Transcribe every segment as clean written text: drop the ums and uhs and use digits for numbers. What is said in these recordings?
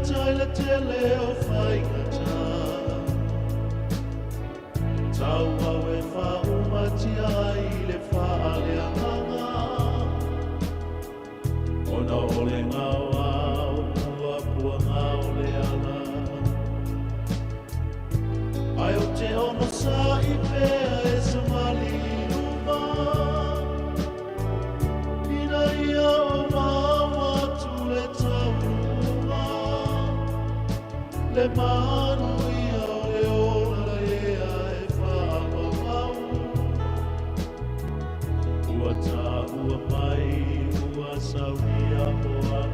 tagata i le tele o faigata. Tau au e faaumatia ai i le faaleagaga, Ona o le gaoa o puapuaga o le ala. Ae ou te onosai pea e savali i luma, Ina ia ou maua atu le taunuuga, Le manuia o le ola lea e faamaumau. Ua taua mai ua saunia mo au.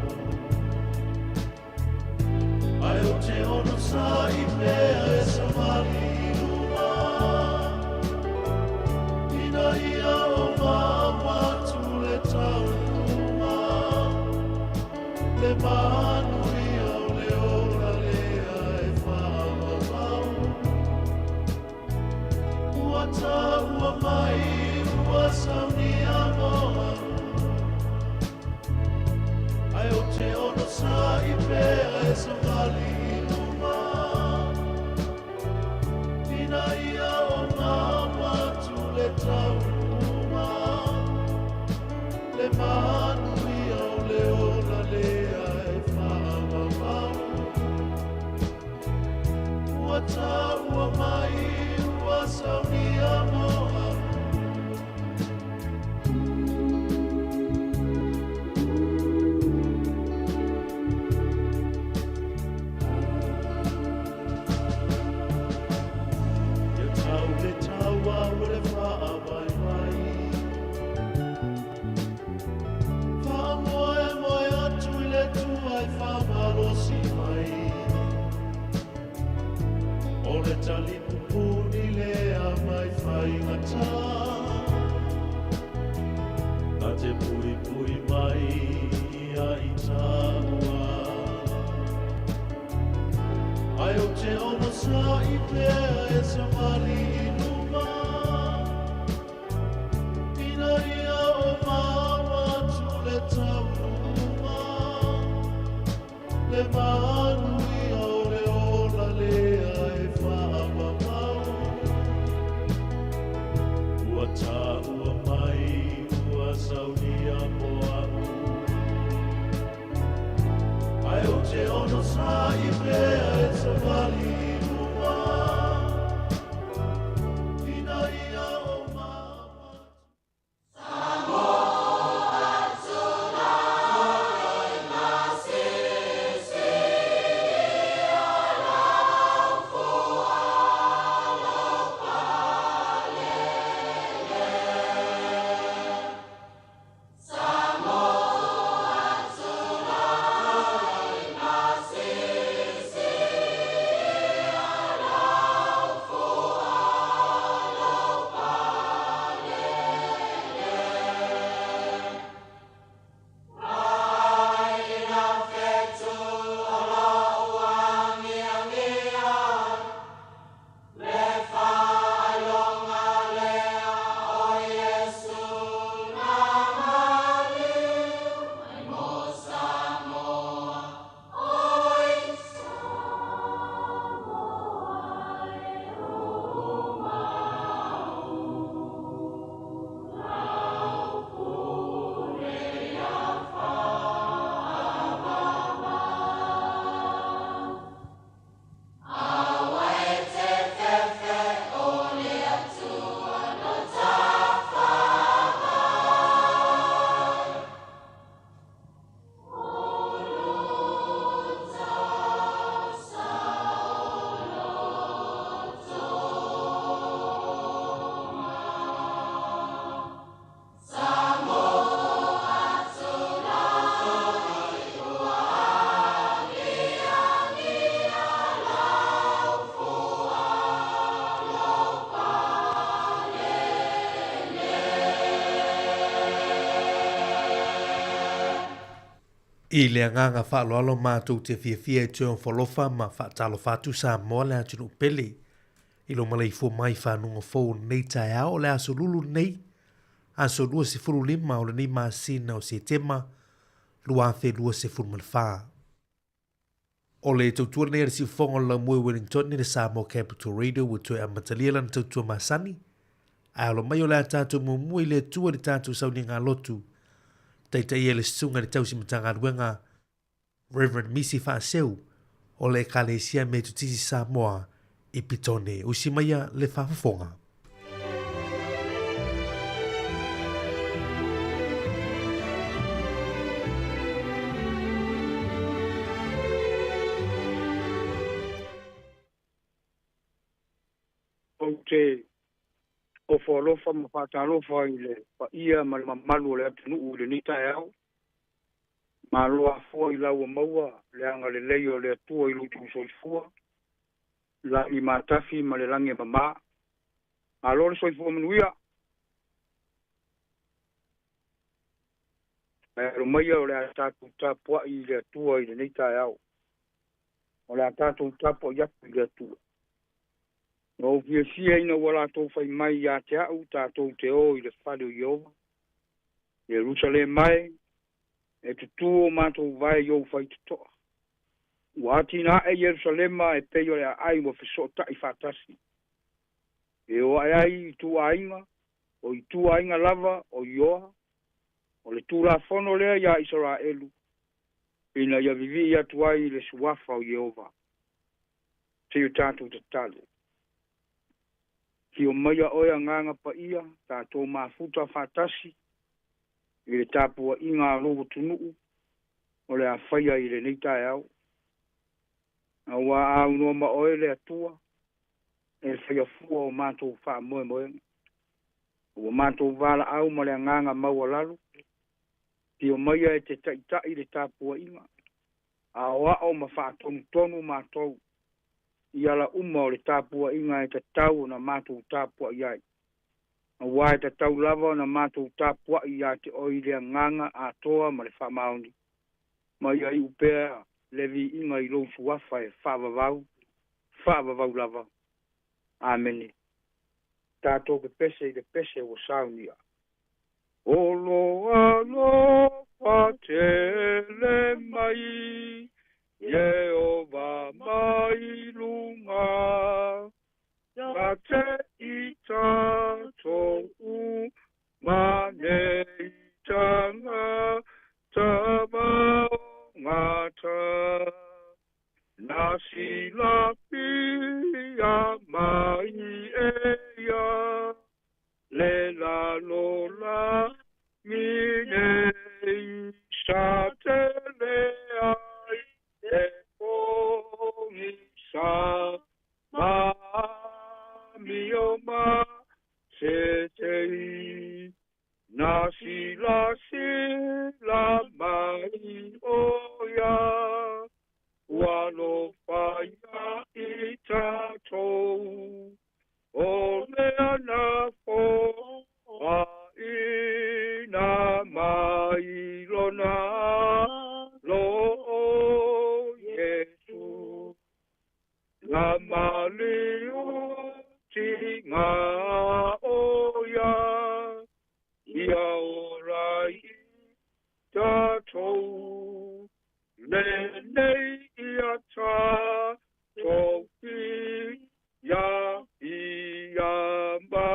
Ae ou te onosai pea e savali i luma, Ina ia ou maua atu le taunuuga, Le manuia o le ola lea e faamaumau. Ua taua mai ua saunia mo au. Ae ou te onosai pea e savali i luma, Ina ia ou maua atu le taunuuga, Le manuia o le ola lea e faamaumau. Ua taua mai ua saunia mo au. Ia tau le taua o le faavaivai. Faamoemoe atu i le Atua e faamalosi mai. O le talipupuni lea mai faigata. Na te puipui mai ia i taua. Ae ou te onosai pea e savali i luma. Ina ia ou maua atu le taunuuga, Le manuia o le ola lea e faamaumau. Ua taua mai ua saunia mo au. Ae ou te onosai pea e savali i luma, Ina ia ou maua atu. I le agaga faaaloalo matou te fiafia e toe ofolofa ma faatalofa atu Samoa le atunuu pele i lo maleifua mai fanuga fou o lenei taeao o le aso lulu lenei, aso 25 o lenei masina o Setema 2024. O le tautua lenei a le siufofoga o le laumua i Wellington i le Samoa Capital Radio ua toe amatalia lana tautua masani, ae alo mai o le a tatou muamua i le Atua i le tatou sauniga lotu, taitaia e le Susuga i le Tausi Matagaluega, Rev. Misi Faaseu o le Ekalesia Metotisi Samoa i Petone. Usi maia le faafofoga. Ou te ofo alofa ma faatalofa i le paia ma le mamalu o le atunuu i lenei taeao. Malo afua i lau ua maua le agalelei o le Atua i lo outou soifua, lagi matafi ma le lagi e mama. Malo le soifua manuia. Ae alo maia o le a tatou tapuai i le Atua i lenei taeao. O le a tatou tapuai atu i le Atua. Na ou fiafia ina ua latou fai mai ia te au tatou te o i le fale o Ieova. Ierusalema e, e tutū o matou vae i ou faitotoa. Ua atinae Ierusalema e pei o le aai ua fesootai faatasi. E o ae ai i ituaiga, o ituaiga lava o Ioa, o le Tulafono lea iā Isaraelu, ina ia vivii atu ai i le suafa o Ieova. Se i o tatou tatalo. Afio maia oe Agaga Paia, tatou mafuta faatasi i le tapuaiga a lou atunuu o le a faia i lenei taeao. Aua a aunoa ma oe le Atua, e faia fua o matou faamoemoega. Ua matou valaau ma le agaga maualalo, afio maia e te taitai le tapuaiga, aoao ma faatonutonu matou i ala uma o le tapuaiga e tatau ona matou tapuai ai, aua e tatau lava ona matou tapuai ia te oe i le agaga atoa ma le faamaoni, ma ia iu pea le viiga i lou suafa e faavavau, faavavau lava. Amene. Tatou pepese i le pese ua saunia. O lo alofa tele mai Ieova mai luga, Na te i tatou uma nei tagata maogata. Na silafia mai e ia le lalolagi nei sa tele ai le pogisa ma amio ma se tei. Na silasila mai ʻo ia, ua alofa ia i tatou, ʻO lea na foaiina mai lona Alo ʻo Iesū. Na maliutiga ʻo ia, ia ola i tatou, Lenei ia tatou ia ia ma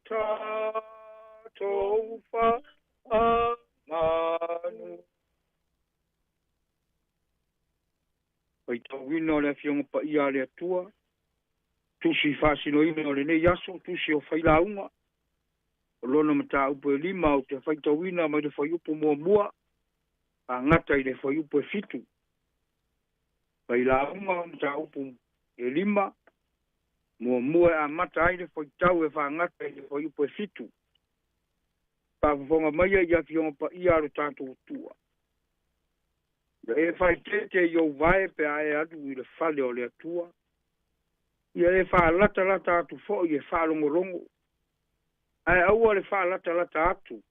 tatou faamanu. Faitauina o le Afioga Paia a le Atua, Tusi Faasinoina o lenei aso, Tusi o Failauga, o lona mataupu e lima ou te faitauina mai le fuaiupu muamua faagata i le fuaiupu e fitu. Failauga mataupu e lima, muamua e amata ai le fuaitau e faagata i le fuaiupu e fitu. Faafofoga maia i Afioga Paia a lo tatou Atua. Ia e faaeteete i ou vae pe a e alu i le fale o le Atua. Ia e faalatalata atu foi e faalogologo. Ae aua le faalatalata atu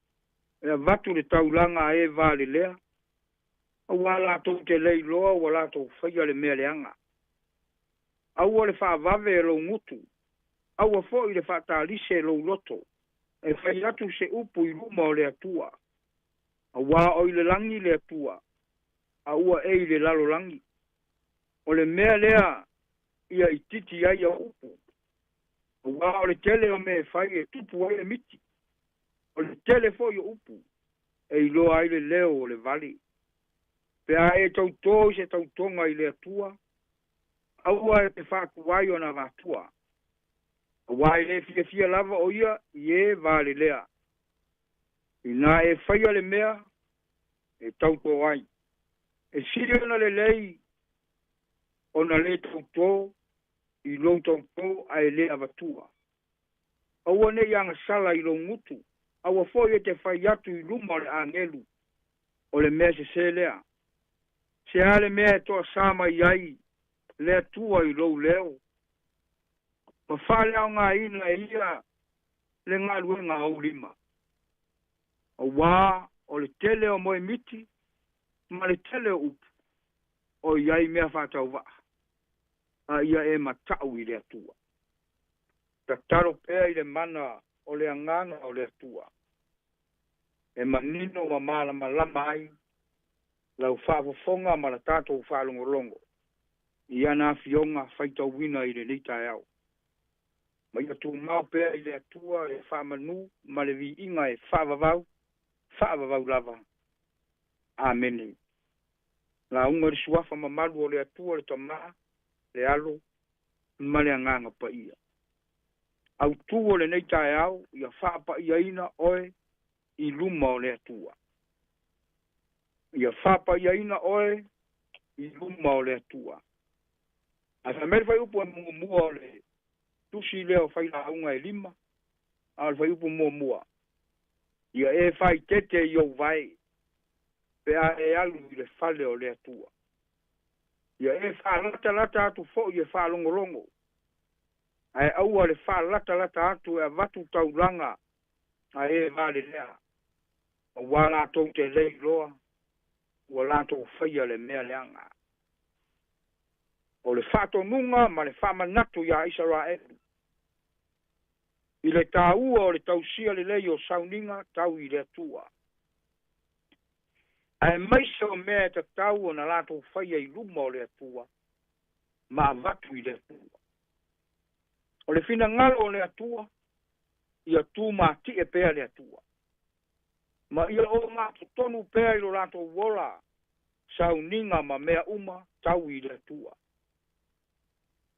e avatu le taulaga a e valelea, aua latou te le iloa ua latou faia le mea leaga. Aua le faavave e lou gutu, aua foi le faatalise e lou loto, e fai atu se upu i luma o le Atua. Aua o i le lagi le Atua, a ua e i le lalolagi. O le mea lea ia itiiti ai au upu, auā o le tele o mea e fai e tupu ai le miti. O le tele foi o upu e iloa ai le leo o le vale. Pe a e tautō i se tautoga i le Atua, aua e te faatuai ona avatua, auā e le fiafia lava o ia i e valelea. Inā e faia le mea e tautō ai, e sili ona lelei ona lē tautō i lou tautō ae lē avatua. Aua ne i agasala i lou gutu, aua foi e te fai atu i luma o le agelu o le mea sesē lea. Se a le mea e toasā mai ai le Atua i lou leo, ma faaleaogaina e ia le galuega a ou lima. Auā o le tele o moemiti ma le tele o upu o i ai mea faatauvaa, a ia e mata'u i le Atua. Tatalo pea i le mana o le Agaga o le Atua e manino ma malamalama ai lau faafofoga ma la tatou faalogologo i ana afioga faitauina i lenei taeao. Ma ia tumau pea i le Atua le faamanu ma le viiga e faavavau, faavavau lava. Amene. Lauga i le suafa mamalu o le Atua le Tama, le Alo ma le Agaga Paia. Autū o lenei taeao, ia faapaiaina oe i luma o le Atua. Ia faapaiaina oe i luma o le Atua. Ae fai mai le fuaiupu e muamua o le tusi lea o Failauga e lima, a o le fuaiupu muamua, Ia e faaeteete i ou vae pe a e alu i le fale o le Atua. Ia e faalatalata atu foi e faalogologo, ae aua le faalatalata atu e avatu taulaga a e valelea, auā latou te le iloa ua latou faia le mea leaga. O le faatonuga ma le faamanatu iā Isaraelu i le tāua o le tausia lelei o sauniga tau i le Atua, aemaise o mea e tatau ona latou faia i luma o le Atua ma avatu i le Atua. O le finagalo o le Atua, ia tumatie pea le Atua, ma ia ogatotonu pea i lo latou ola sauniga ma mea uma tau i le Atua.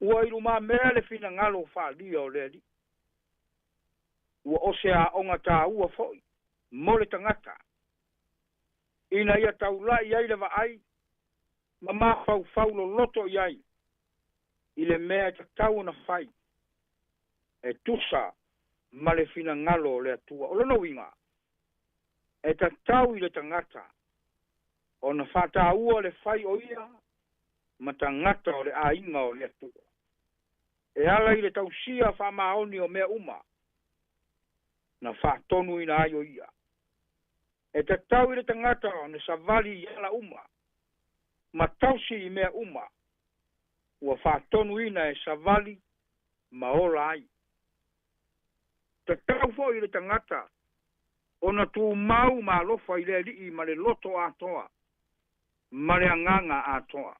Ua i lumamea le finagalo faaalia o le Alii. Ua o se aoga tāua foi mo le tagata, ina ia taula'i ai le vaai ma mafaufau loloto i ai i le mea e tatau ona fai e tusa ma le finagalo o le Atua. O lona uiga, e tatau i le tagata ona faataua le fai o ia ma tagata o le aiga o le Atua, e ala i le tausia faamaoni o mea uma na faatonuina ai o ia. E tatau i le tagata ona savali i ala uma ma tausi i mea uma ua faatonuina e savali ma ola ai. Tatau foi i le tagata ona tumau ma alofa i le Alii ma le loto atoa ma le agaga atoa.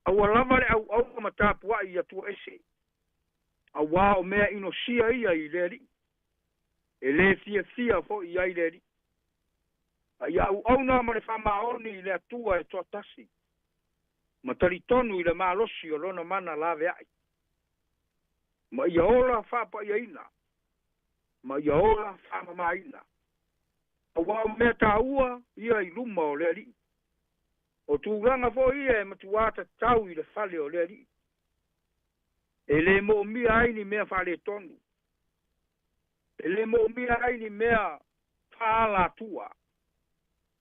Aua lava le auauna ma tapuai i Atua ese, auā o mea inosia ia i le Alii, e lē fiafia foi i ai le Alii. A ia auauna ma le faamaoni i le Atua e toatasi, ma talitonu i le malosi o Lona mana laveai, ma ia ola faapaiaina, ma ia ola faamamaina, auā o mea tāua ia i luma o le Alii. O tulaga foi ia e matuā tatau i le fale o le Alii, e lē moomia ai ni mea faaletonu, e lē moomia ai ni mea faaalatua,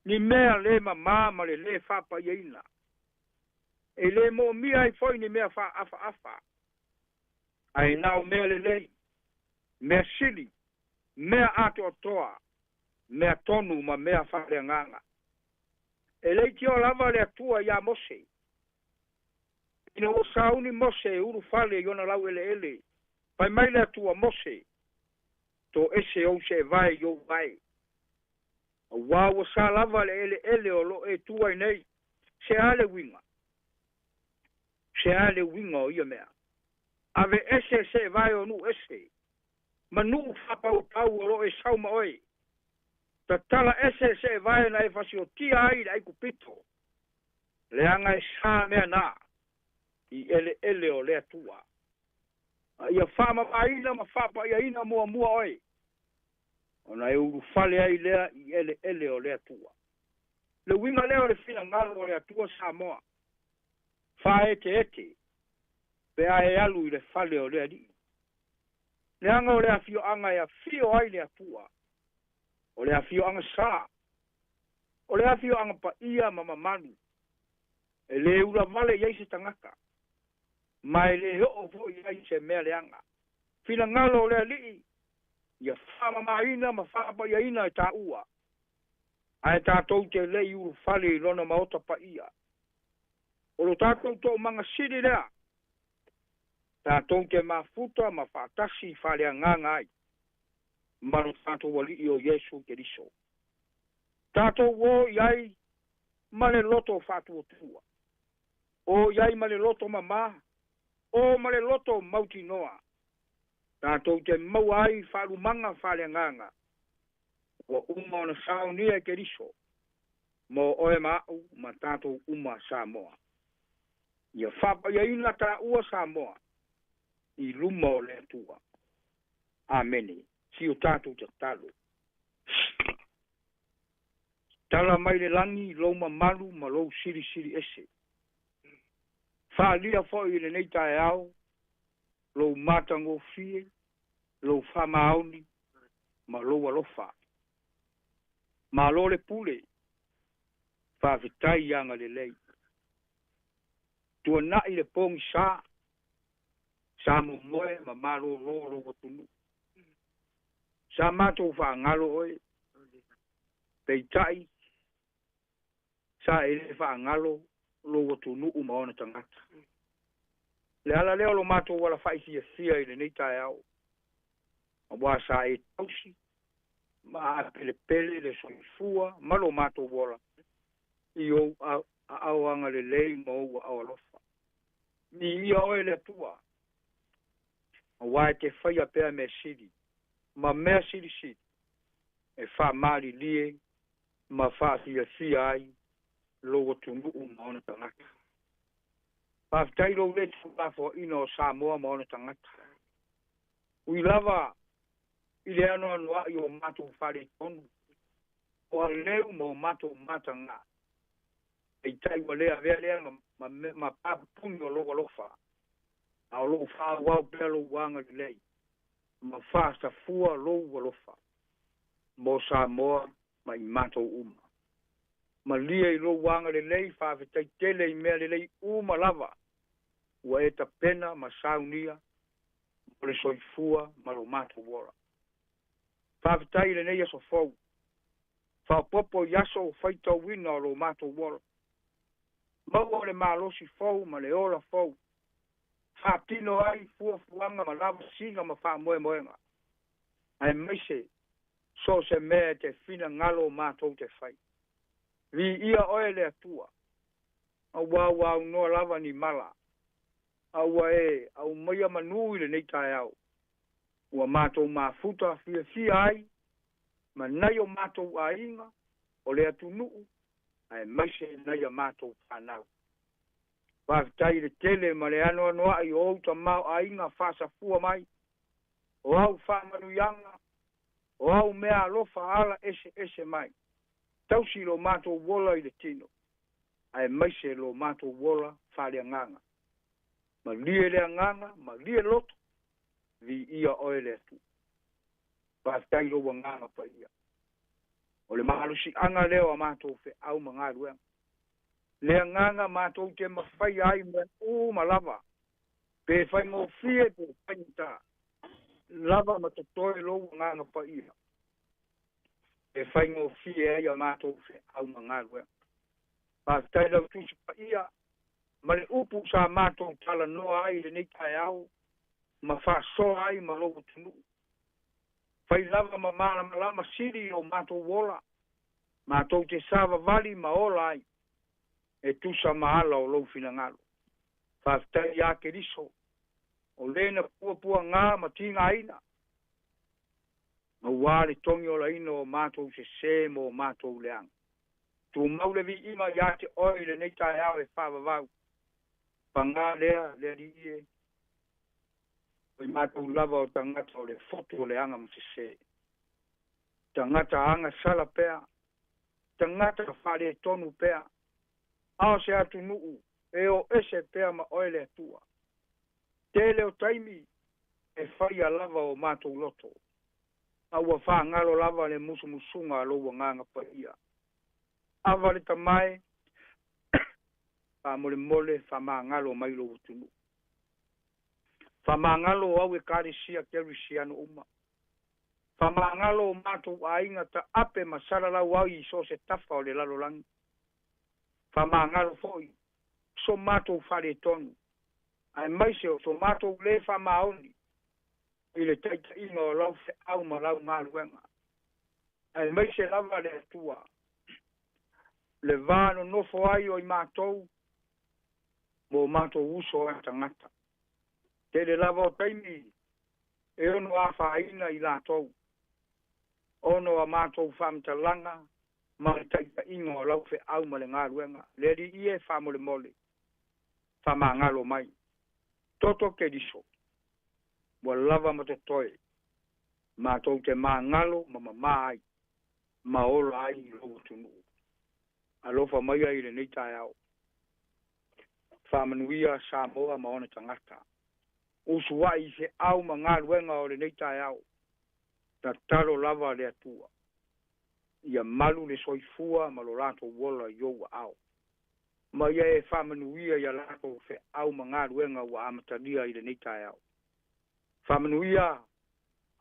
ni mea lē mamā ma le lē faapaiaina, e lē moomia ai foi ni mea faaafaafa, ae na o mea lelei, mea sili, mea atoatoa, mea tonu ma mea faaleagaga. E leitioa lava le Atua iā Mose. Ina ua sauni Mose e ulufale i ona laueleele, fai mai le Atua, Mose, toese ou seevae i ou vae, auā ua sa lava le eleele o lo o e tu ai nei. Se a le uiga? Se a le uiga o ia mea? Aveese seevae o nuu ese ma nuu faapaupau o loo e sau ma oe. Tatala ese seevae na e fasiotia ai le Aikupito, leaga e sa mea na i eleele o le Atua. A ia faamamaina ma faapaiaina muamua oe, ona e ulufale ai lea i eleele o le Atua. Le uiga lea o le finagalo o le Atua Samoa, faaeteete pe a e alu i le fale o le Alii. Leaga o le afioaga e afio ai le Atua, o le afioaga sa, o le afioaga paia ma mamalu, e lē ulavale i ai se tagata, ma e lē oo foi ai se mea leaga. Finagalo o le Alii, ia faamamaina ma faapaiaina e taua, ae tatou te lei ulufale i lona maota paia. O lo tatou toomaga sili lea, tatou te mafuta ma faatasi faaleagaga ai ma lo tatou Alii o Iesu Keriso. Tatou o i ai ma le loto faatuatua, o i ai ma le loto mamā, o ma le loto mautinoa, tatou te maua ai faalumaga faaleagaga ua uma ona saonia e Keriso mo oe ma a'u ma tatou uma Samoa. Ia faapaiaina taua Samoa i luma o le Atua. Amene. Si o tatou tatalo. Tala mai le lagi lou mamalu ma lou silisili ese. Faalia foi i lenei taeao lou matagofie, lou faamaoni ma lou alofa. Malo le pule, faafetai agalelei. Tuanai le pogisa, sa momoe ma malōlō lou atunuu. Sa matou faagalo oe, peitai sa e lē faagalo lou atunuu ma ona tagata. Le ala lea o lo matou alafa'i fiafia i lenei taeao, auā sa e tausi ma aapelepele le soifua ma lo matou ola i ou aao agalelei ma ou aao alofa. Viia oe le Atua, auā e te faia pea mea sili ma mea silisili e faamalilie ma faafiafia ai lou atunuu ma ona tagata. Faafetai lou lē tuulafoaina o Samoa ma ona tagata. Ui lava i le anoanoa'i o matou faaletonu, o aleu ma o matou matagā, peitai ua lē avea lea ma, ma, ma papupuni o lou alofa, a o loo faaauau pea lou agalelei ma faasafua lou alofa mo Samoa ma i matou uma. Malie i lou agalelei, faafetai tele i mea lelei uma lava ua e tapena ma saunia mo le soifua ma lo matou ola. Faafetai i lenei aso fou, faaopoopo i aso faitauina o lo matou ola. Maua le malosi fou ma le ola fou, faatino ai fuafuaga ma lavasiga ma faamoemoega, aemaise so o se mea e te finagalo o matou te fai. Viia oe le Atua, auā ua aunoa lava ni mala, a ua e aumaia manū i lenei taeao, ua matou mafuta fiafia ai ma nai o matou aiga, o le atunuu, aemaise nai a matou fanau. Faafetai i le tele ma le anoanoa'i o ou tamaoaiga faasafua mai, o au faamanuiaga, o au mea alofa ala eseese mai. Tausi lo matou ola i le tino, aemaise lo matou ola faaleagaga. Malie le agaga, malie loto, viia oe le Atua. Faafetai i lou agaga paia. O le malosiaga lea o a matou feau ma galuega. Le agaga matou te mafaia ai mea uma lava, pe faigofie pe faigata, lava ma totoe lou agaga paia, e faigofie ai a matou feau ma galuega. Faafetai lau Tusi Paia ma le upu sa matou talanoa ai i lenei taeao ma faasoa ai ma lou atunuu. Fai lava ma malamalama sili i o matou ola, matou te savavali ma ola ai e tusa ma ala o lou finagalo. Faafetai iā Keriso, o le na puapuagā ma tigaina, auā le togiolaina o matou sesē ma o matou leaga. Tumau le viiga iā te Oe i lenei taeao e faavavau. Pagā lea, le Alii e, o i matou lava o tagata o le fotu o leaga ma sesē, tagata agasala pea, tagata faaletonu pea, a o se atunuu e o ese pea ma Oe le Atua. Tele o taimi e faia lava o matou loto, a ua faagalo lava le musumusuga a Lou Agaga Paia. Ava le Tama e, faamolemole faamagalo mai Lou atunuu. Faamagalo o au Ekalesia Kerisiano uma. Faamagalo o matou aiga taape ma salalau ai i so o se tafa o le lalolagi. Faamagalo foi so matou faaletonu, aemaise o so matou lē faamaoni i le taitaiga o lau feau ma lau galuega, aemaise lava le Atua, le va nonofo ai o i matou ma o matou uso a tagata. Tele lava o taimi e ono afaina i latou, ona o a matou faamatalaga ma le taitaiga o lau feau ma le galuega. Le Alii e, faamolemole, faamagalo mai. Toto Keriso, ua lava ma totoe, matou te magalo ma mamā ai, ma ola ai i lou atunuu. Alofa maia i lenei taeao. Faamanuia Samoa ma ona tagata. Usuai i feau ma galuega o lenei taeao. Tatalo lava le Atua ia malu le soifua ma lo latou ola i ou aao, ma ia e faamanuia i a latou feau ma galuega ua amatalia i lenei taeao. Faamanuia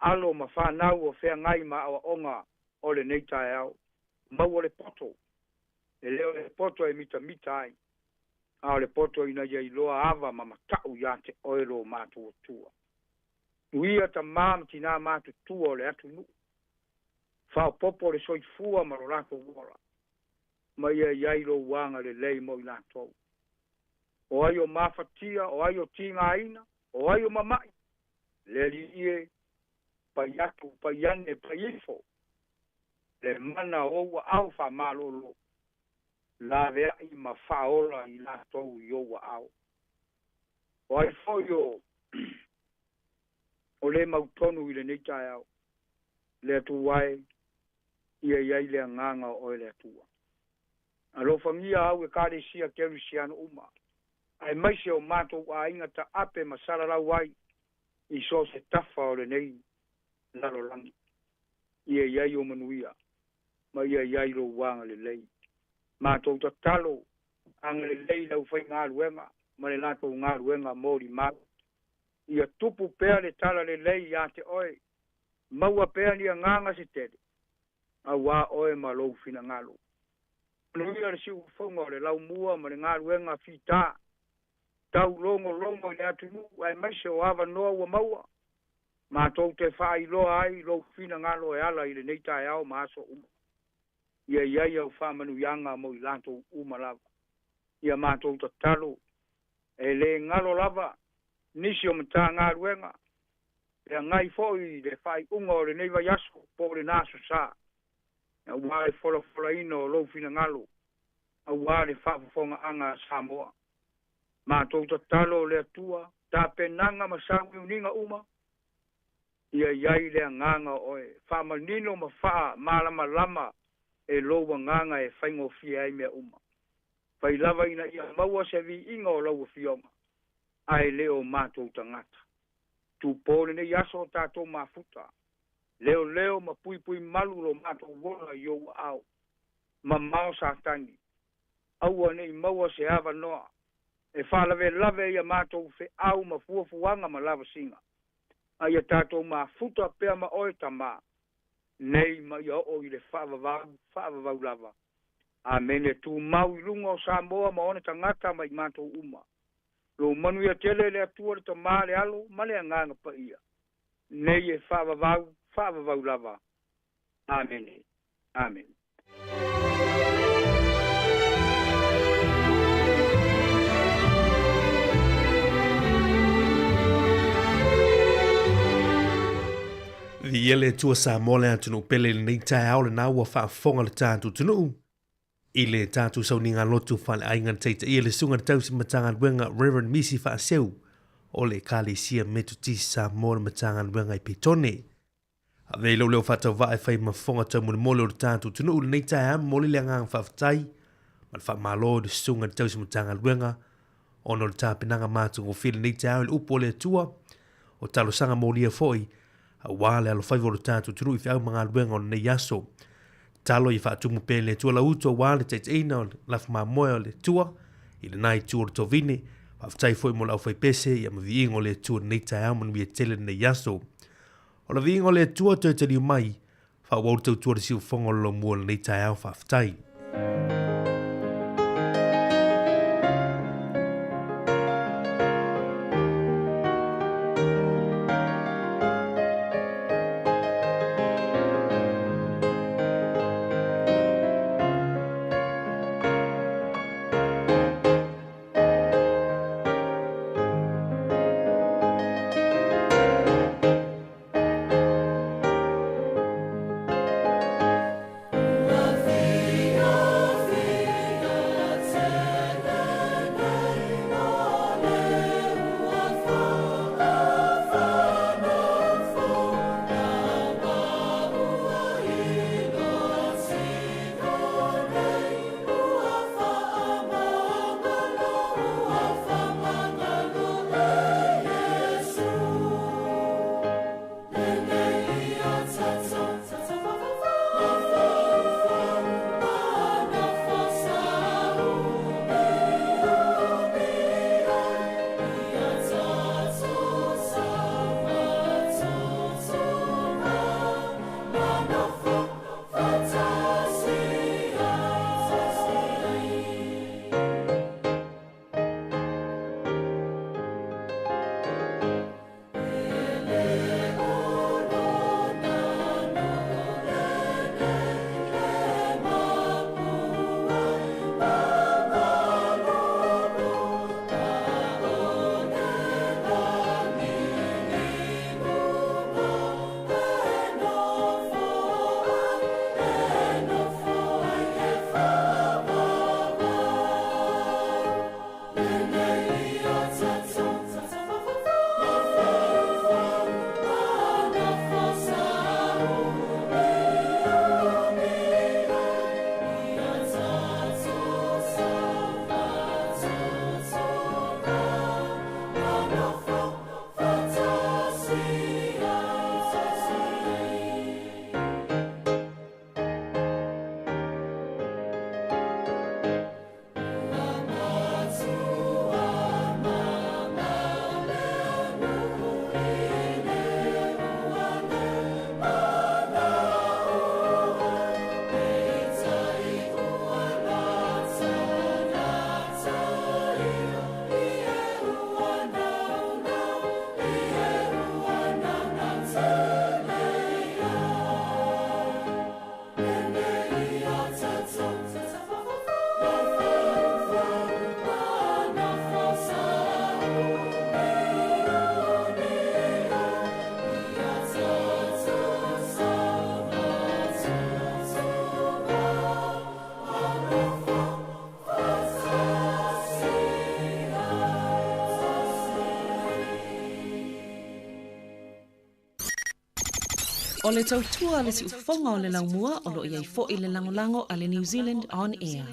alo ma fanau o feagai ma aoaoga o lenei taeao. Maua le poto, e le o le poto e mitamita ai, a o le poto ina ia iloa ava ma mata'u iā te Oe lo matou Atua. Nuia tamā ma tinā matutua o le atunuu, faaopoopo le soifua ma lo latou ola, ma ia i ai lou agalelei mo i latou. O ai o mafatia, o ai o tigaina, o ai o mama'i, le Alii e, pai atu, pai ane, pai ifo, le mana o ou aao faamalōlō, laveai ma faaola i latou i ou aao. O ai foi o o lē mautonu i lenei taeao, le Atua e, ia i ai le agaga o Oe le Atua. Alofagia au Ekalesia Kerisiano uma, aemaise o matou aiga taape ma salalau ai i so o se tafa o lenei lalolagi. Ia i ai ou manuia, ma ia i ai lou agalelei. Matou tatalo, agalelei i le aufaigaluega ma le latou galuega molimau. Ia tupu pea le talalelei iā te Oe, maua pea ni agaga se tele, auā Oe ma Lou finagalo. Manuia le siufofoga o le laumua ma le galuega fitā, taulogologo i le atunuu aemaise o avanoa ua maua, matou te faailoa ai Lou finagalo e ala i lenei taeao ma aso uma. Ia i ai au faamanuiaga mo i latou uma lava. Ia matou tatalo, e le galo lava nisi o Matagaluega, e agai foi i le faaiuga o lenei vaiaso po o lena aso sa, aua le folafolaina o lou finagalo, aua le faafofogaaga a Samoa. Matou tatalo le Atua, tapenaga ma sauniuniga uma, ia i ai le agaga o oe, faamanino ma faamalamalama e lou agaga e faigofie ai mea uma. Fai lava ina ia maua se viiga o lau Afioga, ae le o matou tagata. Tupō lenei aso o tatou mafuta, leoleo ma puipui malu lo matou ola i ou aao. Mamao Satani, aua ne i maua se avanoa e faalavelave i a matou feau ma fuafuaga ma lavasiga, a ia tatou mafuta pea ma oe Tama, nei ma ia oo i le faavavau, faavavau lava. Amene. Tumau i luga o Samoa ma ona tagata ma i matou uma. Lou manuia tele le Atua le Tama, le Alo ma le Agaga Paia, nei e faavavau, faavavau lava. Amene. Amene. Viia le Atua Samoa le atunuu pele i lenei taeao lena ua faafofoga le tatou atunuu i le tatou sauniga lotu faaleaiga na taitaia le Susuga i le Tausi Matagaluega Reverend Misi Faaseu o le Ekalesia Metotisi Samoa le Matagaluega i Petone. Avea i lou leo faatauvaa e fai ma fofoga taumolemole o le tatou atunuu i lenei taeao, momoli le agaga faafetai ma le faamalo i le Susuga i le Tausi Matagaluega ona o le tapenaga matagofie i lenei taeao i le upu a le Atua, o talosaga molia foi aua le alofaiva o le tatou atunuu i feau ma galuega o lenei aso. Tatalo ia faatumu pea e le Atua lau utu aua le taitaiina o le lafo mamoe o le Atua i lena itu o le tovine. Faafetai foi mo le aufaipese ia ma viiga o le Atua i lenei taeao manuia tele lenei aso. O le viiga o le Atua toe taliu mai, faaauau le tautua i le siufofoga o le lomua i lenei taeao. Faafetai. O le tautua a le siufofoga o le laumua o lo o i ai foi le lagolago a le New Zealand On Air.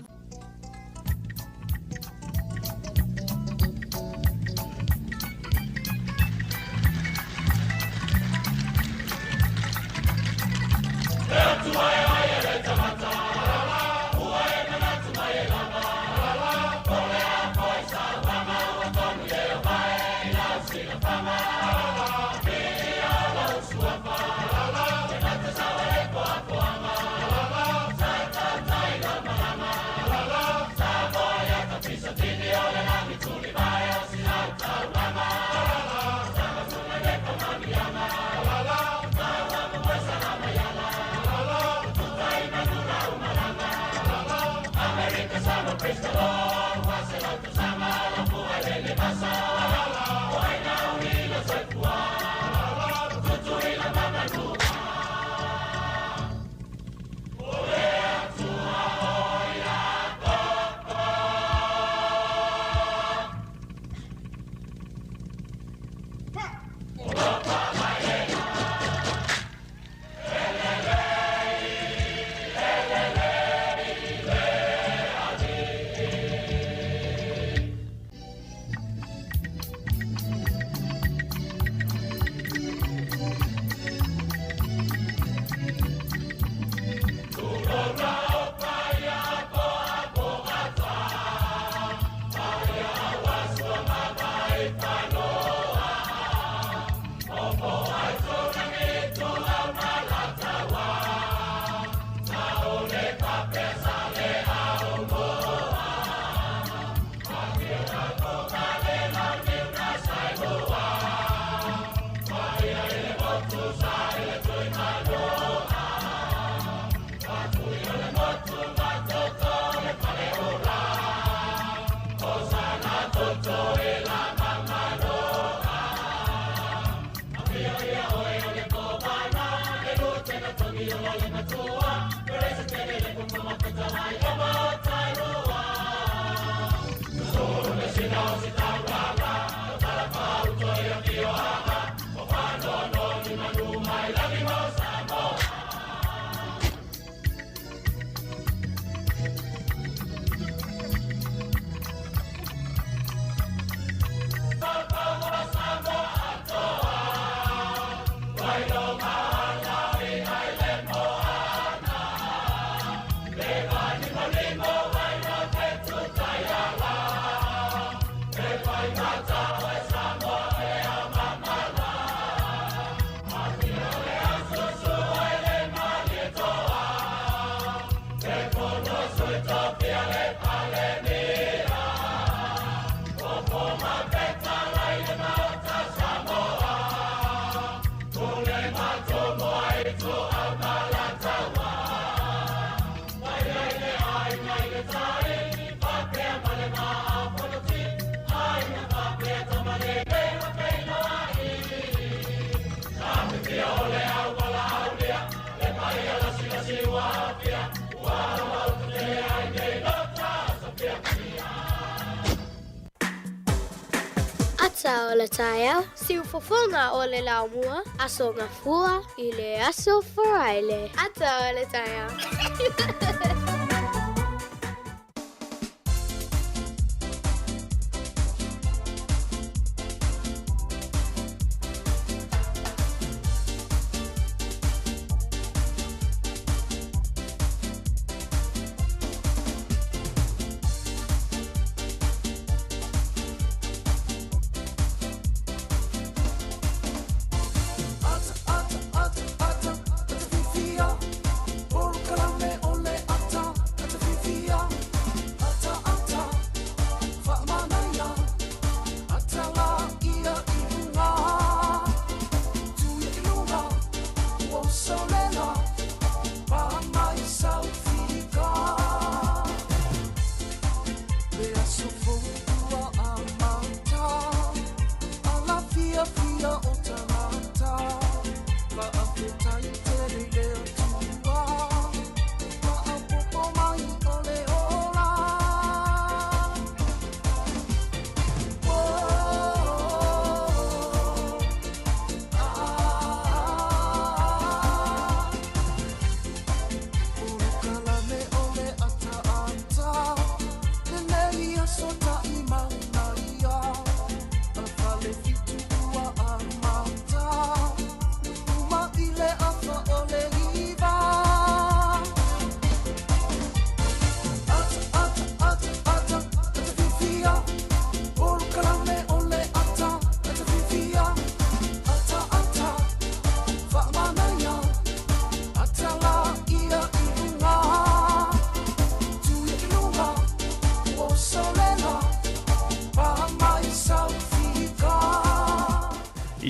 Ata o le taeao, siufofoga o le laumua, Aso Gafua i le Aso Faraile. Ata o le taeao.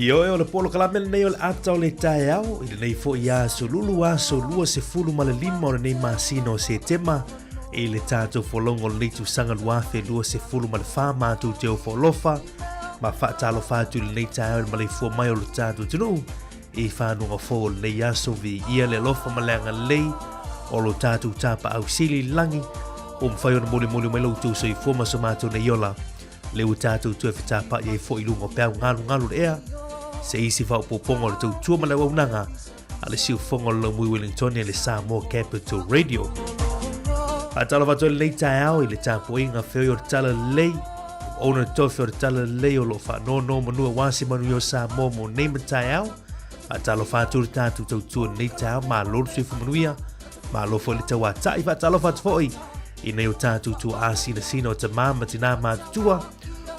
Ioe o le polokalame lenei o le ata o le taeao i lenei foi aso lulu aso 25 o lenei masina o Setema i le tatou folauga o lenei tausaga 2024 matou te ofo alofa ma faatalofa atu i lenei taeao i le maleifua mai o le tatou atunuu i fanuga fou o lenei aso viia le alofa ma le agalelei o lo tatou tapaau sili i le lagi ua mafai ona molimoli mai lo outou soifua ma so matou nei ola le ua tatou toe fetapa'i ai foi i luga o peau galugalu le ea se isi faaopoopoga o le tautua ma le auaunaga a le siufofoga o le Laumui Wellington le Samoa Capital Radio. Faatalofa atu ai lenei taeao i le tapuaiga feoi o le tala lelei, ona le tofi o le tala lelei o lo o faanono manu aua se manuia o Samoa mo nei ma taeao. Faatalofa atu le tatou tautua lenei taeao, malo le soifua manuia, malo foi le tauatai. Faatalofa atu foi i nei o tatou tuaa sinasina o tamā ma tinā matutua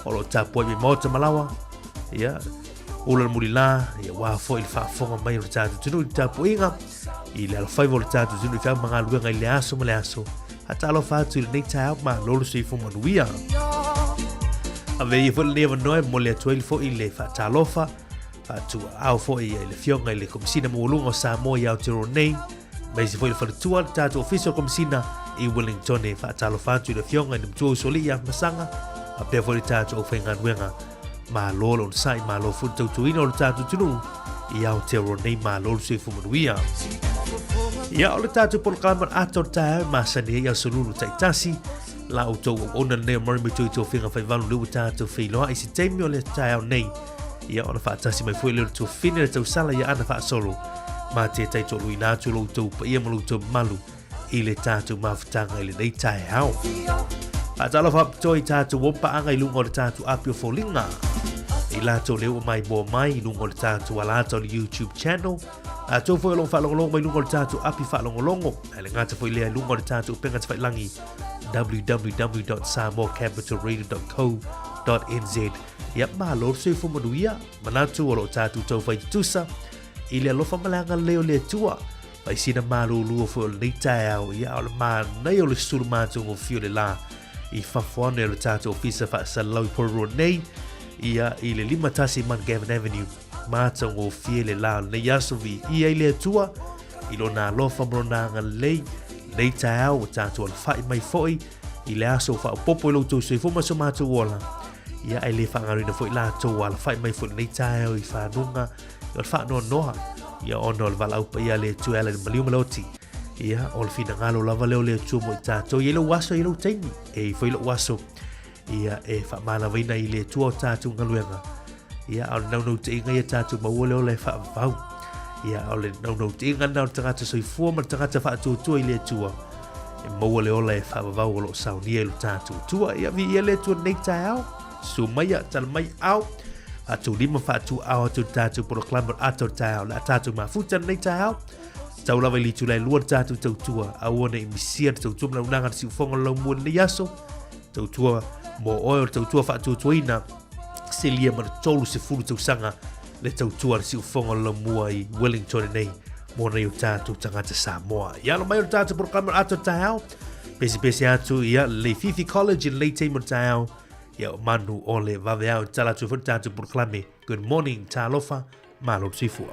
o lo o tapuai mai maota malawa. Ia, ula le mulilā, ia wā foi le faafofoga mai o le tatou atunuu i le tapuaiga, i le alofaiva o le tatou atunuu i feau ma galuega i le aso ma le aso. Faatalofa atu i lenei taeao, malo le soifua manuia. Avea ia foi lenei avanoa e momoli atu ai foi le faatalofa, faatuaao foi i le Afioga i le Komesina Maualuga o Samoa i Aotearoa nei, aemaise foi le faletua le tatou Ofisa o Komesina i Wellington. E faatalofa atu i le Afioga i le Matua Usoalii Afamasaga, Faapea foi le tatou aufaigaluega, malo le onosai, malo foi le tautuaina o le tatou atunuu i Aotearoa nei, malo le soifua manuia. Ia, o le tatou polokalame o le ata o le taeao e masani ai aso lulu taitasi, la outou auauna lenei o Murray mai Toito Faiga Faivalu lea ua tatou feiloai i se taimi o le taeao nei. Ia, ona faatasi mai foi lea o le tuafafine le tausala ia Ana Faasolo ma te taitoaluaina atu lo outou paia ma lo outou mamalu i le tatou mafutaga i lenei taeao. Faatalofa faapitoa i tatou uopaaga i luga o le tatou api o foliga. I latou lea ua maimoa mai i luga o le tatou alata o le YouTube channel. Latou foi o lo o faalogologo mai luga o le tatou api faalogologo. Ae le gata foi lea i luga o le tatou upega tafailagi www.samoacapitalradio.co.nz. Ia, malo le soifua manuia. Manatu o lo o tatou taufai tutusa i le alofa ma le agalelei o le Atua. Fai sina malūlū foi o lenei taeao, ia, o le manaia o le sulu matagofie o le lā i fafo ane o le tatou ofisa faasalalau i Porirua nei, ia, i le 51 Mount Gavin Avenue, matagofie le lā o lenei aso, viia i le Atua i lona alofa ma lona agalelei, lenei taeao ua tatou alafai mai foi i le aso faaopoopo i lo outou soifua ma so matou ola, ia, ae le faagaloina foi latou ua alafai mai foi i lenei taeao i fanuga o le faanoanoa, ia ona o le valaau paia a le Atua e ala i le maliu ma le oti. Ia, o le finagalo lava lea o le Atua mo i tatou. E i ai lou aso, e i ai lou taimi. E i ai foi lou aso, ia, e faamalavaina ai i le Atua o tatou galuega. Ia, a o le naunautaiga ia tatou maua le ola e faavavau. Ia, o le naunautaiga lena o le tagata soifua ma le tagata faatuatua i le Atua, e maua le ola e faavavau o lo o saunia i lo tatou Atua. Ia, viia le Atua i lenei taeao. Susu maia, tala mai ao. Faatu lima, faatu ao atu le tatou polokalame o le ata o le taeao. Le a tatou mafuta lenei taeao. Tau lava i le itula e lua le tatou tautua. Aua ne i misia le tautua ma le auaunaga a le siufofoga o le laumua i lenei aso. Tautua mo oe o le tautua faatuatuaina. Selia ma le 30 tausaga le tautua a le siufofoga o le laumua i Wellington nei mo nai o tatou tagata Samoa. Ia alo mai o le tatou polokalame o le ata o le taeao. Pesepese atu ia Leififi College i lenei taimi o le taeao. Ia o manu o le vaveao i tala atu foi le tatou polokalame. Good morning, talofa, malo le soifua.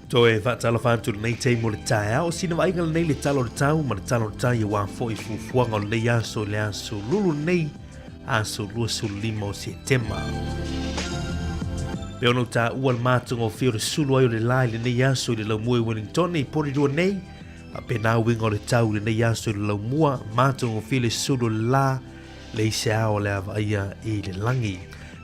Toe faatalofa atu lenei taimi o le taeao, sina vaaiga lenei le tala o le tau ma le tala o le tai aua foi fuafuaga o lenei aso i le aso lulu lenei, aso 25 o Setema. Pe ono taua le matagofie o le sulu ai o le la i lenei aso i le laumua i Wellington i Porirua nei, faapena uiga o le tau i lenei aso i le laumua, matagofie le sulu o le la, leai se ao o le a vaaia i le lagi.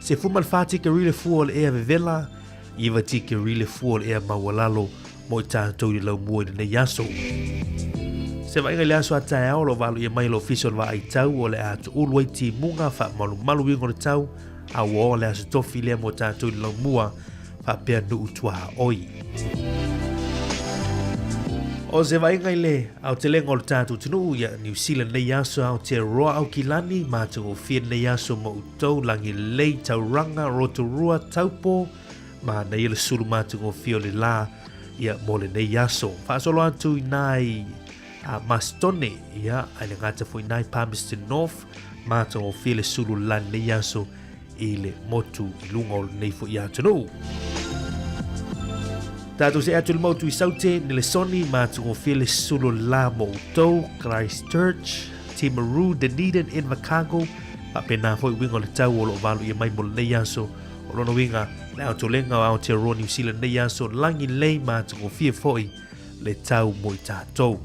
14 tikeri le fua o le ea vevela, 9 tikeri le fua o le ea maualalo mo i tatou i le laumua i lenei aso. Se vaaiga i le aso a taeao o lo o valoia mai e le Ofisa o le Vaai Tau o le a tuulu ai timuga faamalumalu uiga o le tau a ua oo le aso tofi lea mo tatou i le laumua faapea nuu tuaoi. O se vaaiga i le aotelega o le tatou atunuu ia New Zealand nei aso Aotearoa Aukilani matagofie nei aso mo outou lagi lelei Tauranga Rotorua Taupo manaia le sulu matagofie o le la ia mo lenei aso. Faasolo atu i nai a Mastone ia ai le gata foi nai Palmerston North matagofie le sulu la lenei aso i le motu i luga o lenei foi atunuu. Tātou se atu le motu i Saute, Nelesoni, matagofie le sulu la mo outou, Christchurch, Timaru, Dunedin, Invercargill, faapena foi uiga o le tau o lo o valo ia mai mo lenei aso. O lona uiga, le aotolega o Aotearoa New Zealand nei aso, lagi lelei matagofie foi le tau mo i tātou.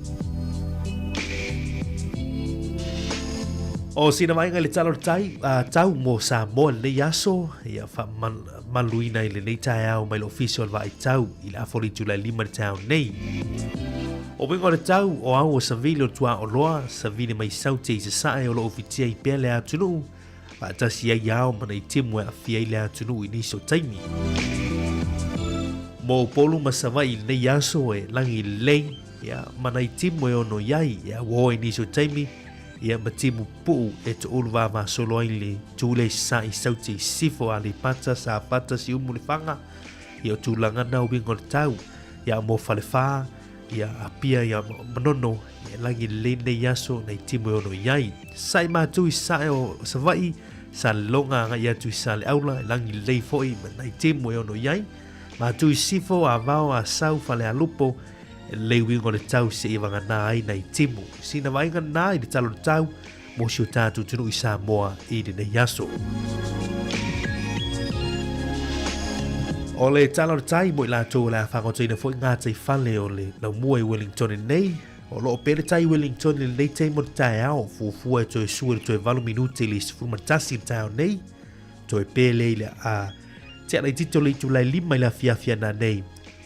O sina vaaiga i le tala o le tai, tau mo Samoa i lenei aso, ia faamaluina i lenei taeao mai le ofisa o le vaai tau i le afa o le itula e 5 i le taeao nei. O uiga o le tau, o au o savili o le tuaoloa, savili mai Saute i Sasae o lo o fitia i pea le atunuu, faatasi ai ao ma nai timu e aafia ai le atunuu i nisi o taimi. Mo Upolu ma Savaii i lenei aso e lagi lelei ia, ma nai timu e ono i ai e auoa i nisi o taimi ia, ma timu puu e toulu vavasolo ai le tule i Sasae i Saute i Sisifo, Aleipata, Safata, Siumu, Lefaga ia, o tulaga na uiga o le tau ia, mo Falefa ia, Apia ia, Manono ia, lagi lelei nei aso nai timu e ono i ai. Sae mātou i sae o Savaii, Saleloga agai atu i Saleaula, e lagi lelei foi ma nai timu e ono i ai. Mātou i Sifo, Avao, Asau, Falealupo, e lelei uiga o le tau seia vagana ai nai timu. Sina vaaiga na i le tala o le tau mo si o tātou atunuu i Samoa i lenei aso. O le tala o le tai mo i latou o le a faagotoina foi ngā tai fale o le laumua i Wellington nei, O lo o pea le tai Wellington i lenei taimi o le taeao, fuafua e toe sua i le toe 8 minute i le 11 i le taeao nei, toe pē lea i le a tea laitiiti o le itula e 5 i le afiafi ana nei,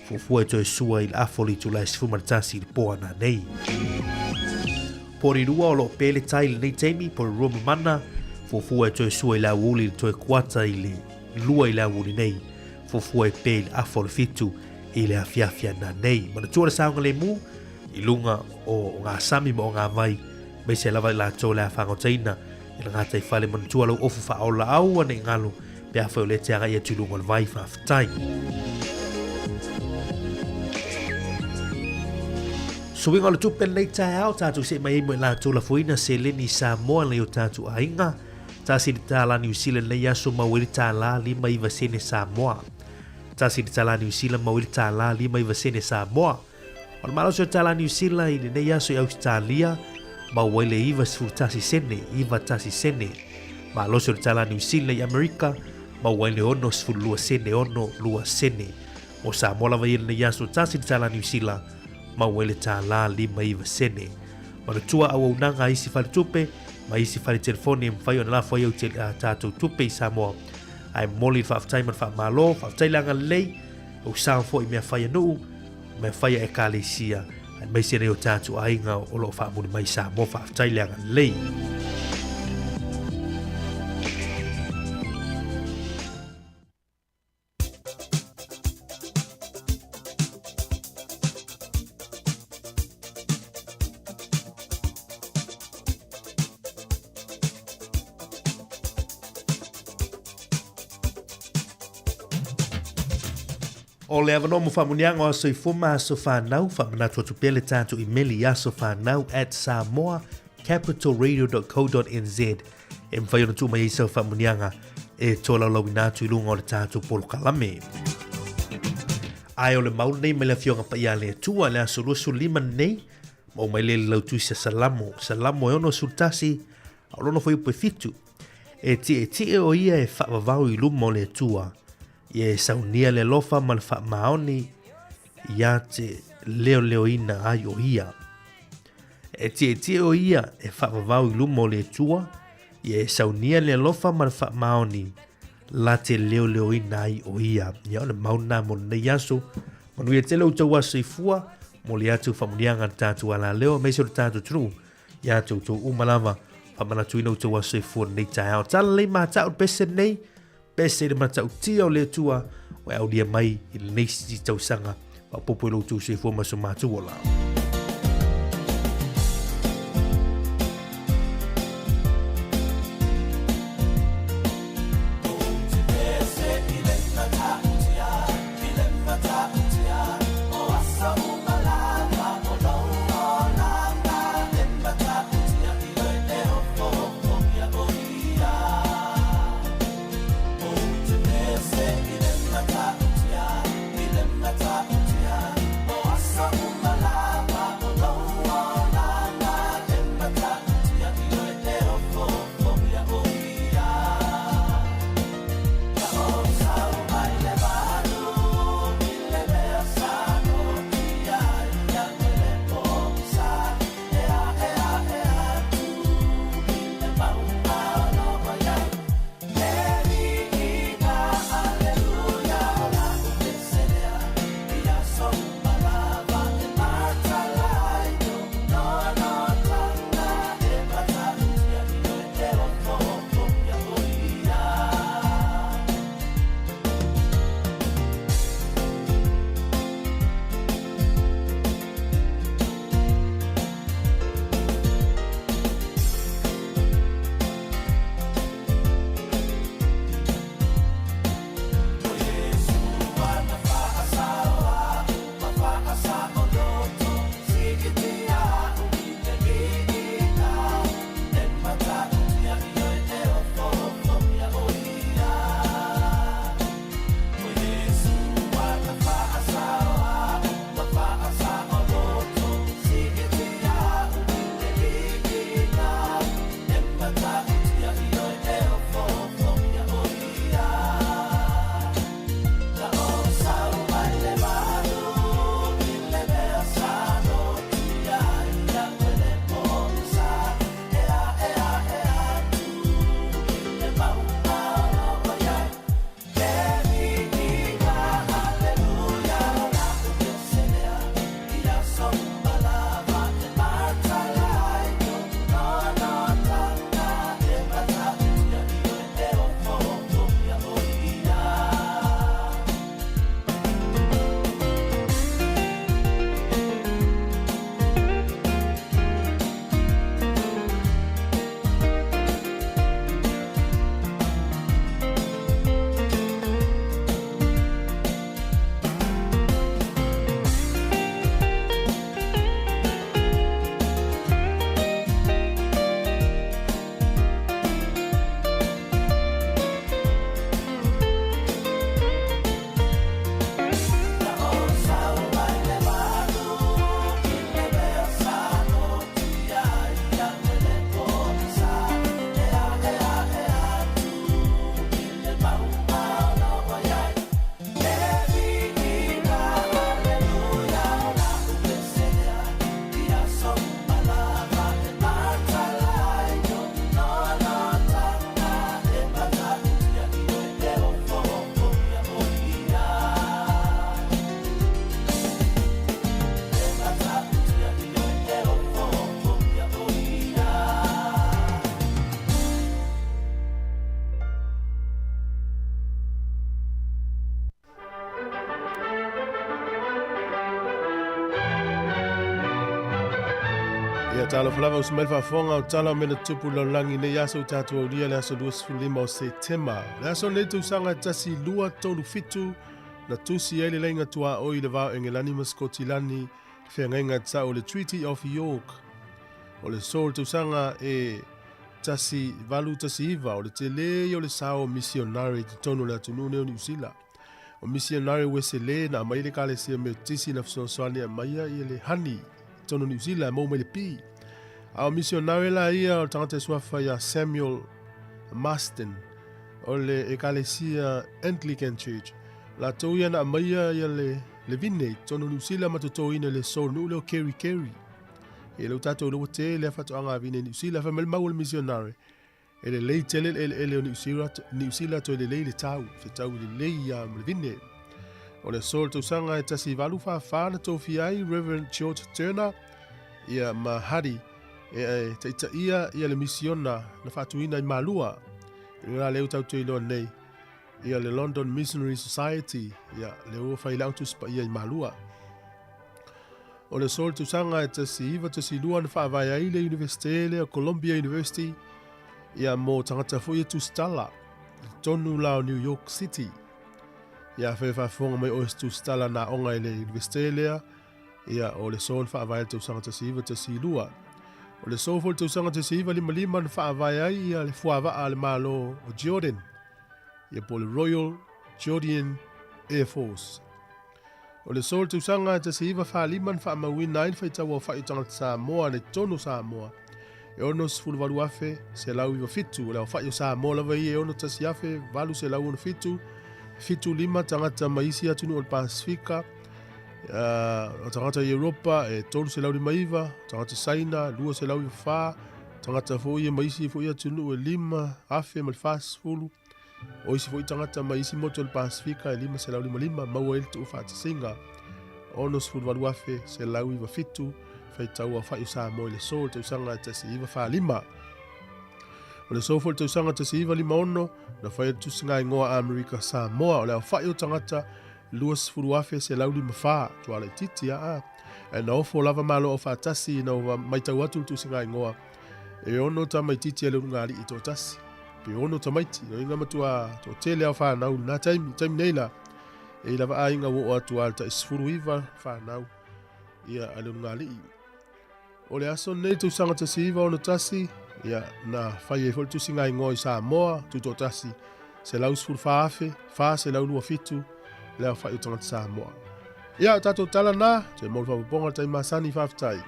fuafua e toe sua i le afa o le itula e 11 i le pō ana nei. Porirua o lo o pē le tai i lenei taimi, Porirua mamana, fuafua e toe sua i le aoauli i le toe kuata i le 2 i le aoauli nei, fuafua e pē i le afa o le 7 i le afiafi ana nei. Manatua le saogalemu i luga o ngā sami ma o ngā vai, aemaise lava i latou le a fāgotaina i le gātai whale manatua lau ofu whaaola aua nei ngalo pe a whai o le te agai atu i luga o le vai whawhetai. Suiga o le tupe lenei taeao, tātou se mai ai mo i latou lafoina seleni Samoa nei o tātou aiga. Tasi le tālā New Zealand nei aso mau ai le tālā 59 sene Samoa. Tasi le tālā Niu Sila mau i le tālā 59 sene Samoa. O le malosi o le tālā Niu Sila i lenei aso i Ausetalia, mau ai le 91 sene, 91 sene. Malosi o le tālā Niu Sila i Amerika, mau ai le 62 sene, 62 sene. Mo Samoa lava ia i lenei aso, tasi le tālā Niu Sila, mau ai le tālā 59 sene. Manatua auaunaga a isi faletupe ma isi fale telefoni e mafai ona lafo ai au tātou tupe i Samoa. Ae momoli le faafetai ma le faamalo, faafetai le agalelei, ou sao foi i mea fai a nuu, mea fai a ekalesia, aemaise nei o tātou aiga o lo o faamuli mai i Samoa, faafetai le agalelei. O le avanoa mo faamuniaga o aso soifua ma aso fanau, faamanatu atu pea le tatou imeli i asofanau at samoacapitalradio.co.nz e mafai ona tuu mai ai sau faamuniaga e tolaulauina atu i luga o le tatou polokalame. Ae o le mau lenei mai le Afioga Paia a le Atua i le aso 25 lenei, maua mai lea i le lautusi a Salamo, Salamo e 61, a o lona fuaiupu e 7. E tietie o ia e faavavau i luma o le Atua, ia e saunia le alofa ma le faamaoni ia te leoleoina ai o ia. E tietie o ia e faavavau i luma o le Atua, ia e saunia le alofa ma le faamaoni la te leoleoina ai o ia. Ia o le mau lena mo lenei aso. Manuia tele outou aso soifua, momoli atu faamanuiaga a le tatou alaleo aemaise o le tatou atunuu ia te outou uma lava. Faamanatuina outou aso soifua lenei taeao. Talalelei matau le pese lenei, pese i le matautia o le Atua ua e aulia mai i lenei isi tausaga. Faaopoopo i lo outou soifua ma so matou ola. Ia talofa lava uso mai le faafofoga o tala o mea na tupu i le lalolagi i nei aso ua tatou aulia le aso 25 o Setema. O le aso lenei tausaga e 1237 na tusi ai le laina tuaoi i le va o Engelani ma Sikotilani le feagaiga tau o le Treaty of York. O le so o le tausaga e 1819 o le tele ia o le sao o misionare i totonu o le atunuu nei o Niu Sila. O misionare Wesele na aumai le Ekalesia Metotisi na fesoasoani e aumaia ia le honey i totonu o Niu Sila e maua mai le pi. A o misionare la ia o le tagata e suafa ia Samuel Marsden o le Ekalesia Anglican Church. Latou ia na aumaia ia le, le vine i totonu o Niu Sila ma totoina i le aso nuu lea o Kerikeri. E leu tatou iloa ua tele a faatoaga a vine i Niu Sila, fai mai le mau a le misionare, E lelei tele le eleele o Niu Sila toe lelei le tau, se tau lelei ia ma le vine. O le aso o le tausaga e 1844 na tofia ai Reverend George Turner ia ma Hardy e, e taitaia ia le misiona na faatuina i Malua. I le lea ua tatou iloa nei ia le London Missionary Society ia le ua fai lau Tusi Paia i Malua. O le aso o le tausaga e 1912 na faavae ai le Iunivesite lea o Columbia University ia mo tagata foi e tusitala i totonu la o New York City. Ia afai e faafofoga mai oe se tusitala na aoga i le Iunivesite lea, ia o le aso na faavae ai le tausaga 1912. O le aso foi le tausaga 1955 na faavae ai ia le fuavaa a le Malo o Jordan, ia po o le Royal Jordian Air Force. O le aso o le tausaga e 1945 na faamauina ai le faitau-aofai o tagata Samoa nei totonu o Samoa, e 68,197. O le aofai o Samoa lava ia e 61,867, 75 tagata mai isi atunuu o le Pasefika, o tagata i Europa e 359, tagata Saina 294, tagata foi ia mai isi foi atunuu e 5,040, O isi foi tagata mai isi motu o le Pasefika e 555 maua ai le tuufaatasiga 68,197 faitau aofai o Samoa i le aso o le tausaga e 1945. O le aso foi o le tausaga 1956 na faia le tusiga igoa a Amerika Samoa o le aofai o tagata 20,154 tuala laitiiti a a na ofo lava Malo Aufaatasi ina ua matau atu le tusiga igoa E ono tamaititi a le ulugalii e toatasi, pe ono tamaiti, no inga matua toatele ao whanau na taimi, taimi nei la, e i lava aiga ua oo atu a le tai 19 whanau ia a le ulugalii. O le aso nei tausaga 1961, ia na fai ai foi le tusiga igoa i Samoa, tutoatasi, 114,427 le aofai o tagata Samoa. Ia, o tatou tala na, toe mo le faaopoopoga o le taimi masani, faafetai.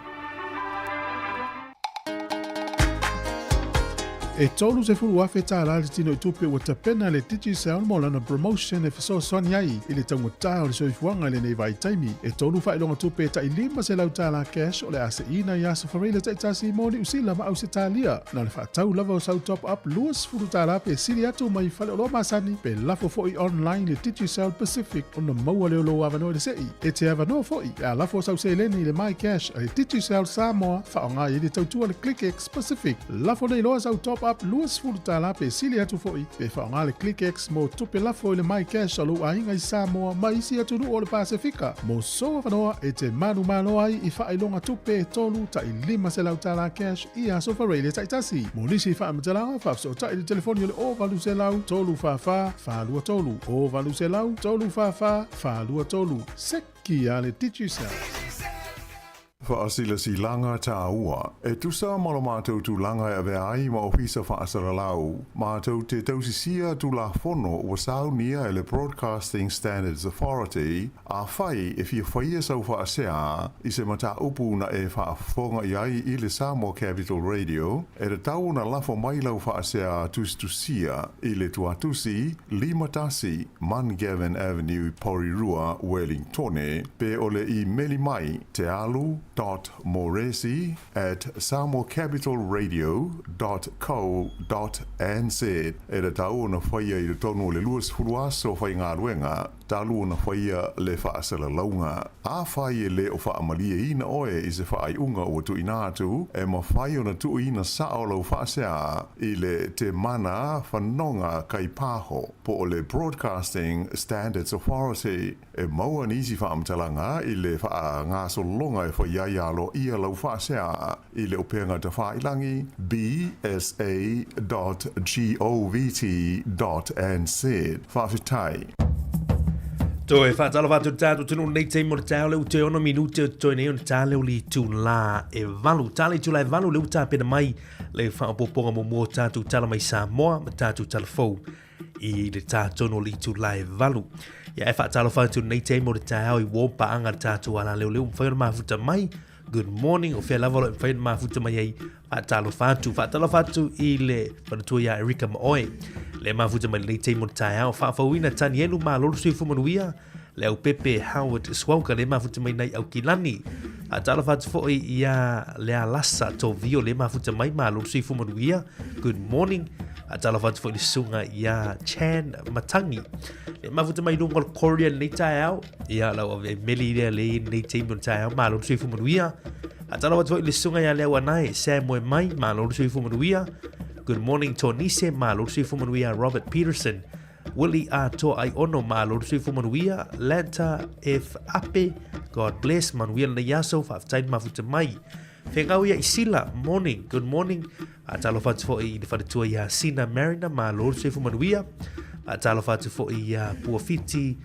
E $30,000 le tino i tupe ua tapena e le Digicel mo lana promotion e fesoasoani ai i le taugata o le soifuaga i lenei vaitaimi. E tolu faailoga tupe e tai $500 cash o le a seina i aso Fareila taitasi mo Niu Sila ma Ausetalia. Na o le faatau lava o sau top up $20 pe sili atu mai faleoloa masani pe lafo foi online le Digicel Pacific ona maua lea o lou avanoa i le sei. E te avanoa foi pe a lafo sau seleni i le MyCash a le Digicel Samoa faaaoga i ai le tautua le ClickX Pacific. Lafo nei loa sau top up $20 pe sili atu foi pe faaaoga le ClickX mo tupe lafo i le MyCash a lou aiga i Samoa ma isi atunuu o le Pasefika. Mo sou avanoa e te manumalo ai i faailoga tupe e tolu tai $500 cash i aso Faraile taitasi. Mo nisi faamatalaga, faafesootai i le telefoni o le 0800 344 423, 0800 344 423. Seki a le Digicel. Faasilasilaga tāua. E tusa ma lo mātou tulaga e avea ai ma Ofisa Faasalalau, mātou te tausisia Tulafono ua saunia e le Broadcasting Standards Authority, Afai e fia faia sau faasea i se mataupu na e faafofoga i ai i le Samoa Capital Radio, e tatau ona lafo mai lau faasea tusitusia i le tuatusi 51 Mungavin Avenue, Porirua, Wellingtone, pe o le imeli mai tealu dot moresi at samoacapitalradio dot co dot nz. E tatau ona faia i totonu o le 20 aso faigaluega talu ona faia le faasalalauga. Afai e le o faamalieina oe i se faaiuga ua tuuina atu, e mafai ona tuuina sao lau faasea i le Te Mana Whanonga Kaipaho po o le Broadcasting Standards Authority. E maua nisi faamatalaga i le faagasologa e fai ai aloaia lau faasea i le upega tafailangi bsa dot govt dot nz. Faafetai. Toe whaatalofa atu tātou tunu nei te mo le tau le ute ono minute o toi nei ona tā leo li tū la e valu. Tā le tū la e valu le uta pena mai le whaopoponga mo mō tātou tala mai Samoa ma tātou tala fou i le tā tono li tū la e valu. Ia, e faatalofa atu i lenei taimi o le taeao i uō paaga le tatou alaleoleo ua mafai ona mafuta mai. Good morning, o fea lava o lo o mafai ona mafuta mai ai. Faatalofa atu, faatalofa atu i le faletua ia Erika ma oe. Le mafuta mai lenei taimi o le taeao. Faafouina Tanielu malo le soifua manuia. Le aupepe Howard Swauka le mafuta mai nai Aukilani. Faatalofa atu foi ia Lealasa Tovio le mafuta mai malo le soifua manuia. Good morning. Faatalofa atu foi i le susuga ia Chan Matangi. Le mafuta mai luga o le Korea lenei taeao. Ia lau ave meli lea le i lenei taimi o le taeao. Malo le soifua manuia. Faatalofa atu foi i le susuga ia Leo Anae, Sam Moe Mai, malo le soifua manuia. Good morning Tonise, malo le soifua manuia Robert Peterson. Willie Atoa Aiono, malo le soifua manuia. Lanta F. Ape, God bless, manuia lenei aso, faafetai le mafuta mai. Whengau ia Isila, morning, good morning. Faatalofa atu foi i le faletua ia Sina Mariner, malo le soifua manuia. Faatalofa atu foi ia Puafiti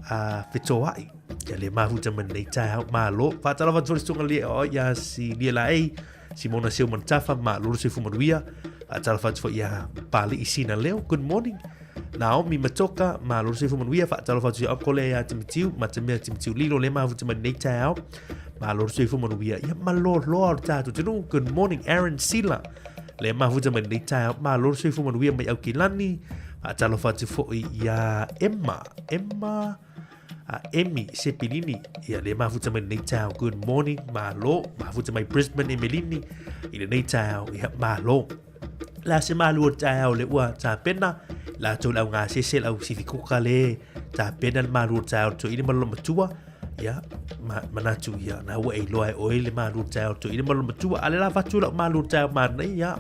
a Fetoai, ia le mafuta mai lenei taeao, malo. Faatalofa atu foi le susuga lia o ia si Lia Laei, Simona Seu Manutafa, malo le soifua manuia. Faatalofa atu foi ia Pali'i Sina Leo, good morning. Naomi Matoka, malo le soifua manuia. Faatalofa atu ia Uncle ia Timitiu, Matamea Timitiu Lilo, le mafuta mai lenei taeao. Malo le soifua manuia. Ia maloloa o le tatou atunuu. Good morning Aaron Sila. Le mafuta mai lenei taeao. Malo le soifua manuia mai Aukilani. Faatalofa atu foi ia Emma, Emma a Emi Sepilini. Ia le mafuta mai lenei taeao. Good morning, malo. Mafuta mai Brisbane Emelini i lenei taeao. Ia malo. La se malu o le taeao le ua tapena latou le au gasese le au sifikuka le tapena le malu o le taeao le toeaina ma lona matua ia ma, manatu ia na ua e iloa e oe le malu o le taeao le toeaina ma lona matua a le la fatu lau malu o le taeao manaia ia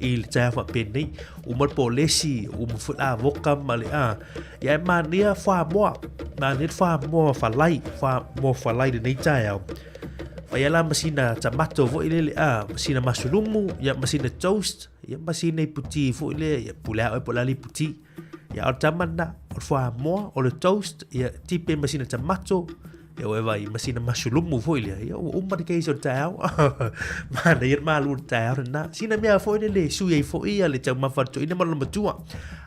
i le taeao faapenei uma le polesi uma foi la avoka ma le a ia e manaia fuamoa manaia le fuamoa falai fuamoa falai lenei taeao. Faia la ma sina tamato foi lele a, ma sina masulumu, ia ma sina toast, ia ma sina iputi foi le, ia pule a oe po o le a le iputi. Ia o le tama lena, o le fuamoa, o le toast, ia tipe ma sina tamato, ia ua e vaai ma sina masulumu foi lea, ia ua uma le case o le taeao. Manaia le malu o le taeao lena. Sina mea foi lele e sui ai foi ia le taumafa a le toeaina ma lona matua.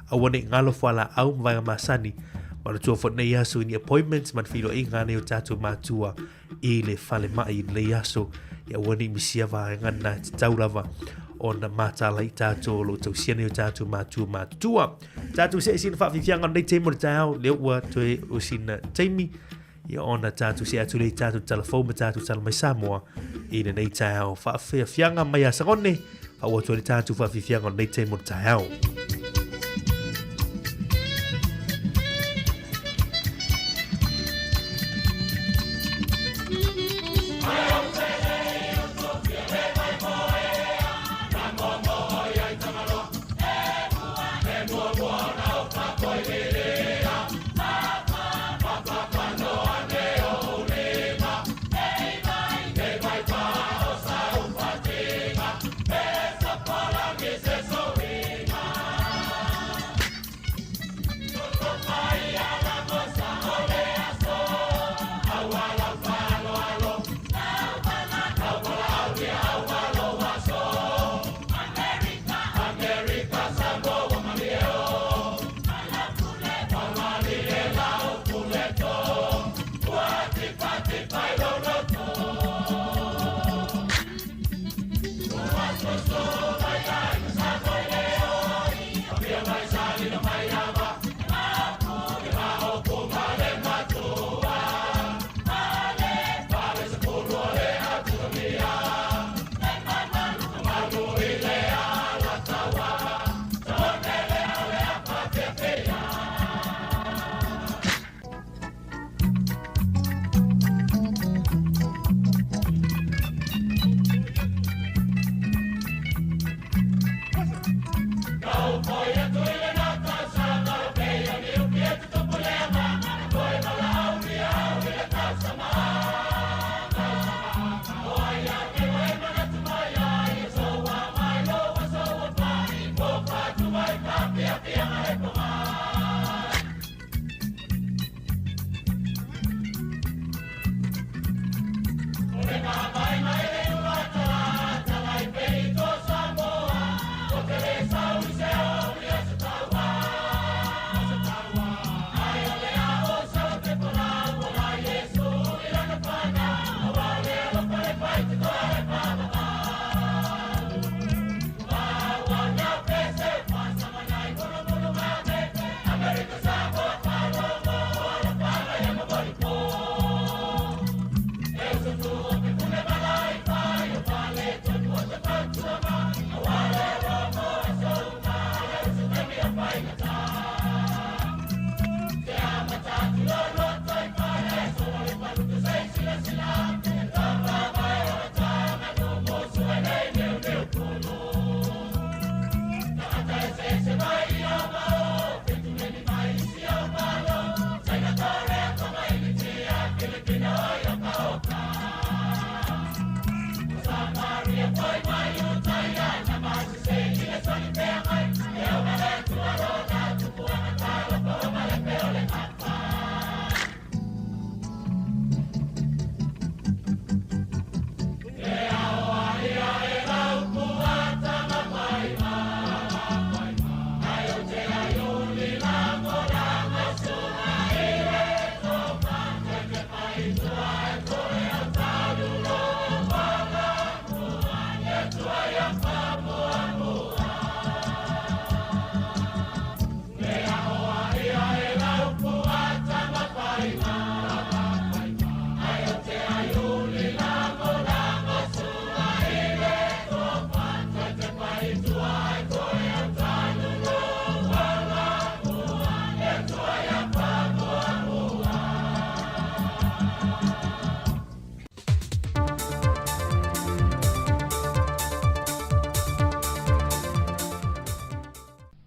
Aua ne i galo fualaau ma vaega masani. Manatua foi lenei aso i ni appointments ma ni feiloaiga nei o tatou matua i le falemai i lenei aso, ia aua ne i misia vaega na e tatau lava ona mataala i tatou o lo o tausia nei o tatou matua matutua. Tatou see sina faafiafiaga o lenei taimi o le taeao, lea ua toe o sina taimi, ia ona tatou see atu lea i tatou tala fou ma tatou tala mai Samoa i lenei taeao. Faafiafiaga mai a Sagone, faauu atu ai le tatou faafiafiaga o lenei taimi o le taeao.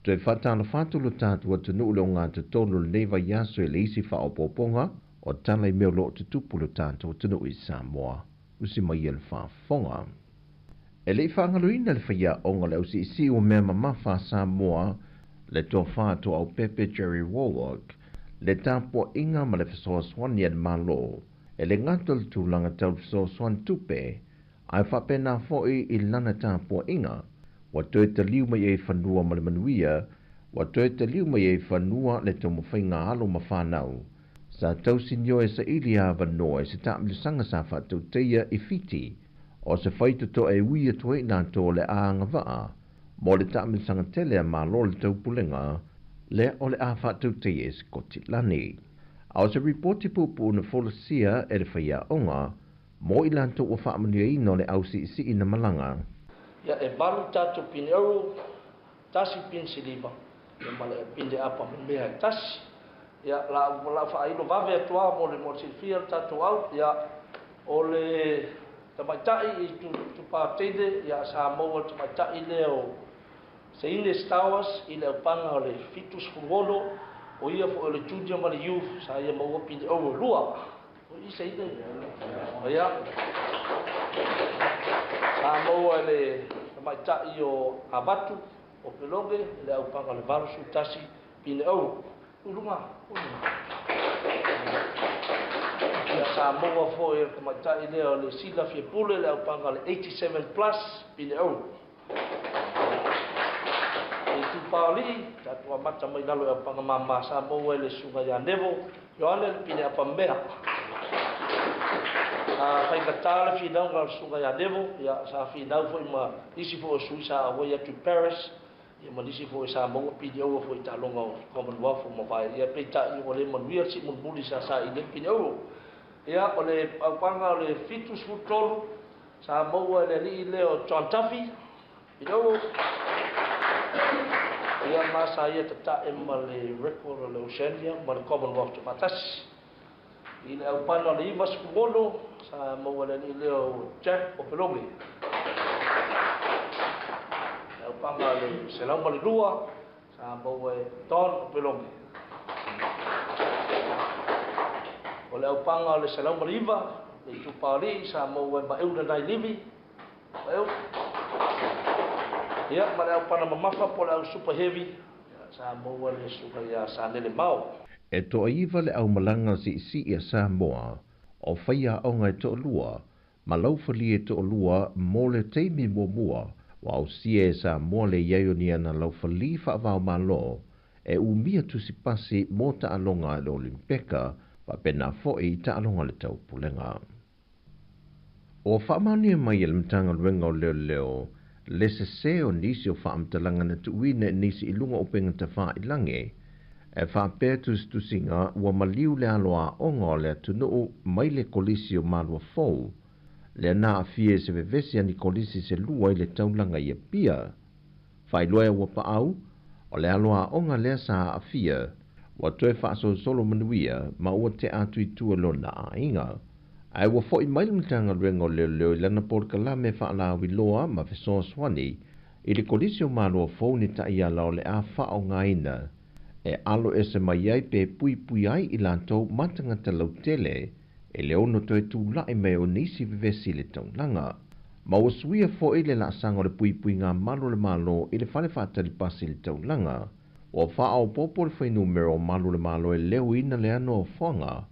Toe faatalofa atu lo tatou atunuu i le ogatotonu o lenei vaiaso i le isi faaopoopoga o tala i mea o lo o tutupu i lo tatou atunuu i Samoa. Usi mai ia le faafofoga. E le i faagaloina le faiaoga o le ausiisii o mea mamafa a Samoa, le Tofa Toaopepe Jerry Wallwork, le tapuaiga ma le fesoasoani a le Malo, e le gata o le tulaga tau le fesoasoani tupe, ae faapena foi i lana tapuaiga, ua toe taliu mai ai i fanua ma le manuia, ua toe taliu mai ai i fanua le taumafaiga a alo ma fanau. Sa tausinio e saili avanoa i se taamilosaga sa faatautaia i Fiti, o se faitotoa e ui atu ai i latou o le a agavaa mo le taamilosaga tele a Malo o le Taupulega lea o le a faatautaia i Sikotilani. A o se ripoti puupuu na folasia e le faiaoga mo i latou ua faamanuiaina o le au siisii na malaga. Ia, e valu tatou pine euro, tasi pine siliva, ia ma le pine apa memea e tasi. Ia, la ua la faailo vave atu lava mo le mo le silafia le tatou au, ia, o le tamaitai i Itupa Teine, ia, sa maua le tamaitai lea o Seine Stowers i le aupaga o le 76, o ia foi o le Junior ma le Youth, sa ia maua pine euro e lua. O i Seine, ia, sa maua e le tamaitai o Avatu o Peloge i le aupaga o le 81 pine euro. I luga, i luga. Ia, sa maua foi e le tamaitai lea o le Sila Fiapule le aupaga o le 87 plus pine euro. I Itupaolii, tatou amata mai lalo i aupaga mama, sa maua e le Susuga ia Nevo Ioane le pine apa mea. Sa faigata le finauga a le Susuga ia Nevo, ia, sa finau foi ma nisi foi o sui sa auai atu i Paris, ia ma nisi foi sa maua pine auro foi i taaloga o Commonwealth ua mavae, ia peitai ua le manuia le simulimuli sa saili ai le pine auro. Ia, o le aupaga o le 73 sa maua e le alii lea o John Duffy, pine auro. Ia ma sa ia tatae ma le record o le Oceania ma le Commonwealth tuufaatasi. I le aupana o le 96, sa maua e le alii lea o Jack Opeloge. Le aupaga o le 102, sa maua e Don Opeloge. O le aupaga o le 109, le itupa o alii, sa maua e Maeuna Nailivi. Maeu. Ia, ma le aupana mamafa po o le au super heavy, sa maua e le susuga ia Sanele Mao. E toaiva le aumalaga siisii a Samoa, o faiaoga e toalua, ma laufalie e toalua mo le taimi muamua ua ausia e Samoa le i ai o ni ana laufali faava-o-Malo e umia tusipasi mo taaloga a le Olimpeka faapena foi i taaloga a le Taupulega. Ua faamaonia mai e le Matagaluega o Leoleo le sese o nisi o faamatalaga na tuuina i nisi i luga o upega tafailange e faapea tusitusiga ua maliu le alo aoga o le atunuu mai le Kolisi o Malua Fou lea na aafia i se vevesi a ni kolisi se lua i le taulaga i Apia. Faailoa e Uapaau, o le alo aoga lea sa aafia ua toe faasolosolo manuia ma ua tea atu i tua lona aiga. Ae ua foi mai le Matagaluega o Leoleo i lana polokalame faalauiloa ma fesoasoani i le Kolisi o Malo Fou ni taiala o le a faaaogaina e alo ese mai ai pe puipui ai i latou ma tagata lautele e le ono toe tulai mai o nisi vevesi i le taulaga. Ma ua suia foi le laasaga o le puipuiga malu o le Malo i le fale faatali pasi i le taulaga. Ua faaopoopo le fuainumera o malu o le Malo e leoina le ano ofoaga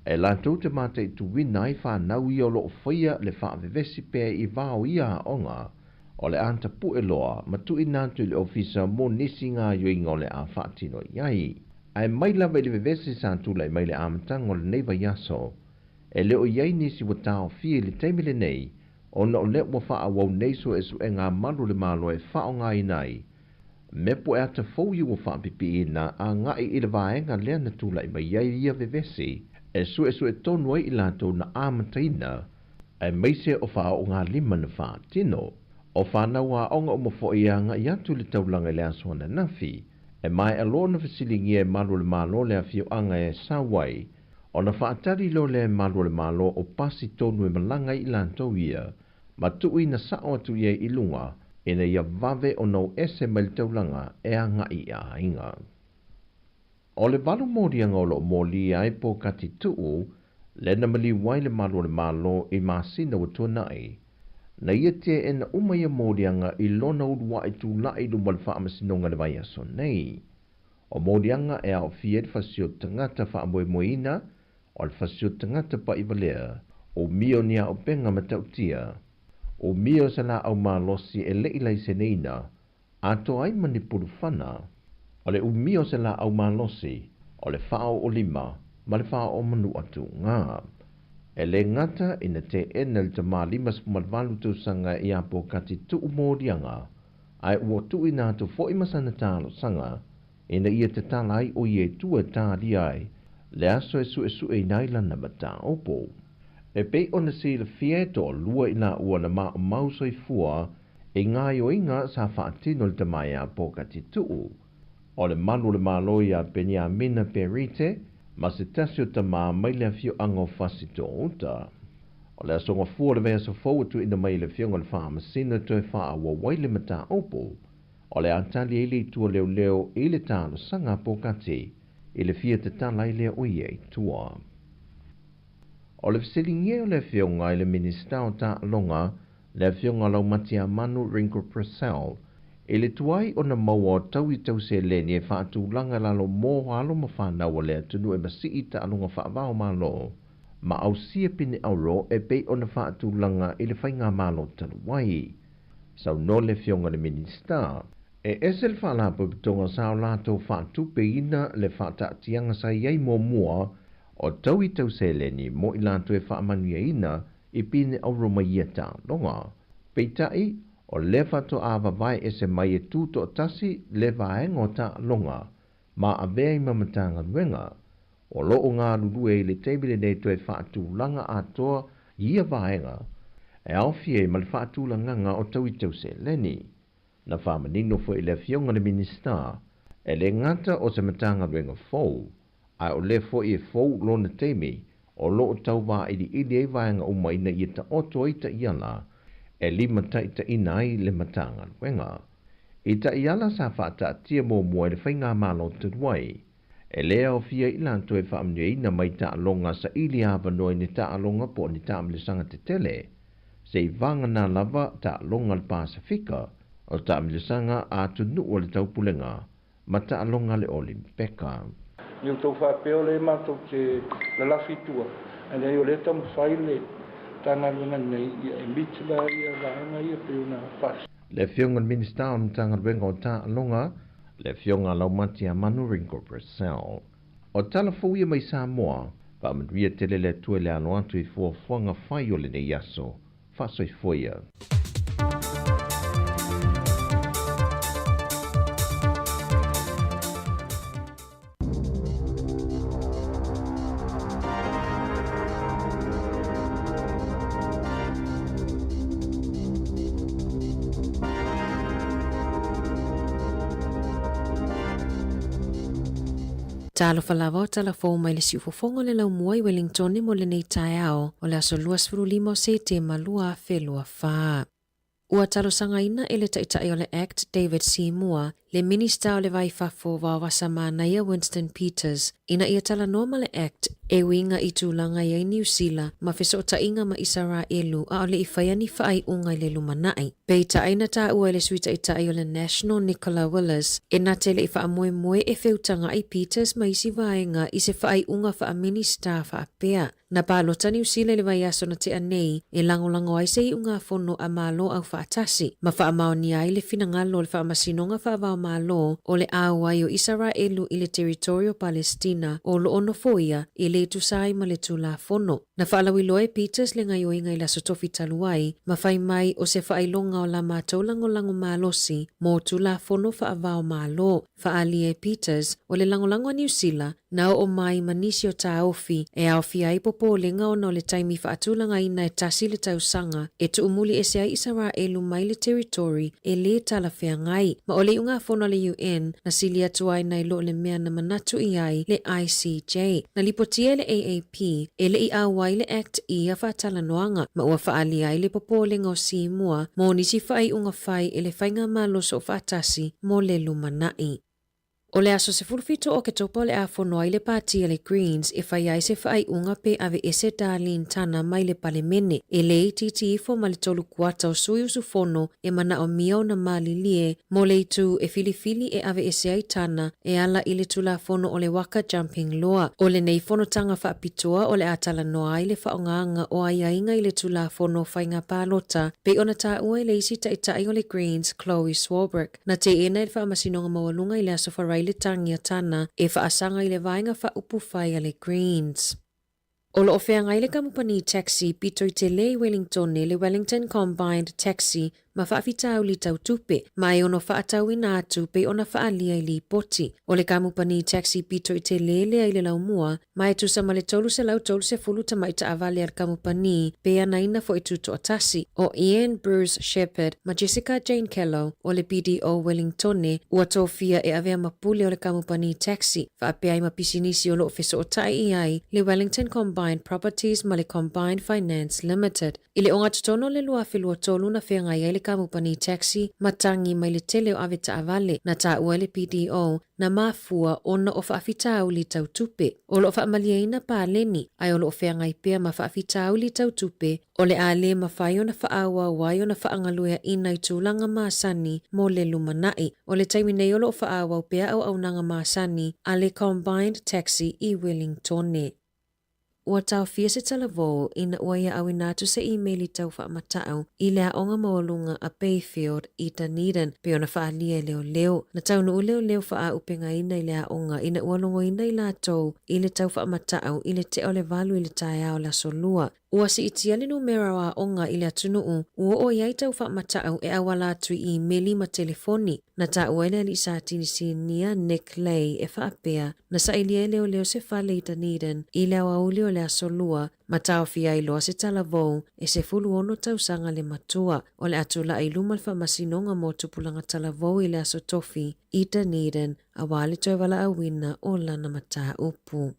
e latou te mataituina ai fanau ia o lo o faia le faavevesi pea i va o ia aoga o le a tapue loa ma tuuina atu i le ofisa mo nisi gaoioiga o le a faatino i ai. Ae mai lava i le vevesi sa tulai mai i le amataga o lenei vaiaso, e le o i ai nisi ua taofia i le taimi lenei ona o lea ua faaauau nei suesuega a malu o le Malo e faaaogaina ai mea poe ata fou ia ua faapipiina agai i le vaega lea na tulai mai ai ia vevesi e suesue tonu ai i latou na amataina aemaise o faaoogalima na faatino. O fanau aoga uma foi e agai atu i le taulaga i le aso ananafi, e maea loa ona fesiligia e malu o le Malo le afioaga e sau ai, ona faatali loa lea e malu o le Malo o pasi tonu e malaga ai i latou ia, ma tuuina sao atu i ai i luga. ina ia vave ona o ese mai le taulaga e agai i aiga. O le valu moliaga o loo molia ai Pokati Tuu lea na maliu ai le malu o le Malo i masina ua tuanai, na ia teena uma ia moliaga i lona uluai tulai i luma o le Faamasinoga i le vaiaso nei. O moliaga e aofia ai le fasi o tagata faamoemoeina, o le fasi o tagata pa'ivalea, umia o ni aopenga matautia, umia o se laau malosi e le i laiseneina, atoa ai ma ni pulufana. O le umia o se laau malosi, o le faaoolima ma le faaoomanu'a tuuga. E lē gata ina teena e le tamā 58 tausaga ia Pokati Tuu moliaga, ae ua tuuina atu fo'i ma sana talosaga ina ia tatala ai o ia i tua e talia ai le aso e su'esu'eina ai lana mataupu. E pei ona silafia e toalua i laua na maumau soifua i gaoioiga sa faatino e le tama ia Pokati Tuu, o le Malu o le Malo ia Peniamina Perite ma se tasi o tama mai le afioaga o Fasitoouta. O le aso Gafua o le vaiaso fou e tuuina mai e le Afioga i le Faamasino e toe faaauau ai le mataupu. O le a tali ai le itu a leoleo i le talosaga a Pokati i le fia tatala ai lea o ia i tua. O le fesiligia o le Afioga i le Minisita o Taaloga, le Afioga Laumatiamanu Ringo Purcell, i le tuai ona maua o taui tau seleni e faatulaga i lalo mo alo ma fanau a le atunuu e masii i taaloga faava o Malo ma ausia pine auro e pei ona faatulaga i le faigamalo talu ai. Saunoa le Afioga i le Minisita, e ese le Faalapotopotoga sa o latou faatupeina le faataatiaga sa i ai muamua o taui tau seleni mo i latou e faamanuiaina i pine auro mai ia taaloga. Peitai, o lea faatoa vavae ese mai e tutoatasi le vaega o taaloga ma avea i ma Matagaluega o lo o galulue i le taimi lenei toe faatulaga atoa i ia vaega e aofia ai ma le faatulagaga o taui tau seleni. Na faamanino foi i le Afioga i le Minisita, e le gata o se Matagaluega fou, ae o lea foi e fou lona taimi o lo o tau vailiili ai vaega uma ina ia taoto ai taiala e limataitaiina ai le Matagaluega. I taiala sa faataatia muamua e le Faigamalo talu ai, e lē aofia ai i latou e faamanuiaina mai taaloga saili avanoa i ni taaloga po o ni taamilosaga tetele, seivagana lava taaloga a le Pasefika, o taamilosaga a atunuu o le Taupulega ma taaloga a le Olimpeka. Ni outou faapea o lea matou te lalafi i tua, ae leai o lea e taumafai le Matagaluega nei ia e meet la ia vaega ia pei ona faasino. Le Afioga i le Minisita o le Matagaluega o Taaloga, le Afioga Laumatiamanu Ringo Purcell. O tala fou ia mai Samoa, faamanuia tele le Atua i le alo atu i fuafuaga fai o lenei aso. Faasoifua ia. Talofa lava o tala fou mai le siufofoga o le laumua i Wellingtone mo lenei taeao o le aso 25 o Setema 2024. Ua talosagaina e le Taitai o le act David Seymour le Minista o le Vai Fafo Vaovasa Manaia Winston Peters ina ia talanoa ma le act e uiga i tulaga i ai Niu Sila ma fesootaiga ma Isaraelu a o le i faia ni faaiuga i le lumanai. Peitai na taua e le Sui Taitai o le National Nicola Willis e na te le i faamoemoe e feutaga'i Peters ma isi vaega i se faaiuga faa-Minista faapea. Na palota Niu Sila i le vaiaso na tea nei e lagolago ai se iugafono a Malo Aufaatasi ma faamaonia ai le finagalo o le Faamasinoga Faavaomalo o le auai o Isaraelu i le Teritory o Palestina o lo o nofoia e le tusa ai ma le Tulafono. Na faalauiloa e Peters le gaioiga i le Aso Tofi talu ai ma fai mai o se faailoga o la matou lagolago malosi mo Tulafono Faavaomalo. Faaalia e Peters o le lagolago a Niu Sila. Na oo mai ma nisi o taofi e aofia ai popolega ona o le taimi faatulagaina e tasi le tausaga e tuumuli ese ai Isaraelu mai le territory e lē talafeagai. Ma o le iugafono a le UN na sili atu ai nai lo le mea na manatu i ai le ICJ. Na lipotia e le AAP e le i auai le Act i ia faatalanoaga ma ua faaalia ai le popolega o Simua mo nisi faaiuga fai e le Faigamalo Soofaatasi mo le lumanai. O le aso 17 o Oketopa o le a fono ai le Pati a le Greens e fai ai se faaiuga pe aveese Darlene Tana mai le Palemene. E lē itiiti ifo ma le tolu kuata o sui usufono e manaomia ona malilie mo le itu e filifili e aveese ai Tana e ala i le Tulafono o le Waka Jumping Law. O lenei fonotaga faapitoa o le a talanoa ai le faaaogaga o aiaiga i le Tulafono o Faiga Palota pei ona taua e le isi taitai o le Greens Chloe Swarbrick. Na teena e le Faamasinoga Maualuga i le Aso Faraile Tangi a Tana e faasaga i le vaega faaupufai a le Greens. O lo o feagai le kamupani taxi pito i tele i Wellingtone le Wellington Combined Taxi ma faafitauli tau tupe, ma e ono faatauina atu pei ona faaalia i lipoti. O le kamupani taxi pito i tele lea i le laumua, ma e tusa ma le 330 tamai taavale a le kamupani pe anaina foi tutoatasi. O Ian Bruce Shepherd ma Jessica Jane Kellow o le BDO Wellingtone ua tofia e avea ma pule o le kamupani taxi, faapea ai ma pisinisi o lo o fesootai i ai le Wellington Combined Properties ma le Combined Finance Limited. I le ogatotonu o le 2023 na feagai ai le kamupani taxi ma tagi mai le tele o ave taavale na taua e le PDO na mafua ona o faafitauli tau tupe. O lo o faamalieina paleni, ae o lo o feagai pea ma faafitauli tau tupe o le a lē mafai ona faaauau ai ona faagalueaina i tulaga masani mo le lumanai. O le taimi nei o lo o faaauau pea auaunaga masani a le Combined Taxi i Wellingtone. Ua taofia se talavou ina ua ia auina atu se imeli tau faamatau i le aoga maualuga a Bayfield i Dunedin pei ona faaalia e leoleo. Na taunuu leoleo faaaupegaina i le aoga ina ua logoina i latou i le tau faamatau i le tea o le valu i le taeao o le aso Lua. Ua siitia le numera o aoga i le atunuu ua oo i ai tau faamatau e auala atu i imeli ma telefoni. Na taua e le alii Satini Sinia Nick Lay e faapea, na sailia e leoleo se fale i Dunedin i le aoauli o le aso Lua ma taofia ai loa se talavou e 16 tausaga le matua. O le a tulai i luma le Faamasinoga mo Tupulaga Talavou i le aso Tofi i Dunedin aua le toe valaauina o lana mataupu.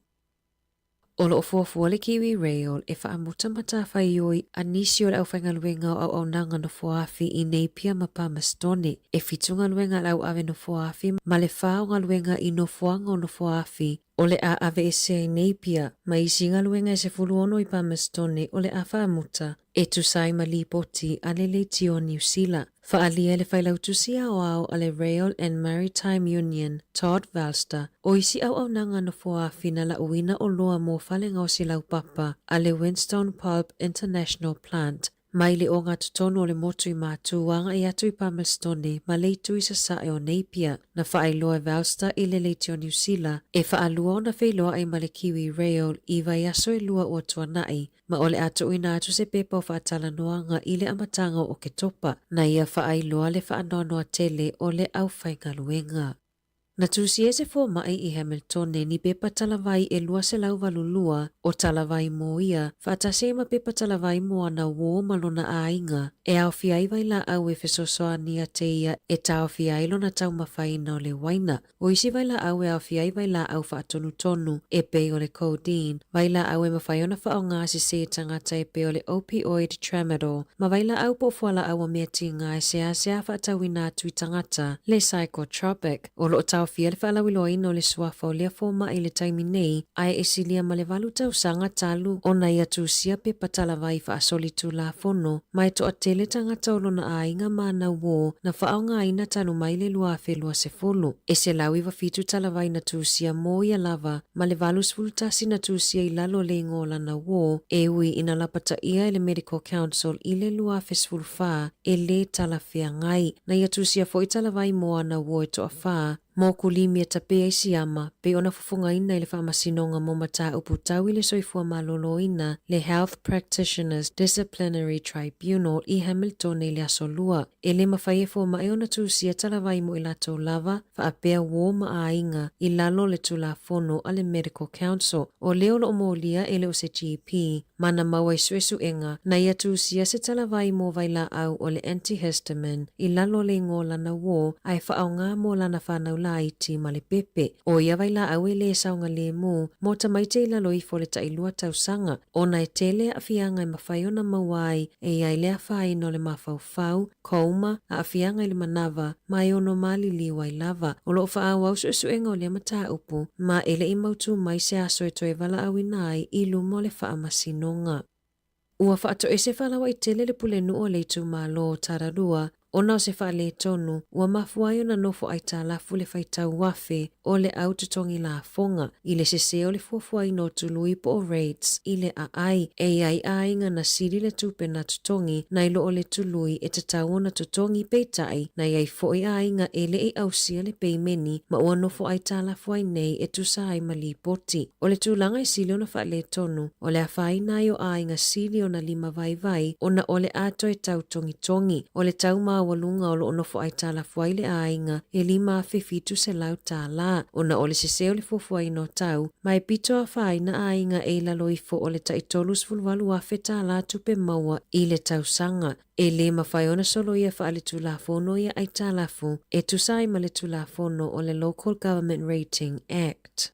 O lo o fuafua le Kiwi Rail e faamuta matafaioi a nisi o le aufaigaluega o auaunaga nofoafi i Napier ma Palmerstone. E fitu galuega a le auave nofoafi ma le fa o galuega i nofoaga o nofoafi o le a aveesea i Napier ma isi galuega e 16 i Palmerstone o le a faamuta e tusa ai ma lipoti a le Leitio Niu Sila. Faaalia e le Failautusi Aoao a le Rail and Maritime Union, Todd Valster, o isi auaunaga nofoafi na lauina oloa mo fale gaosi laupapa a le Winstone Pulp International Plant mai le ogatotonu o le motu i Matu agai atu i Palmerstone ma le itu i sasae o Napier. Na faailoa e Valster i le Leitio Niu Sila e faalua ona feiloai ma le Kiwi Rail i vaiaso e lua ua tuanai ma o le a tuuina atu se pepa o faatalanoaga i le amataga o Oketopa, na ia faailoa le faanoanoa tele o le aufaigaluega. Na tusi e se fomai i Hamiltone ni pepa talavai e 282 o talavai mo ia, faatasi ai ma pepa talavai mo ana uō ma lona aiga, e aofia ai vailaau e fesoasoani ate ia e taofia ai lona taumafaina o le uaina. O isi vailaau e aofia ai vailaau faatonutonu e pei o le codeine, vailaau e mafai ona faaaoga sese tagata e pei o le opioid tramadol, ma vailaau po o fualaau o mea tiga e seasea faatauina atu i tagata, le psychotropic. O lo o taofia le faalauiloaina o le suafa o lea fomai i le taimi nei, ae e silia ma le valu tausaga talu ona ia tusia pepa talavai faasolitulafono ma e toatele tagata o lona aiga ma ana uō na faaaogaina talu mai le 2020. E 197 talavai na tusia mō ia lava ma le 81 na tusia i lalo o le igoa o lana uō e ui ina lapataia e le Medical Council i le 2014 e lē talafeagai. Na ia tusia foi talavai mō ana uō e toawhā. Mokulimi e tape ai siama, pei ona fofogaina i le Faamasinoga mo Mataupu Tau i le Soifua Maloloina, le Health Practitioners Disciplinary Tribunal i Hamiltone i le Aso Lua. E le mafai e fomai ona tusia talavai mo i latou lava, faapea uo ma aiga, i lalo o le Tulafono a le Medical Council. O lea o lo o molia e le o se GP, ma na maua i suesuega, na ia tusia se talavai mo vailaau o le antihistamine i lalo o le igoa o lana uo ae faaaoga mo lana fanau laiti ma le pepe. O ia vailaau e le saogalemu mo tamaiti i lalo ifo o le tailua tausaga, ona e tele aafiaga e mafai ona maua ai e i ai le afaina o le mafaufau, coma, aafiaga i le manava, ma e ono maliliu ai lava. O lo o faaauau suesuega o lea mataupu, ma e le i mautū mai se aso e toe valaauina ai i luma o le Faamasinoga. Ua faatoese faalauaitele le pulenuu o le itumalo o Tararua ona o se faaletonu ua mafua ai ona nofo aitalafu le faitau afe o le au totogi lafoga i le sese o le fuafuaina o tului po o rates i le aai. E i ai aiga na sili le tupe na totogi nai lo o le tului e tatau ona totogi peitai na i ai foi aiga e le i ausia le peimeni ma ua nofo aitalafu ai nei e tusa ai ma lipoti. O le tulaga e sili ona faaletonu, o le afaina ai o aiga sili ona limavaivai ona o le a toe tau togitogi. O le tau maualuga o lo o nofo aitalafu ai le aiga e $5,700 ona o le sese o le fuafuaina o tau, ma e pito afaina aiga e i lalo ifo o le tai $38,000 tupe maua i le tausaga. E le mafai ona soloia faaletulafono ia aitalafu e tusa ai ma le Tulafono o le Local Government Rating Act.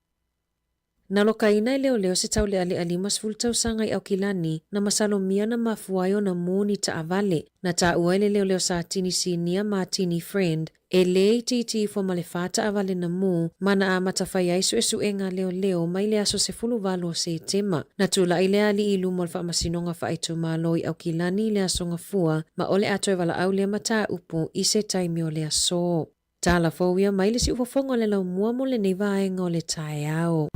Na lokaina e leoleo se taulealea 50 tausaga i Aukilani na masalomia na mafua ai ona mū ni taavale. Na taua e le leoleo Satini Sinia ma Tini Friend e lē itiiti ifo ma le fa taavale na mū ma na amata fai ai suesuega a leoleo mai le aso 18 o Setema. Na tula'i lea alii i luma o le Faamasinoga Faaitumalo i Aukilani i le Aso Gafua ma o le a toe valaau lea mataupu i se taimi o le aso. Tala fou ia mai le siufofoga o le laumua mo lenei vaega o le taeao.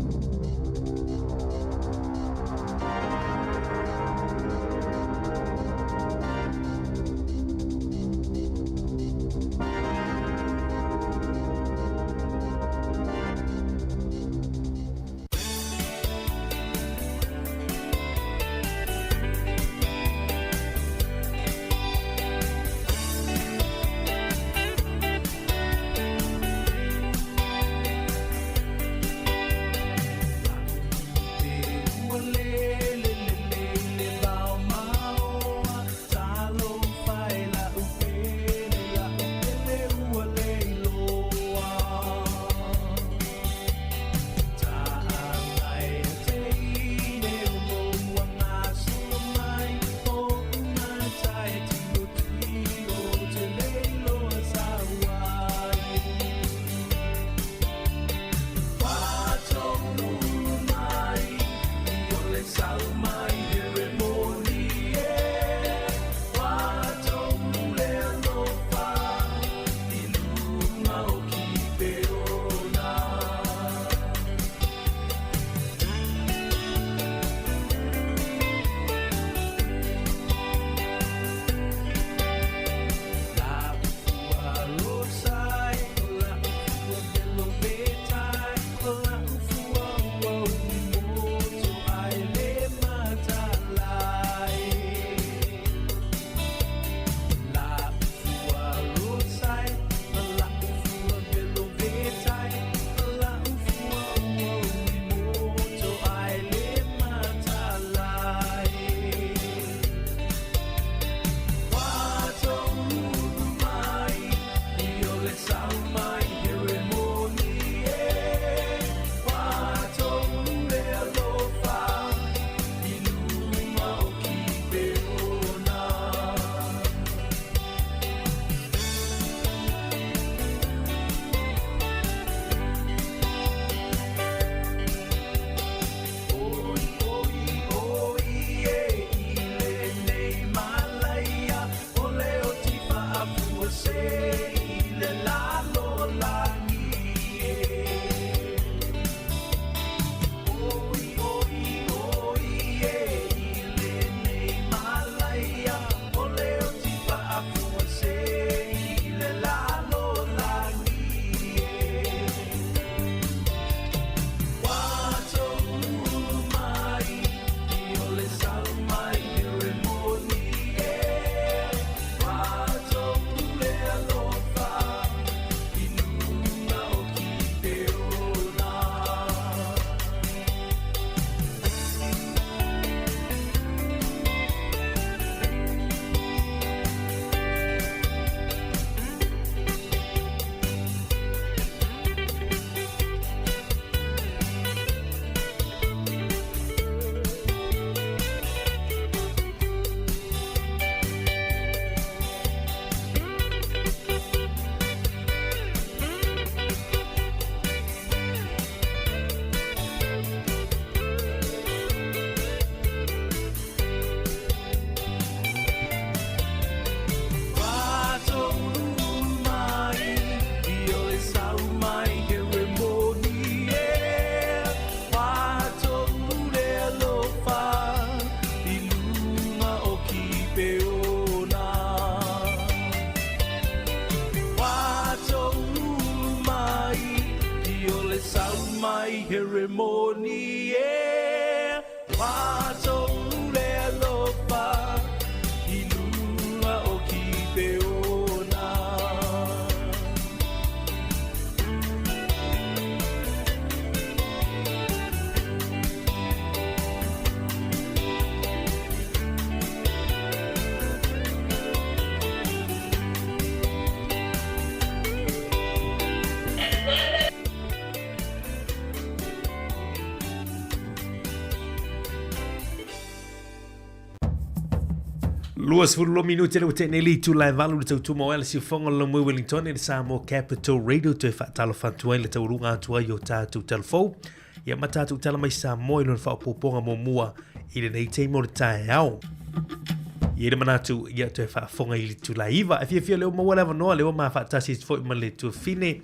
Matou le alofa i luga o Kipeona. 22 minute le ua nei le itula e valu le tautuma o le siufofoga o le Laumui Wellington i le Samoa Capital Radio toe faatalofa atu ai le taualuga atu ai o tatou talafou ia ma tatou tala mai Samoa i lona faaopoopoga muamua i lenei taimi o le taeao. I le manatu ia toe faafofoga i le itula e 9. E fiafia lea ua maua le avanoa lea ua ma faatasi foi ma le tuafine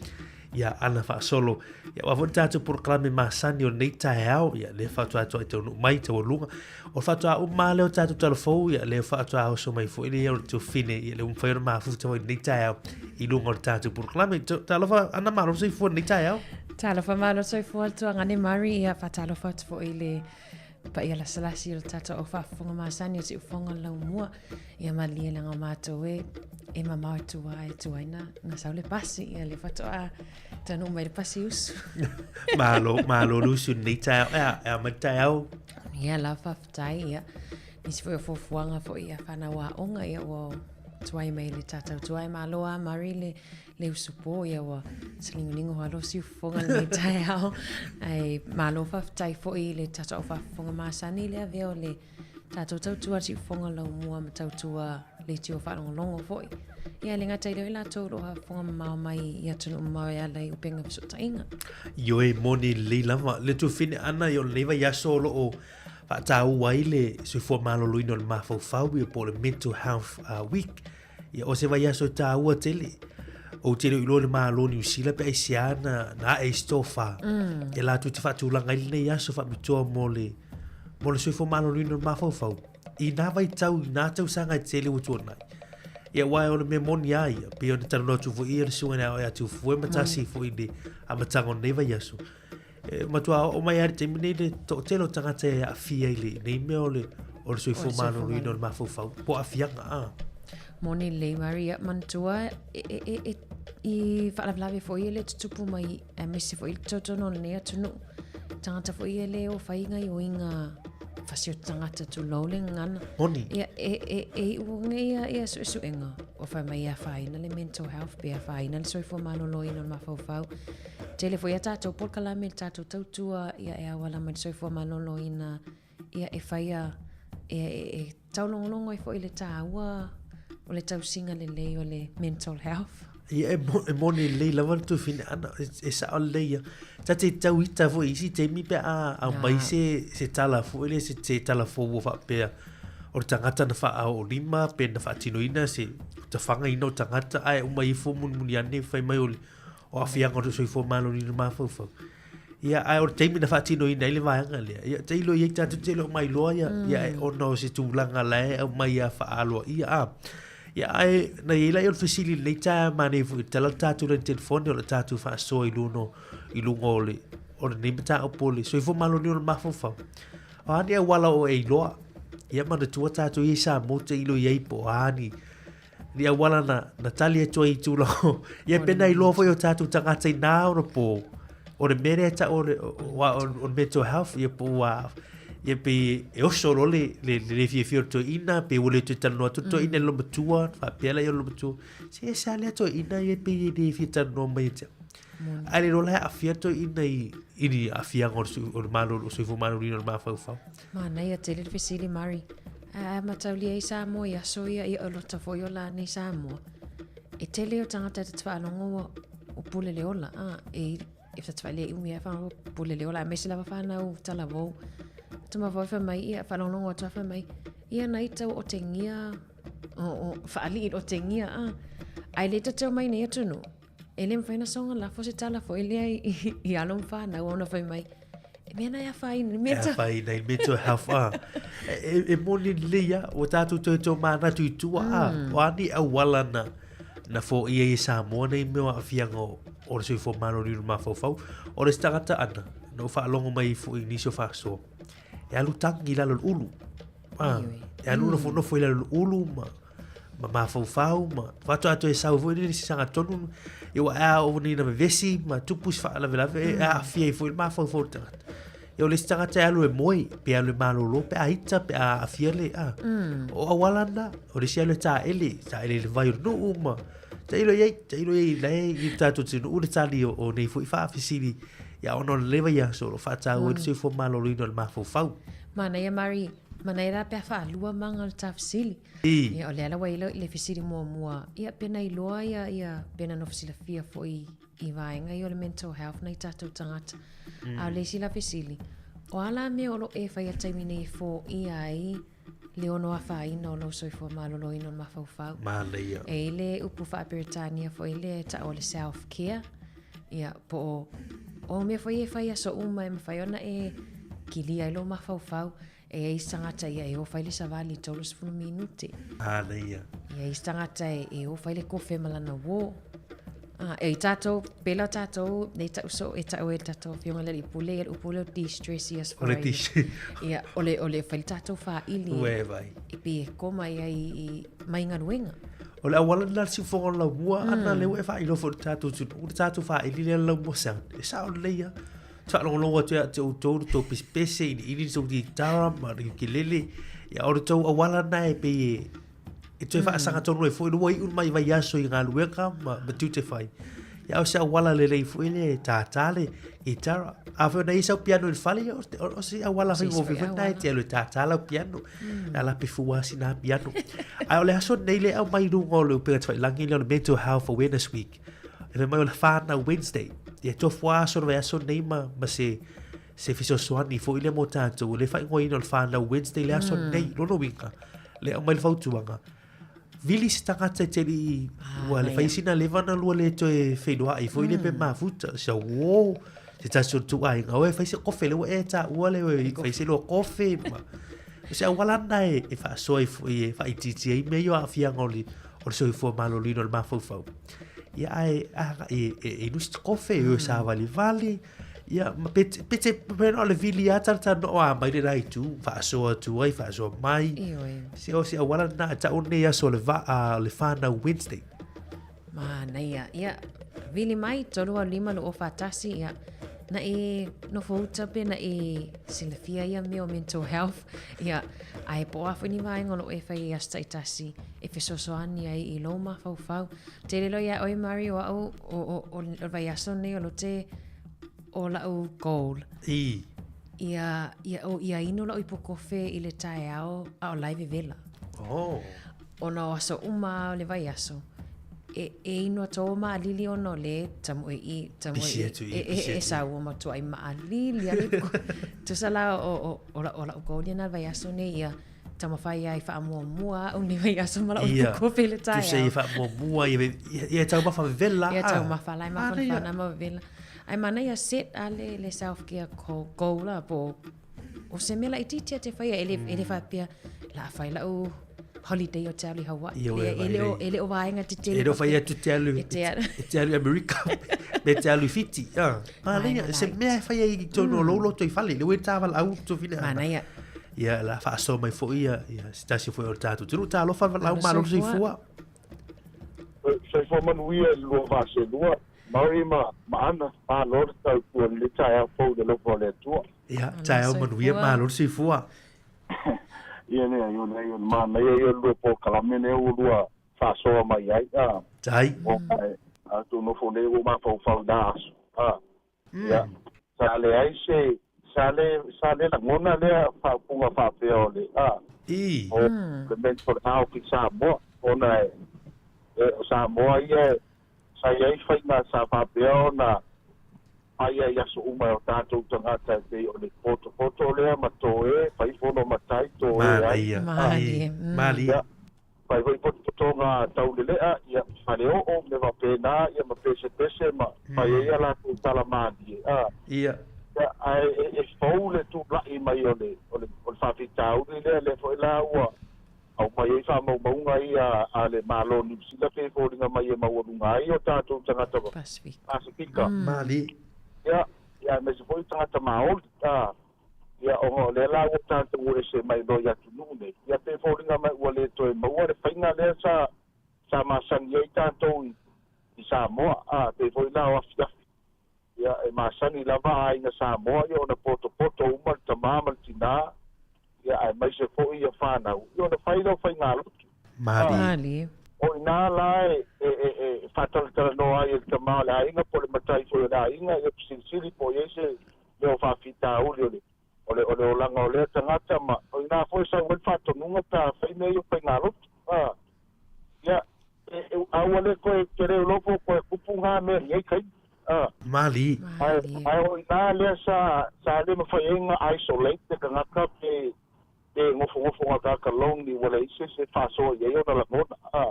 ia ana faasolo. Ia aua foi le tatou polokalame masani o lenei taeao, ia lea faatoa atoa i taunuu mai taualuga. O le faatoa uma lava lea o tatou talafou, ia lea faatoa oso mai foi lea o le tuafine, ia lea ua mafai ona mafuta foi i lenei taeao i luga o le tatou polokalame. Talofa Ana, malo le soifua i lenei taeao. Talofa malo le soifua le tuagane Murray, ia faatalofa atu foi i le paia lasalasi o le tatou au faafofoga masani o Siufofoga o le Laumua. Ia malie leaga o matou e e mamao i tua e tuai na, na sau le pasi, ia le faatoa taunuu mai le pasi usu. Malo, malo le usu i lenei taeao. Ea, ea mai le taeao. Ia la faafetai, ia. Nisi foi o fuafuaga foi ia whanau aoga, ia ua tuai mai le tātou tuai malo a Murray le, le usu pō, ia ua saligolingo hoa lo siufofoga lenei taeao. Ai, malo faafetai foi i le tātou au faafofoga masani le avea o le Tātou tautua siufofoga laumua ma tautua leitio faalogologo foi. Ia, e le gata i lea o i latou o lo o faafofoga mamao mai i atunuu mamao e ala i upega fesootaiga. Ioe, moni lelei lava. Le tuafine ana i o lenei vaiaso o lo o faataua ai le soifua maloloina o le mafaufau ia po o le Mental Health Week. Ia, o se vaiaso e tāua tele. Ou te le o iloa le Malo o Niu Sila pe aisea na, na ae ai se tofa. E latou te faatulaga ai lenei aso faapitoa mo le, mo le soifua maloloina o le mafaufau. I nā vaitau, i nā tausaga e tele ua tuanai. Ia, aua o le mea moni lava ia, pei ona talanoa atu foi ia le susuga ia ia Tufue ma tasi foi i le amataga o lenei vaiaso. E matua oo mai lava i le taimi nei le toatele o tagata e aafia i lenei mea o le, o le soifua maloloina o le mafaufau, po o aafiaga, a. Moni lelei Maria, manatua e, e, e, e, i faalavelave foi e le tutupu mai aemaise foi i totonu o lenei atunuu. Tagata foi e le o fai gaioiga fasi o tagata tulou le gagana. Moni. Ia, e, e, e iu ia, ia suesuega ua fai mai e afaina le mental health pe afaina le soifua maloloina o le mafaufau. Tele foi a tatou polokalame le tatou tautua ia e auala mai le soifua maloloina ia e faia e, e, e taulogologo ai foi le tāua o le tausiga lelei o le mental health. Ia, e, mo, e moni lelei lava le tuafine ana, e, e sao lelei ia. Ta te tau ita foi i isi taimi pe a aumai se, se tala foi lea, se, se tala fou ua faapea o le tagata na faaoolima pe na faatinoina se tafagaina o tagata ae uma ifo mulimuli ane fai mai o le o aafiaga o le soifua maloloina mafaufau. Ia, ae o le taimi na faatinoina ai le vaega lea, ia, tailo i ai tatou te le o mailoa ia, mm. ia, ona o se tulaga la e aumai a faaaloaia, a. Ia, ae, na i ai la ia o le fesili i lenei taeao manaia foi, tala le tatou laina telefoni o le tatou faasoa i luga, i luga o le, o lenei mataupu o le soifua maloloina o le mafaufau. O a ni auala o e iloa, ia manatua tatou ia i Samoa tailo i ai po o a ni, ni auala na, na tali atu ai i tulaga o, ia pena iloa foi o tātou tagata i nā ona pō, o le mea lea tau o le, o, o, o le mental health, ia po ua, ia pe e oso loa le, le, le, le fiafia o le toeaina, pe ua le toe talanoa atu le toeaina i le matua, faapea laia o le matua, se e sa lea toeaina ia pe e le fia talanoa mai ia te au. Ae le iloa la e aafia le toeaina i, i ni aafiaga o le, o le malo, o soifua maloloina o le mafaufau. Manaia tele le fesili Murray. A mataulia i Samoa i aso ia ia o lota foi o la nei Samoa. E tele o tagata e faalogo ua o pule le ola. A, e e tata le umi e whanau pule le ola. Aemaise lava whanau talavou. Tama foi wha mai ia, whalongongo atu wha mai. Ia nei tau o te ngia, o, o whaalii o te ngia. A, ai le tatau mai nei atunu. E le mawhai na songa lafo se tala foi lea i, i, i alo mwhanau ona whai mai. E mea na e awhaina, me ta. E awhaina, i mental health, a. E, e, e moni lelei ia, ua tātou toe tō mānatu i tua, a. O a ni auala na, na foia i Samoa nei mea o aafiaga o, o le soifua maloloina o le mafaufau. O le isi tagata ana, na ou faalogo mai foi i nisi o faasoa. e alu tagi i lalo o le ulu. Ah, e alu nofonofo i lalo o le ulu ma ma mafaufau ma faatoa toe sau foi lele se sagatonu ia ua ea o nei na vevesi ma tupu se faalavelave e aafia ai foi le mafaufau o le tagata. Ia o le isi tagata e alu e moe, pe alu e malolo, pe a ita, pe a aafia le, a. O auala na, o le isi alu e taele, taele i le vai o le nuu ma tailo i ai, tailo i ai la e i le tatou atunuu le tali o, o nei foi faafesili. Ia ona o le vaiaso o lo o faataua ai le soifua maloloina o le mafaufau. Manaia Mari, manaia la pe a faalua maga o le ta fesili. Ia o lea la ua i ai le fesili muamua, ia pe na iloa ia, ia pe na nofo silafia foi i vaega ia o le mental health nai tatou tagata. A o le isi la fesili, o a la mea o lo o e faia i le taimi nei e foia ai le ono afaina o lou soifua maloloina o le mafaufau? Manaia. E i ai le upu faa-Peretania foi lea e tau o le self care, ia po o o mea foi e fai i aso uma e mafai ona e kilia ai lou mafaufau. E i ai isi tagata ia e o fai le savali i 30 minute. Manaia. E i ai isi tagata e, e o fai le kofe ma lana uō. Ah, e i tātou, pela tātou, nei tau so, e tau e tātou afioga le alii pule, ia le upu lea o de-stress i Aso O le Faraile. de-stress. Ia, o le, o le fai le tātou whaili. Ue vai. E pi e koma ia i, i mai galuega. O le auala lena le siufofoga o le laumua, ana lea ua e faailoa foi i le tatou atunuu, le tatou faili lea le laumua sound. E sao lelei lava. Faalogologo atu ia te outou le tou pesepese, iliili le tou gitara ma le ukulele. Ia, o le tou auala lena e pei e, e toe faasaga tonu ai foi, ua iu mai vaiaso i galuega ma, ma tiute fai. Ia, o se auala lelei foi lea e tātā le gitara. A foi ona i ai sau piano i le fale, ia, o, o se auala faigofie foi lena e te alu e tātā lau piano. A lape fua sina piano. Ae o le aso lenei lea e aumai i luga o le upega tafailagi lea o le Mental Health Awareness Week. E fai mai o le whānau Wednesday. Ia tofu aso le vaiaso nei ma, ma se, se fesoasoani foi lea mo tātou. Le faaigoaina o le whānau Wednesday le aso nei, lona uiga. Le aumai le fautuaga. Vili se tagata e te alii, ua le fai sina leva na lua le toe feiloai foi le pe mafuta. Sa uo, se tasi o le tuaiga, oe fai se kofe le ua e taua le oe, fai se lua kofe ma. O se auala lena e, e faasoa ai foi e faaitiitia ai mea ia o aafiaga o le, o le soifua maloloina o le mafaufau. Ia ae agai e, e, e inu se kofe, e savalivali, ia ma pe te, pe te, pe na o le vili lava talatalanoa a mai le la itu, faasoa atu ai, faasoa mai. Ioe. Se o se auala lena e tau nei aso o le va, a, le whānau Wednesday. Manaia. Ia, vili mai, 385 241, ia, na e nofo uta pe na e silafia ia mea o mental health, ia, ae po o a foi ni vaega o lo o e fai i aso taitasi e fesoasoani ai i lou mafaufau. Tele loa ia oe Mari o au o, o, o, o le vaiaso nei o lo te o lau goal. I. Ia, ia, o, ia inu lau ipu kofe i le taeao a o la e vevela. Oh. Ona o aso uma o le vaiaso, e, e inu atu au maalili ona o le tamu e i, tamu e Pisi atu i, e, pisi e, e atu i. sau o matuai maalili ale tusa la o, o, o, la, o lau goal ia na le vaiaso nei ia taumafai ai faamuamua au nei vaiaso ma lau Ia, ipu kofe i le tusa taeao. ia faamuamua, ia, ia, ia taumafa vevela. Ia ah. taumafa la e Manaia. mafanafana ma vevela. Ae manaia set a le, le self care goal la po o se mea laitiiti a te faia e le, e le faapea la a fai lau holiday o te alu i Hawaii. Ia, E, ue, e, le o, vai. e le o vaega tetele E le o fai faapea. atu te alu, E te alu. e te alu i Amerika, me te alu i Fiti. Ah, manaia, Vaega se light. mea e fai ai i tonu o lou loto i fale, le ue tāwalaau tu fine ana. Manaia. Ia, la faasoa mai foi ia, ia, se tasi foi o le tatou atunuu. Talofa valaau Malo malo soifua. soifua. Soifua manuia i le lua vaaselua, Mari ma, ma Ana, malo le tautua i lenei taeao fou i le alofa o le Atua. Ia, Malo taeao manuia, soifua. malo le soifua. Ia leai, o leai, o le manaia ia o le lua polokalame lea ua lua faasoa mai ai, a, Tai. ona e, a tou nofo nei ua ou mafaufau i na aso, a, ia, sa leai se, sa le, sa le lagona lea faaupuga faapea o le, a, I. o le mental health i Samoa, ona e, e, o Samoa ia, sa i ai faiga sa faapea ona fai ai i aso uma e o tatou tagata e pei o le potopoto lea ma toe, fai fono matai toe ai. Manaia. Malie. I. Malie. Ia, fai foi potopotoga taulelea, ia, faleoo, me faapena, ia, ma pesepese ma fai ai a latou tala malie. A, Ia. ia, ae e, e fou le tula'i mai o le, o le, o le faafitauli lea, lea foi la ua aumai ai faamaumauga ia a le Malo o Niu Sila pe foliga mai e maualuga ai o tatou tagata Pacific. Pasifika. Malie. Ia, ia, aemaise foi tagata maoli. A, Ia, ona o lea la ua tatou o ese mai loa i atunuu nei, ia pei e foliga mai ua le toe maua le faiga lea sa sa masani ai tatou i i Samoa, a, pei foi la o afiafi. Ia, e masani lava aiga Samoa ia ona potopoto uma le tama ma le tinā, ia aemaise foi ia fanau, ia ona fai lea o faigalotu. Malie. O i ina la e e e e faatalatalanoa ai e le tama o le aiga po o le matai foi o le aiga, ia fesilisili po o i ai se mea o faafitauli o le o le o le olaga o lea tagata ma o ina foi e sau ai le faatonuga pe a fai mea ia o faigalotu. A, ia, e, e, a ua le toe tele iloa po o toe tupu na mea i nei taimi. A. Malie. Ae, ae o ina lea sa, sa le mafai ai ona isolate le tagata pe, pe nofonofo gataga lonely ua leai se isi e faasoa i ai ona lagona. A.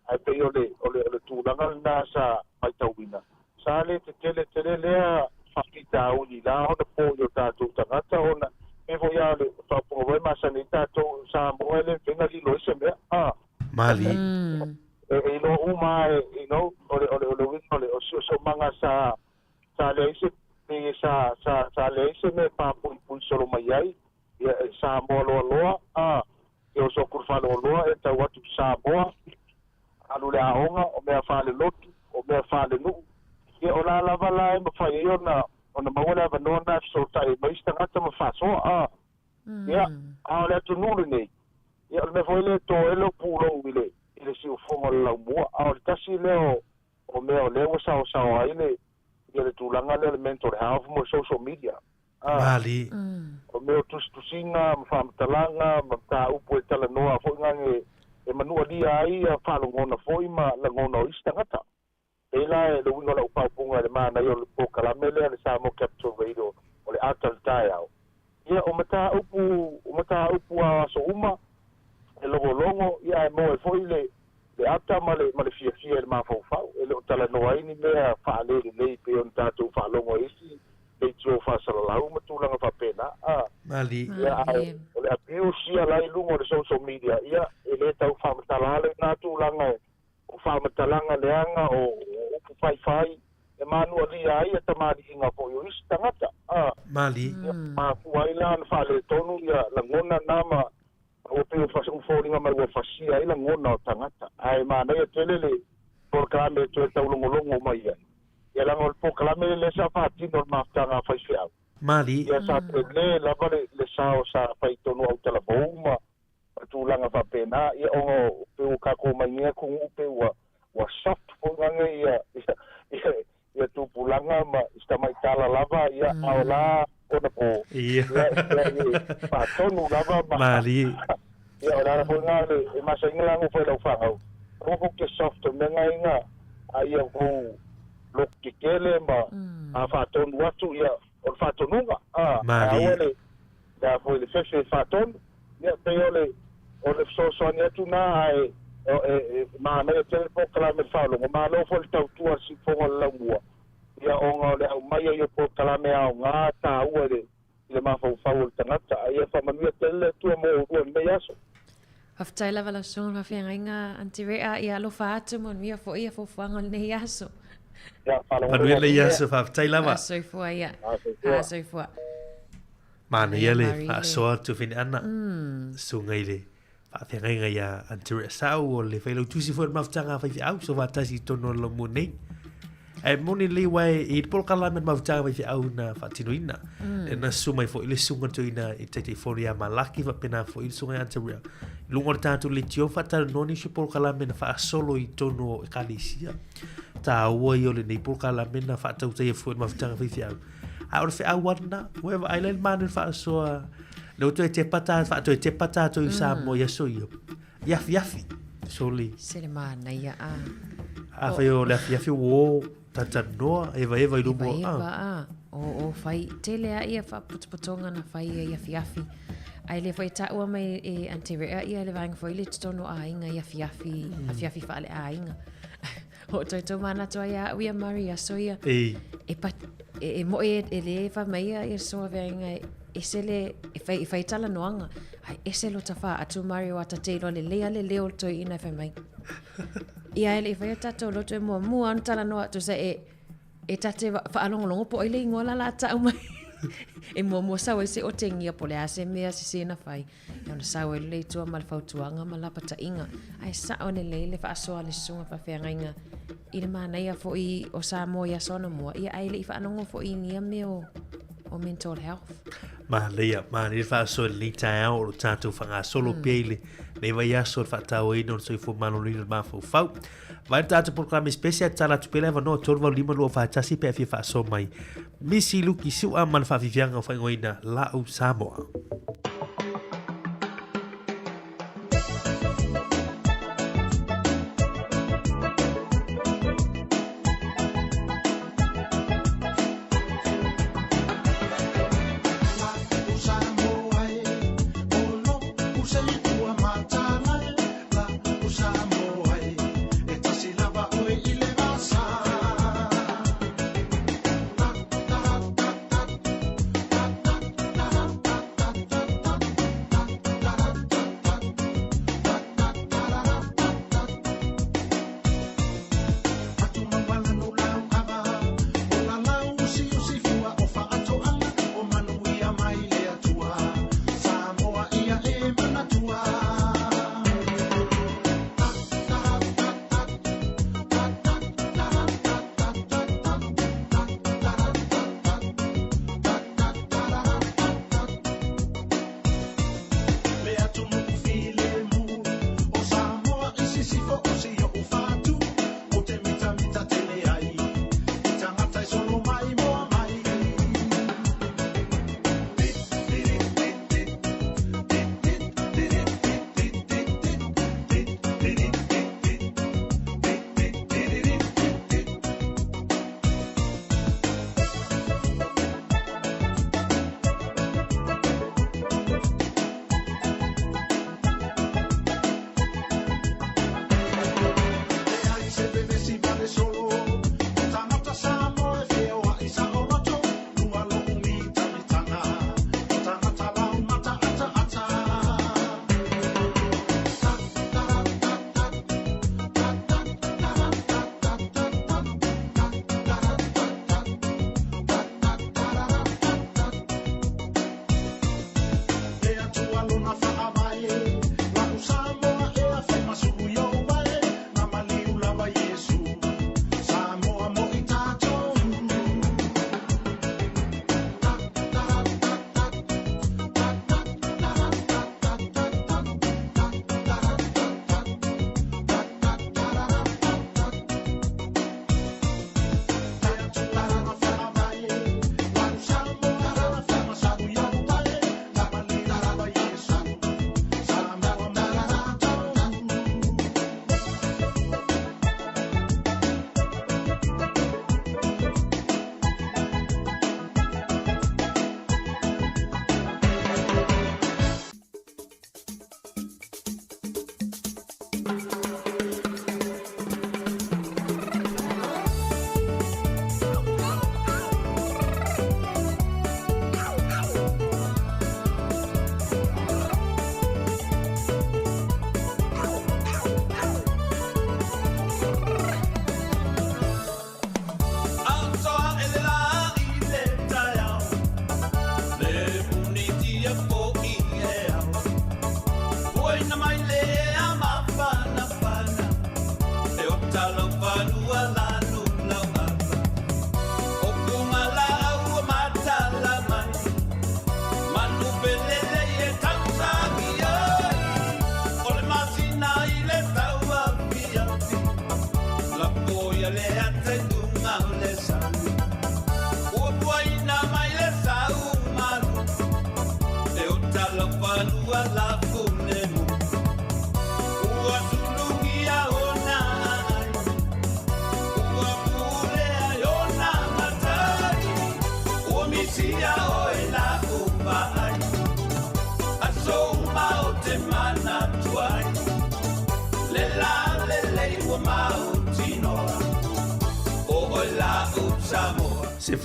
Ae pei o le, o le, o le tulaga lena sa matauina, sa le tetele tele lea faafitauli la ona po i o tatou tagata ona pei foi lava o le faaupuga foi e masani ai tatou Samoa e le mafai ona lilo ai se mea. A. Malie. E, e iloa uma lava e, you know, o le, o le, o le uiga o le, o siosiomaga sa, sa leai se, pei sa, sa, sa leai se mea e papuipui solo mai ai, ia, e Samoa loaloa, a. E oso atu le faleoloa e tau atu i Samoa, alu le aoga, o mea faalelotu, o mea faalenuu. Ia o la lava la e mafai ai ona ona maua le avanoa lena e fesootai ai ma isi tagata ma faasoa. A, ia, a o le atunuu lenei, ia o le mea foi lea e to ai lou pulou i le i le siufofoga o le laumua, a o le tasi lea o o mea o lea ua saosaoa ai le ia le tulaga lea o le mental health mo le social media. Malie. O mea o tusitusiga ma faamatalaga ma mataupu e talanoa foi gage e manualia ai ia faalogona foi ma lagona o isi tagata. Pei la e le uiga o lau faaupuga i le manaia o le polokalame lea a le Samoa Capital Radio o le ata i le taeao, ia o mataupu o mataupu a aso uma e logologo ia ae maua ai foi le le ata ma le ma le fiafia i le mafaufau e le o talanoa ai ni mea faalelelei pei ona tatou faalogo ai isi leitio faasalalau ma tulaga faapena a. Malie. Ia ae o le abuse ia la i luga o le social media ia e le tau faamatala lena tulaga e o faamatalaga leaga o upu faifai e manualia ai ia tamaliiga foi o isi tagata a. Malie. Ia mafua ai la ona faaletonu ia lagona na ma ua pei ua foliga mai ua fasia ai lagona o tagata. Ae manaia tele le polokalame e toe taulogologo mai ai. Ia leaga o le polokalame lea sa faatino e le mafutaga a faifeau. Malie. Ia sa tele lava le sao sa fai i tonu o autalavou ma tulaga faapena. Ia ona pei ua tatou omai nei atunuu pei ua ua soft foi gage ia ia ia tupulaga ma si tamaitala lava ia a o la ona po ia ia faatonu lava ma Malie. Ia o le ala foi lena le e masaina la nofo i lau fanau aua kou te soft o mea na a ia kou lotu tetele ma a faatonu atu ia o le faatonuga a Malie. aua le le a foi le fefe e faatonu ia pei o le o le fesoasoani atu na ae e manaia tele le polokalame le faalogo malo foi le tautua a le siufofoga o le laumua ia ona o le aumai ai o polokalame aoga taua i le i le mafaufau o le tagata a ia faamanuia tele le Atua mo oulua i lenei aso. Faafetai lava lau susuga le faafeagaiga Aunty Rea, ia alofa atu manuia foi ia fuafuaga o lenei aso. Ia, faalogologo Manuia atu lenei pea. aso, faafetai lava. A soifua ia. A soifua. A soifua. Manaia le Marie le. faasoa atu Fineana, susuga i le faafeagaiga ia Aunty Rea Sau o le failautusi foi o le mafutaga a faifeau sofatasi i totonu o le laumua nei. Ae moni lelei aua e i ai le polokalame a le mafutaga a faifeau na faatinoina. E na susu mai foi le susuga toeaina i Taitaifono ia Malaki faapena foi le susuga ia Aunty Rea. I luga o le tatou leitio faatalanoa nisi o polokalame na faasolo i totonu o ekalesia. Taua ia o lenei polokalame na faatautaia foi e le mafutaga a faifeau. A o le feau lava lena, ua e vaai la i le manaia o le faasoa, lea ua toe tepa ta, faatoe tepa tatou i Samoa i aso ia, i afiafi, soli. Se le manaia, a. Afai o le afiafi ua o talatalanoa, evaeva i luma o, Evaeva, a. O, o fai, tele a ia faapotopotoga na fai ia i afiafi. Ae lea foi e taua mai e Aunty Rea ia le vaega foi le totonu o aiga i afiafi, afiafi faale-aiga. Hoʻotoetoe manatu ai ia au ia Murray aso ia. Ei. E, pa, e, e moe e, e le fa mai ia ia soa vea inga e ese le e fai, e fai tala noanga. Ai ese lo tawha atu Murray o ata te iloa le lea le leo toi ina e fai mai. Ia ele i fai a tatou lotu e mua mua ana tala noa atu sa e e tate whaalongolongo po ai le ingoa la la tau mai. E muamua sau ai se otegia po o le a se mea sese na fai, ia ona sau ai lea i tua ma le fautuaga ma lapataiga. Ae sao lelei le faasoa a le susuga faafeagaiga i le manaia foi o Samoa i aso anamua, ia ae le i faalogo foi i nia mea o, o mental health. Manaia, manaia le faasoa i lenei taeao o lo tatou faagasolo pea i lenei vaiaso o le faatauaina o le soifua maloloina o le mafaufau. Vai le tatou polokalame special tatala atu pea le avanoa 385 241 pe a fia faasoa mai. Misi Luki Su'a ma le faafiafiaga o faaigoaina La'u Samoa.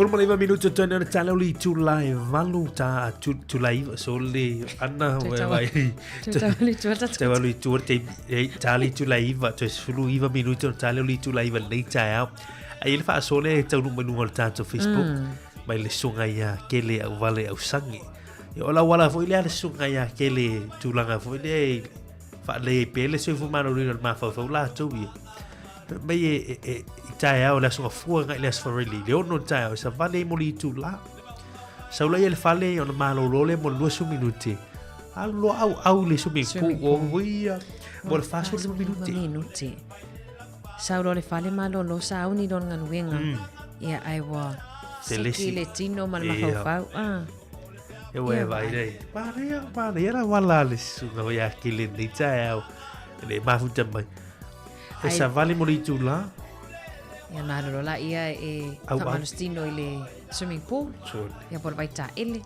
19 minutu toe nei ona tala o le itula e valu ta tula iva so le ana vai te walu i tua te tali itula iva toe 19 minutu ona tala o le itula iva nei taeao. Ai le faasole e taunuu mai luga o le tatou Facebook. Mai le susuga ia Kele Auvale Ausagi. Ia o le auala foi lea a le susuga ia Kele i tulaga foi lea i faalelei ai pea le soifua maloloina o le mafaufau latou ia. Fai mai e, e, e, i taeao le Aso Gafua agai i le Aso Faraile i le 6 o le taeao e savali ai mo le itula. Sau laia i le fale ona malolo lea mo le 20 minute. Alu loa auau i le swimming pool. O ia, mo le 45 minute. Minute. Sau loa le fale malolo sauni lona galuega. Ia ai ua seki le tino ma le mafaufau. Ah. E ua e vai nei. Manaia, manaia la wala le susuga o ia ki lenei taeao. Le mafuta mai. E savali mo le itula. Ia malolo la ia e faamalositino i le swimming pool. Ia po o le vaitaele.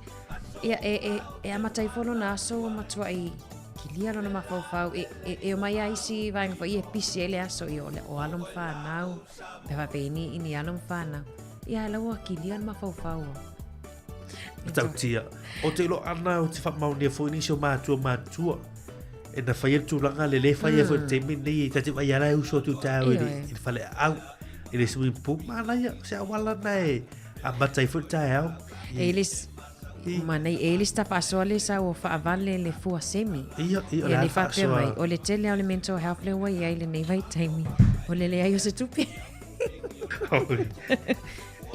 Ia e, e, e amata ai foi lona aso ua matuai kilia lona mafaufau. E, e, e omai lava isi vaega foi e pisi ai le aso ia o, le, o alo ma fanau. Pe faapei ni, ni alo ma fanau. Ia ae la ua kilia le mafaufau. Matautia. O te iloa ana o te whaamaonia foi nisi o mātua mātua. E na whai le tulaga le le whai mm. foi te taimi nei, ta te vai ala e uso atu tāu i le fale au, i le swimming pool, manaia, se awala na e amata ai foi le taeao. E le manai e le sta faasoa le sa ua faavale le fua semi. Ia, ia, o le Ia le faapea mai, o le tele o le mental health lea ua i ai lenei vaitaimi, o le leai o se tupe.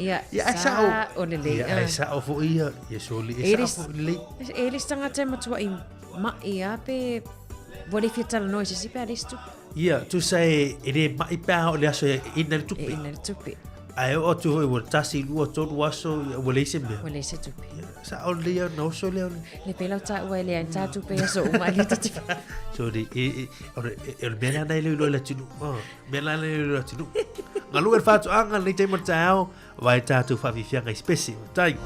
Ia, Ia, ai sa sao. o le lei. Ia, ai sao foi ia. Ia, soli, e sao foi lelei. E le isi tagata e matuai ma'i a pe ua le fia talanoa i se isi pe a le isi tupe. Ia, tusa e, e le ma'i pe a o le aso e ina le tupe. E ina le tupe. Ae oo atu foi ua tasi, lua, tolu aso, ia, ua leai se mea. Ua leai se tupe. Ia, sao lelei au na oso lea o le... Le pela o tāua e leai tā tupe aso uma e le te tupe. Sorry, e, e, o le, e, o le mea lea na e le iloa i le atunuu. Oh, mea lea na e le iloa i le atunuu. Galue le faatoaga lenei taimi o le taeao, Vai tātou whawhiwhianga i spesi. Tai.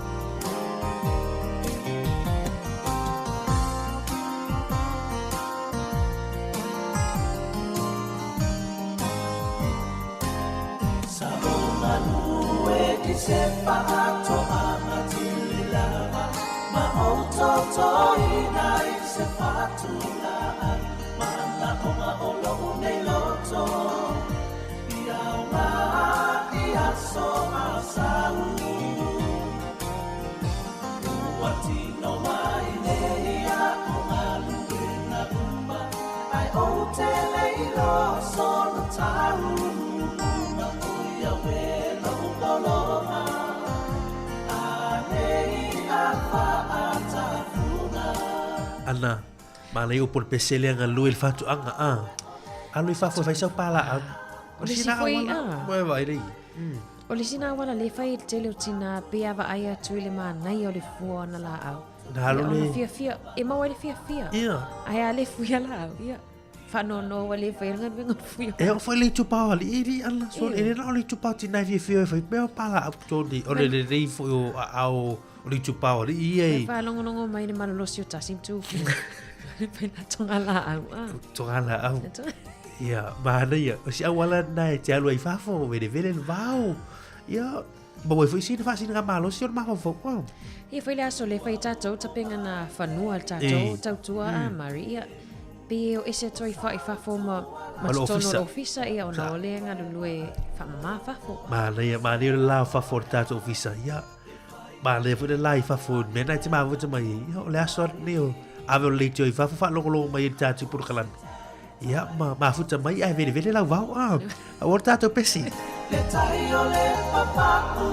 Ana, manaia upu o le pese lea galue i le faatoaga, a. Alo i fafo e fai sau palaau. O le isi foi, a. Moe vaai lei. O le isi na auala lea e fai e le tele o tina pe a vaai atu i le manaia o le fua o ana laau. Na alo le... Ona fiafia, e maua ai le fiafia. Ia. Ae a le fui a laau, ia. Faanoanoa ua le faia le galuega o le fui o E oo foi le itupa o alii i ana, so e le na o le itupa o tina e fiafia e fai mea o palaau toni, o le lelei foi o aao o le itupa o alii ia i. E faalogologo mai le malolosi o tasi ma tu. Pai la tonga laau. Tonga laau. Ia, manaia. O si auala na e te alu ai fafo, velevele le vao. Ia, maua ai foi sina faasinaga malosi o le mafaufau. Oh. Ia foi le aso le fai tātou tapenga na fanua le tātou tautua a Mari. Ia, pe o ese atu ai fa i fafo ma, ma totonu o le ofisa, ia ona o le galulue whaamama fafo. Manaia, manaia o le la o fafo o le tātou ofisa. Ia, Manaia foi le la i fafo, mea na e te mafuta mai ai. Ia, o le aso atu nei o ave o le leitio i fafo, faalogologo mai ai le tātou polokalame. Ia, ma mafuta mai, ae velevele lau vao, a, aua le tātou pesi. Le tai o le papau,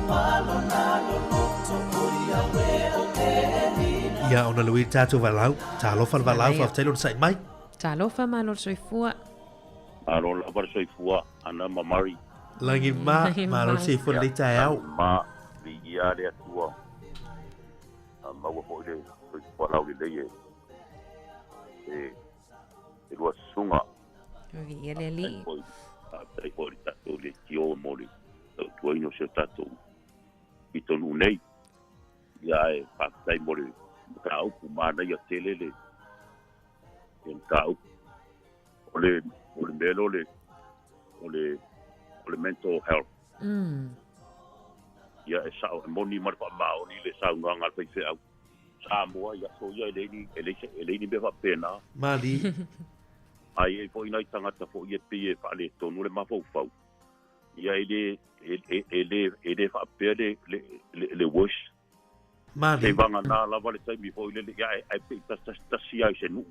ma lona loloto o ia we o te Ia, ona lui le tātou valau, talofa le valau, faafetai lona sa'i mai. Talofa malo le soifua. Malo lava le soifua, Ana ma Murray. Lagi ma, malo le soifua lenei taeao. Lagi ma, viia le Atua. A maua foi le soifua laulelei e, e, e lua susuga. Viia le Alii. Faafetai foi i le tatou leitio mo le tautuaina o si o tatou pitonuu nei. Ia ae faafetai mo le mataupu manaia tele le le mataupu. O le, o le mea lea o le, o le, o le mental health. Ia e sao, e moni ma le faamaoni le saunoaga a le faifeau. Samoa i aso ia e leai ni, e leai se, e leai ni mea faapena. Malie. Ae i ai foi nai tagata foi e pei e faaletonu le mafaufau. Ia e le e e e le e le faapea le le le le worse. Malie. Seivagana lava le taimi foi lele ia ae ae pei tasi tasi tasi lava i se nuu.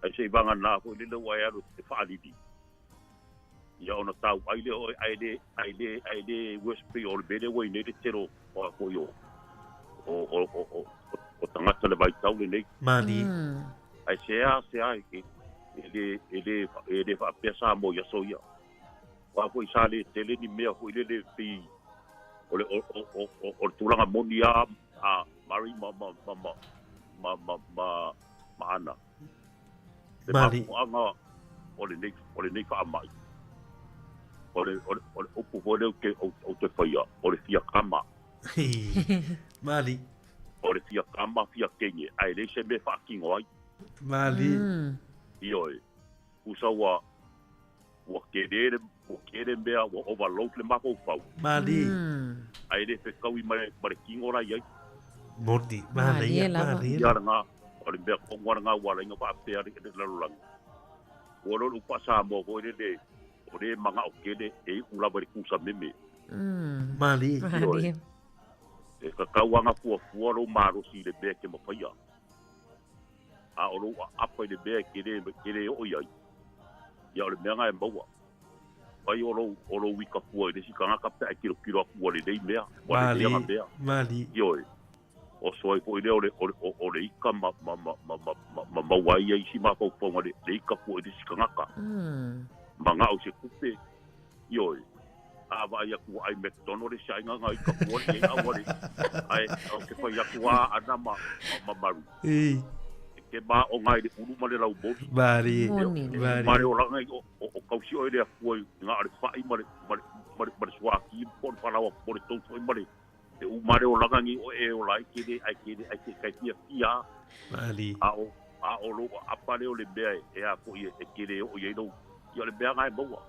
Ae seivagana foi lele ua e alu e te faalili ia ona tauai lea o oe ae le ae le ae le worse pei o le mea lea ua i nei le tele o o a foi o o o o o o tagata le vaitau lenei. Malie. Ae sea sea e e le e le e le faapea Samoa i aso ia. Aua foi sa le tele ni mea foi lele pei o le o o o o o le tulaga moni lava a Murray ma ma ma ma ma ma ma ma Ana. Le mafuaaga o lenei o lenei faamai, o le o le o le upu foi lea ou te ou te faia, o le fia kama. Mali. O le fia kama, fia kenge, ae leai se mea e faatino ai. Mali. Ioe. Tusa ua Ua tele le, ua tele mea ua overload le mafaufau. Malie. Ae le fetaui ma le, ma le tino la i ai. Moni, manaia, manaia. Ia lena, o le mea tonu lava lena ua ala ai ona faapea le lalolagi. Ua iloa le upu faa-Samoa foi lele, o le manao tele e iu lava i le tusameme. Malie. Ioe. E tatau lava ona fuafua lou malosi i le mea e te mafaia. A o lou aapa i le mea e te le, te le oo i ai, ia o le mea lena e maua. Fai o lou, o lou ika fua i le isi tagata pe a e tilotilo atu ua lelei mea, ua lelei ana mea. Malie. Ioe. Oso ai foi lea o le, o le, o le ika ma, ma, ma, ma, ma, ma, ma maua ai ia isi mafaufauga le, le ika fua i le isi tagata. Manao i se tupe. Ioe. A vaai atu ua ʻai McDonald le isi aiga na ika fua nei aua le, ae ou te fai atu a ana ma, ma, ma Maru. E te māʻoga ai le ulu ma le laumoli. Malie. Moni. Malie. Ma le olaga i o, o, o kausi oe le Akua i na o le faʻi ma le, ma le, ma le, ma le suākī po o le falaoa po o le tou foi ma le, le uma le olaga nei oe e ola ai ke le, ai ke le, ai ke kai fiafia a. Malie. A o, a o lou aapa lea o le mea e, e a foi e, e te le oo i ai lou, ia o le mea na e maua.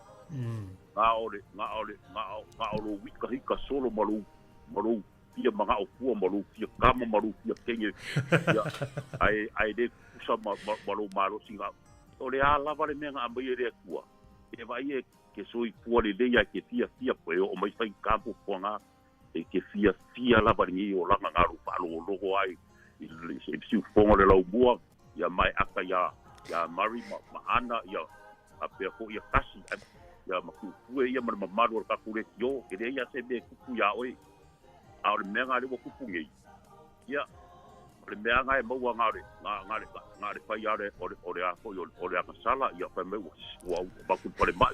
Na o le, na o le, na o, na o lou hikahika solo ma lou, ma lou fia manao fua ma lou fia kama ma lou fia kenge, ia, ae, ae le tutusa ma, ma, ma lou malosi na, o le a lava le mea na aumai e le Atua, e vaai e ke soifua lelei ae ke fiafia e oo mai faigata puapuaga, e ke fiafia lava i lenei olaga na lou faalogologo ai i le siufofoga o le laumua, ia maeʻata iā, iā Murray ma, ma Ana, ia faapea foi ia Kasi, ia ma Puepue ia ma le mamalu o le tatou lekiō, e leai lava se mea e tupu iā oe. A o le mea lena lea ua tupu nei, ia, o le mea lena e maua na o le, na, na le, na o le fai lava o le, o le a foi, o le agasala, ia fai mai ua, ua, ua avatu i le falemai,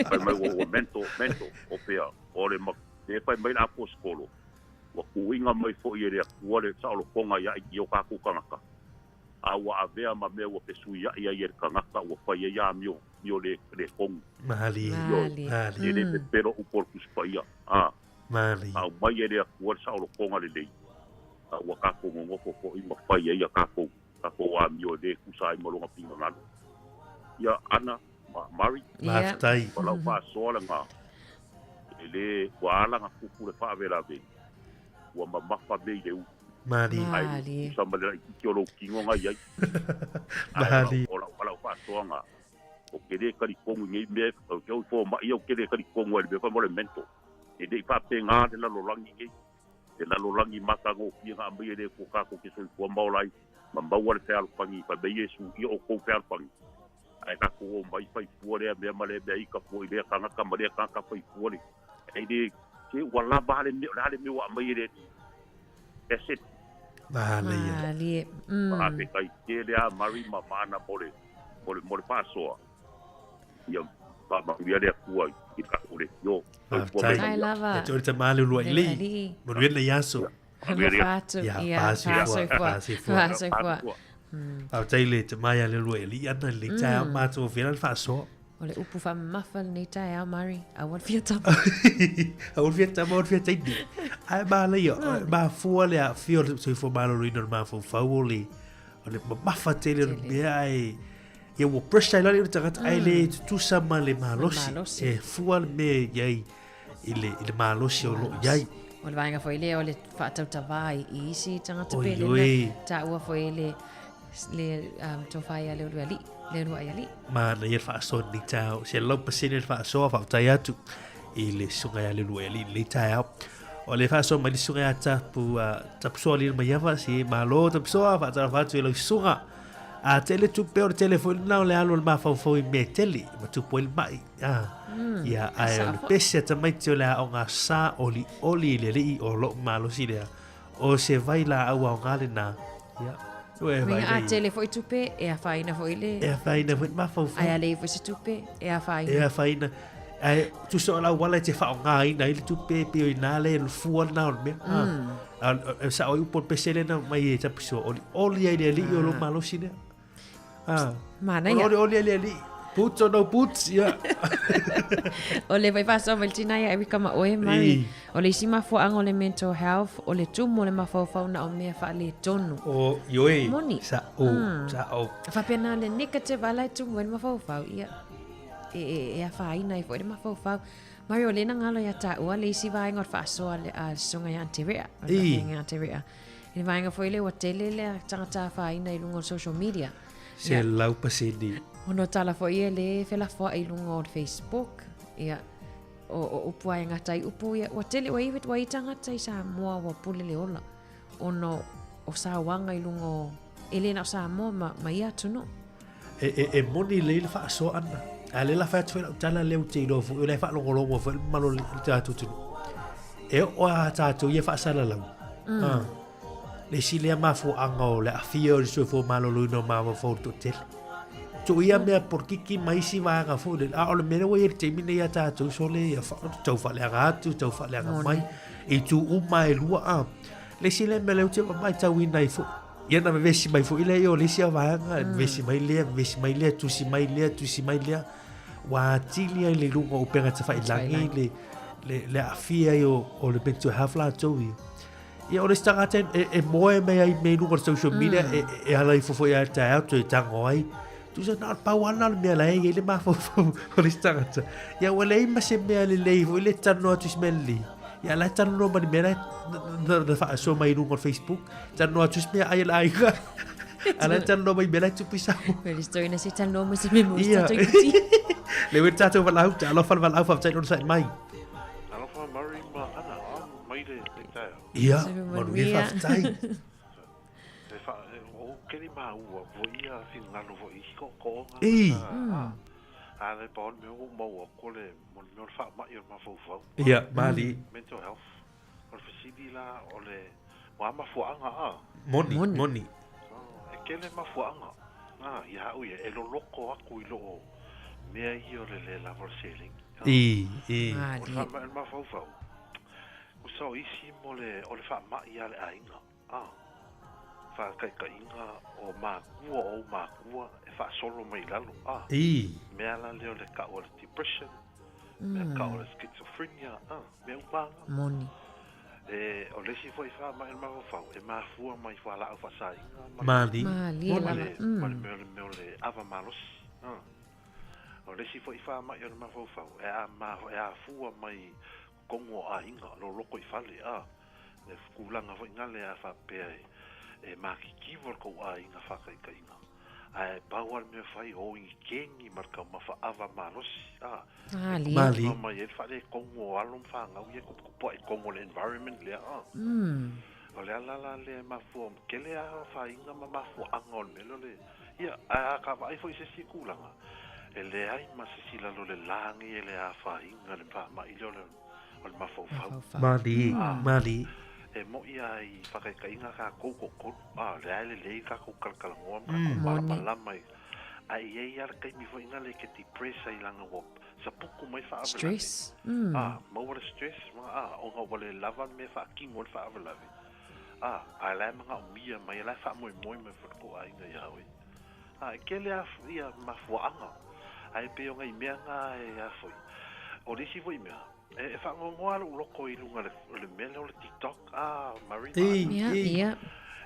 fai mai ua, ua mental, mental, o pea, o le, e fai mai le aposetolo, ua tuuina mai foi e le Atua le saolotoga ia i o tatou tagata, a ua avea ma mea ua fesuiaʻi ai e le tagata ua fai ai amio, mio le, le tonu. Malie. Ioe. Malie. E le pepelo upu o le Tusi Paia, a. Malie. Na aumai e le Atua le saolotoga lelei, a ua tatou nonofo foi ma fai ai a tatou, tatou amio e le tusa ai ma lona finagalo. Ia, Ana, ma Murray. Mafetai. O lau faasoa lena, e le, ua ala ona tupu le faalavelave, ua mamafa mea i le ulu. Malie. Ae le tutusa ma le laitiiti o lou tino na i ai. Malie. Ae o lau, o lau faasoa lena, ou te le talitonu i nei mea, ou te o i fomai ia ou te le talitonu ai i le mea fai mai o le mental. E le i faapena le lalolagi nei. Le lalolagi matagofie na aumai e le Atua tatou te soifua ma ola ai, ma maua le fealofani, fai mai Iesu, ia outou fealofani. Ae tatou omai fai fua lea mea ma lea mea, ita fua i lea tagata ma lea tagata fai fua le, e le, se ua lava a le mea, o le a le mea ua aumai e le Alii. That's it. Manaia. Malie. Faafetai tele a Murray ma Mana mo le, mo le, mo le faasoa. Ia faamanuia le Atua i le tatou leitio. Soifua Faafetai. mai Ai lava. E te ore tama le ulua i Le lei. alii. Manuia lenei aso. Manuia le Alofa atu. Ia, Ia, fasoifua, fasoifua. fasoifua. Fasoifua. Fasoifua. Faafetai le tama ia le ulua i alii ana i lenei taeao matou vela le faasoa. O le upu faamamafa lenei taeao, Murray. Aua le fia tama. Aua le fia tama, aua le fia taine. Ae manaia, mafua le aafia o le soifua maloloina o le mafaufau o le, o le mamafa tele o le mea ae ia ua pressure ai lale le tagata ae le tutusa ma le malosi. Malosi. E fua le mea i ai i le, i le malosi o loo i ai. O le vaega foi lea o le faatautavā i isi tagata Oi, pele oi. na taua foi le le tofa ia Leulualii, Leuluaialii. Manaia le faasoa i lenei taeao. 100% le faasoa, faafetai atu i le susuga ia Leuluaialii i lenei taeao. O le faasoa mai le susuga ia Tapu, Tapusoa Lilomaiava, se malo Tapusoa, faatalofa atu i lau susuga. A tele tupe o le tele foi lena o le alu o le mafaufau i mea tele, ma tupu ai le mai. Ah, ia, ae o le pese a tamaiti o le aoga sa oli oli i le alii o lou malosi lea. O se vai laau aoga lena. Ia, ua e vai A tele foi tupe, e afaina foi le... E afaina foi le mafaufau. Ae a leai foi se tupe, e afaina. E afaina. Ae tusa o le auala e te faaaogaina ai le tupe, pei o i ina le fua lena o le mea. Mm. A, sao ai upu o le pese lea na mai e Tapusoa, olioli ai le alii o lou malosi lea. Ah. Manaia. Olioli ai le alii. Boots or no boots, ia. O le foi faasoa mai le tina ia Erica ma oe, Murray. O le isi mafuaaga o le mental health, o le tumu o le mafaufau na o mea faaletonu. O, ioe. Moni. Sa'o, sa'o. Faapena le negative a la e tumu ai le mafaufau, ia, e, e, e afaina ai foi le mafaufau. Murray, o lea na galo ia taua le isi vaega o le faasoa a le susuga ia Aunty Rea. O le faafeagaiga Aunty Rea. I le vaega foi lea ua tele le tagata afaina i luga o le social media. 100%. Ona o tala foi ia le felafoai i luga o le Facebook, ia, o, o upu ai gata ai upu ia, ua tele, ua iwi, ua i tagata i Samoa ua pule le ola, ona o sauaga i luga o, e le na o Samoa ma, ma ia atunuu. E, e, e moni lelei le faasoa ʻana. A lea la fai atu foi lau tala lea ou te iloa foi, o lea e faalogologo foi le mamalu o le tatou atunuu. E oo lava tatou ia faasalalau. Mm. Ah. Le isi lea mafuaaga o le aafia o le soifua maloloina o mafaufau o le toatele. Tuu ia mea polokiki ma isi vaega foi lele. A o le mea lea ua i ai i le taimi nei ia tatou sole ia tau faaleaga atu, tau faaleaga mai. I itu uma e lua a. Le isi lea mea lea ou te matauina ai foi. Ia na vevesi mai foi lea o le isi vaega, vevesi mai lea, vevesi mai lea, tusi mai lea, tusi mai lea. Ua atili ai le luga o upega tafailagi le, le, le aafia ai o, o le mental health latou ia. Ia o le isi tagata e, e moe mai ai me i luga o le social media e, e ala ifo foi ia taeao toe tago ai. Tusa na o le pau lava lena o le mea la e i ai le mafaufau o le isi tagata. Ia ua leai ma se mea lelei foi le talanoa atu i se mea lelei. Ia la e talanoa ma le mea la e na faasoa mai i luga o le Facebook. Talanoa atu i se mea ai a le aiga. A la e talanoa mai i mea la e tupu i Samoa. Well, story na se talanoa mai se mea mo Ia. tātou iti. Le ue tātou valaau, talofa le valaau, faafetai lona sa'i mai. Talofa Murray ma Ana, mai le taeao. Ia, manuia faafetai. E wha, e, o keri ma ua, vo ia whingalo vo i ko ko nga. Ei. A, a le pa o le mea o maua ko le, mo le mea o le whaamai o le mafaufau. Ia, mali. Mental health. O le fesili la o le, ua mafuaaga a. Moni, moni. E kele mafuaaga. A, ia au ia, e loloko aku i loo mea ia o le le lava o le seleni. I, i. O le whaamai o le mafaufau. Usa o isi mo le, o le whaamai a le aiga. A, faataitaiga o makua o ou makua e faasolo mai i lalo, a, I. mea la lea o le kau o le depression, mea kau o le schizophrenia, a, mea uma lava. Moni. E, o le isi foi faamai o le mafaufau, e mafua mai fualaau faasāiga ma le, Mali. Malie ma lava. le, ma le mea o le mea o le ava malosi, a. O le isi foi faamai o le mafaufau, e a ma, e afua mai totonu o aiga, loloko i fale, a. Le tulaga foi gale a faapea e makitiwa le tou aiga faataitaiga, ae pau lava le mea fai o i kegi ma le taumafa ava malosi, a, e Malie. mai ai le faaletonu o alo ma fanau ia e tuputupua'i i totonu o le environment lea, a. O le ala la lea e mafua, tele lava afaina ma mafuaaga o le mea lea o le, ia, ae a ka vaai foi i se isi tulaga, e leai ma se isi i lalo o le la nei e le afaina le faamai lea o le o le mafaufau. Malie, malie. E moʻi lava i faataitaiga tatou toatolu, a, lea e lelei tatou talatalanoa ma tatou malamalama i, ae i ai lava le taimi foi lena e te depress ai leaga ua sapuku mai faalavelave. Stress. A, maua le stress ma, a, ona ua le lava le mea e faatino ai le faalavelave. A, ae la e manaomia mai, la e faamoemoe mai foi le tou aiga ia oe. A, e tele lava ia mafuaaga, ae pei o nai mea na e a foi. O le isi foi mea, e faanoanoa lava lou loto i luga o le mea lea o le TikTok, a, Marie ma Ei, Ana. Ia, ei. ia.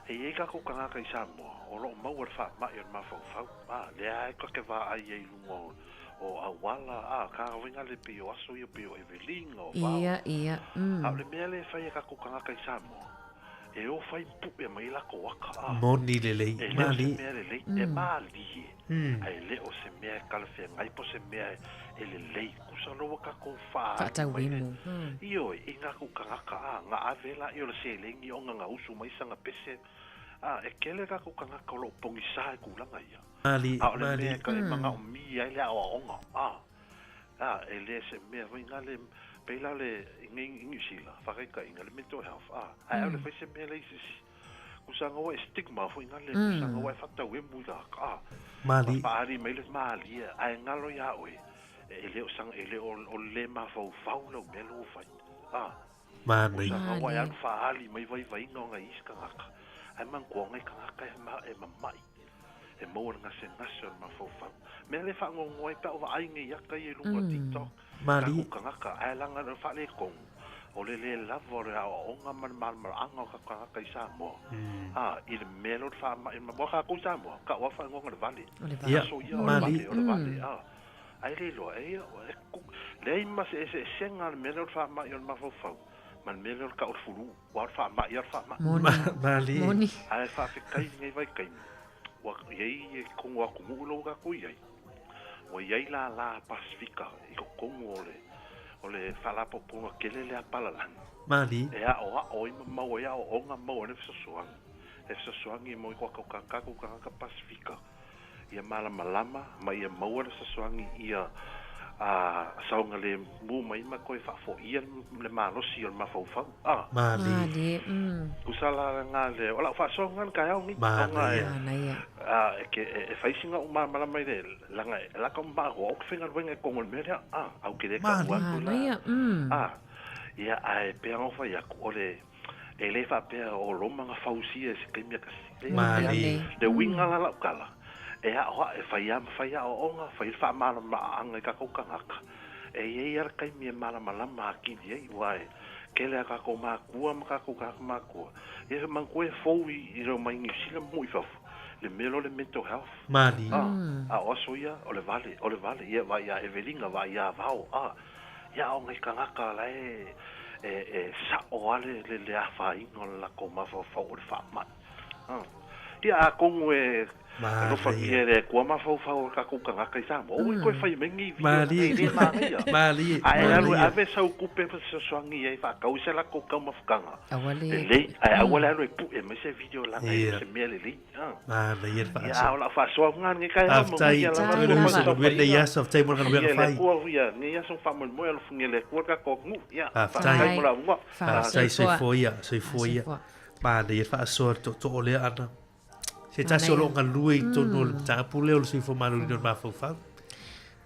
E i ai tatou tagata i Samoa o lo o maua le faamai o le mafaufau, a, lea lava e ta te vaai ai i luga o, o auala, a, ka uiga le pei o aso ia, pei o Evelina, o Vao. Ia, ia, A o le mea lea e fai e tatou tagata i Samoa, e o fai puʻe mai ai latou aka, a. Moni lelei, E le o se malie. mea lelei. lelei e malie ae le o se mea e talafeagai po o se mea e lelei tusa lo ua tatou faaali mai le ioe i tatou tagata a na ave laia o le seleni ona na usu mai sana pese a e tele tatou tagata o lo o pogisa i tulaga ia a o le mea e manaomia ai le aoaoga a a e le se mea foi na le pei la le i nei i Niu Sila faataitaiga le mental health a ae aole fai se mea le i se isi kusaga ua e stigma foi na le kusaga ua e faatauemu i tagata a Mali. Faaali mai le malie ae galo iā oe e le o saga e le o o le lē mafaufau lau mea lea ua fai a Manaia. kusaga ua e alu faaali mai vaivaiga o nai isi tagata ae manatua o nai tagata e ma e mama'i e maua le gasegase o le mafaufau mea lea e faanoanoa ai pe a ou vaai nei ata ia i luga o TikTok Mali. tatou tagata ae laga o le faaletonu o le lē lava o le aoaoga ma le malamalaaga o tatou tagata i Samoa a i le mea lea o le faama'i aua tatou i Samoa tau lava faaigoaina o le vale O le Ia, vale. aso ia o le mali. vale o le vale a ae le iloa e ia e leai ma se eseesega le mea lea o le faama'i o le mafaufau ma le mea lea o le tau o le fulu aua o le faama'i lava o le faama'i Moni. Mali. Moni. Ae faafetai i lenei vaitaimi ua i ai i totonu o atunuu lea ua tatou i ai, ua i ai lālā Pasefika i totonu o le o le faalapotopotoga tele lea a palalagi Mali. e aoao ai ma maua ai aoaoga ma maua ai le fesoasoani e fesoasoani mo i tatou tagata Pasefika ia malamalama ma ia maua le fesoasoani ia saogalemu mai ma toe faafoia le malosi o le mafaufau a Mali. Malie. Mm. Tusa la lena le o lau faasoa lena le taeao nei ona e Manaia. Manaia. a e ke e fai sina ou malamalama i le laga e laka o maʻaroa ou te faigaluega i totonu o le mea lea a au ke lē Mali. taʻu atu la Manaia. Mm. a ia ae pei ona ou fai atu o le e lē faapea o Roma na fausia i se taimi e tasi le Mali. le uiga la lau tala e aʻoaʻe fai a ma fai aoaoga fai le faamalamalamaʻaaga i tatou tagata e iai a le taimi e malamalama atili ai ua e kele a tatou makua ma tatou tagata makua ia manatua e fou i leo mai Niu Sila ma mo i fafo le mea lea o le mental health Mali. a a o aso ia o le vale o le vale ia vaai iā Evelina vaai iā Vao a ia a o nai tagata la e e e saʻo a le le le afaina o le latou mafaufau o le faamaʻi a ia atonu e alofagia Manaia. e le Atua mafaufau o tatou tagata i Samoa ua i toe fai mai ni video Mali. e lē manaia Mali. ae alu e Manaia. ave sau tupe ma fesoasoani ai faatau i se latou taumafataga Aua le. lelei ae aua le alu e puʻe mai se video laga e Ia. se mea lelei a Manaia le ia a faasoa. o lau faasoa lena lenei taeao Faafetai. manuia lava Faafetai Toe le mo se lava. galuega nei tapuaiga aso. Faafetai mo le galuega Ia le fai. Atua ia nei aso faamoemoe alofagia e le Atua le tatou atunuu ia Faafetai. faafetai mo Faafetai. le avanoa Faafetai Soifua. soifua ia, soifua ia. Soifua. Manaia le faasoa le tootoo lea ana. Se tasi o Manaia. loo galue i totonu o le mataupu lea o le soifua maloloina o le mafaufau.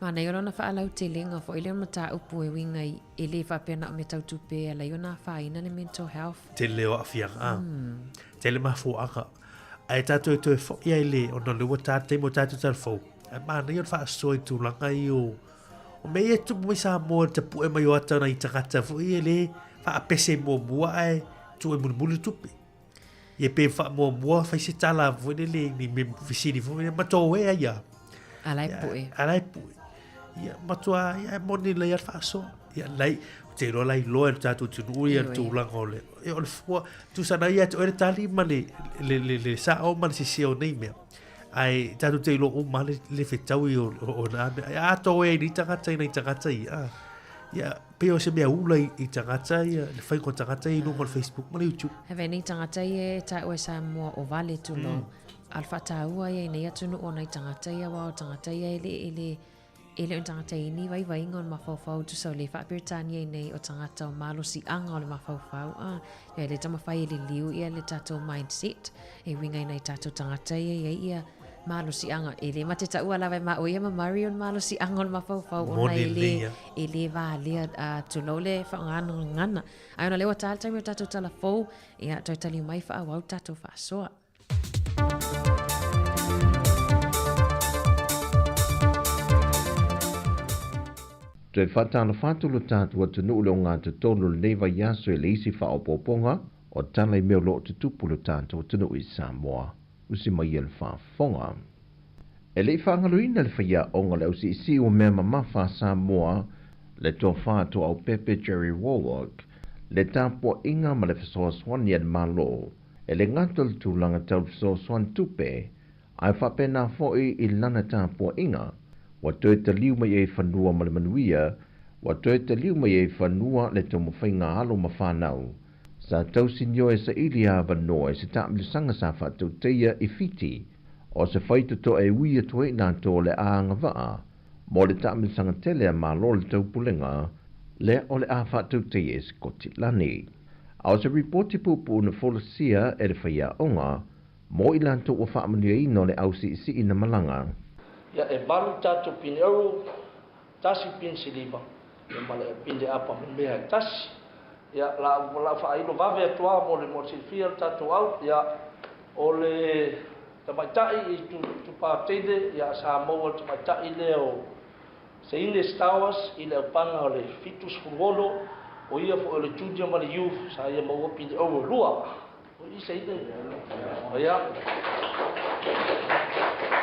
Manaia o lona faalautelega foi lea o le mataupu e uiga i e lē faapea na o mea tau tupe e alai ona afaina le mental health. Tele o aafiaga a. Tele mafuaaga. Ae tatou e toe foʻi ai le ona o le ua tā le taimi o tatou talafou. Ae manaia o le faasoa i tulaga i o o mea ia e tupu mai Samoa le tapuʻe mai o ata nai tagata foi e lē faapese muamua ae tuu e mulimuli le tupe. Ia pe faamuamua fai se tala foi lele ni mea fesili foi lele, matou ea ia. Ala e puʻe. Ala e puʻe. Ia matua ia e moni lelei a le faasoa. Ia lai ou te iloa la iloa e le tatou atunuu ia le Ioe. tulaga o le ia o le fua tusa na ia te oe le tali ma le le le le saʻo ma le sese o nei mea. Ae tatou te iloa uma le le fetaui o o na mea. Ae a toe ai nei tagata i nai tagata ia. A. Ia pei o se mea ula i i tagata ia le faiga o tagata ia i luga o le Facebook ma le YouTube. Have nei tagata ia e taua e Samoa o vale tulou. A o le faataua ia i nei atunuu o nai tagata ia aua o tagata ia e le e le e le o ni tagata i ni vaivaiga o le mafaufau tusa o le faaperetania i nei o tagata o malosiaga o le mafaufau a ia e le taumafai e liliu ia le tatou mindset e uiga i nai tatou tagata ia i ai ia malosiaga e lē mate taʻua lava e maʻo ia ma Murray o le malosiaga o le mafaufau ona Moni e lē lelei a. e lē valea a tulou le faaaogagana ae ona lea ua tā le taimi o tatou talafou ia toe taliu mai faaauau tatou faasoa. Toe faatalofa atu lo tatou atunuu le ogatotonu o lenei vaiaso e le isi faaopoopoga o tala i mea o loo tutupu lo tatou atunuu i Samoa. Usi mai ia le faafofoga. E leʻi faagaloina le faiaʻoga le ausiisii ua mea mamafa a Samoa le tofā toaʻaupepe Jerry Warwick le tapuaʻiga ma le fesoasoani a le Malo e le gata o le tulaga tau le fesoasoani tupe Ae faapena foi i lana tapuaiga, ua toe taliu mai ai i fanua ma le manuia, ua toe taliu mai ai i fanua le taumafaiga a alo ma fanau. Sa tausinio e saili avanoa i se taamilosaga sa faatautaia i Fiti, o se faitotoa e ui atu ai i latou o le a agavaa mo le taamilosaga tele a Malo o le Taupulega, lea o le a faatautaia i Sikotilani. A o se ripoti puupuu na folasia e le faiaoga mo i latou ua faamanuiaina o le au siisii na malaga. Ia e valu tatou pine euro, tasi pine siliva, ia ma le pine apa memea e tasi. Ia la la faailo vave atu lava mo le mo le silafia le tatou au, ia o le tamaitai i Itupa teine, ia sa maua le tamaitai lea o Seine Stowers i le aupaga o le 76, o ia foi o le junior ma le youth, sa ia maua pine euro e lua. O i Seine. Ia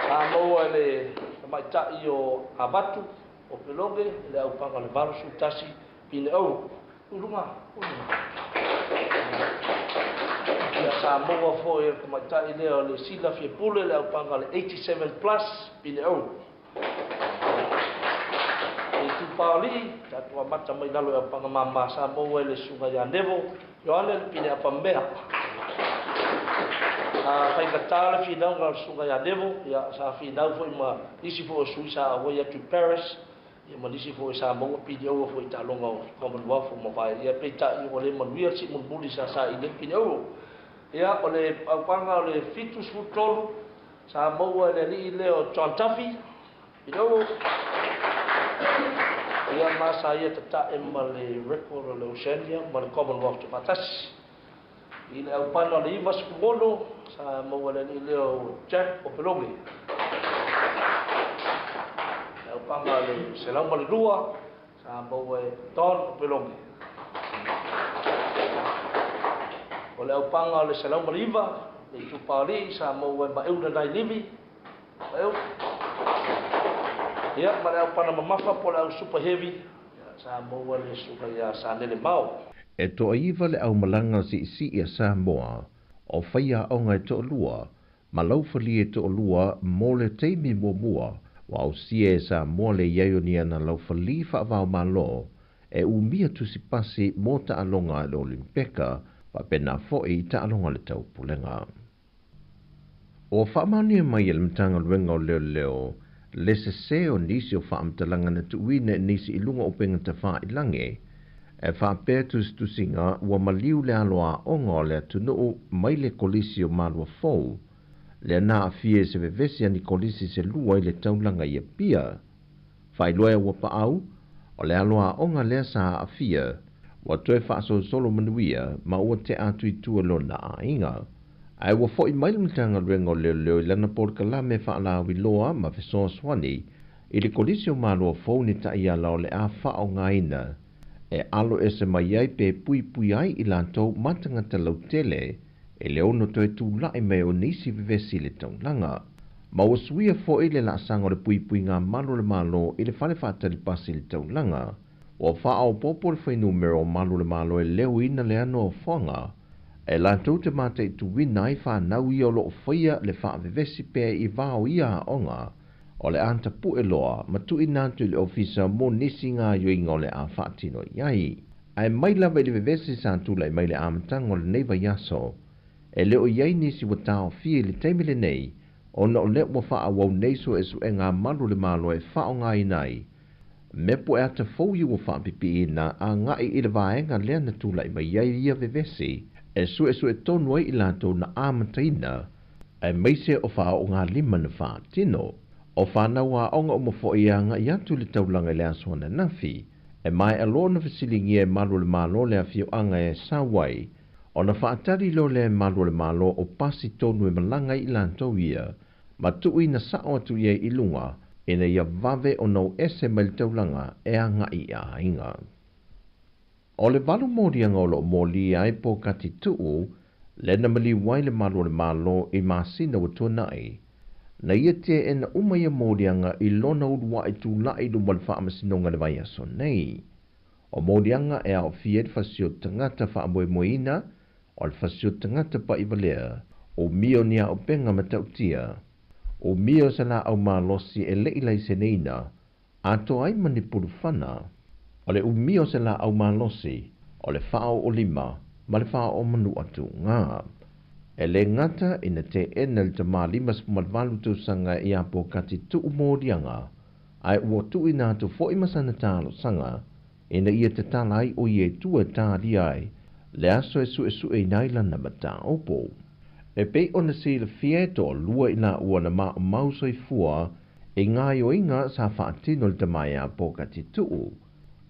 sa maua e le tamaitai o Avatu o Peloge i le aupaga o le 81 pine euro. I luga, i luga. Ia sa maua foi e le tamaitai lea o le Sila Fiapule le aupaga o le 87 plus pine euro. I Itupa o Alii, tatou amata mai lalo i aupaga mama, sa maua e le susuga ia Nevo Ioane le pine apa mea. Sa faigata le finauga o le susuga ia Nevo, ia sa finau foi ma nisi foi o sui sa auai atu i Paris, ia ma nisi foi sa maua pine euro foi i taaloga o Commonwealth o mavae. Ia peitai ua le manuia le simulimuli sa saili ai pine euro. Ia o le aupaga o le 73 sa maua e le alii lea o John Duffy, pine euro. Ia ma sa ia tatae ma le record o le Oceania ma le Commonwealth tuufaatasi. I le aupana o le 96 sa maua e le alii lea o Jack Opeloge. Le aupaga o le 102 sa maua e Don Opeloge. O le aupaga o le 109 le Itupa o Alii sa maua e Maeuna Nailivi. Maeu. Ia ma le aupana mamafa po o le au super heavy sa maua le susuga ia Sanele Mao. E toaiva le aumalaga siisii a Samoa, o faiaoga e toalua, ma laufalie e toalua mo le taimi muamua, ua ausia e Samoa le i ai o ni ana laufali faavaomalo e umia tusipasi mo taaloga a le Olimpeka faapena foi i taaloga a le Taupulega. Ua faamaonia mai e le Matagaluega o Leoleo le sesē o nisi o faamatalaga na tuuina i nisi i luga o upega tafailagi, e faapea tusitusiga ua maliu le alo aoga o le atunuu mai le Kolisi o Maluafou, lea na aafia i se vevesi a ni kolisi se lua i le taulaga i Apia. Faailoa e Auapaau, o le alo aoga lea sa aafia, ua toe faasolosolo manuia ma ua tea atu i tua lona aiga. Ae ua foi mai le Matagaluega o Leoleo i lana polokalame faalauiloa ma fesoasoani i le Kolisi o Maluafou ni taiala o le a faaaogaina e alo ese mai ai pe puipui ai i latou ma tagata lautele e le ono toe tulai mai o nisi vevesi i le taulaga. Ma ua suia foi le laasaga o le puipuiga malu o le Malo i le fale faatalipasi i le taulaga. Ua faaopoopo le fuainumera o malu o le Malo e leoina le anoafoaga e latou te mataituina ai fanau ia o loo faia le faavevesi pea i va o ia aoga o le a tapue loa ma tuuina atu i le ofisa mo nisi gaoioiga o le a faatino i ai. Ae mai lava i le vevesi sa tulai mai le amataga o lenei vaiaso, e le o i ai nisi ua taofia i le taimi lenei, ona o lea ua faaauau nei suesuega a malu o le Malo e faaaogaina ai me po e ata fou ia ua faapipiina agai i le vaega lea na tulai mai ai ia vevesi, e suesue tonu ai i latou na amataina, aemaise o faaoogalima na faatino. O fanau aoga uma foi e agai atu i le taulaga i le aso ananafi, e maea loa ona fesiligia e malu o le Malo le afioaga e sau ai, ona faatali loa lea e malu o le Malo o pasi tonu e malaga ai i latou ia, ma tuuina sao atu i ai i luga, ina ia vave ona o ese mai le taulaga e agai i aiga. O le valu moliaga o loo molia ai Pokati Tuu, lea na maliu ai le malu o le Malo i masina ua tuanai. Na ia teena uma ia moliaga i lona uluai tulai i luma o le Faamasinoga i le vaiaso nei. O moliaga e aofia ai le fasioti tagata faamoemoeina, o le fasioti tagata pa'ivalea, umia o ni aopega matautia. Umia o se laau malosi e le i laiseneina, atoa ai ma ni pulufana. O le umia o se laau malosi, o le faaoo lima ma le faaoo manua tuuga. E lē gata ina teena le tamā 58 tausaga ia Pokati tuu moliaga, ae ua tuuina atu fo'i ma sana talosaga ina ia tatala ai o ia e tua e talia ai le aso e su'esu'eina ai lana mataupu. E pei ona silafia e to'alua i laua na maumau soifua i gaoioiga sa faatino le tamā iā Pokati Tu'u.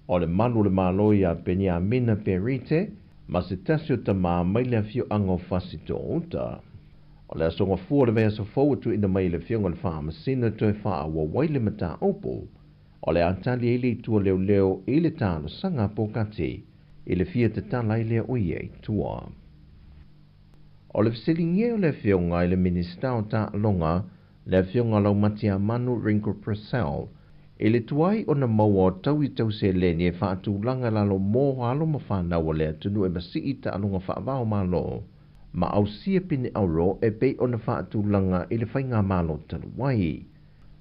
O le malu o le Malo iā Peniamina Perite ma se tasi o tamā mai le afioaga o Fasito'outa. O le aso Gafua o le vaiaso fou e tuuina mai e le Afioga i le Faamasino e toe faaauau ai le mataupu. O le a tali ai le itu a leoleo i le talosaga a Pokati i le fia tatala ai lea o ia i tua. O le fesiligia o le Afioga i le Minisita o Taaloga, le Afioga Laumatiamanu Ringo Purcell, i le tuai ona maua o taui tau seleni e faatulaga i lalo mo alo ma fanau a le atunuu e masii taaloga faavao Malo ma ausia pine auro e pei ona faatulaga i le faigamalo talu ai.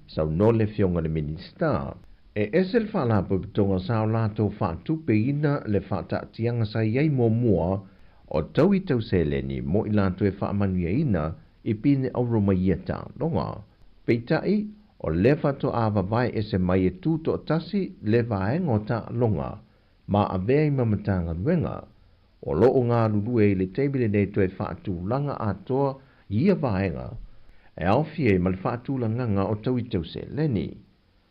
Saunoa le Afioga i le Minisita, e ese le faalapotopotoga sa o latou faatupeina le faataatiaga sa i ai muamua o taui tau seleni mo i latou e faamanuiaina i pine auro mai ia taaloga. Peitai, o lea faatoa vavae ese mai e tutoatasi le vaega o taaloga ma avea ai ma Matagaluega. O loo galulue i le taimi lenei toe faatulaga atoa ia vaega e aofia ai ma le faatulagaga o taui tau seleni.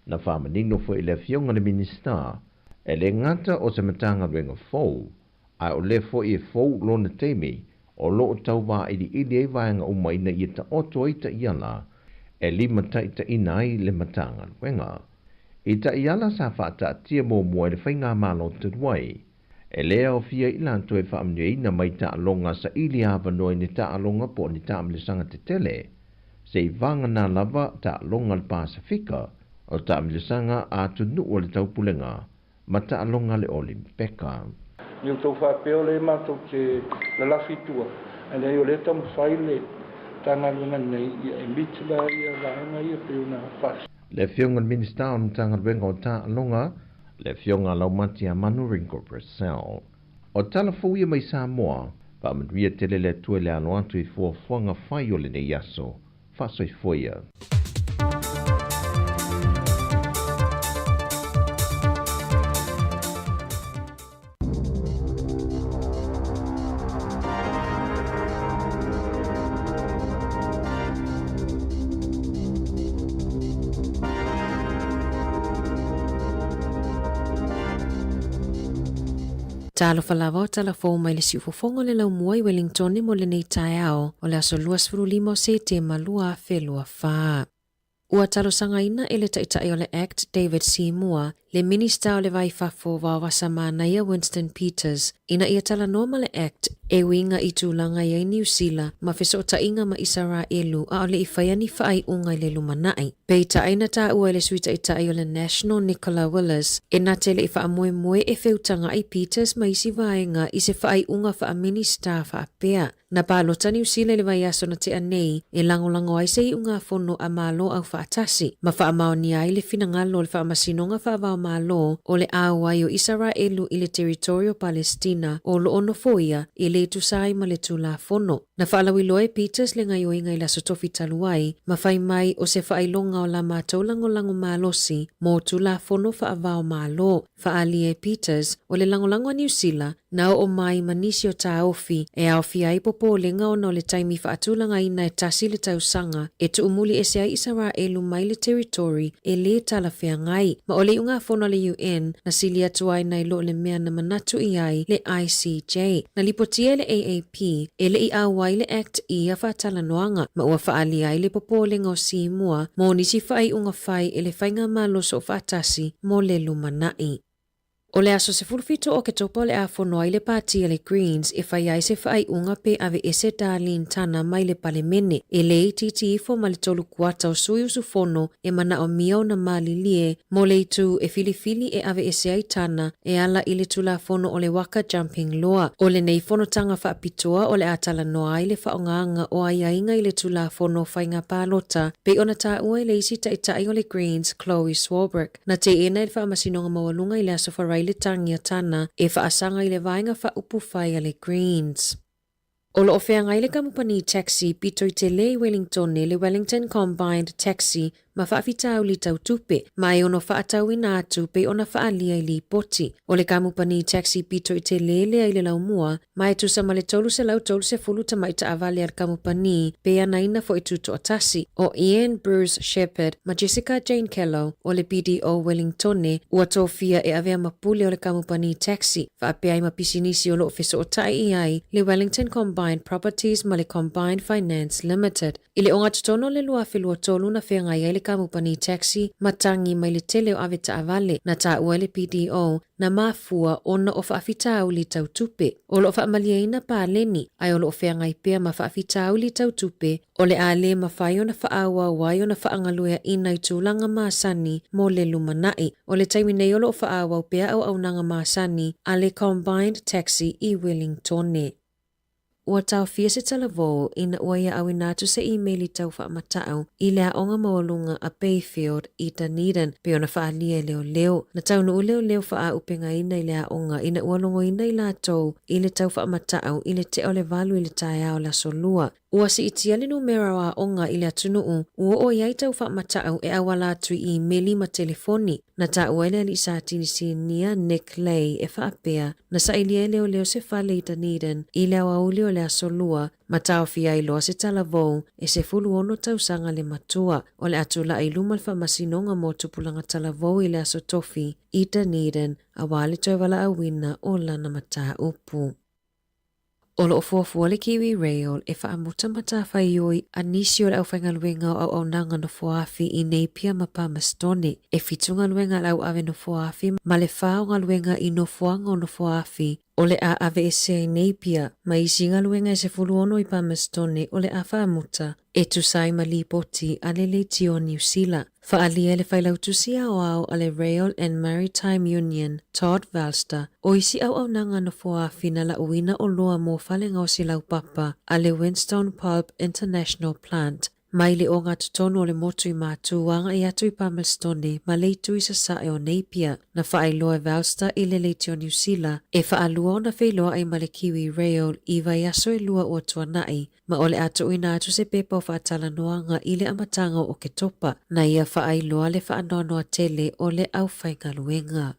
Na faamanino foi le Afioga i le Minisita, e lē gata o se Matagaluega fou, ae o lea foi e fou lona taimi o loo tau vailiili ai vaega uma ina ia taoto ai taiala e limataitaiina ai le Matagaluega. I taiala sa faataatia muamua i le faigamalo talu ai, e lē aofia i latou e faamanuiaina mai taaloga saili avanoa i ni taaloga po o ni taamilosaga tetele, se'i vagana lava taaloga a le Pasefika, o taamilosaga a atunuu o le Taupulega ma taaloga a le Olimpeka. Ni outou faapea o lea matou te lalafi i tua, ae leai o lea e taumafai le Matagaluega nei ia e meet la ia vaega ia pei ona faasino. Le Afioga i le Minisita o le Matagaluega o Taaloga, le Afioga Laumatiamanu Ringo Purcell. O tala fou ia mai Samoa, faamanuia tele le Atua i le alo atu i fuafuaga fai o lenei aso. Faasoifua ia. Talofa lava o tala fou mai le siufofoga o le laumua i Wellingtone mo lenei taeao o le aso 25 o Setema 2024. Ua talosagaina e le Taitai o le act David Seymour le Minista o le Va i Fafo Vaovasa Manaia Winston Peters ina ia talanoa ma le act e uiga i tulaga i ai Niu Sila ma fesootaiga ma Isaraelu a o le i faia ni faaiuga i le lumanai. Peitai na taua e le Sui Taitai o le National Nicola Willis e na te le i faamoemoe e feutaga'i Peters ma isi vaega i se faaiuga faa-Minista faapea. Na palota Niu Sila i le vaiaso na tea nei e lagolago ai se iugafono a Malo Aufaatasi ma faamaonia ai le finagalo o le Faamasinoga Faavaomalo o le auai o Isaraelu i le Teritory o Palestina o loo nofoia e lē tusa ai ma le Tulafono. Na faalauiloa e Peters le gaioiga i le Aso Tofi talu ai ma fai mai o se faailoga o la matou lagolago malosi mo Tulafono Faavaomalo. Faaalia e Peters o le lagolago a Niu Sila Na oo mai ma nisi o taofi e aofia ai popolega ona o le taimi faatulagaina e tasi le tausaga e tuumuli ese ai Isaraelu mai le territory e lē talafeagai. Ma o le iugafono a le UN na sili atu ai nai lo le mea na manatu i ai le ICJ. Na lipotia e le AAP e le i auai le Act i ia faatalanoaga ma ua faaalia ai le popolega o Simua mo nisi faaiuga fai e le Faigamalo Soofaatasi mo le lumanai. O le aso 17 o Oketopa o le a fono ai le pati a le Greens e fai ai se faaiuga pe aveese Darlene Tana mai le Palemene. E le itiiti ifo ma le tolu kuata o sui usufono e manaomia ona malilie mo le itu e filifili e aveese ai Tana e ala i le Tulafono o le Waka Jumping Law. O lenei fonotaga faapitoa o le a talanoa ai le faaaogaga o aiaiga i le Tulafono o Faiga Palota pei ona taua e le isi taitai o le Greens Chloe Swarbrick. Na teena e le Faamasinoga Maualuga i le Aso Faraile le tagi a Tana e faasaga i le Vaega Faaupufai a le Greens. O lo o feagai le kamupani taxi pito i tele i Wellingtone, le Wellington Combined Taxi, ma faafitauli tau tupe, ma e ono faatauina atu pei ona faaalia i lipoti. O le kamupani taxi pito i tele lea i le laumua, ma e tusa ma le 330 tamai taavale a le kamupani pe anaina foi tutoatasi. O Ian Bruce Shepherd ma Jessica Jane Kellow o le BDO Wellingtone ua tofia e avea ma pule o le kamupani taxi, faapea ai ma pisinisi o lo o fesootai i ai le Wellington Combined Properties ma le Combined Finance Limited. I le ogatotonu o le 2023 na feagai ai le kamupani taxi ma tagi mai le tele o ave taavale na taua e le BDO na mafua ona o faafitauli tau tupe. O lo o faamalieina paleni, ae o lo o feagai pea ma faafitauli tau tupe, o le a le mafai ona faaauau ai ona faagalueaiina i tulaga masani mo le lumanai. O le taimi nei o lo o faaauau pea auaunaga masani a le Combined Taxi i Wellingtone. Ua taofia se talavou ina ua ia auina atu se imeli tau faamatau i le aoga maualuga a Bayfield i Dunedin pei ona faaalia e leoleo. Na taunuu leoleo faaaupegaina i le aoga ina ua logoina i latou i le tau faamatau i le tea o le 8 i le taeao o le Aso Lua. Ua siitia le numera o aoga i le atunuu ua oo i ai tau faamatau e auala atu i imeli ma telefoni. Na taua e le alii Satini Sinia Nick Lay e faapea, Na sailia e leoleo se fale i Dunedin i le aoauli o le Aso Lua ma taofia ai loa se talavou e 16 tausaga le matua. O le a tulai i luma le faamasinoga mo tupulaga talavou i le Aso Tofi i Dunedin aua le toe valaauina o lana mataupu. O lo o fuafua le Kiwi Rail e faamuta matafaioi a nisi o le aufaigaluega o auaunaga nofoafi i Napier ma Palmerstone. E fitu galuega a le auave nofoafi ma le fa o galuega i nofoaga o nofoafi o le a aveesea i Napier ma isi galuega e 16 i Palmerstone o le a faamuta e tusa ai ma lipoti a le Leitio Niu Sila. Faaalia e le Failautusi Aoao a le Rail and Maritime Union, Todd Valster, o isi auaunaga nofoafi na lauina oloa mo fale gaosi laupapa a le Winstone Pulp International Plant mai le ogatotonu o le motu i Matu agai atu i Palmerstone ma le itu i sasae o Napier. Na faailoa e Valster i le Leitio Niu Sila e faalua ona feiloai ma le Kiwi Rail i vaiaso e lua ua tuanai ma o le a tuuina atu se pepa o faatalanoaga i le amataga o Oketopa, na ia faailoa le faanoanoa tele o le aufaigaluega.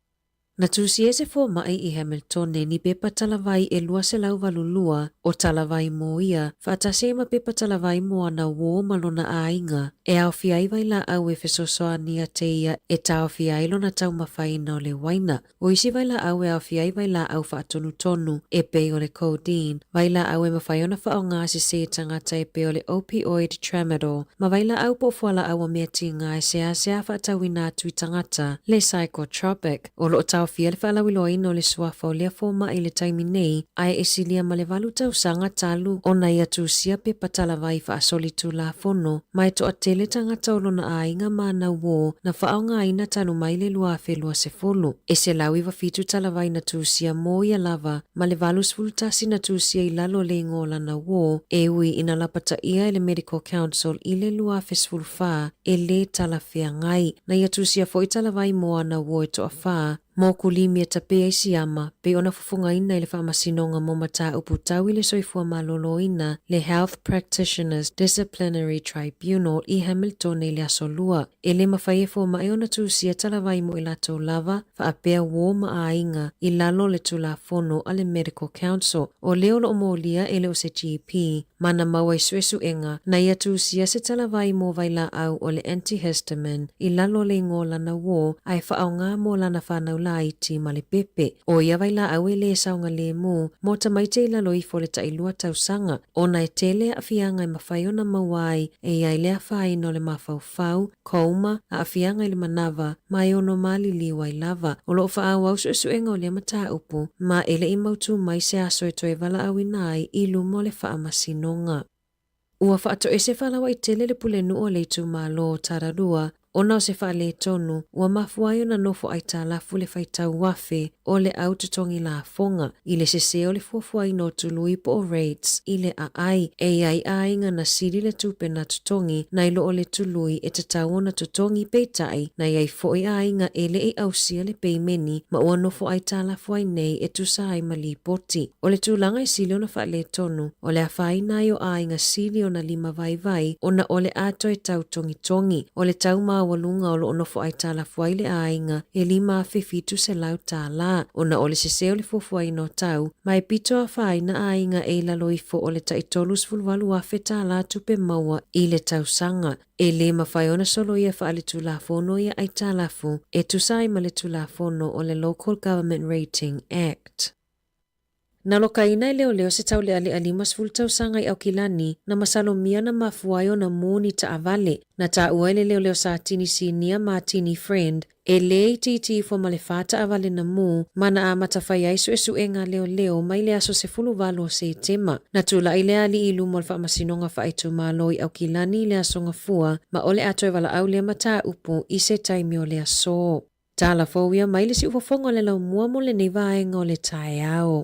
Na tusi e se fomai i Hamiltone ni pepa talavai e 282 o talavai mo ia, faatasi ai ma pepa talavai mo ana uō ma lona aiga, e aofia ai vailaau e fesoasoani ate ia e taofia ai lona taumafaina o le uaina. O isi vailaau e aofia ai vailaau faatonutonu e pei o le codeine, vailaau e mafai ona faaaoga sese e tagata e pei o le opioid tramadol, ma vailaau po o fualaau o mea tiga e seasea faatauina atu i tagata, le psychotropic. O lo o taofia le faalauiloaina o le suafa o lea fomai i le taimi nei, ae e silia ma le valu tausaga talu ona ia tusia pepa talavai faasolitulafono, ma e toatele tagata o lona aiga ma ana uō na faaaogaina talu mai le 2020. E 197 talavai na tusia mo ia lava ma le 81 na tusia i lalo o le igoa o lana uō, e ui ina lapataia e le Medical Council i le 2014 e lē talafeagai. Na ia tusia foi talavai mo ana uō e toafa, Mo Kulimi e tape ai siama, pei ona fofogaina i le Faamasinoga mo Mataupu Tau i le Soifua Maloloina, le Health Practitioners Disciplinary Tribunal i Hamiltone i le Aso Lua. E le mafai e fomai ona tusia talavai mo i latou lava, faapea uō ma aiga, i lalo o le Tulafono a le Medical Council. O lea o lo o molia e le o se GP, ma na maua i suesuega, na ia tusia se talavai mo vailaau o le antihistamine i lalo o le igoa o lana uō ae faaaoga mo lana whānau laiti ma le pepe. O ia vailaau e lē saogalēmū mo tamaiti i lalo ifo o le tailua tausaga, ona e tele aafiaga e mafai ona maua ai e i ai le afaina o le mafaufau, coma, aafiaga i le manava, ma e ono maliliu ai lava. O lo o faaauau suesuega o lea mataupu, ma e le i mautū mai se aso e toe valaauina ai i luma o le faamasinoga. Ua faatoese faalauaitele le pulenuu o le itumalo o Tararua ona o se faaletonu ua mafua ai ona nofo aitalafu le faitau afe o le au totogi lafoga i le sese o le fuafuaina o tului po o rates i le aai. E i ai aiga na sili le tupe na totogi nai lo o le tului e tatau ona totogi peitai na i ai foi aiga e le i ausia le peimeni ma ua nofo aitalafu ai nei e tusa ai ma lipoti. O le tulaga e sili ona faaletonu, o le afaina ai o aiga sili ona limavaivai ona o le a toe tau togitogi o le tau maualuga o lo o nofo aitalafu ai le aiga e $5,700 ona o le sese o le fuafuaina o tau ma e pito afaina aiga e i lalo ifo o le tai $38,000 tupe maua i le tausaga. E lē mafai ona soloia faaletulafono ia aitalafu e tusa ai ma le Tulafono o le Local Government Rating Act. Na lokaina e leoleo se taulealea 50 tausaga i Aukilani na masalomia na mafua ai ona mū ni taavale. Na taua e le leoleo Satini Sinia Martini Friend e lē itiiti ifo ma le fa taavale na mū ma na amata fai ai suesuega a leoleo mai le aso 18 o Setema. Na tulai le alii i luma o le Faamasinoga Faaitumalo i Aukilani i le Aso Gafua ma o le a toe valaau lea mataupu i se taimi o le asō. Tala fou ia mai le siufofoga o le laumua mo lenei vaega o le taeao.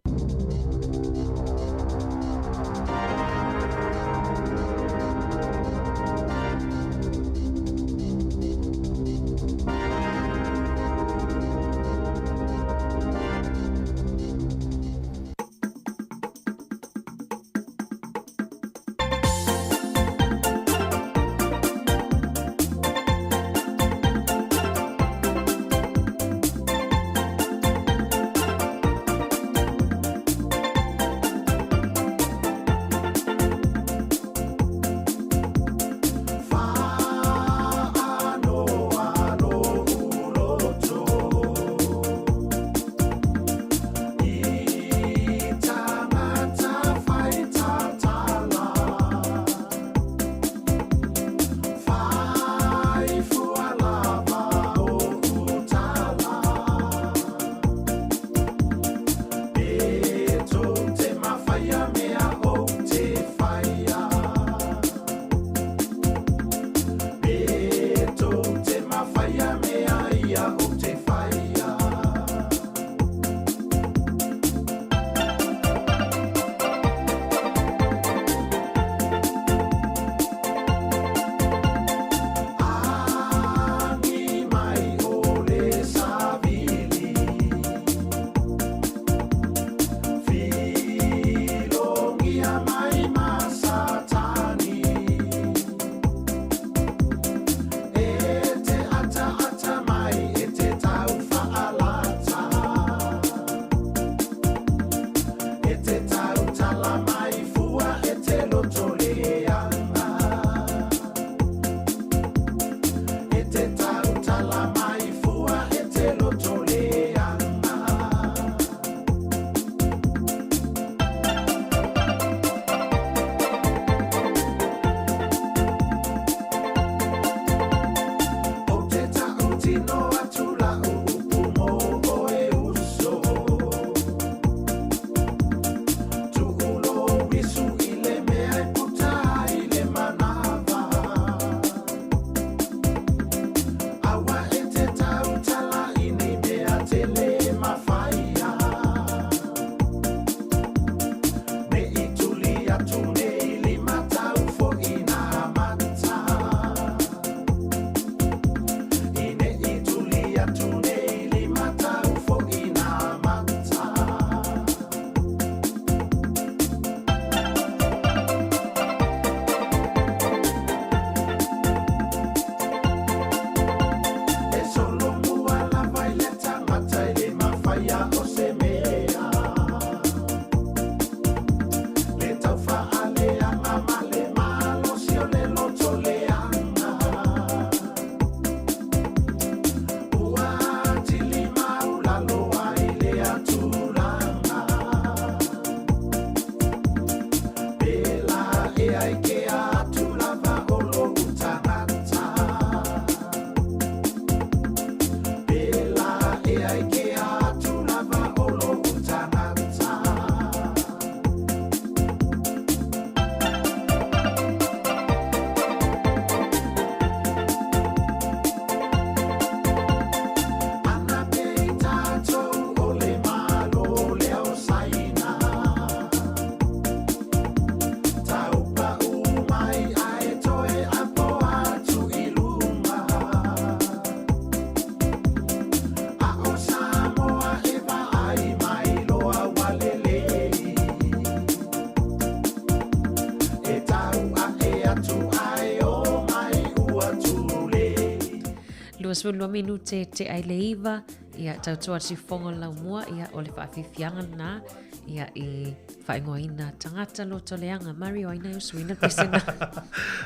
52 minute te ai le iva, ia tautua le siufofoga o le laumua, ia o le faafiafiaga lena, ia i faaigoaina tagata loto leaga. Mario, ai nai usuina le pesena.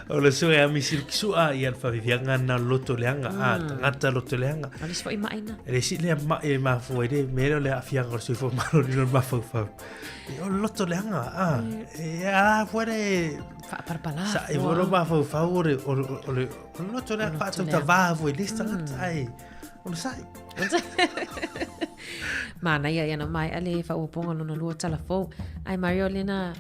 O le sue a misi sua ia le faafiafiaga na loto leaga, a tagata loto leaga. O le isi foi mai na. E le isi lea mai e mafua i le mea lea o le aafiaga o le soifua maloloina o le mafaufau. E o le loto leaga, a, e a fua le... Faapalapala Sa e fua le mafaufau o le, o le, o le, o le loto leaga faatautavā foi i le isi tagata, ai, o le sai. Manaia ia na maea le faaopoopoga lona lua tala fou. Ai Mario lena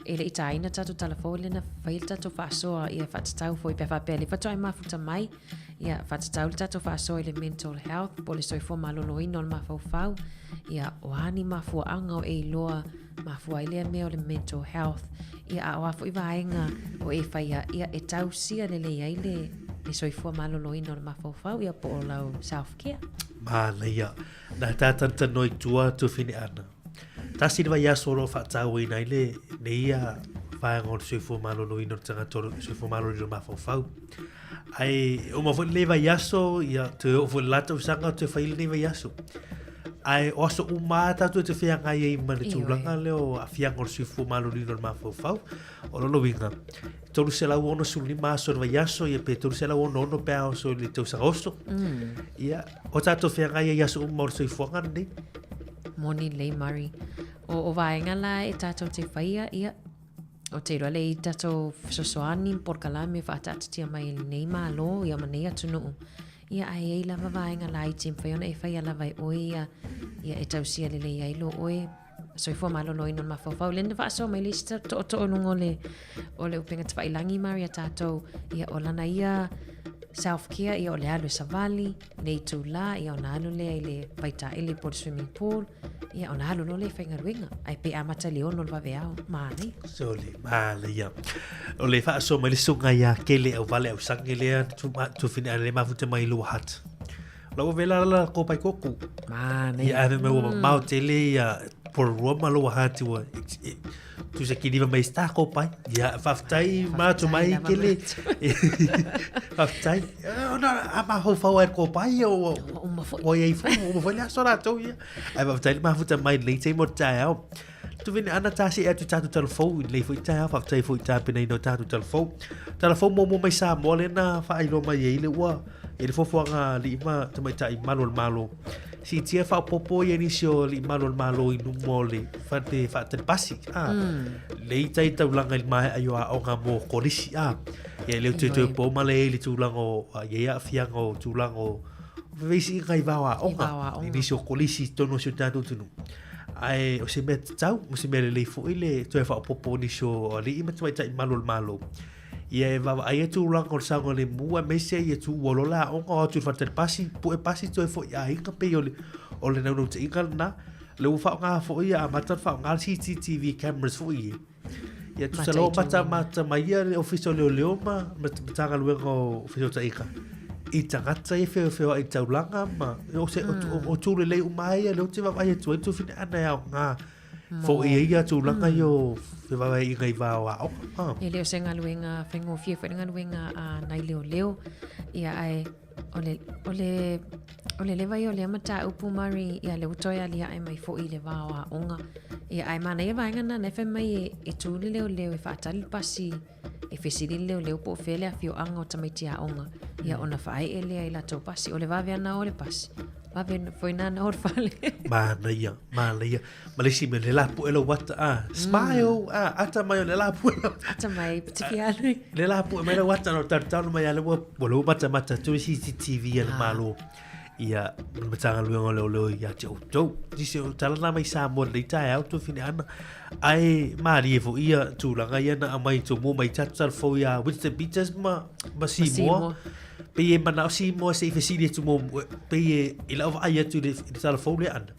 e le i tāina tatou tala fou lena fai le tatou faasoa ia faatatau foi pe a faapea le faatoa e mafuta mai ia faatatau le tatou faasoa i le mental health po o le soifua maloloina o le mafaufau ia o a ni mafuaaga o e iloa mafua ai lea mea o le mental health ia a o a foi vaega o e faia ia e tausia lelei ai le le soifua maloloina o le mafaufau ia po o lau self care. Manaia. Na tātanitanoi tua tufine ana. Tasi le vaiaso o lo o faatauaina ai le nei ia vaega o le soifua maloloina o le tagata o le soifua maloloina o le mafaufau. Ae uma foi lenei vaiaso, ia toe oo foi le la tausaga toe fai lenei vaiaso. Ae o aso uma lava tatou te feagai ai ma le tulaga lea o aafiaga o le soifua maloloina o le mafaufau. O lona uiga, 365 aso o le vaiaso, ia pe 366 pe a oso i le tausaga oso. Ia, o tatou feagai ai i aso uma o le soifuaga lenei. Moni lelei Murray. O, o vaega la e tatou te whaia, ia, o te iloa le i tatou fesoasoani ma polokalame faataatitia mai e lenei Malo, ia ma nei atunuu. Ia, ae i ai lava vaega laiti e mafai ona e faia lava e oe ia, ia e tausia lelei ai lo oe soifua maloloina o le mafaufau. Lea na faasoa mai le isi tootoo i luga o le, o le upega tafailagi Mary a tatou, ia o lana ia self care, ia o le alu e savali, le itulā, ia ona alu lea i le vaitaele po o le swimming pool, ia ona alu loa lea i faigaluega. Ae pe amata i le 6 o le vaveao, manaia. Sole, manaia. O le faasoa mai le susuga ia Kele Auvale Ausage lea, tufine le mafuta mai i Lower Hutt. La ua vela la ko pai koku. Manaia. Ia ave mai ua mamao tele ia Porirua ma Lower Hutt ua tusa kiliva mai sta ko pai. Ia whaftai mātu mai kele. Whaftai. Ona a ma hau whau ai ko pai o o ia i fo o foi le aso rātou ia. Ai whaftai le mafuta mai lei te mo tae ao. Tuvine ana tā se atu tātou talafou i lei foi tae ao whaftai foi tā pena ino tātou talafou. Talafou mo mo mai Samoa le na whailo mai e ile ua E le fuafuaga a alii ma tamaitai malu o le Malo, siitia faaopoopo ia nisi o alii malu o le Malo i luma o le fale faatali pasi, a, lei tai taulaga i le maea ai o aoga mo kolisi, a, ia e le o toe po ma le i le tulaga o, a, ia i aafiaga o tulaga o feveisiiga i va o aoga, i nisi o kolisi i totonu o si o tatou atunuu. Ae o se mea tatau, o se mea lelei foi le toe faaopoopo o nisi o alii ma tamaitai malu o le Malo. Ia e vaavaai atu tulaga o le saogalemu aemaise ia tuua loa le aoga o atu i le faletali pasi, pue pasi toe foi i aiga pei o le o le naunautaiga lena. O lea ua faaaoga foi ia amata ona faaaoga le CCTV cameras foi ia. Ia tusa loa ua mata mai ia le Ofisa o Leoleo ma Matagaluega o Fesootaiga i tagata ia feofeoai i taulaga ma o se o tū lelei uma ai ia lea ou te vaavaai atu ai tufine ana e aoga Foi ai ia tulaga ia o fevaevaeaiga i va o aoga. Ah. E le o se galuega faigofie foi le galuega a nai leoleo. Ia ae o le, o le, o le leva ia o lea mataupu Mari, ia lea ua toe aliae mai foi i le va o aoga. Ia ae manaia vaega na na e fai mai e, e tu le leoleo e faatali le pasi e fesili le leoleo po o fea le afioaga o tamaiti aoga. Ia ona faaee lea i latou pasi. O le vave ana o le pasi. Vave foi na ana o le fale. Manaia, manaia. Ma le isi mea, le lapue lau ata, ah, smile, ah, ata mai o le lapue lau. Ata mai, te fia alu. Le lapue mai lau ata, no taru mai ale ua, ua lau mata mata tu CCTV a le Malo. Ia, ma le Matagaluega o Leoleo ia te outou. Nisi o tala na mai Samoa lenei taeao tuafine ana. Ae malie foi ia tulaga ia na aumai tumua mai tatou talafou ia Winston Peters ma, ma Simoa. Pei e manao Simoa se i fesili atu muamua, pei e, i lau vaai atu i le, i le talafou lea ana.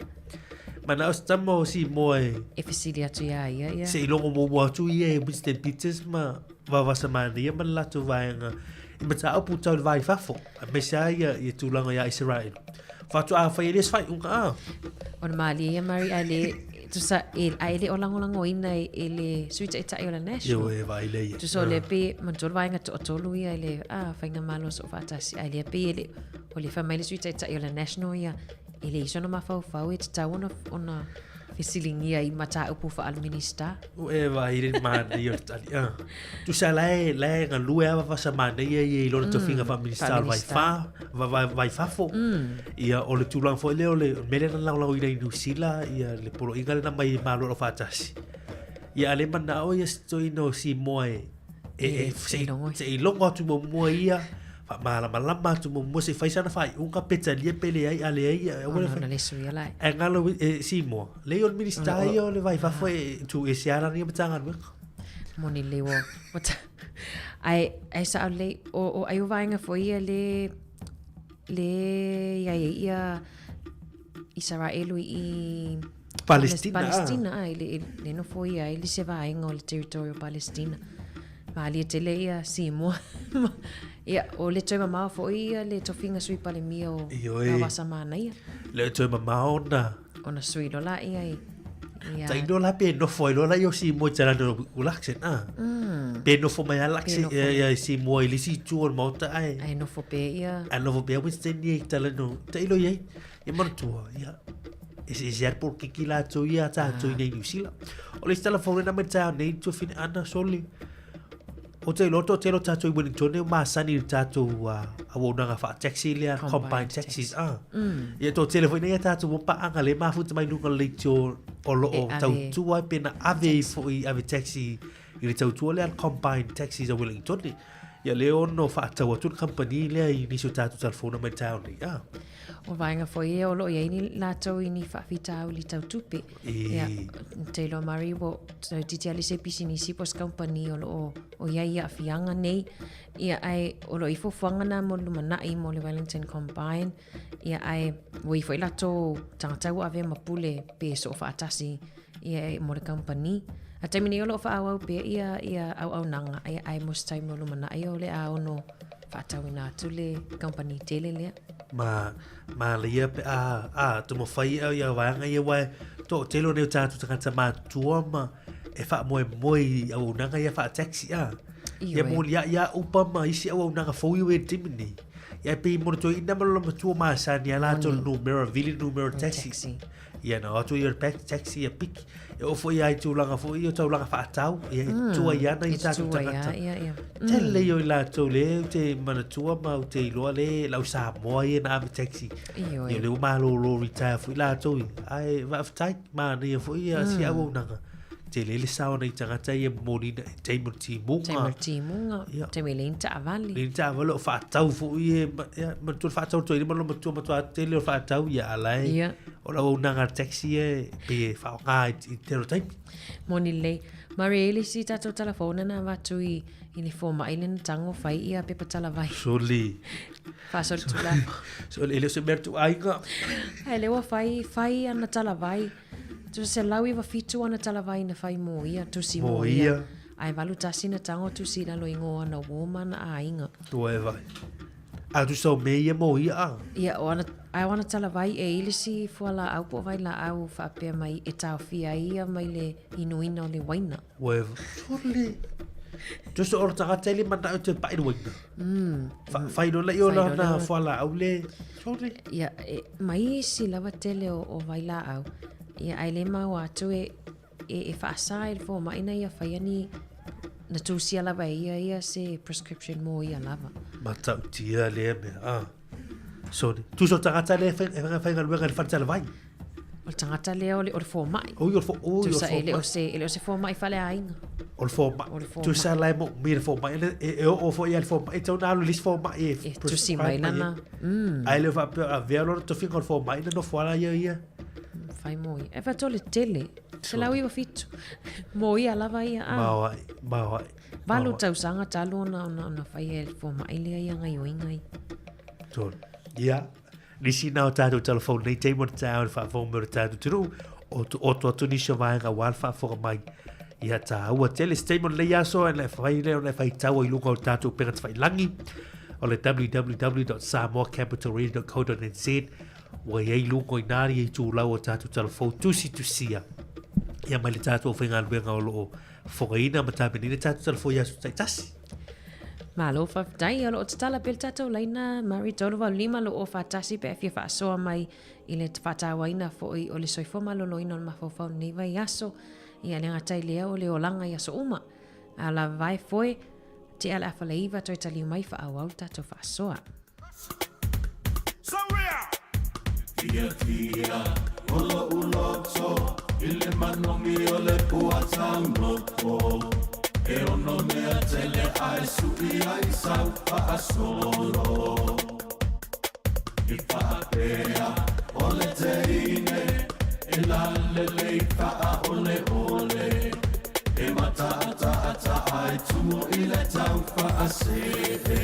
Manao se tama o Simoa e... E fesili atu iā ia, ia. Se i logo muamua atu ia e Winston Peters ma Vaovasamanaia ma le latou vaega i mataupu tau le va i fafo, aemaise lava ia, ia tulaga ia Isaraelu. Faatoa fai ai lea se faaiuga, a. O le malie ia Murray, ae le, tusa, e, ae le o lagolagoina e, e le Sui Taitai o le National. Ioe, e vaai lea ia. Tusa o lea pei, manatua le vaega toatolu ia i le, a, Faigamalo Soofaatasi, ae lea pei e le, O le fai mai le Sui Taitai o le National ia, e leai sona mafaufau e tatau ona, ona fesiligia i mataupu faale-Minista. Ua e vaai i le manaia o le tali. Ah. Tusa la e, la e galue lava Vasa Manaia ia i lona tofiga faa-Minista o le Vai-fa, va, va, Vai-fafo. Ia, o le tulaga foi lea o le mea lea na lagolagoina i Niu Sila, ia le poloaiga lea na aumai e Malo Aufaatasi. Ia, a le manao ia si toeaina o Simoa e, e, e, se i logo atu muamua ia, faamalamalama atu muamua se i fai sana faaiuga pe talia pe leai, a leai, ia, aua le fai. Ona le suia la e. Ae galo e Simoa, leai o le Minista ia o le Vai Fafo e tuu ese lava lana ia Matagaluega. Moni lelei ua, ua ta, ae, ae sao lelei, o, o ai o vaega foi ia le, le i ai ai ia Isaraelu i Palestina. Palestina, ah, i le, i le nofo ia ai le se vaega o le territory o Palestina. Malie tele ia Simoa. Ia, o le toe mamao foi ia le tofiga sui palemia o Ioe. Rawasa Manaia. Le toe mamao ona. Ona sui loa la ia i ia Taino la pe nofo ai loa la ia o Simoa i talana o Luxon, ah. Pe nofo mai a Luxon, nofo ia, ia i Simoa i le isi itu o le maota ae. Ae nofo pe ia. Ae nofo pea Winston ia i talana o, tailo i ai. Ia manatua, ia, eseese lava le polokiki latou ia a tatou i inei i Niu Sila. O le isi tala fou lena mai le taeao nei, tuafine Ana, sole, o te iloa toatele o tatou i Wellington e masani i le tatou auaunaga faa-taxi lea, combined taxis, ah. Ia toatele foi nei a tatou ua paaga lea e mafuta mai luga o le leitio o lo o tautua ai pe na ave ai foi ave taxi i le tautua lea combined taxis a Wellington. Ia lea ono faatau atu le kamupani lea i nisi o tatou talafona mai le taeao nei. Ah. O vaega foi ia o lo o i ai ni latou i ni faafitauli tau tupe. Ia, te iloa Mari, ua toeitiiti lava se pisinisi po o se kamupani o lo o, o i ai i aafiaga nei. Ia, ae o lo o i ai fuafuaga na mo le lumanai mo le Wellington Combine. Ia, ae ua i ai foi latou tagata ua avea ma pule pe soo faatasi ia, mo le kamupani. A taimi nei o lo o faaauau pea ia, ia auaunaga, ia, ae mo se taimi o lumanai o le a ono faatauina atu le kamupani tele lea. Ma, manaia pe a, a, taumafai au ia vaega ia aua e toatele o nei o tatou tagata matutua ma e faamoemoe i auaunaga ia faa-taxi a. Ia molia'i lava Uber ma isi auaunaga fou ia ua i ai i le taimi lenei. Ia e pei mo le toeaina ma lona matua masani lava latou i le numera, vili le numera taxi. Ia na o atu ia le taxi ia piki. E oo foi lava i tulaga foi ia o taulaga faatau, ia e tutua ai ana i tatou tagata. Tele ia o i latou lea ou te manatua ma ou te iloa le lau Samoa ia na ave taxi. Ia lea ua malolo retire foi latou ia. Ae faafetai, manaia foi ia si auaunaga. Tele le sao nai tagata ia momoliina e taimi o le timuga. Taimi o le timuga, taimi e leai ni taavale. Leai ni taavale o faatau foi e, ia, manatua le faatau toeaina ma lona matua matua tele o le faatau, ia a la e, o le auaunaga a le taxi ia e pei e faaaoga i le tele o taimi. Moni lelei. Mari e i ai le isi tatou tala fou na avatu i i le fomai lea na tago fai ia pepa talavai. Soli. Faasolitulafono. Soli, e le o se mea tuaiga. Ae lea ua fai, fai ana talavai. Tusa 197 ana talavai na fai mō ia, tusi mō ia. Ae 81 na tango tusi i lalo i ngō ana wō ma ana āinga. Ua e vai. A tusa o mea ia mō ia a? Ia, o ana, ae o ana talavai e i le isi fualaau po o vailaau faapea mai e taofia ai ia mai le inuina o le waina. Ua e vai. Sole. Tusa o le tagata e le manao e toe pai le waina. Fai loa lea o lana fualaau le. Sole. Ia, e, mai isi lava tele o, o vailaau, ia, ae le maua atu e, e, e faasa e le fomai na ia faia ni, na tusia lava e ia ia se prescription mo ia lava. Matautia lea mea, ah. Sorry. Tusa o tagata lea e whai, e whaigaluega i le fale talavai. O le tagata lea o le, o le fomai. Oi, o le, fo, oi, o le Tusa e le o fomai. se, e le o se fomai faleaiga. O le fomai. O le fomai. Tusa la e moomia le fomai. E, e, e oo foi ia le fomai. E tau na alu i le isi fomai e E tusi mai prescribe mai lana. ai. Ae le o faapea, avea lona tofiga o le fomai na nofo ala ia ia. Fai mo ia. E faatoa le tele. 197. Mo ia lava ia. Ah. Maoai, maoai. Valu tausaga talu ona, ona, ona fai e le fomai lea ia gaioiga ia. Tolu. Ia, nisi na o tātou telefone nei taimi o le taeao i le faafofoga mai o le tātou atunuu, o tu oto atu nisi o vaega aua le faafofoga mai. Ia tāua tele se taimi o lenei aso e whai lea ona e faitau ai luga o le tātou upega tawhailangi o le www.samoacapitalradio.co.nz ua i ai luga i nā i tūlau o tātou telefone tusi tusia ia mai le tātou aufaigaluega o lo o fofogaina ma tapenaina tātou telefone i aso taitasi. Malo faafetai. O lo o tatala pea le tatou laina Murray 385 241 pe a fia faasoa mai i le faatauaina foi o le soifua maloloina o le mafaufau i lenei vaiaso. Ia le gata i lea o le olaga i aso uma. A lava e foe, tea le afa le iva toe taliu mai faaauau le tatou faasoa. Tia tia o lo'u loto i le manogi o le pua taunoto E ono mea tele ae su'i ai sau fa'asolo I fa'apea o le teine e lalelei fa'aoleole E mata'ata'ata ae tumo i le tau fa'ase'e.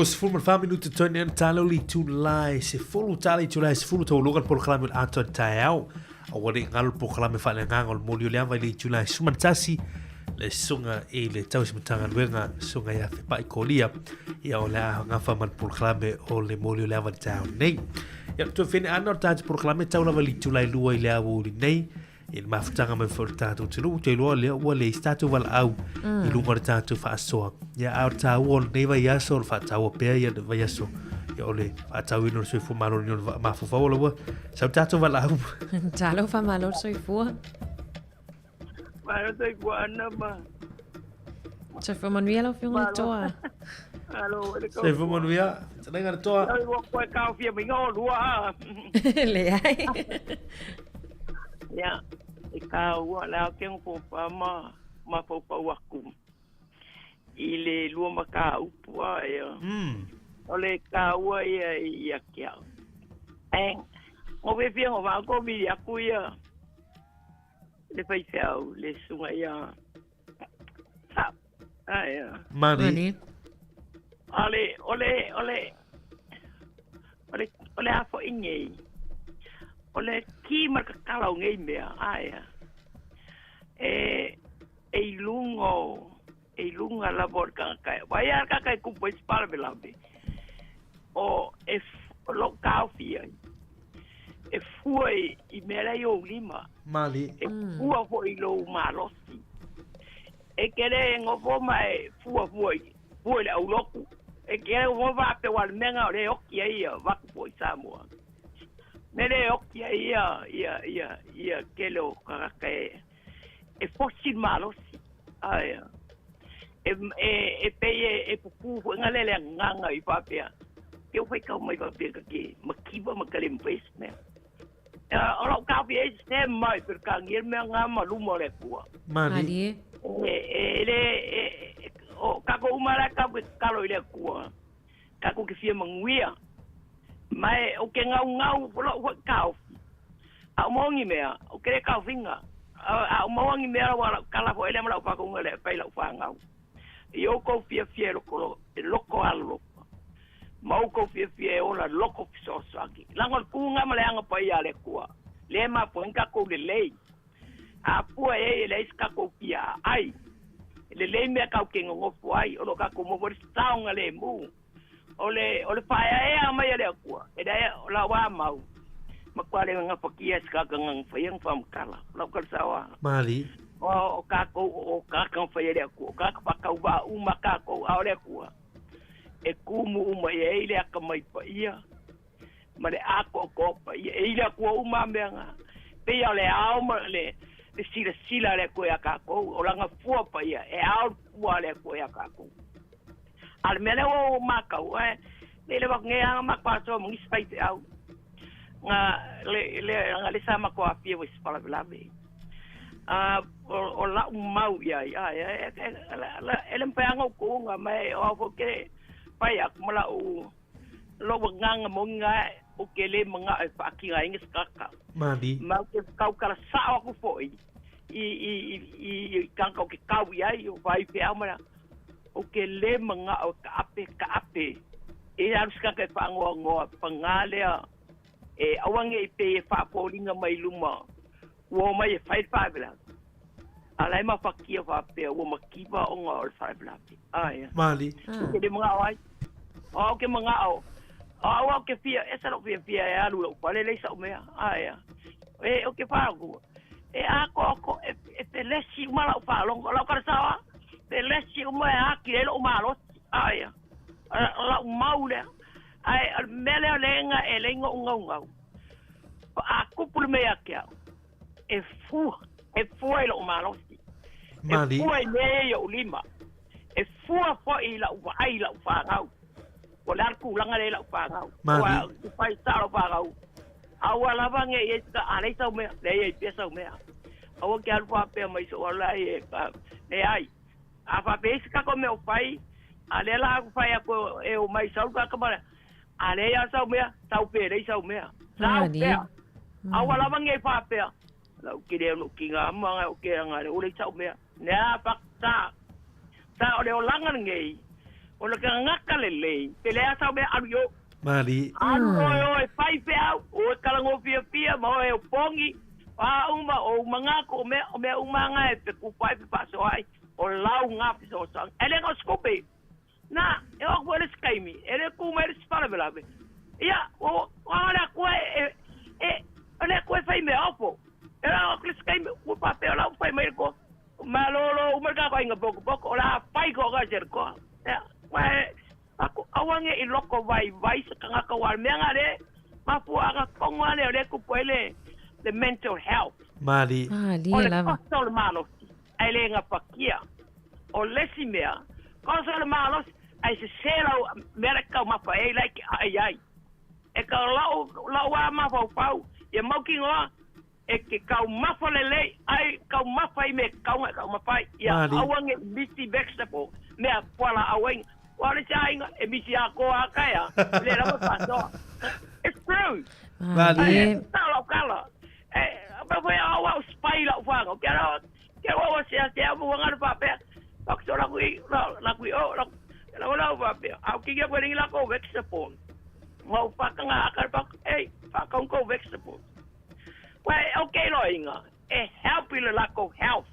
24 minute toe nei ona tala o le itula e sefulu tala itula e sefulu taualuga le polokalame o le atoa i le taeao. Aua ne i galo le polokalame faaleagaga o le moli o le ava i le itula e suma le tasi le susuga i le tausi Matagaluega susuga ia Fepai Kolia ia o le a gafa ma le polokalame o le moli o le ava i le taeao nei. Ia toe whene ana o le tātou polokalame tau lava i le itula e lua i le aoauli nei i le mafutaga mai foi o le tātou atunuu, te iloa lea ua leai se tātou valaau i luga o le tātou faasoa. Ia, a o le tāua o lenei vaiaso, o le faataua pea ia le vaiaso, ia o le faatauina o le soifua maloloina o le mafaufau o la ua sau le tātou valaau. Talofa malo le soifua. Malo soifuaga ma. Soifua manuia lau Afioga i le Toa. Malo le Soifua manuia, fetalaiga le Toa. Oi ua koe kaofia mai ngā olua a. Leai. Ia, e kāua le ao ke ngopōpā ma mafaufau aku i le lua mataupu a ia. O le kāua ia ia ke au. E, ngo fiafia ngo whako miri aku ia le faifeau le susuga ia Sa, ai a. Mani. Mani. O le, o le, o le, o le, o le a foʻi nei, o le ki ma le kakala o nei mea, ae a. E, e i luga o, e i luga lava o le tagata e, vai a le tagata e kupu ai se faalavelave, o, e, o lou taofi ai, e fua i, i mea la i ou lima. Mali. E fua foi i lou malosi. E ke le nofo ma e fua fua i, fua i le aulotu. E ke le nofo faapea ua le mea lena o lea e oti ai ia vaku foi i Samoa. Mea lea e oti ai ia, ia, ia, ia tele o tagata e, e fosi le malosi. Ae, e, e, e pei e, e pupū foi nga le le agaga i faapea, ke o faitau mai faapea ka ke makiva ma ka le mafai se mea. O lau taofi e se mai Peretania le mea nga ma luma o le Atua. Malie. E, e le, e, o kako uma la kau ke tatalo i le Atua. Kako ke fia manuia. Mae o ke ngau ngau o lou foi taofi. A o maogi mea, o ke le taofiga. A o maogi mea ua lau tala foi lea ma lau faatonuga lea e fai lau fanau. I outou fiafia e loko, e loko alolofa, ma outou fiafia e ola loko fesoasoani. Leaga o le tuga ma le aga paia a le Atua, lea e mafua ai tatou lelei. A pua e ai e leai se tatou fia aai. E lelei mea tatou te nonofo ai, o lo o tatou maua le saogalemu. O le, o le faaeaea mai a le Atua, e leai, o lau a mau, matua le gafatia e se tagata na faia na faamatala. O lau tala sao a. Mali. O, o tatou, o tagata na faia e le Atua, o tagata faatauvaa uma tatou, a o le Atua, e tumu uma i ai le atamai paia, ma le atoatoa paia. E i le Atua uma a mea na. Pei o le ao ma le, le silasila a le Atua ia tatou, o lana fua paia, e ao le fua a le Atua ia tatou. A o le mea lea ua ou matau, e, le le nei lava na matou asoa ma nisi faifeau, na le, le, na le sa matou aafia foi i se faalavelave. A, o, o lau mau i ai, a, e, e, e le mafai lava ona ou tuuga, ma e, o au foi ou te fai atu ma lau, lou agaga moni na ou te le manao e faatinoina se tagata. Mali. Ma ou te tautala sao atu foi i, i, i, i, i tagata ou te tau i ai, o faifeau ma Ou te le manao e kaape, kaape. E alu se tagata e faanoanoa, paga lea, e aua ne i pei e faapoliga mai luma, ua omai e fai le faalavelave. A o la e mafatia faapea ua mativa ona o le faalavelave. Ae. Mali. Ou te le manao ai. O au ke manao, o au au ke fia, ese lou fiafia e alu i lou fale leai sau mea. Ae. E, ou te faaogo, e atoato, e, e pelesi uma lau faalogo, o lau tala pelesi uma e atili ai lou malosi. Ae, o lau mau lea. Ae, o le mea lea o lea e leai noʻu naunau. A tupu le mea ia te au, e fua, e fua i lou malosi. E fua i mea ia i ou lima. E fua foi i lau vaai i lau fanau. O le a le tulaga lea i lau fanau. Ua fai sao lau fanau. A ua lava nei e a leai sau mea, leai ai pea sau mea. Aua ke alu faapea mai sou alu ai e leai. A faapea i se tatou mea o fai, a lea la aku fai aku e o mai sau ka ka a leai a sau mea, sau pea leai sau mea. Sau pea. A ua lava nei faapea. Lau kile o kinga ma o ke anga le ule sau mea. Nea fa sa. Sa o le olaga lenei, o le tagata lelei, pe leai sau mea alu i o. Mali. Alu oe oe fai feau, oe talanoa fiafia ma oe o pogi, o a uma, o ou manatu, o mea, o mea uma na e fekupa ai fefaasoa ai, o lau na fesoasoani. Ae le na o se tupe. Na, e oo atu ai le isi taimi, e le tu mai le isi faalavelave. Ia, o, o a le Atua e, e, o le Atua e fai mea ofo. E oo atu le isi taimi, ua faapea o la ua fai mai le toa, malolo uma le tatou aiga potopoto, o le a fai toa se le toa. Ia, aua e, aua ne i loko vaivai se tagata aua o le mea lena lea e mafuaaga tonu lava lea o lea e tupu ai le, le mental health. Malie. Malie O le lava. kosa o le malosi. Ae le gafatia. O le isi mea, koso le malosi, ae sese lau mea la e taumafa ai la e te aai ai. E ka lou, lou a mafaufau, ia mautinoa e te taumafa lelei, ai taumafa i mea e tatau ona e taumafa ai. Ia aua ne i misi vegetable, mea fualaau aina. Aua o le isi aiga, e misi atoa lava taeao, e le lava le faasoa. It's true. Malie. Ae sao lau tala. E, pe foi au au spy lau whanau. Kia rau, kia rau au sea sea mua ngana whapea. Pak so la kui, la, la kui o, la, la la whapea. Au ki kia koe ringi la ko vegetable. Mau whakanga akar pak, ei, whakaung ko vegetable. Wai, okay lo inga. E help i le lako health.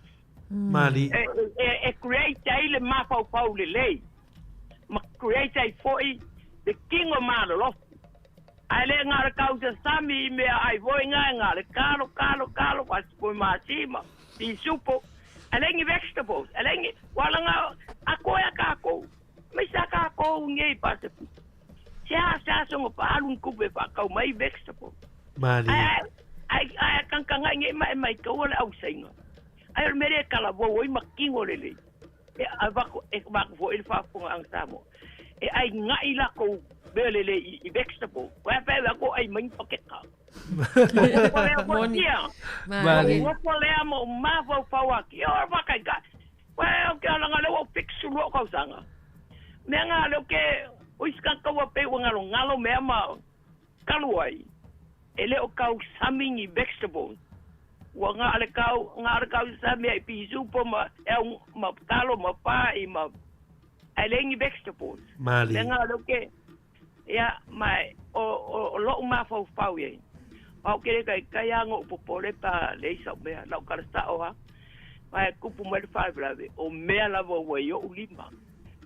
Mali. E, e, e create ai le mafaufau lelei. Ma create ai foi le kino malolofu. Ae le na o le kau sasami i mea ai foi nga e na le kalo, kalo, kalo, fa sipoi masima, pisupo, ae leai ni vegetables, ae leai ni, ua laga a koe a kakou, aemaise a kakou nei i Pasifika. Seasea soga faaalu ni tupe e faatau mai vegetables. Malie. Ae, ae, ae tagatagai nei ma e maitaua le ausaiga. Ae o le mea lea e talavou ai ma tino lelei. E avatu, e avatu foi le faafofogaaga Samoa, e ai gaʻi lakou mea lelei i vegetable. Ua pe ua ko ai mai ni pakeka. Nofo lea foi ia. Nofo lea ma o mafaufau atu. Ia ora whakaika. Ua e o ke alanga lea ua fix lua o kausaga. Mea ngā leo ke oisi ka kaua pe ua ngalo ngalo mea ma kalu ai. E le o kau sami ni vegetables. Ua nga le kau, nga le kau sami ai pisupo ma e au ma kalo ma pa i ma ae leai ni vegetables. Malie. Mea nga leo ke ia ma o o o loʻu mafaufau iai. O au ke le kaikai a ngoʻu popole pa leai sau mea lau kala sao a. Ma e kupu mai le faalavelave o mea lava ua i oʻu lima.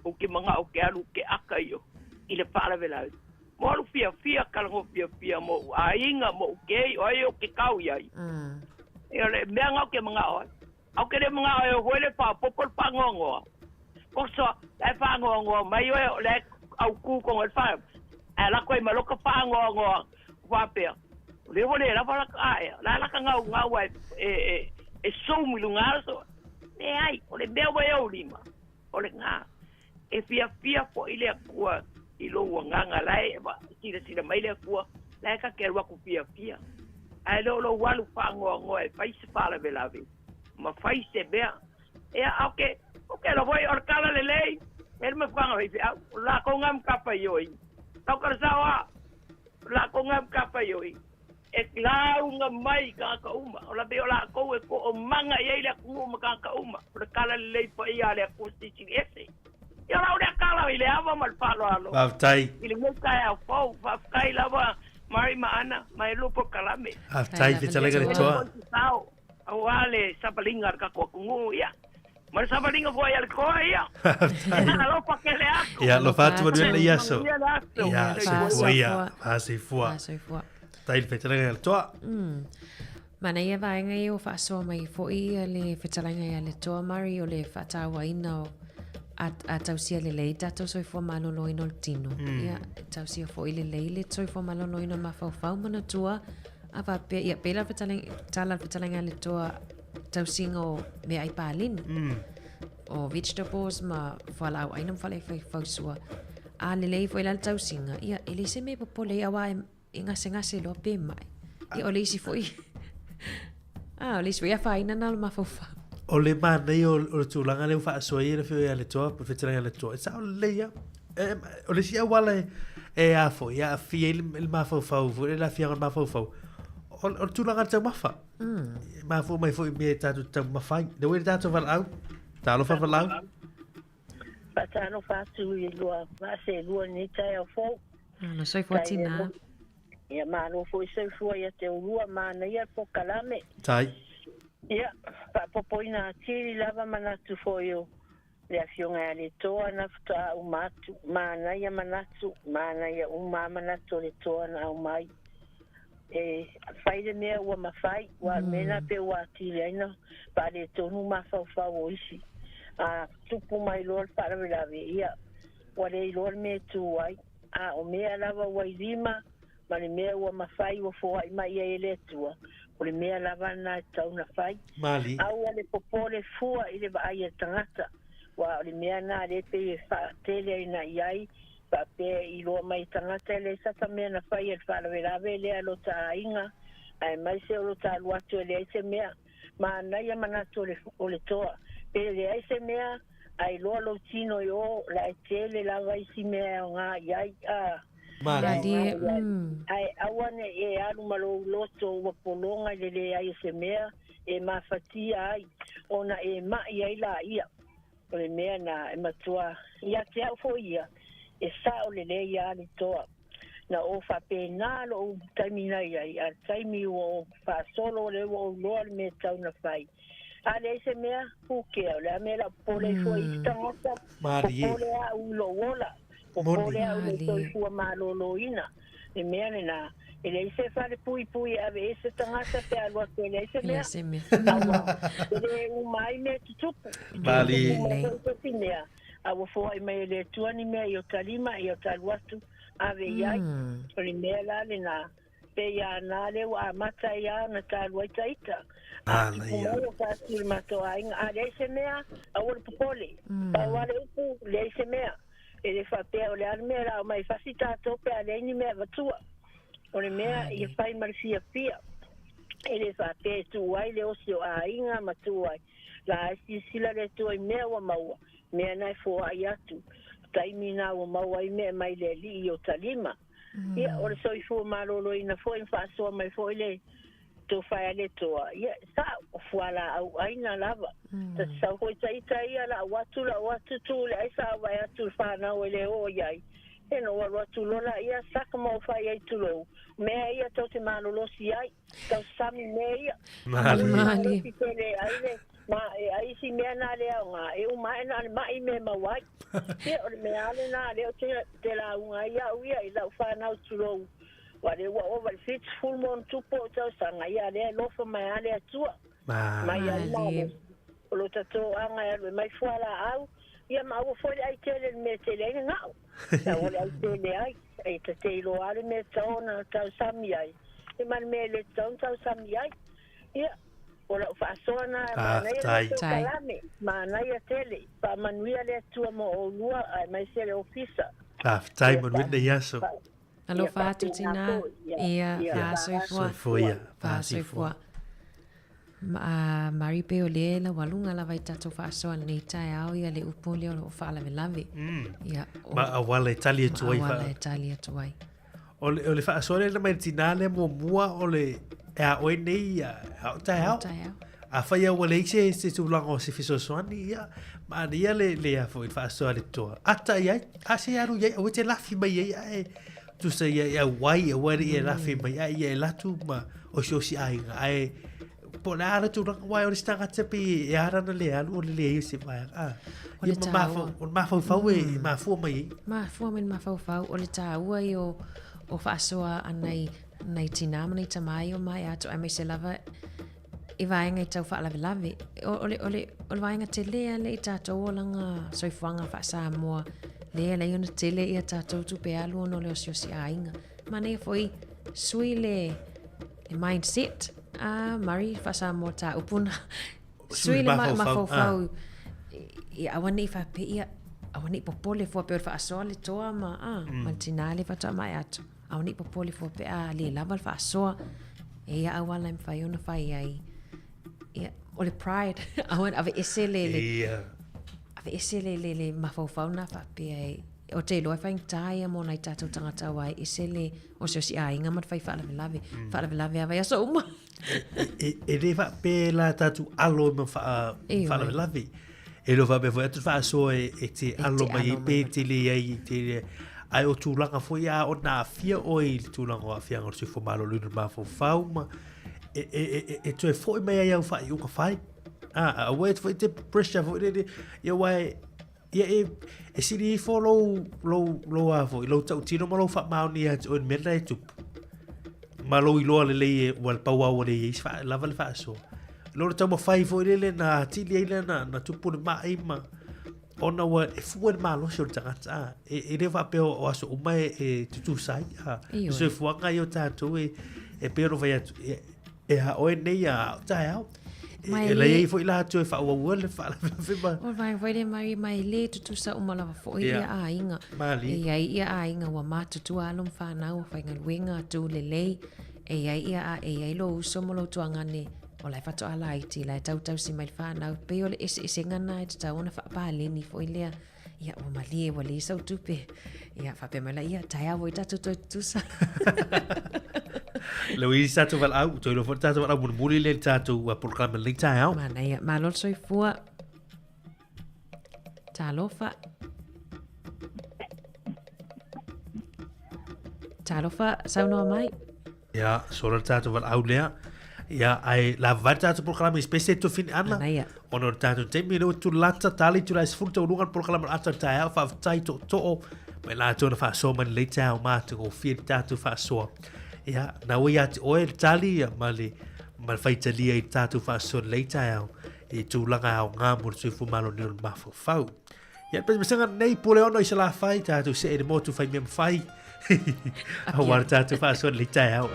Ou te manaʻo ke alu ke aka i o i le faalavelave. Mo alu fiafia kalago fiafia moʻu aiga moʻu kei o ai o ke kau iai. Ia o le mea nga o ke manaʻo ai. Au ke le manaʻo e oho le faaopoopo le faanoanoa. Koso, la e faanoanoa mai oe o le au ku konga le wha. Ae lako ai ma loka faanoanoa faapea. O le ua le lava la ae, la la ka ngau ngau ai e e e sumu i lunga ala so. Leai, o le mea ua e ou lima, o le ngā. E fiafia foi le Atua i lou agaga la e silasila mai le Atua, la e ta te alu atu fiafia. Ae le o lou alu faanoanoa e fai se faalavelave ma fai se mea. Ia, a o ke, o ke alofa foi o le tala lelei, e le mafuaaga faifeau, o le latou lena matafaioi. Tau tala sao a, o le latou lena matafaioi. E lauga mai i tagata uma, o la pei o latou e toomaga i ai le atunuu ma tagata uma, o le tala lelei paia a le Atua Silisili Ese. Ia o lau lea tala i le ava ma le faaaloalo. Faafetai. I lenei taeao fou. Faafetai lava Mary ma Ana ma e lua polokalame. Faafetai fetalaiga le toa. Sao aua le savaliga a le tatou atunuu ia. Ma le savaliga foi a le toa ia. Faafetai. Alofa tele atu. Ia alofa atu manuia lenei aso. Manuia le aso. Ia soifua ia. Faasoifua. Faasoifua. Faafetai le fetalaiga le toa. Manaia vaega ia ua faasoa mai foi le fetalaiga ia le toa Murray o le faatauaina o a, a tausia lelei tatou soifua maloloina o le tino. Ia, tausia foi lelei le soifua maloloina o le mafaufau manatua a faapea, ia, pei la fetalaiga, tala le fetalaiga a le toa tausiga o meaai paleni. O vegetables ma fualaau aina ma fale fausua. A lelei foi la le tausiga, ia, e leai se mea e popole ai auā e e gasegase loa pe mai. Ia o le isi foi, ah, o le isi foi afaina na o le mafaufau. O le manaia o le tulaga lea ua faasoa ai le afioga ia Letoa, po o le fetalaiga ia Letoa, e sao lelei lava. E, o le isi auala e, e a foi, e aafia ai le mafaufau foi lea, le aafiaga o le mafaufau, o le tulaga o le taumafa. E mafua mai foi i mea e tatou te taumafa ai. Lea ua i le tatou valaau. Talofa valaau. Faatalofa atu i lua vaa seelua i lenei taeao fou. Malo soifua tina. Ia malo foi soifua ia te oulua, manaia le polokalame. Tai. Ia, faapopoina atili lava manatu foi o le Afioga ia Letoa na faatoa uma atu. Manaia manatu, manaia uma a manatu o Letoa na aumai. E fai le mea ua mafai, ua o le mea lena pei ua atili ai na faaletonu mafaufau o isi. A tupu mai loa le faalavelave, ia, ua le iloa le mea e tu ai. A o mea lava ua i lima, ma le mea ua mafai ua foai mai i ai e le Atua, o le mea lava lena e tatau ona fai. Malie. Aua le popole fua i le vaai a le tagata, aua o le mea lena lea e pei e faatele ai na i ai, faapea e iloa mai e tagata e leai sata mea na fai e le faalavelave lea a lota aiga, aemaise o lota alu atu e leai se mea. Manaia manatu o le, o le toa. Pe leai se mea, a iloa lou tino i o, la e tele lava isi mea e aoga i ai, a. Malie, Ae aua ne i e alu ma lou loto ua pologa i le leai o se mea e mafatia ai, ona e maʻi ai laia. O le mea na e matua ia te au foi ia, e sao lelei a le toa. Na ou faapena lou taimi na i ai, a le taimi ua ou faasolo o lea ua ou iloa le mea e tatau ona fai. A leai se mea, who care, o le a mea la popole ai fua i isi tagata, popole au i lou ola, popole au i lou soifua malōlōina. Le mea lenā, e leai se fale puipui e ave i ai se tagata pe a alu atu e leai se mea, aua e le uma ai mea tutupu. E tutupu uma foi se isi mea, a ua foai mai e le Atua ni mea i ota lima, i ota alu atu, ave i ai. O le mea la lenā, Pei a nā lea ua amata ai a ona talu ai ta ita. A tupu mai o ka atu i le matou aiga, a leai se mea, aua le popole. Pau a le upu, leai se mea. E le faapea o le a le mea la omai fasi tatou pe a leai ni mea avatua. O le mea ia fai ma le fiafia. E le faapea e tuu ai le osi o aiga ma tuu ai. La e silasila le Atua i mea ua maua, mea na e foai atu. Taimi na ua maua ai mea mai le Alii i o ta lima. Ia, o le soifua maloloina foi ma faasoa mai foi le tofa e le Toa, ia, sa'o, o fualaau ʻaina lava. Ta te sau foi ta ita ia, la'u atu, la'u atu, tu le aisa a vae atu i le fanau e le oo i ai. Ia, na ou alu atu loa laia, saka ma ou fai ai tulou, mea ia tou te malolosi ai. Tausami mea ia. Malie. Tele ai le ma e ai isi mea na le aoga e uma ae na o le maʻi mea e maua ai. Ia o le mea a lenā lea ou te te lauga ai au ia i lau fanau tulou aua lea ua ova i le 70 ma ona tupu ou tausaga ia lea e alofa mai a le Atua. Mai ai malosi. O lo ta toaga e alu e mai fualaau ia ma aua foi le ai tele i le mea e tele ai le ga'u. Aua le ai tele ai. E ta te iloa le mea e tatau ona tausami ai, e ma le mea e le tatau ona tausami ai. Ia, o lau faasoa na, manaia le polokalame, manaia tele, faamanuia le Atua mo oulua aemaise le ofisa. Faafetai, manuia lenei aso. Alofa atu tina. Ia, faasoifua. Soifua ia. Faasoifua. Ma, Mari pe o lea e laualuga lava i tatou faasoa lenei taeao ia le upu lea o lo o faalavelave. Ia, o, Ma auala e tali atu ai. Ma auala e tali atu ai. O le, o le faasoa lea na mai le tinā lea muamua o le e a oe nei a, a o taeao. Taeao. Afai lava ua leai se, se tulaga o se fesoasoani, ia, manaia le, le a foi, le faasoa a le toa. Ata i ai, a se alu i ai, aua e te lafi mai ai, ae tusa ia e auai, aua ne i e lafi mai, ae ia e latu ma osiosi aiga, ae po o le a le tulaga, aua o le isi tagata pei e ala ona le alu o le leai o se vaega. A, O le ia ma taua. mafau, o le mafaufau e mafua mai ai. Mafua mai le mafaufau, o le taua ia o, o faasoa a nai, nai tinā ma nai tamā ia o maea atu, aemaise lava i vaega i tau faalavelave. O, o, le, o, le, o le vaega tele lea i tatou olaga soifuaga faa-Samoa, lea e alai ona tele ia tatou tupe alu ona o le osiosi aiga. Manaia foi sui le, le mindset a Murray faa-Samoa tā upu na. Sui le mafaufau i aua nei faapea ia, aua nei popole fua pe o le faasoa le toa ma, a, ma le tinā le faatoa mae atu. Aua nei popole fua pe a le lava le faasoa, e ia auala e mafai ona fai ai. Ia, o le pride, aua ave ese le, le, Ia. ave ese le, le, le mafaufau na faapea e, o te iloa e faigata ia mo nai tatou tagata aua e ese le osiosi aiga ma le fai faalavelave. Faalavelave lava i aso uma. E, e le faapea la tatou alo ma faa, Ioe. faalavelave. E le o faapea foi atu le faasoa e, e te alo mai ai pe te leai e te leai. Ae o tulaga foi a ona aafia oe i le tulaga o aafiaga o le soifua maloloina o le mafaufau ma e, e, e, e, e toe foi mai ai au faaiuga fai. A, aua e foi te pressure foi lele, ia aua e, ia e, e sili ifo lou, lou, lou a foi, lou tautino ma lou faamaoni ia te oe i le mea lena e tupu. Ma lou iloa lelei e, ua le pau lava ua leai ai se faa, lava le faasoa. Lo le taumafai foi lele na atili ai lea na, na tupu le mai ma... Ona ua e fua i le malosi o le tagata, a, e, e le faapea o aso uma e, e tutusa ai, a. Le soifuaga ia o tatou e, e pei ona fai atu, e, e a oe nei a o taeao. Ma e le ai foi latou e faaauaua le faalavelave ma. O le vaega foi lea Mari, ma e le tutusa uma lava foi ia aiga. Malie. E i ai ia aiga ua matutua alo ma fanau ua faigaluega tu lelei. E i ai ia e i ai lou uso ma lou tuagane o la e faatoa laiti, la e tautausi mai le fanau. Pei o le eseesega lena e tatau ona faapaleni foi lea. Ia, ua malie, ua leai sau tupe. Ia, faapea mai la, ia, taeao foi tatou toe tutusa. Le ui sa tatou valaau, toe iloa foi le tatou valaau mulimuli lea i le tatou polokalame lenei taeao. Manaia, malo le soifua. Talofa. Talofa, saunoa mai. Ia, sola le tatou valaau lea. Ia, ae lava le tatou polokalame i spese tofini ana. Manaia. Ona o le tatou taimi lea ua tulata, tali tula e 10 taunuga le polokalame o le ata o le taeao, faafetai tootoo mai latou na faasoa mai lenei taeao matagofie le tatou faasoa. Ia, na ua ia te oe le tali ia, ma le, ma le faitalia i le tatou faasoa lenei taeao i tulaga aoga mo le soifua maloloina o le mafaufau. Ia, le pesepesega nei, pule ono i Salafai, tatou see i le motu whai mea mawhai. Aua le tatou faasoa lenei taeao.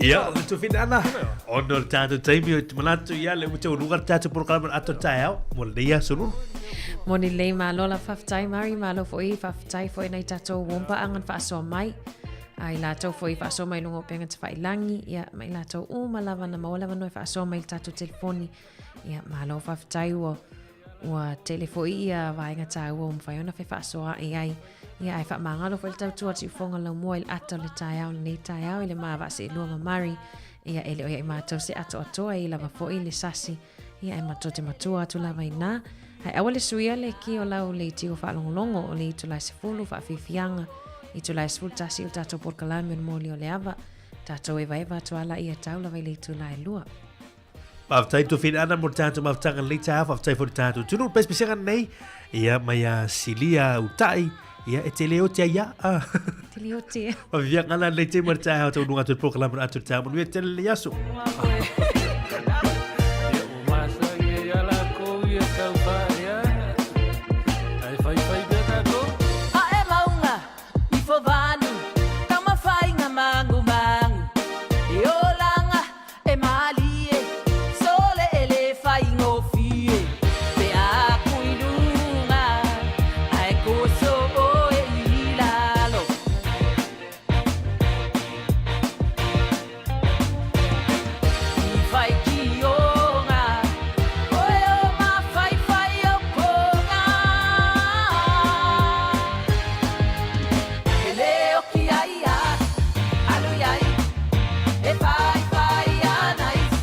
Ia, o le tufina ana. Ona o le tatou taimi o te manatu ia le ua taunuga le tatou polokalame o le ato taeao mo lenei aso lulu. Moni lelei malo la faafetai Mari, malo foi faafetai foi nai tatou uompa anga na faasoa mai. A i latou foi i faasoa mai luga o upega tafailangi, ia ma i latou uma lava na maua le avanoa e faasoa mai i le tatou telefoni. Ia, malo faafetai ua ua tele foi ia vaega taua ua mafai ona fefaasoa'i ai. Ia, ae faamagalo foi le tautua a le siufofoga laumua i le ata o le taeao lenei taeao i le ma vaa seelua ma Mari. Ia, e le o ia i matou se atoatoa e i lava foi le sasi. Ia, ae matou te matua atu lava inā. Ae aua le suia le ki o lau leitio faalogologo o le itula e 10 faafiafiaga, itula e 11 o le tatou polokalame o le moli o le ava. Tatou evaeva atu ala ia tau lava i le itula e 2. Faafetai Tofiina Ana mo le tatou mafutaga lenei taeao, faafetai foi le tatou tunu pesepesega nei, ia mai a Silia Utai, ia e te le ote ai ia. Te le ote. Faafetai ana lenei te mo le taeao taunuga atu le polokalame atu le taeao manuia tele lenei aso. E malie, sole e le faigofie, pe a ku i luga, ae koso oe i lalo. I faitioga, oe o mafaifai o poga. E le oki ai a, alu i ai. E fai fai ana is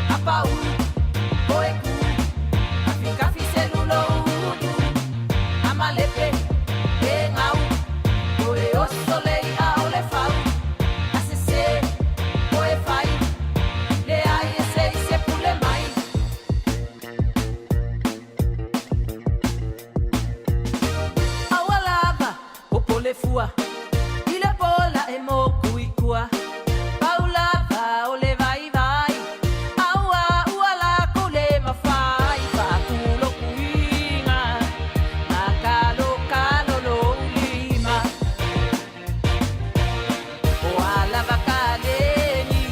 a pau o e ku kafi kafi selulo ulu amalepe e ngau o e oso lei a o le fau a se se o e fai le ai e se i se pule mai. Aua lava popo le fua i le pola e moku i kua. Pau lava o le vaivai, aua ua lako le mafai. Faakulo kuiga, makalokalo lou lima. O alava kaleni,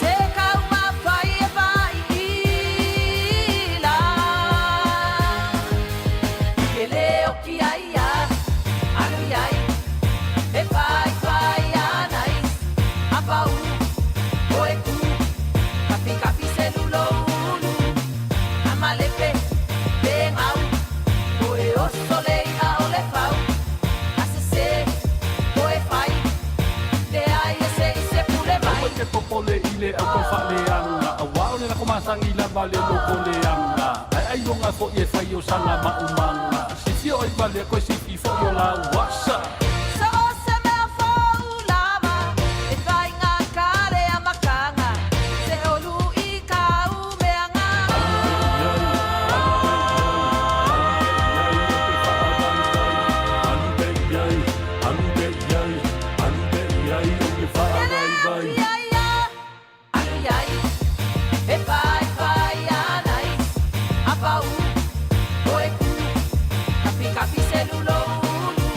se kau mafai e vai ila. Ke le oki ai ia, alu iai, e fai fai ana is, a pau, o e ku, kafi kafi selulo ulu, amalepe, pe ngau, o e oso lei a o le fau, a se se, o e fai, le ai e se i se pule mai. Aua te popole i le au kau faaleaga, auā o le lako masagi lava le loko leaga. Ae ailoga foʻi e fai o saga maʻumaga. Sifio ai valea koe sifi foʻi o lauasa. So o se mea fou lava, e faiga kale a makanga, se olu i kau meanga. Alu be iai, alu be iai, alu be iai, o ke faavaivai. Ia ia, alu iai, e fai fai ana is, a pau, o e ku, kafi kafi selulo ulu,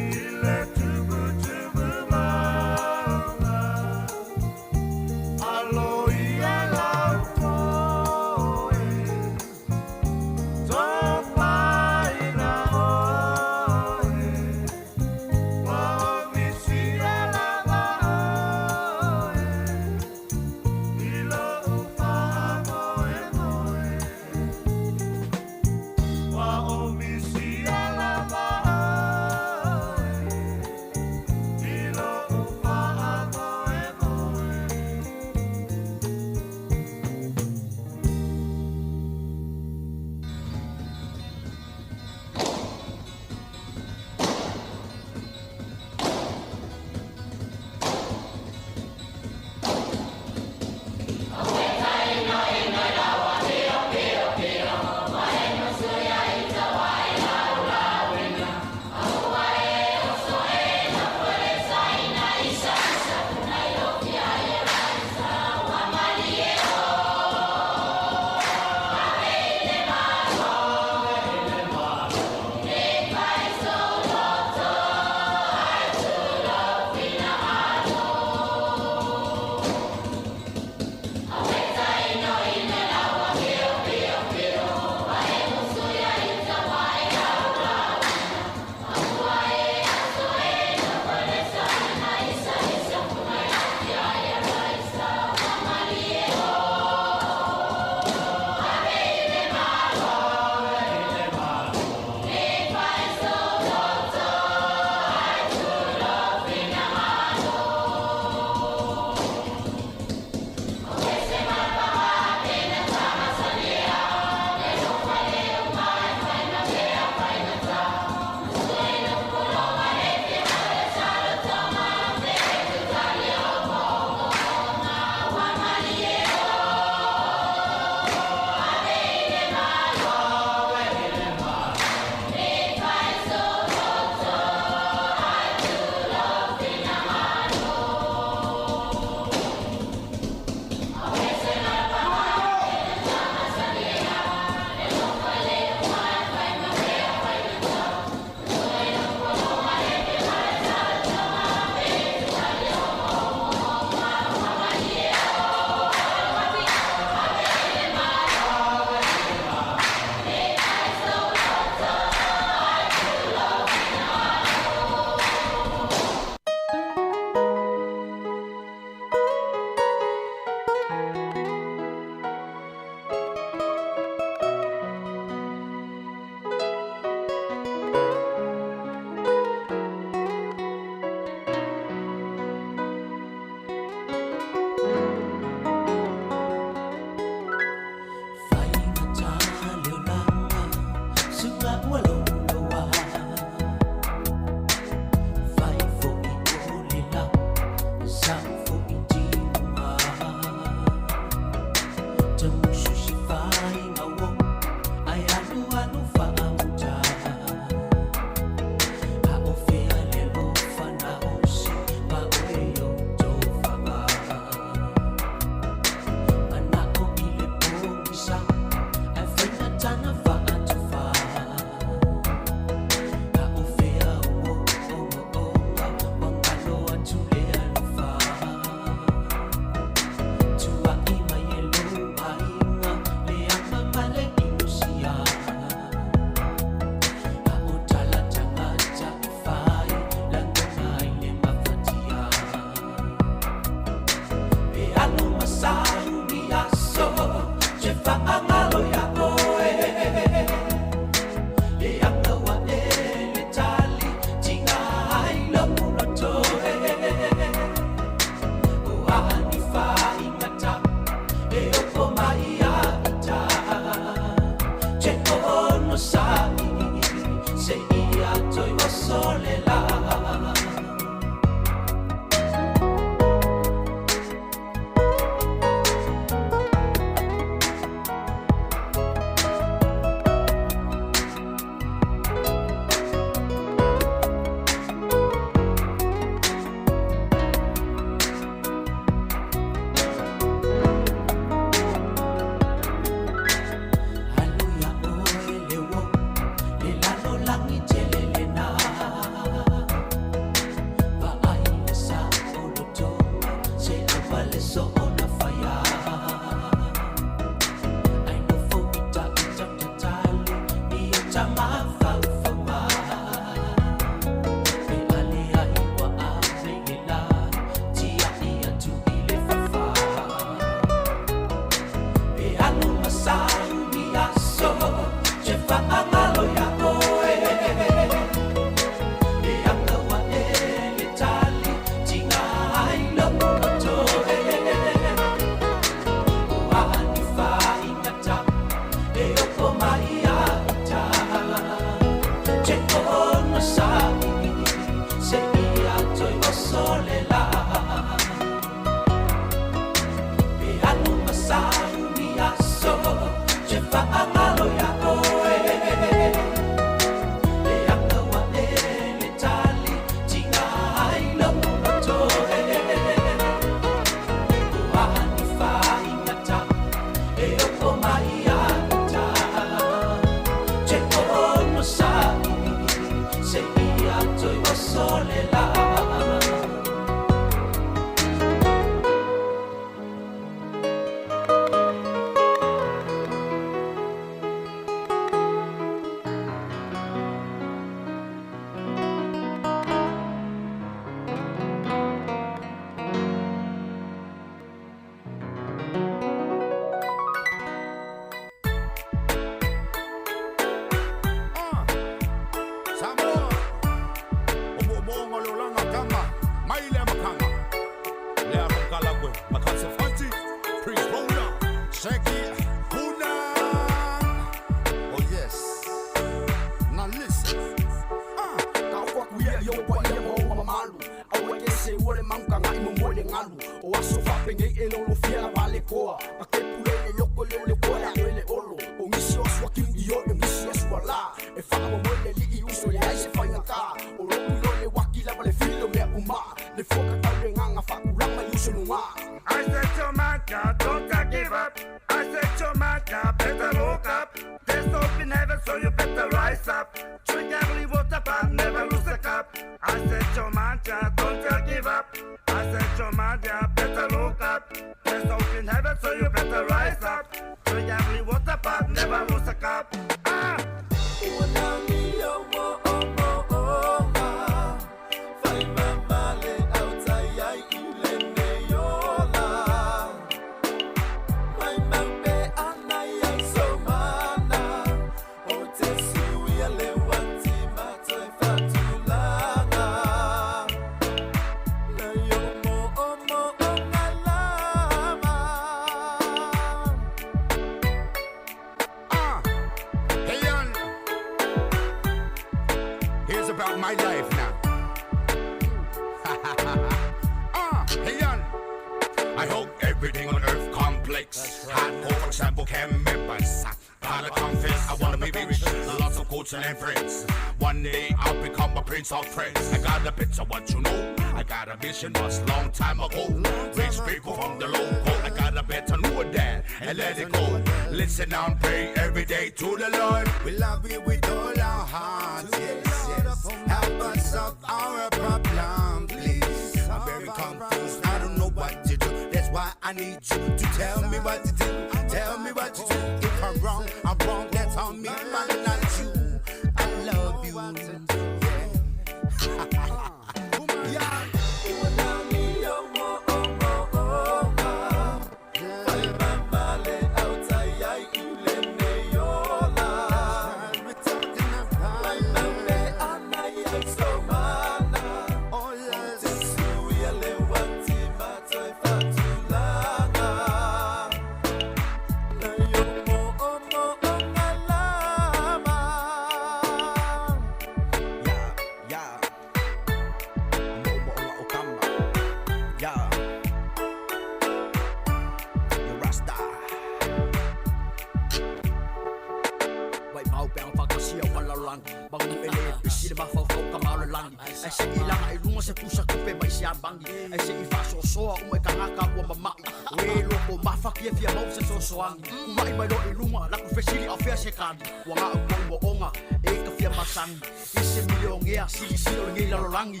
fia masani I se milionea silisili o lenei lalolagi.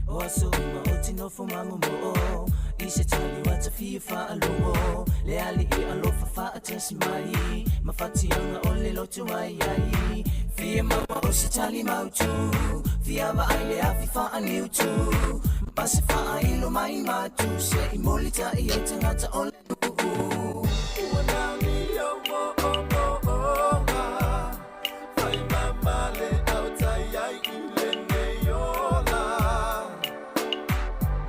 O aso uma o te nofo mamomoo I se tali ua tafia faalogo Le alii alofa faatasi mai Ma fatiaga o le loto ai ai Fia maua o se tali mautu Fia vaai le afi faaniutu Ma se faailo mai matu Se i molitai ai tagata o le nuu Ua nauni ou moomooga Fai mamale au tai ai i lenei ola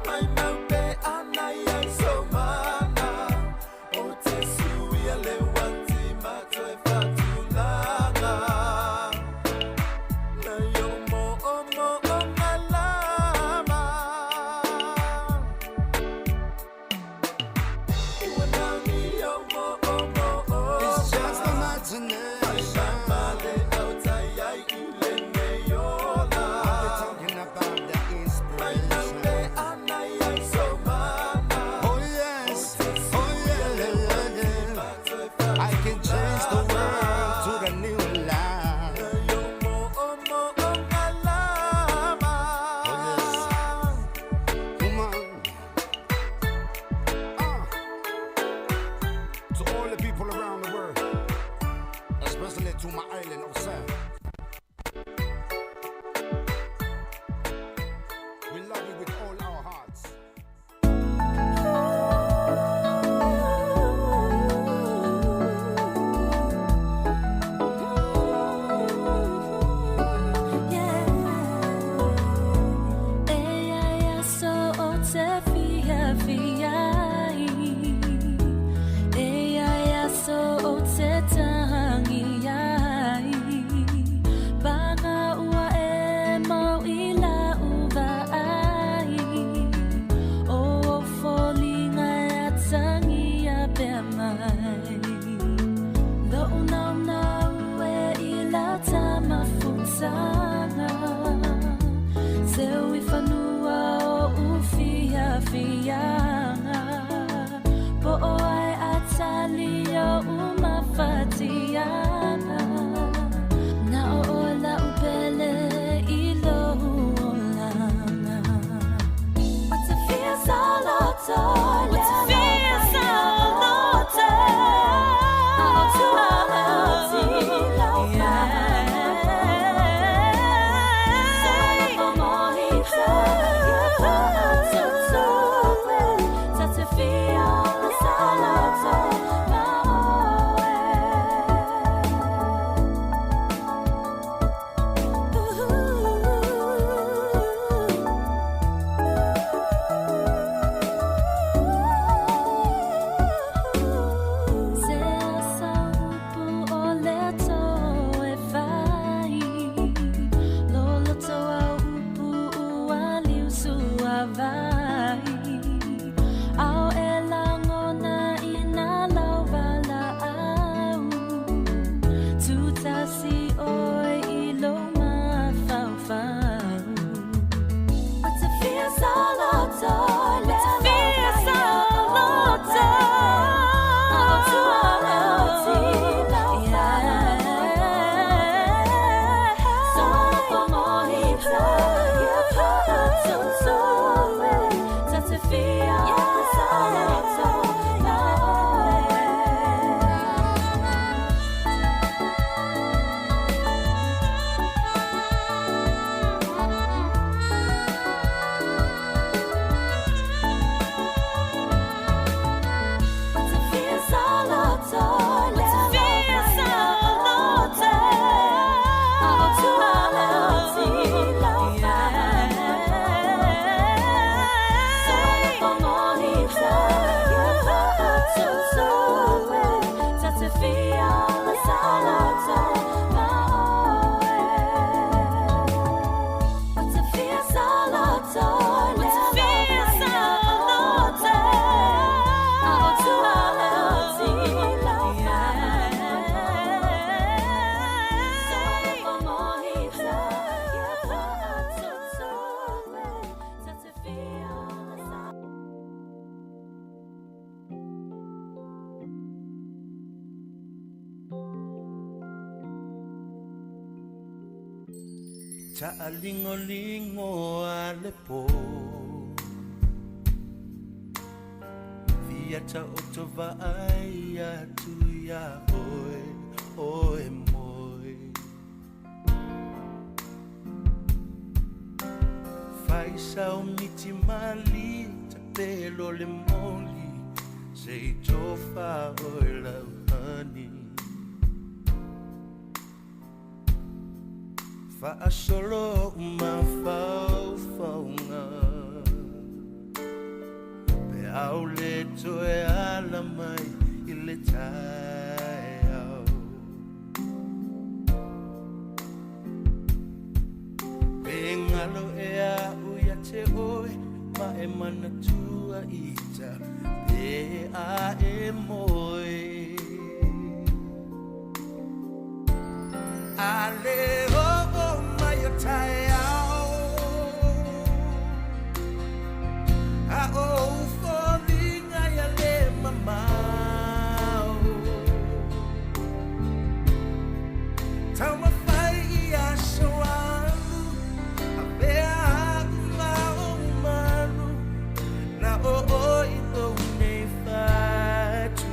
Mai mau pe ana i ai sou mana O te suia le uati ma toe faatulaga Nai o moomooga lava. Taʻaligolingo a le pō Fia taoto vaai atu iā oe o e moe Faisao miti mali tapelo le moli Se i tofa oe lau honey Faasolo mafaufauga Pe au le toe ala mai i le taeao Pe galo ea au ia te oe ma e manatua ita pe a e moe A le oo mai o taeao A o ou foliga ia le mamao Taumafai i aso alu Avea au ma ou malu Na o oe i lou nei fatu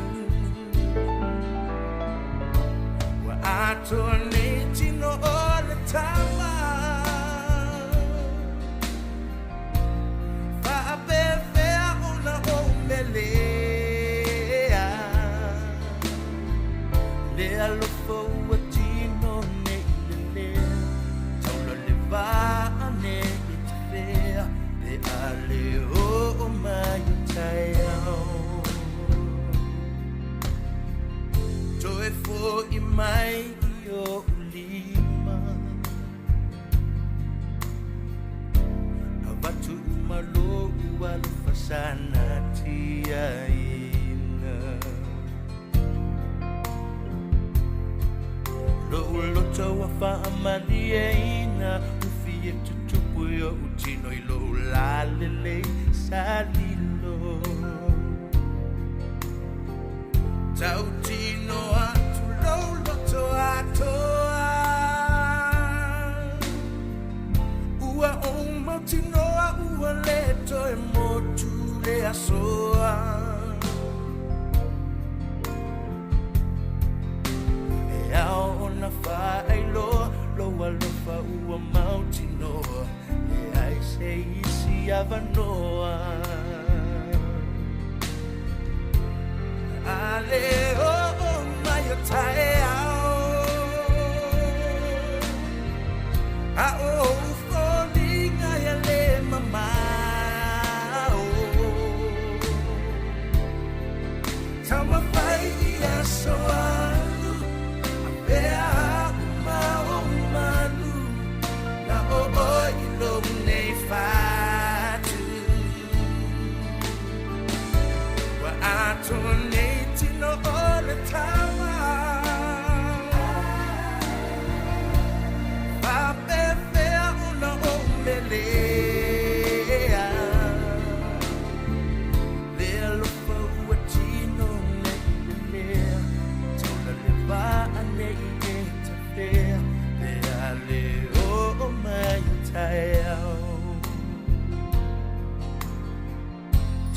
Ua atoa nei tino o le tama Faapefea ona ou melea Le alofa ua tino nei lelea Taula le vaa nei tafea Pe a le oo mai o taeao Toe foʻi mai i oʻu lima Avatu uma lou alofa sa natiaina Lou loto ua faamalieina Ufi e tutupu i oʻu tino i lou lalelei sa lilo Tautino atu lou loto atoa Ua ou mautinoa ua le toe motu le asoa E ao ona faailoa lou alofa ua mautinoa Leai se isi avanoa A le oo mai o taeao A o ou foliga ia le mamao Taumafai i aso alu Avea au ma ou malu Na o oe i lou nei fatu Ua atoa nei tino o le tama Faapefea ona ou melea Le alofa ua tino nei lelea Taula le vaa nei e tafea Pe a le oo mai o taeao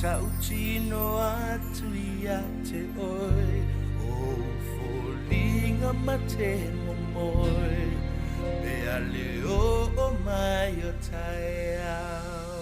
Tautino atu ia te oe O ou foliga ma te momoe Pe a le oo mai o taeao.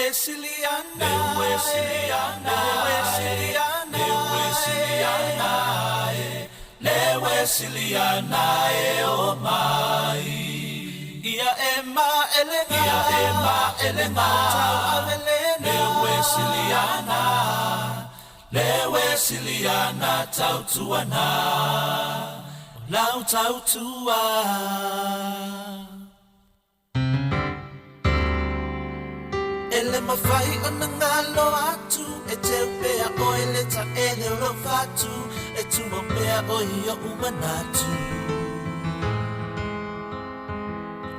Wesiliana, le Wesiliana, le Wesiliana, le Wesiliana, e o mai. Ia e ma ele ia e ma ele tau avelena, le Wesiliana, le Wesiliana tautuana, lau tautua. E le mawhai o na ngalo atu, e te upea oe le ta ele o lau fatu, e tuma pea oe i o umanatu.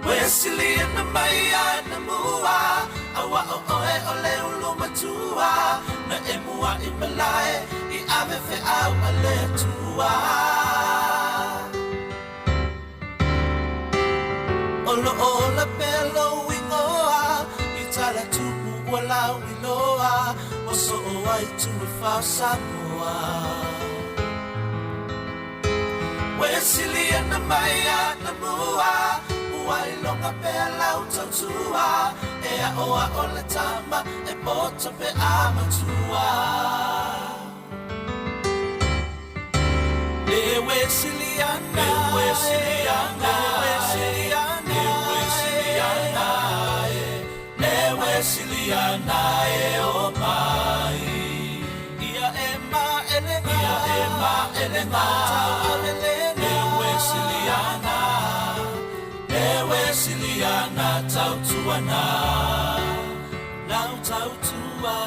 Wesili na mai ana mua, awa o oe o le ulu matua, na e mua i malae, i ave fe au a le atua. O lo ola pea lou ingoa, i tala tupu ua lau iloa, o so o ai tu e whao Samoa. Wesili na mai ana mua, ua ilonga pea lau tautua, e a oa o le tama, e poto pe a matua. Le Wesiliana, le Wesiliana, le Wesiliana, le Wesiliana, e o mai. Ia e ma ele ia e ma ele tau avelena, le Wesiliana, le Wesiliana tautuana, lau tautua.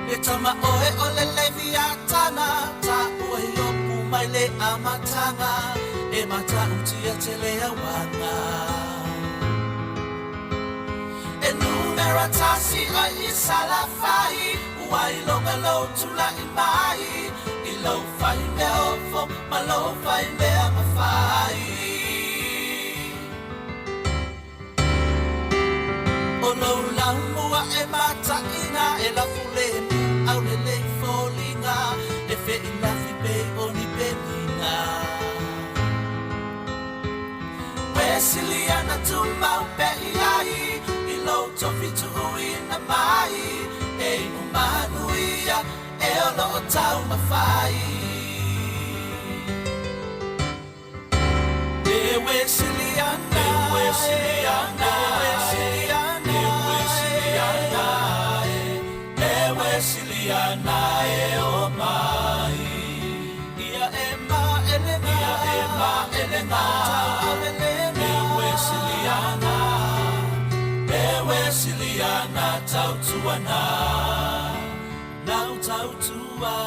Le tama oe o le Leviatana, ta ua i opu mai le amatanga, e mata utia te lea wanga. E numera tasi o i salafai, ua i longa lau tula i mai, i lau whai mea ofo, ma lau whai mea mawhai. O lau lau mua e mataina, e lafu le mu au le lei fōlinga, e fe i lafi pe o ni peninga. Wesiliana tumau pe i ai, i lau tofi tuui na mai, e inu manuia, e o loo tau mawhai. Le Wesiliana, le Wesiliana, le Wesiliana, le Wesiliana, e o mai. Ia e ma ele ia e ma ele tau avelena, le Wesiliana, le Wesiliana tautuana, lau tautua.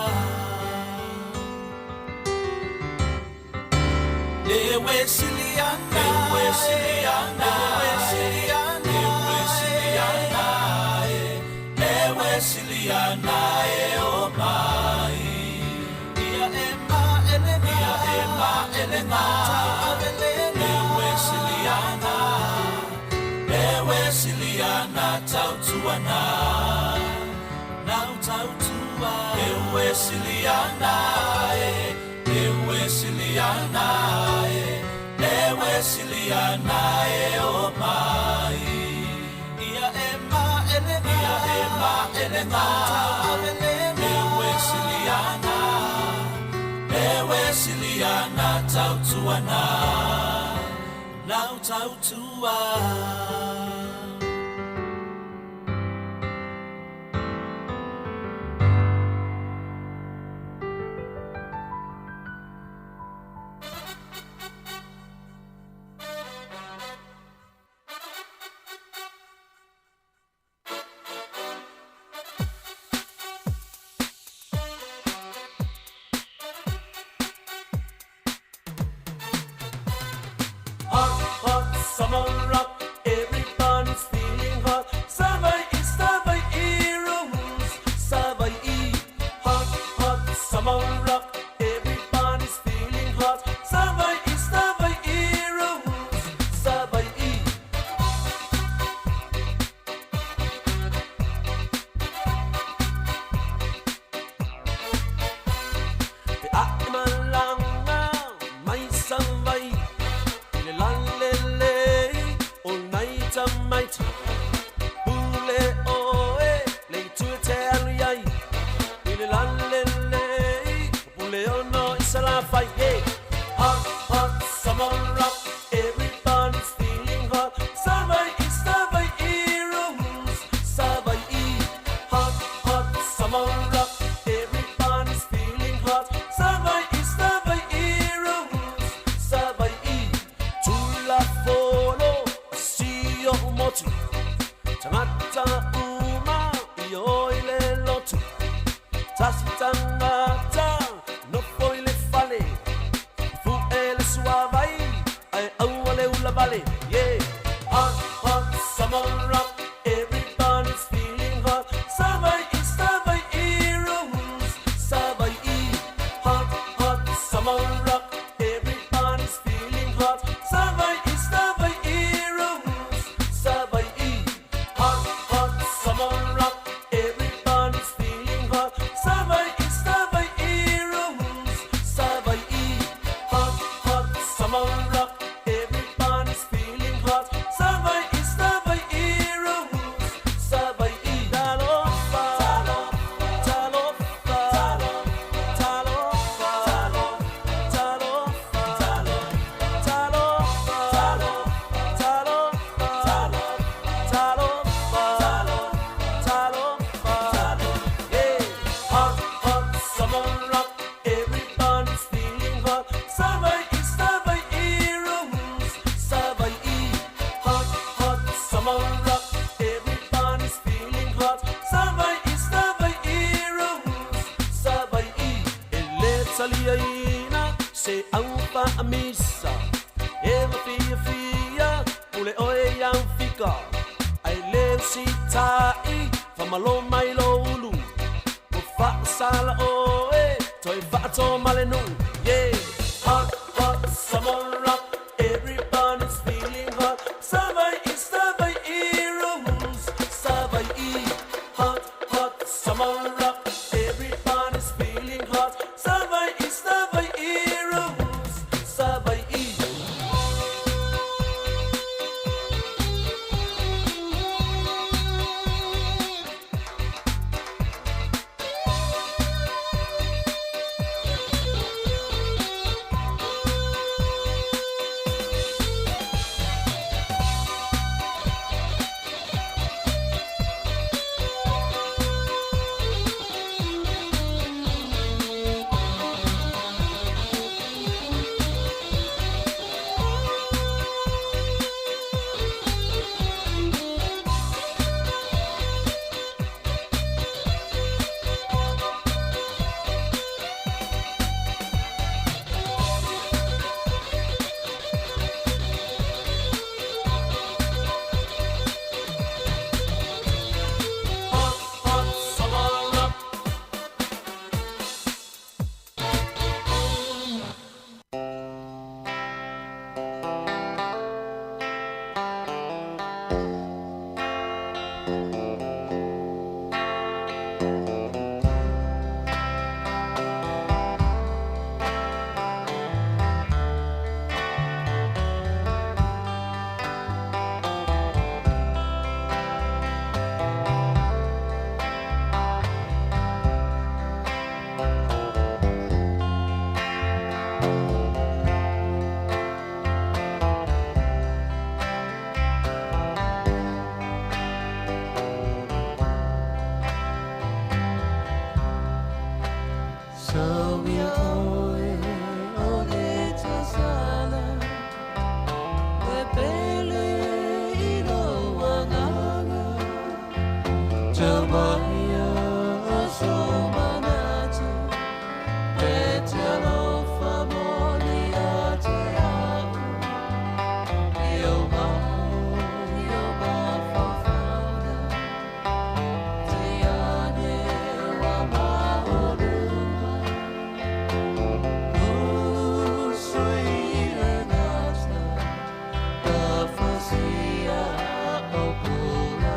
Le Wesiliana, le Wesiliana, le Wesiliana, le Wesiliana, e o mai. Ia e ma ele ia e ma ele tau avelena, le Wesiliana, le Wesiliana tautuana, lau tautua. Le Wesiliana, le Wesiliana, le Wesiliana, e o mai. Ia e ma ele ia e ma ele tau avelena, le Wesiliana, le Wesiliana tautuana, lau tautua. Hot, hot summer rock, everybody. ma le ula vale. Yeah. Hot, hot summer rock, everybody's feeling hot. Savaii, Savaii rules, Savaii. Hot, hot summer rock, everybody's feeling hot. Savaii, Savaii rules, Savaii. Hot, hot summer rock, everybody's feeling hot. Savaii, Savaii rules, Savaii. Hot, hot summer rock, everybody's feeling hot. Savaii, Savaii rules, Savaii. Talofa, talofa, talofa, talofa, talofa, talofa, talofa, talofa, talofa. Yeah. Hot, hot summer rock, everybody's feeling hot. Savaii, Savaii rules, Savaii. Hot, hot summer rock, everybody's feeling hot. Savaii, Savaii rules, Savaii. E le taliaina se au faamisa, e mafiafia pule oe iau fika. Ai le usita'i famalo mai lo ulu, ua faasala oe toe faato ma le nuu. Yeah. Hot, hot summer rock, everybody's feeling hot. Savaii, Savaii rules, Savaii. Hot, hot summer rock, everybody's feeling hot. Savaii, Savaii rules, Savaii. Hot, hot summer rock. Sauia oe o le tasala, e pele i lou agaga. Taumaia o sou manatu, e te alofa moni ia te au. I ou ao, i ou mafaufauga, te ane ua maoluga. Usui le gata, ka fausia o pulapula.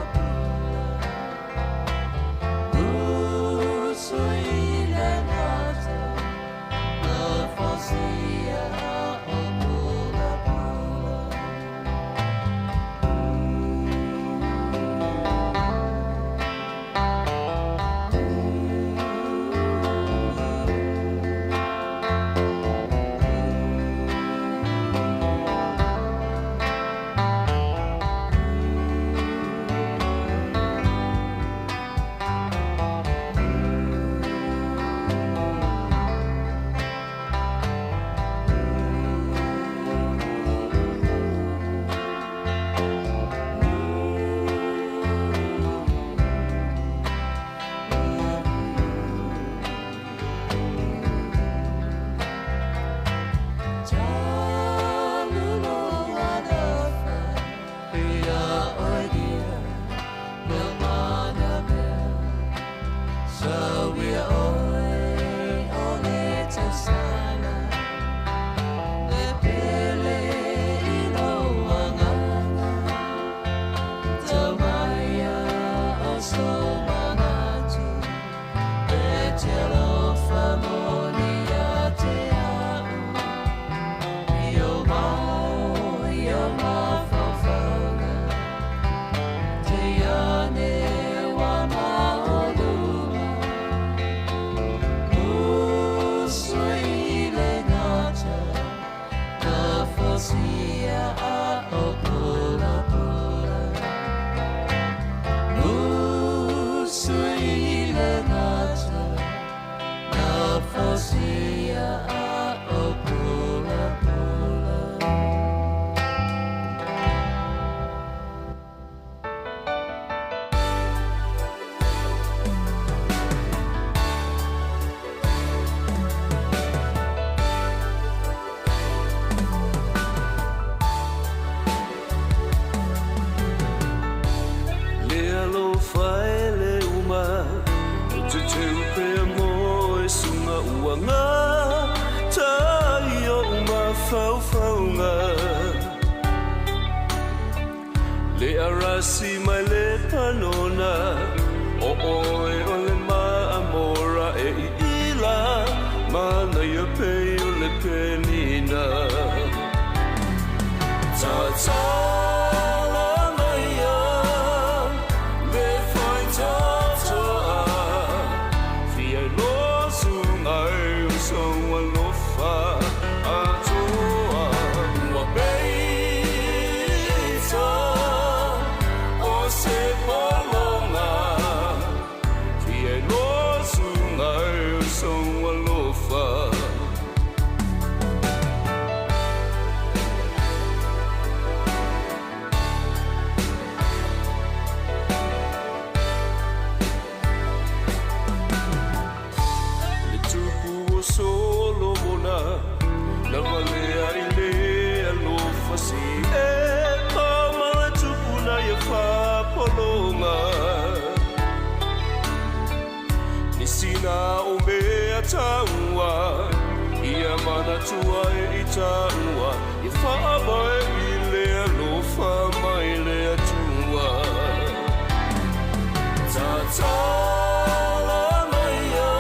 Tasi mai le panona O oe o le maamora e iila Manaia pei o le penina Tatala maia le faitatoa Fia lo suga e o sou alofa atoa Ua peita o se pologa Fia lo suga e o sou alofa. Le tupu o Solomona na valea i le alofa si e ma le tupu na ia fa'apologa Nisi na o mea taua ia manatua e i taua i fa'avae i le alofa mai le Atua Tatala maia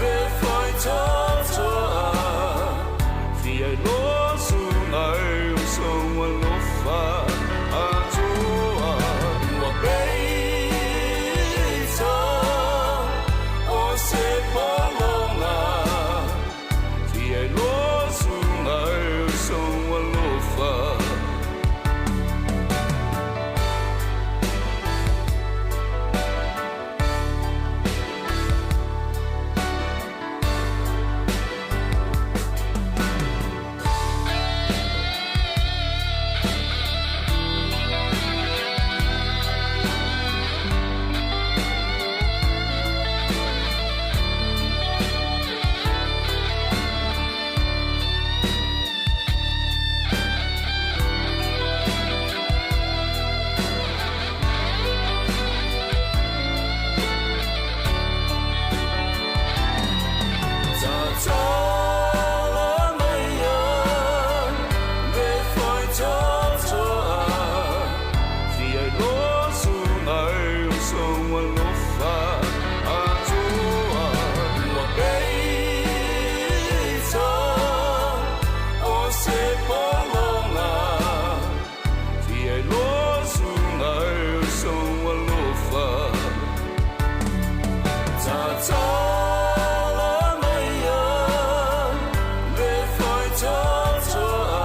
le faitatoa Fia lo suga e o sou alofa atoa Ua peita o se pologa Fia lo suga e o sou alofa. Tatala maia le faitatoa Fia lo suga e o sou alofa atoa Ua peita o se pologa Fia lo suga e o sou alofa. Tatala maia le faitatoa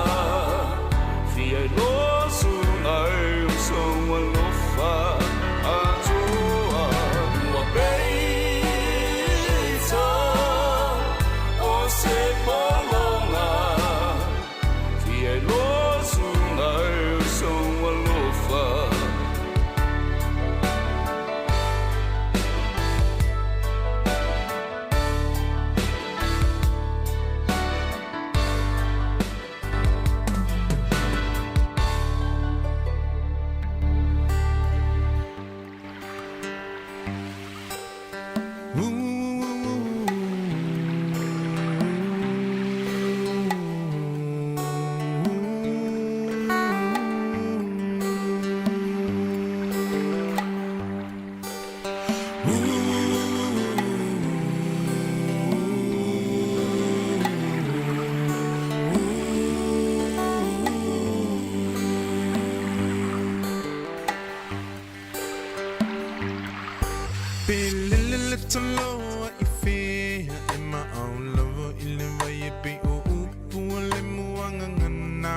Fia lo suga e o sou alofa atoa Ua peita o se pologa Fia lo suga e o sou alofa. Pe lele le taloa i fea e maau lava i le vai e pe o upu o le muangangana.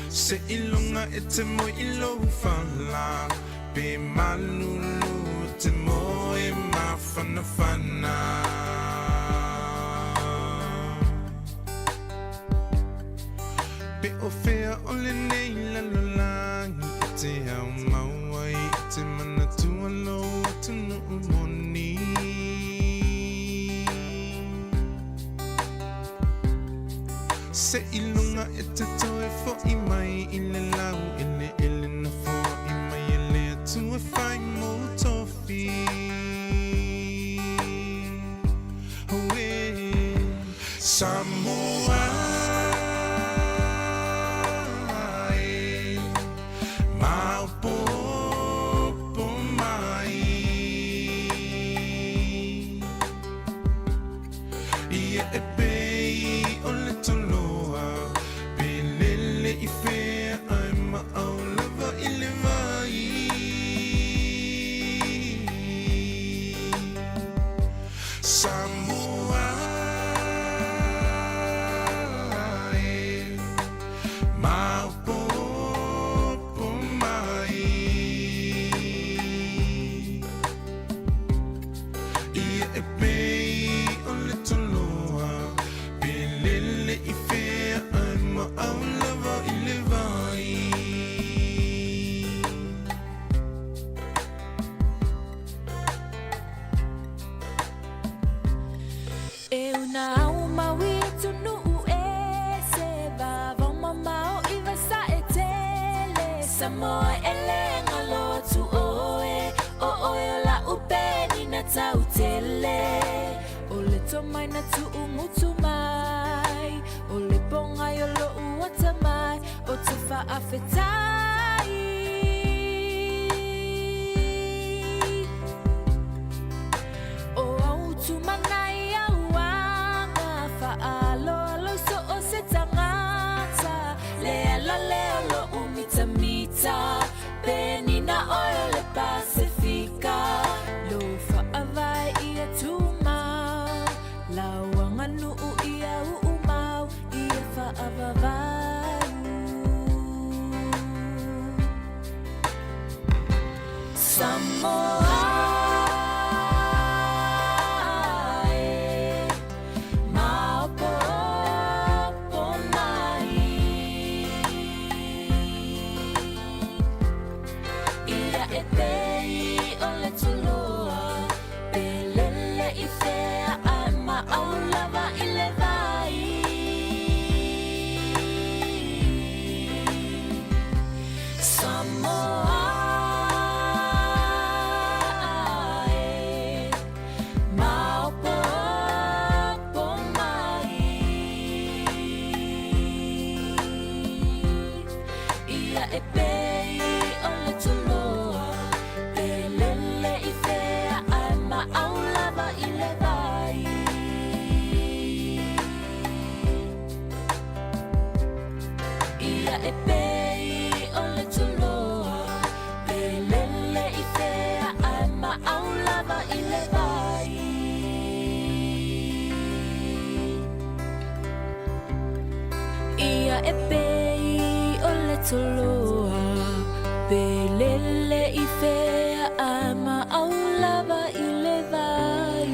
Se ilunga e te moe i lou fala, pe malulu te moe mafanafana. Pe o fea o lenei lalolagi e te au maua i te manatua lo atunuu moni. Se ilunga e te toe fo'i mai i le lau ele ele na fo'i mai e le Atua fai mo tofi. Oe, Samoa. Ia e pei o le toloa pe lele i fea ae maau lava i le vai. Samoa e maopoopo mai. Ia e pei o le toloa pe lele i fea ae maau lava i le vai. E una au maui atunuu ese vavao mamao i vasae tele Samoa e le galo atu oe o oe o la'u penina tautele O le tomai na tu'ugutu mai o le pogai o lo'u atamai o te fa'afetai O au tumanai auaga fa'aaloalo i so o se tagata Le ala lea o lo'u mitamita penina oe o le Pasefika Lou fa'avae ia tumau lau aganu'u ia u'umau ia fa'avavau Samoa e maopoopo mai Ia e pei o le toloa pe lele i fea ae maau lava i le vai Samoa e maopoopo mai Ia e pei o le toloa pe lele i fea ae maau lava i le vai Ia e pei o le toloa pe lele i fea ae maau lava i le vai Ia e pei o le toloa pe lele i fea ae maau lava i le vai.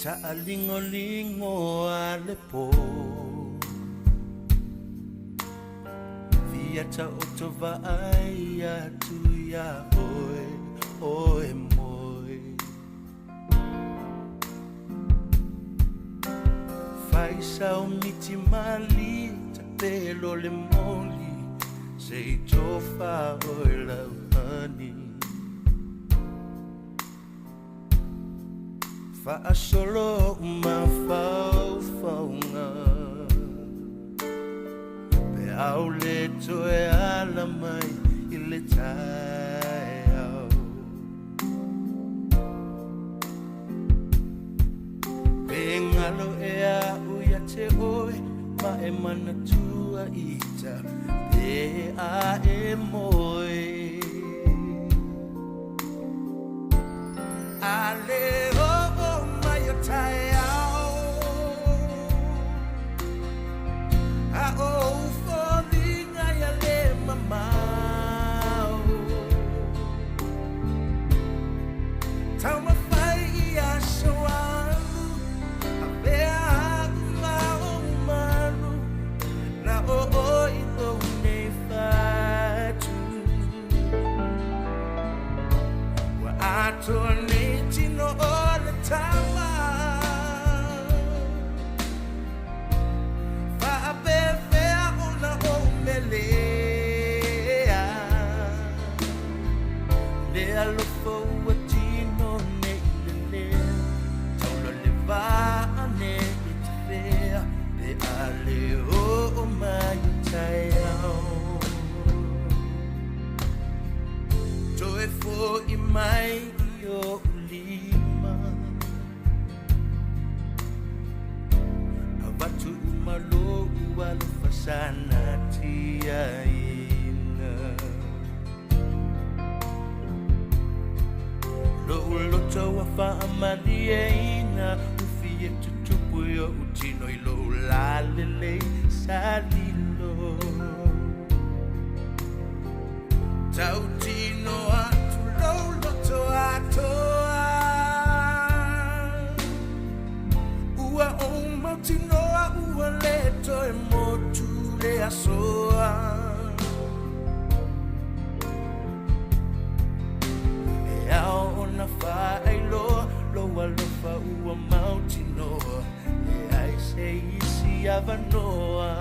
Taʻaligolingo a le pō Fia taoto vaai atu iā oe o e moe Faisao miti mali tapelo le moli Se i tofa oe lau honey Faasolo mafaufauga Pe au le toe ala mai i le taeao Pe galo ea au ia te oe ma e manatua ita Pe a e moe A le oo mai o taeao A o ou foliga ia le mamao Taumafai i aso alu Avea au ma ou malu Na o oe i lou nei fatu Ua atoa nei tino o le tama Faapefea ona ou melea Le alofa ua tino nei lelea Taula le vaa nei tafea Pe a le oo mai o taeao Toe foʻi mai i oʻu lima Avatu uma lou alofa sa natiaina Lou loto ua faamalieina Ufi e tutupu i oʻu tino i lou lalelei sa lilo Tautino atu lou loto atoa Ua ou mautinoa ua le toe motu le asoa E ao ona faailoa lou alofa ua mautinoa Leai se isi avanoa.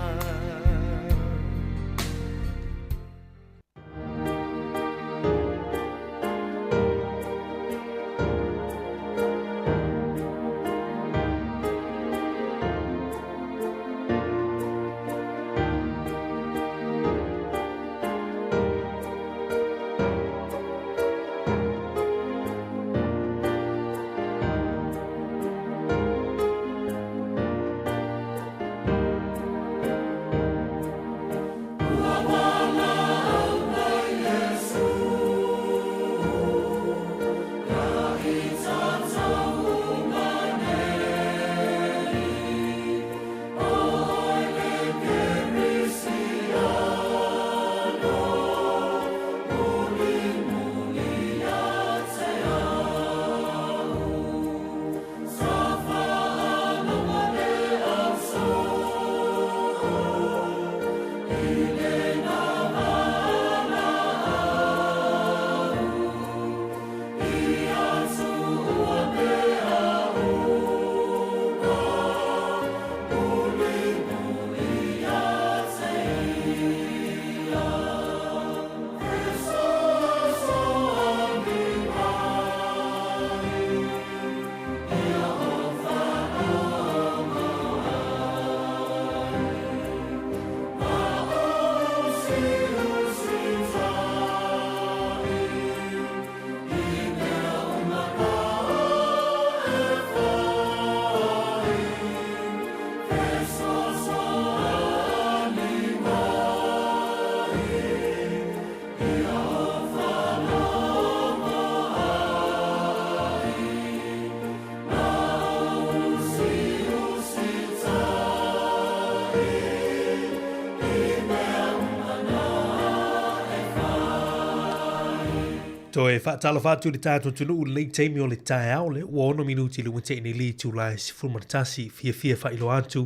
Toe faatalofa atu i le tatou atunuu i lenei taimi o le taeao le ua 6 minuti i le ua tea nei le itula e 11. Fiafia e faailoa atu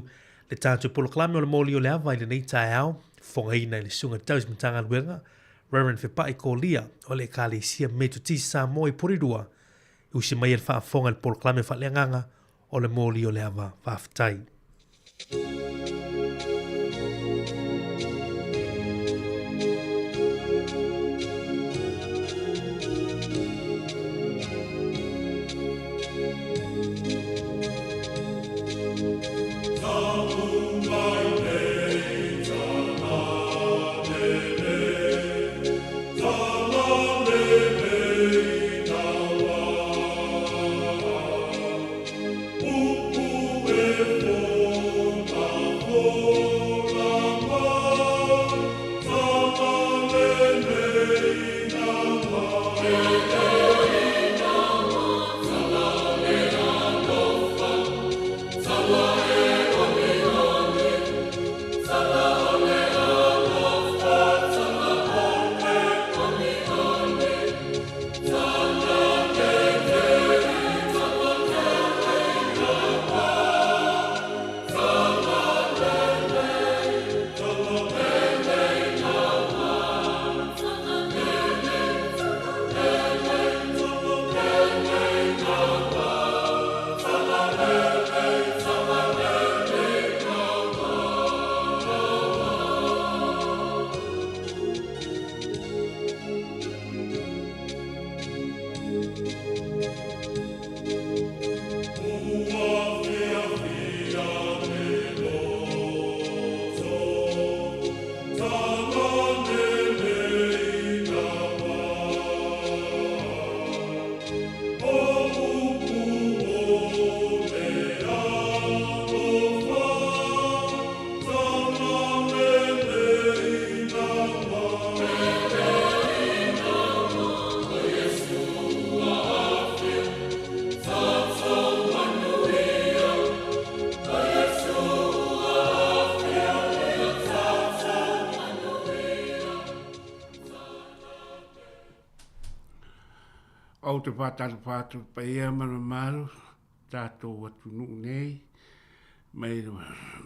le tatou polokalame o le moli o le ava i lenei taeao, fofogaina e le Susuga Tausi Matagaluega Reverend Fepai Kolia o le Ekalesia Metotisi Samoa i Porirua, e usi mai ai le faafofoga i le polokalame faaleagaga o le moli o le ava. Faafetai. Ou te faatalofa atu i le paia ma le mamalu o tatou atunuu nei, mai le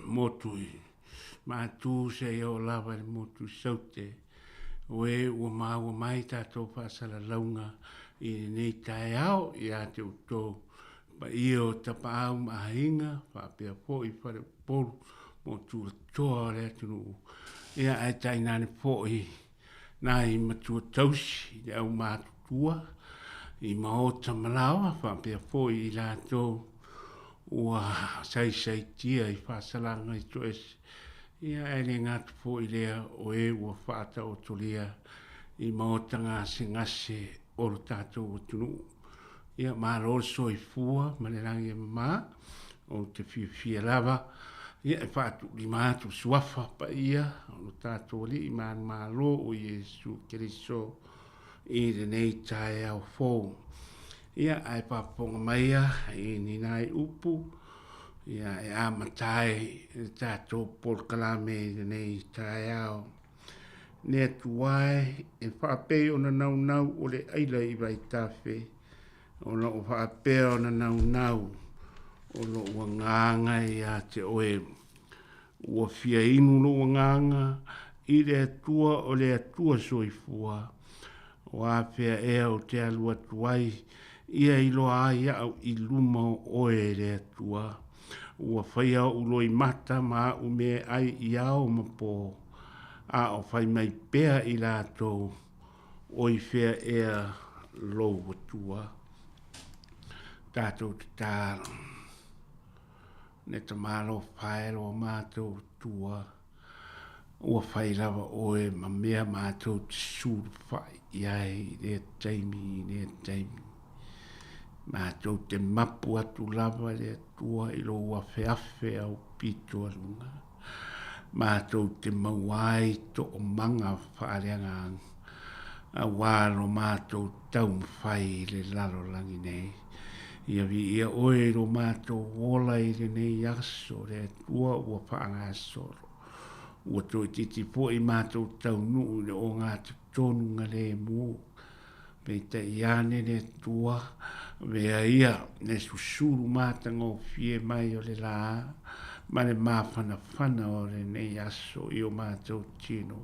motu i Matu seia oo lava i le motu i Saute, o e ua maua mai tatou faasalalauga i lenei taeao ia te outou, paia o Tapaau ma Aiga faapea foi Faleupolu mo tulatoa o le atunuu, ia ae tainane foi nai matua tausi i le aumatutua i maota ma laoa faapea foi i latou ua saisaitia i faasalaga i toese, ia ae le gata foi lea o e ua faataotolia i maota gasegase o lo tatou atunuu. Ia malo le soifua ma le lagi e mama, ou te fiafia lava ia e faatuulima atu suafa paia o lo tatou Alii manumalo o Iesu Keriso i lenei taeao fou. Ia ae faafofoga maia i ni nai upu ia e amata ai le tatou polokalame i lenei taeao. Le Atua e, e faapei ona naunau o le aila i vaitafe, o loo faapea ona naunau o lou agaga ia te oe. Ua fia inu lou agaga i le Atua o le Atua soifua, o afea ea ou te alu atu ai, ia iloa ai au i luma o oe e le Atua. Ua faia ou loimata ma aʻu meaai i ao ma po, a o fai mai pea i latou, Oi fea ea lou Atua? Tatou tatalo. Ne tamalo fae lo matou Atua, ua fai lava oe ma mea matou te sulufai i ai i lea taimi i lea taimi. Matou te mapu atu lava le Atua i lou afeafe au pito aluga. Matou te maua ai toomaga faaleagaga aua lo matou taumafai i le lalolagi nei. Ia viia oe i lo matou ola i lenei aso, le Atua ua faagasolo. Ua toeitiiti foi matou taunuu i le ogatotonu galemu. Peitai ane le Atua, avea ia le susulu matagofie mai o le lā ma le mafanafana o lenei aso i o matou tino,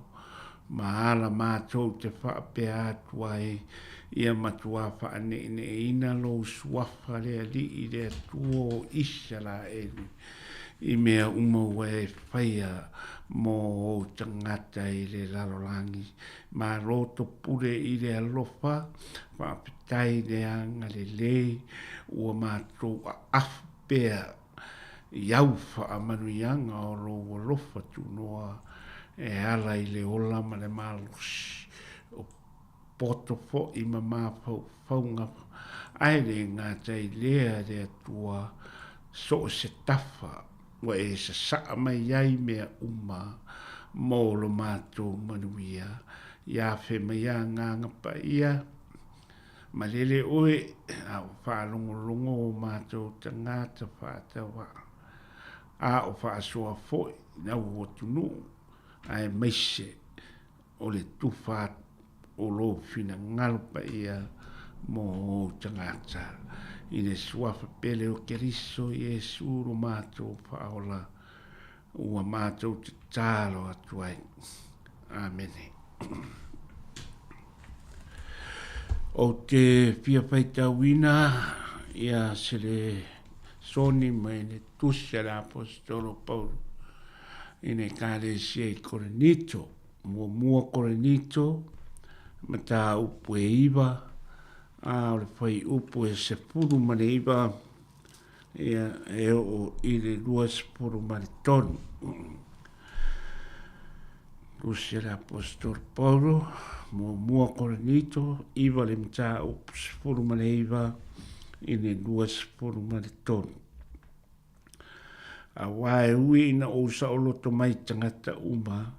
ma ala matou te faapea atu ai, ia matuā faaneeneeina lou suafa le Alii le Atua o Isaraelu i mea uma ua e faia mō ou tagata i le lalolagi. Malo topule i le alofa, faafetai le agalelei ua matou aafu pea i au faamanuiaga o lou alofa tunoa e ala i le ola ma le malosi o poto foi ma mafaufauga ae le gata i lea le Atua so o se tafa ua e sasaa mai ai mea uma mo lo matou manuia. Ia afe mai agaga paia, malele oe a o faalogologo o matou tagata faatauvaa, a o faasoa foi lau atunuu, aemaise o le tufa o lou finagalo paia mo ou tagata. I le suafa pele o Keriso Iesu lo matou Faaola, ua matou tatalo atu ai. Amene. Ou te fia faitauina ia se le soni mai le tusi a le Aposetolo Paulo i le Ekalesia i Korinito. Muamua Korinito, mataupu e 9, a o le fuaiupu e 19, ia, e oo i le 23. Tusi a le Aposetolo Paulo, Muamua Korinito, 9 le mataupu 19 i le 23. Aua e ui ina ou saoloto mai tagata uma,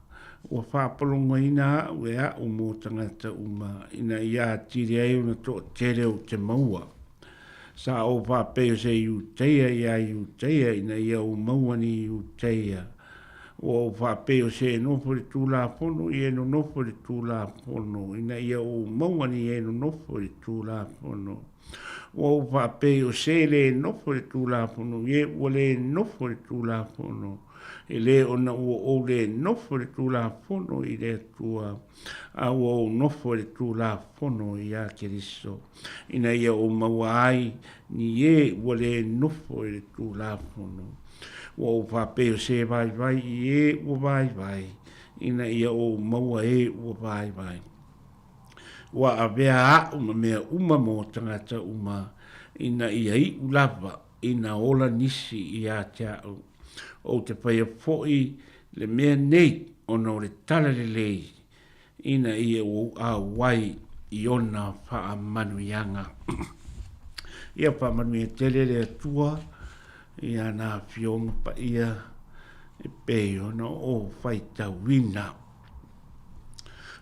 ua faapologoina a'u e a'u mo tagata uma, ina ia atili ai ona toatele ou te maua. Sa ou faapei o se Iuteia iā Iuteia ina ia ou maua ni Iuteia. Ua ou faapei o se e nofo i le Tulafono i e nonofo i le Tulafono, ina ia ou maua ni e nonofo i le Tulafono. Ua ou faapei o se le nofo i le Tulafono, ie ua le nofo i le Tulafono, e le ona ua ou le nofo i le Tulafono i le Atua, a ua ou nofo i le Tulafono iā Keriso, ina ia ou maua ai ni e ua le nofo i le Tulafono. Ua ou faapei o se vaivai i e ua vaivai, ina ia ou maua e ua vaivai. Ua avea a'u ma mea uma mo tagata uma, ina ia iʻu lava ina ola nisi iā te a'u. Ou te faia foʻi le mea nei ona o le tala lelei, ina ia ou auai i ona faamanuiaga. Ia faamanuia tele le Atua i ana afioga paia e pei ona ou faitauina.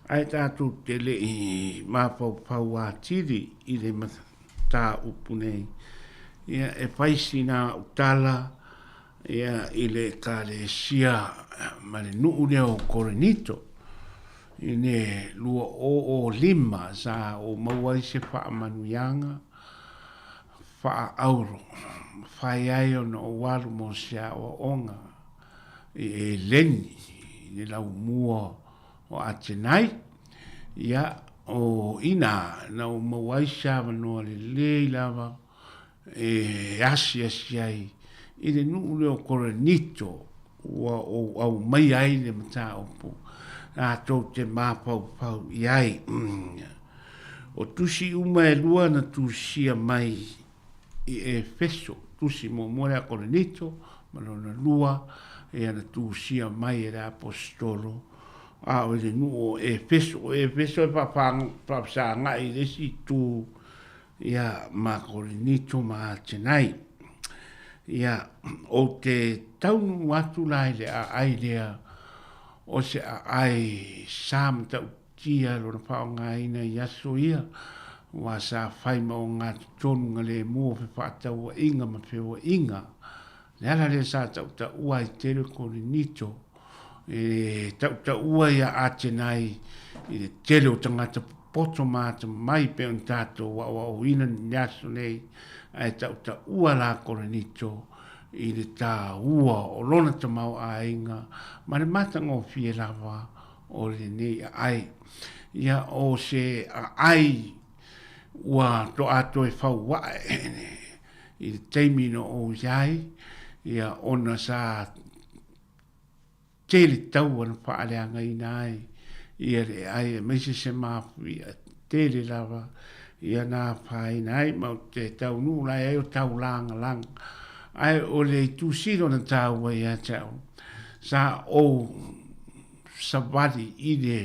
Ae tatou te le i mafaufau atili i le mataupu nei, ia e fai sina au tala ia i le Ekalesia ma le nuu lea o Korinito i le 2005 sa ou maua ai se faamanuiaga faaauro mafai ai ona ou alu mo se aoaoga i Eleni i le laumua o Atenai. Ia, o ina na ou maua ai se avanoa lelei lava e asiasi ai i le nuu lea o Korinito ua ou aumaia ai le mataupu latou te mafaufau i ai. O tusi uma e lua na tusia mai i Efeso, tusi muamua lea a Korinito, ma lona lua, ia na tusia mai e le Aposetolo, a o i le nuu o Efeso. O Efeso e faafesagai i le isi itu ia ma Korinito ma Atenai. Ia, ou te taunuu atu la i le aai lea, o se aai sa matautia Tia lona faaaogaina i aso ia, aua sa fai ma ogatotonu galemu o fefaatauaiga ma feoaiga. O le ala lea sa tautaua ai tele Korinito, e tautaua ia Atenai i le tele o tagata popoto. poto ma atamamai e pei ona tatou aoaoina i le aso nei, ae tautaua la Korinito i le taua o lona tamaoaiga ma le matagofie lava o lenei aai. Ia, o se aai ua toa toe fauae i le taimi na ou i ai, ia, ona sa tele taua na faaleagaina ai ia le aai aemaise se mafuia tele lava ia na afaina ai ma ou te taunuu la i ai o taulagalaga. Ae o le itu sili ona taua ia te au, sa ou savali i le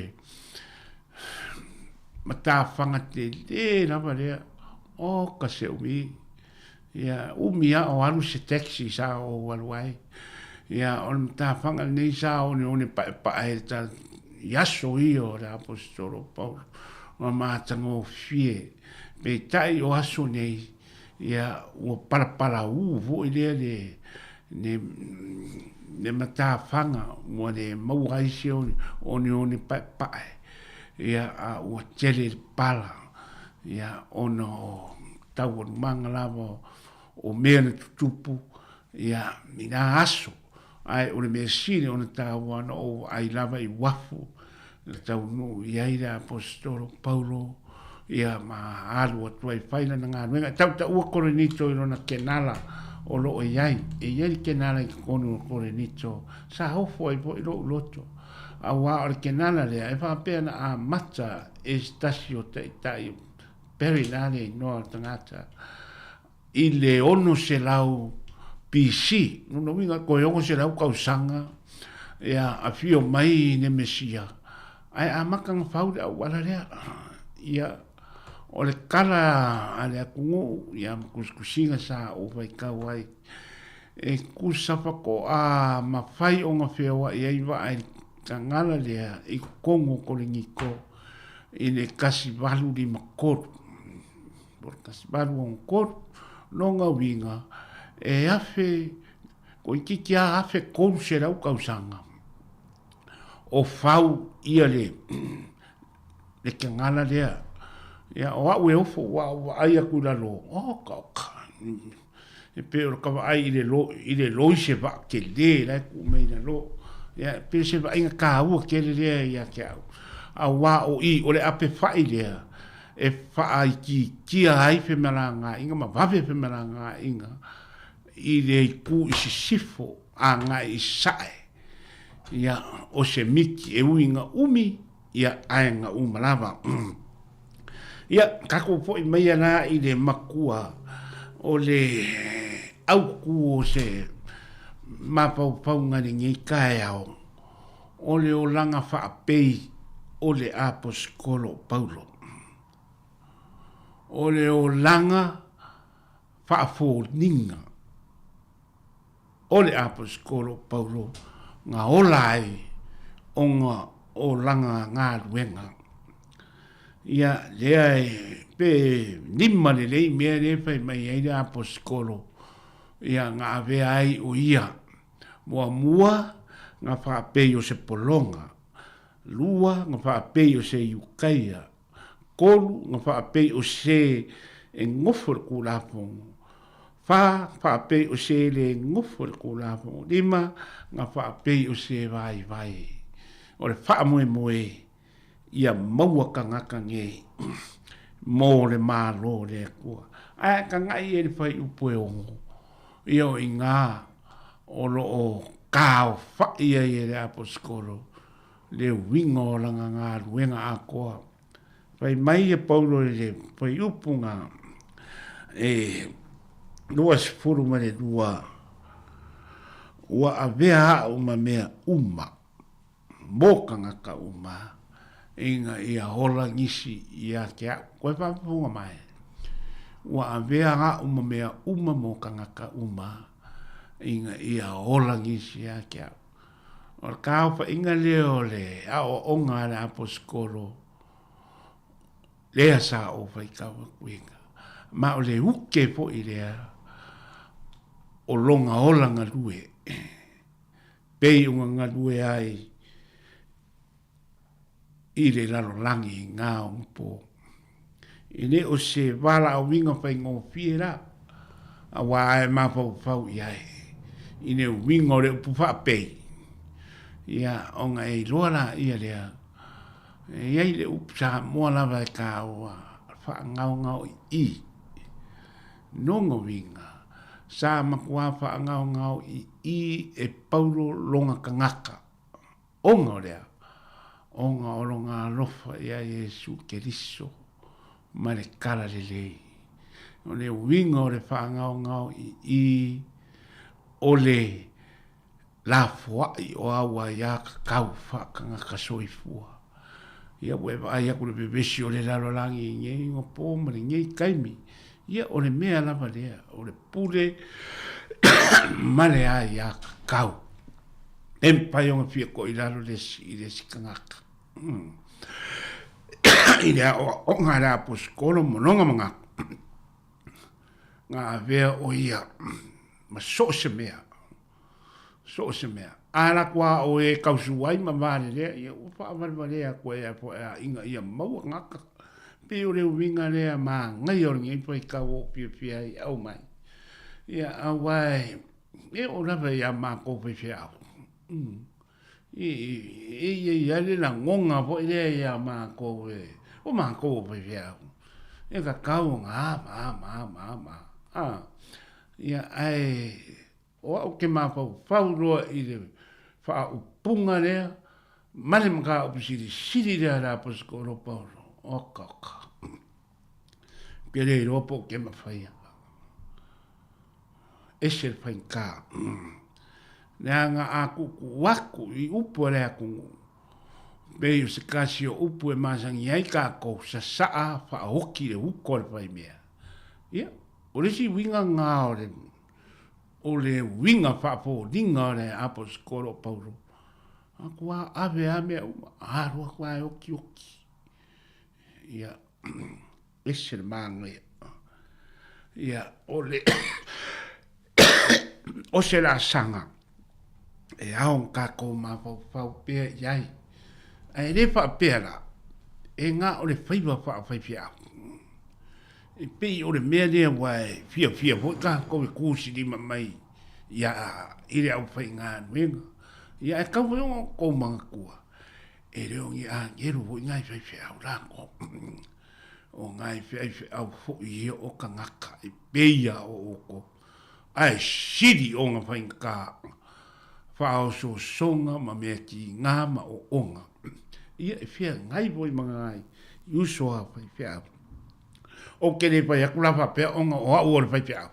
matafaga tele lava lea, oka se umi. Ia, umi a o alu se taxi sa ou alu ai. Ia, o le matafaga lenei sa oneone paepae i ta i aso ia o le Aposetolo o Paulo, ma matagofie. Peitai o aso nei, ia, ua palapalaū foi lea le, le, le matafaga ua le maua ai se oneone paepae, ia, a ua tele le pala, ia, ona o taualumaga lava o mea na tutupu ia i na aso, ae o le mea sili ona taua na ou vaai lava i uafu na taunuu i ai le Aposetolo Paulo ia ma alu atu ai fai lana galuega. E tautaua Korinito i lona kenala o lo o i ai. E i ai le kenala i totonu o Korinito, sa ofo ai foi lou loto, auā o le kenala lea e faapea na amata e se tasi o taitai Perry la le inoa o le tagata i le 600 BC. Lona uiga toe 600 tausaga ia afio mai le Mesia ae amata ona fau le auala lea. Ia o le tala a le atunuu ia ma tusitusiga sa ou faitau ai e tusa faatoa mafai ona feoai ai vaa i le tagala lea i totonu o Korinito i le 1853, po o le 1863, lona uiga e afe, toeitiiti lava 1300 tausaga o fau ia le, le tagala lea. Ia, o au e ofo, ua ou vaai atu i lalo, oka, oka, E pei o le vaai i le lo, i le loi se vaa tele la e tuu mai i lalo. Ia, pei se vaaiga taua tele lea ia te au. Auā o i, o le ape fai lea e faaitiitia ai femalagaaiga ma vave femalagaaiga i le itu i sisifo agai i sasae. Ia, o se miti e ui ina umi, ia ae uma lava. Ia, tatou foi mai ana i le makua o le autu o se mafaufauga i lenei taeao, o le olaga faapei o le Aposetolo o Paulo. O le olaga faafoliga. O le Aposetolo o Paulo na ola ai ona o lana galuega. Ia, lea e, pe lima lelei mea lea e fai mai ai le Aposetolo, ia, na avea ai o ia. Muamua, na faapei o se pologa. Lua, na faapei o se Iukaia. Kolu, na faapei o se e nofo i le Tulafono. Fa, faapei o se e le nofo i le Tulafono. Lima, na faapei o se vaivai. O le faamoemoe ia maua tagata nei mo le Malo o le Atua. Ae a tagai i le fuaiupu e 6, ia o i ina o lo o taofai ai e le Aposetolo le uiga o lana galuega atoa. Fai mai e Paulo i le fuaiupu na e 22, Ua avea au ma mea uma, mo tagata uma, ina ia ola nisi ia te au. Koe faafofoga mai, ua avea au ma mea uma mo tagata uma, ina ia ola nisi ia te au. O le kaofaiga lea o le aoaoga a le Aposetolo, lea sa ou faitau atu ina. Ma o le uke foi lea o lona ola galue, pei ona galue ai. i le lalolagi i ngā o pō. E le o se valaauina faigofie la, auā e mafaufau i ai i le uiga o le upu faapei, ia, ona e iloa laia lea, e i ai le upu Samoa lava e taua, faagaogaoi'i. Lona uiga, sa matua faagaogaoi'i e Paulo lona tagata. Ona o lea, ona o lona alofa iā Iesu Keriso ma le talalelei. O le uiga o le faagaogaoi'i o le lafoa'i o au aiātatau faatagata soifua. Ia ua e vaai atu i le vevesi o le lalolagi i nei pō ma lenei taimi, ia o le mea lava lea, o le pule ma le aiātatau. E mafai ona fia toilalo le isi i le isi tagata. I le aoaoga a le aposikolo ma lona manatu, na avea o ia ma so o se mea, so o se mea. A latou a o e tausu ai ma valelea, ia ua faavalevalea atu ai lava foi a ina ia maua tagata. Pei o le uiga lea manaia o lenei faitau o fiafia ai e aumai. Ia, aua e E oo lava ia matou faifeau, e i ai lava le lagona foi lea ia matou e, o matou o faifeau, e tatau ona a ma a ma a ma a ma a, ia, ae o au ou te mafaufau loa i le faaupuga lea ma le mataupu silisili lea a le Aposetolo Paulo, oka oka, ou te le iloa po o ke mafai ana. Ese le faigata. Leaga a tuutuu atu i upu a le atunuu, pei o se tasi o upu e masani ai tatou, sasaa faaoti le uto a le faimea. Ia, o le isi uiga lena o le, o le uiga faafoliga o le Aposetolo o Paulo, matua ave lava mea uma, alu atu lava e okioki. Ia, ese le manaia. Ia, o le o se laasaga e ao ona tatou mafaufau pea i ai. Ae le faapea la, e na o le faiva faafaifeau. E pei o le mea lea ua e fiafia foi tatou e tusilima mai ia i le aufaigaluega. Ia ae tau foi ona outou manatua, e le o ni agelu foi nai faifeau latou. O nai faifeau foi ia o tagata e pei a o outou, ae sili ona faigata faaosoosoga ma mea tiga ma ooga. Ia e feagai foi ma nai uso a faifeau. Ou te le fai atu la faapea ona o au o le faifeau,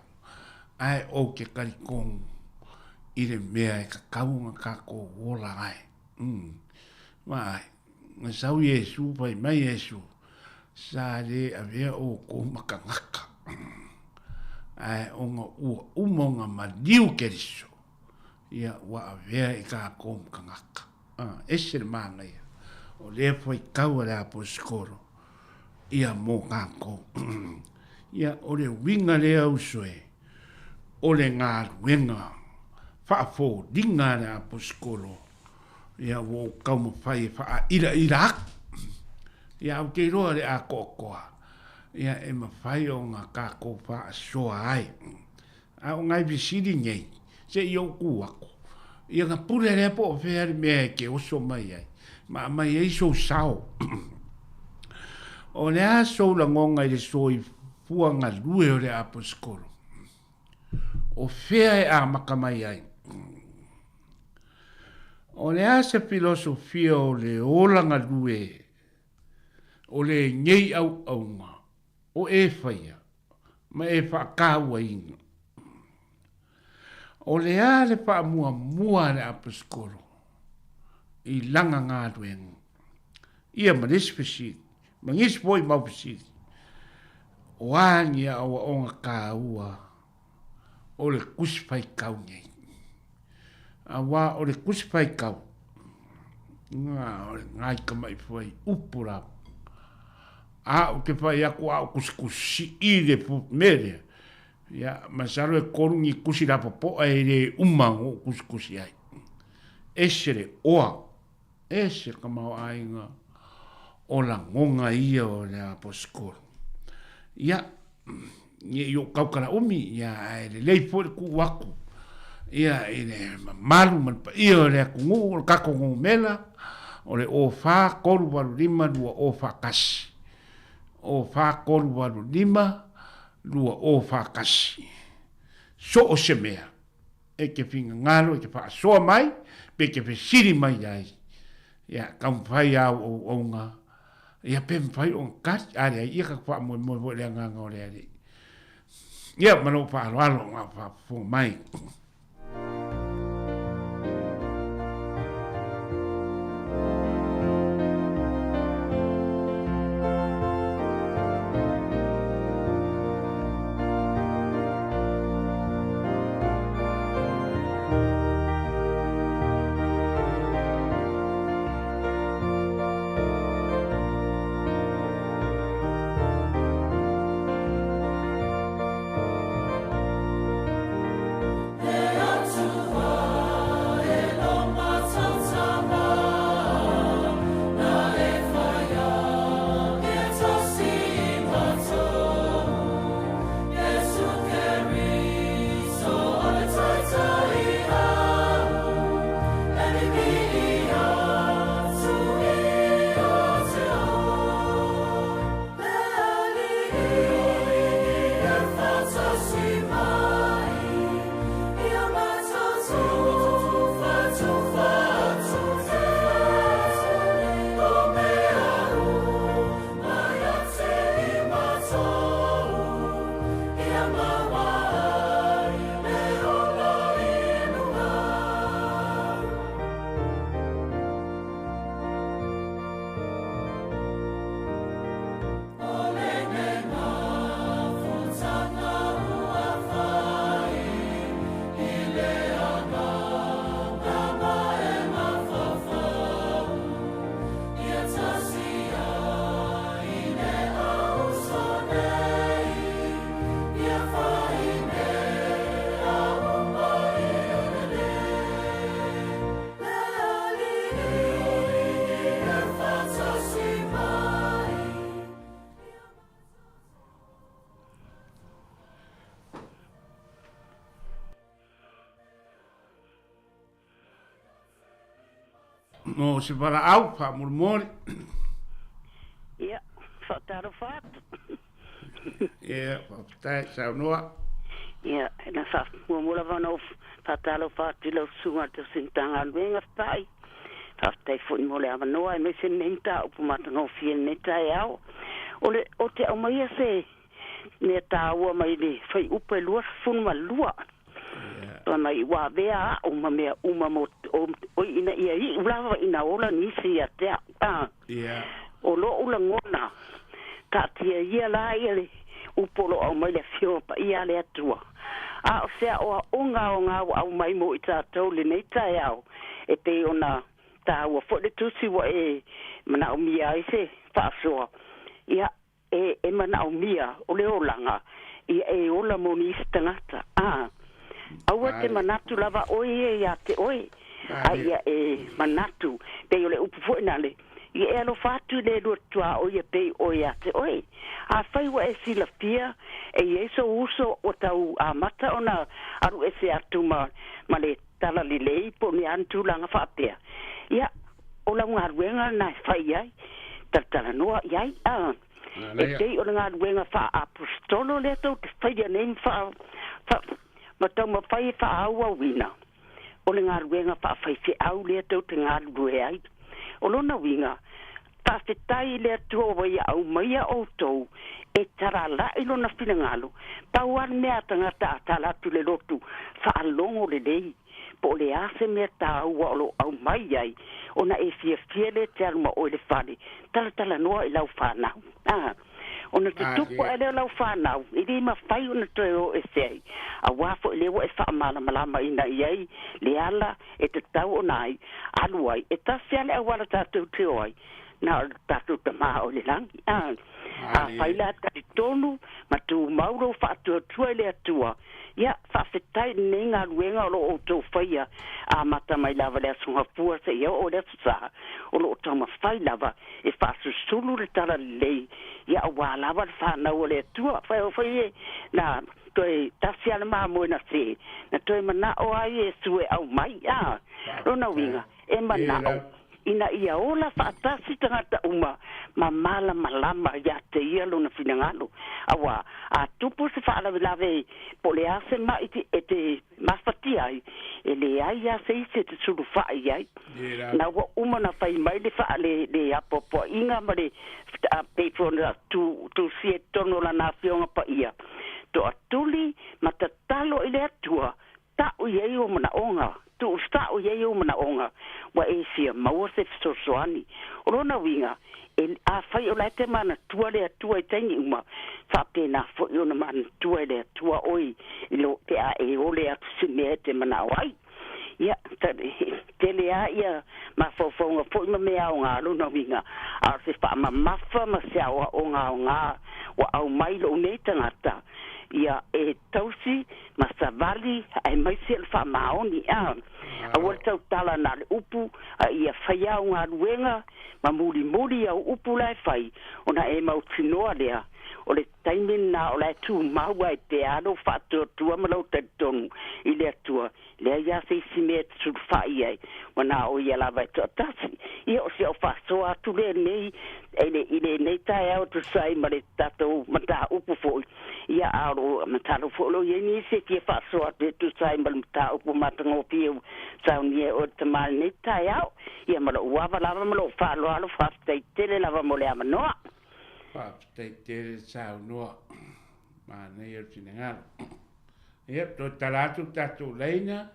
ae ou te talitonu i le mea e tatau ona tatou ola ai. Vaai, na sau Iesu, fai mai Iesu, Sa le avea outou ma tagata, ae ona ua uma ona maliu Keriso, ia ua avea i tatou ma tagata. Ese le manaia o lea faitau a le Aposetolo ia mo tatou. Ia, o le uiga lea uso e, o le galuega faafoliga a le Aposetolo, ia ua ou taumafai e faairaira atu. Ia ou te iloa le atoatoa, ia e mafai ona tatou faasoa ai. A o nai fesili nei, se i ou tu atu, ia na pule lea po o fea le mea e te oso mai ai, ma aumai ai sou sao. O le a sou lagona i le soifua galue o le Aposetolo? O fea e amata mai ai? O le a se filosofia o le ola galue o lenei auauna o e faia ma e faatauaina? O le a le faamuamua a le Aposetolo i lana galuega? Ia ma le isi fesili, ma nisi foi mau fesili, o a ni aoaoga taua o le Tusi Faitau nei? Auā o le Tusi Faitau, ngā, o le ngāi tamaʻi fuaiupu lava. A ou te fai atu a ou tusitusiʻi le mea lea, ia, masalo e kolu ni tusi lapopoa e le uma ona ou tusitusi ai. Ese le oa, ese le tamaoaiga. O lagoga ia o le aposetolo. Ia, ne i ou tautalaumi, ia, ae lelei foi le tuu atu, ia, i le mamalu ma le paia o le atunuu, o le tatou numera, o le 04 385 2041. 04 385 2041. So o se mea e te finagalo, e te faasoa mai, pe te fesili mai ai, ia, taumafai āu auaunga, ia, pe mafai ona tali, a leai, ia tatou faamoemoe foi i le Agaga o le Alii. Ia, ma lou faaaloalo, a o faafofoga mai. Mo se valaau faamolemole. Ia, faatalofa atu. Ia, faafetai, saunoa. Ia, na faamuamua lava ona ou faatalofa atu i lau Susuga i le Tausi Matagaluega Fatai. Faafetai foi mo le avanoa aemaise lenei mataupu matagofie i lenei taeao. O le, ou te aumaia se mea taua mai le fuaiupu e 22. Fai mai, Ua avea a'u ma mea uma mo oi ina ia iʻu lava ina ola nisi ia te a'u. A, o lo'u lagona, taatia ia la ia le upu o lo o aumai le Afioga Paia a le Atua. A o se aoaoga aoga ua aumai mo i tatou i lenei taeao, e pei ona taua foi le tusi ua e manaomia ai se faasoa, ia, e, e manaomia o le olaga, ia e ola mo nisi tagata. A, aua e te manatu lava oe ia ia te oe, a ia e manatu, pei o le upu foi nale, ia e alofa atu i le lua tuaoi e pei oe ia te oe. Afai ua e silafia, e i ai sou uso ua tau amata ona alu ese atu ma, ma le talalelei po o ni a ni tulaga faapea, ia, o lau galuega lena e fai ai, talatalanoa i ai, a. E pei o le galuega faa-aposetolo lea tou te faia nei ma faa, faa, ma taumafai e faaauauina, o le galuega faafaifeau lea tou te galulue ai. O lona uiga, faafetai i le Atua ua ia aumaia outou e talala'i lona finagalo, pau lava le mea a tagata a tala atu i le lotu, faalogo lelei. Po o le a se mea taua o lo o aumai ai ona e fiafia lea e te alu ma oe i le fale, talatalanoa i lau fanau. A, ona tutupu ae lea o lau fanau, e le mafai ona toe o ese ai, auā foi lea ua e faamalamalamaina i ai le ala e tatau ona ai, alu ai. E tasi lava le auala tatou te o ai, Na o le tatou Tamā o i le lagi. A, afai la talitonu ma tumau lou faatuatua i le Atua, ia, faafetai i lenei galuega o lo o outou faia, amata mai lava i le Aso Gafua seia oo i le Aso Sa, o lo o taumafai lava e faasusulu le talalelei, ia aua lava le fanau a le Atua. Fai o fai e na toe tasi lava le mamoe na se, na toe manao ai Iesu e aumai, a, lona uiga, e manao ina ia ola faatasi tagata uma ma malamalama ia te ia lona finagalo. Auā, a tupu se faalavelave po o le a se maʻi e te mafatia ai, e leai lava se isi e te sulufaʻi i ai. Na ua uma ona fai mai le faa le le apoapoaiga ma le pei foi ona tu tusia i totonu o lana Afioga Paia, toatuli ma tatalo i le Atua, Ta'u i ai ou manaʻoga, tuusa'o i ai ou manaʻoga, ua e fia maua se fesoasoani. O lona uiga, e, afai o la e te manatua le Atua i taimi uma, faapena foi ona manatua e le Atua oe i lo, pe a e ole atu se mea e te manaʻo ai. Ia, ta, tele a ia mafaufauga foi ma mea aoga, lona uiga, a o se faamamafa ma se aoaoga aoga ua aumai i lou nei tagata, ia e tausi ma savali aemaise o le faamaoni a. Aua le tautala na o le upu, a ia fai au galuega ma mulimuli au upu la e fai, ona e mautinoa lea, o le taimi lena o la e tumau ai pea lou faatuatua ma lou talitonu i le Atua. Leai lava se isi mea e te sulufai ai, ua na o ia lava e toatasi. Ia, o si au faasoa atu lenei i le, i lenei taeao e tusa ai ma le tatou mataupu foi. Ia, a o lo, masalo foi o lo o i ai nisi e fia faasoa atu e tusa ai ma le mataupu matagofie ua saunia e oe le tama i lenei taeao. Ia, ma lou ava lava ma lou faaaloalo, faafetai tele lava mo le avanoa. Faafetai tele saunoa. Manaia le finagalo. Ia, toe tala atu tatou laina.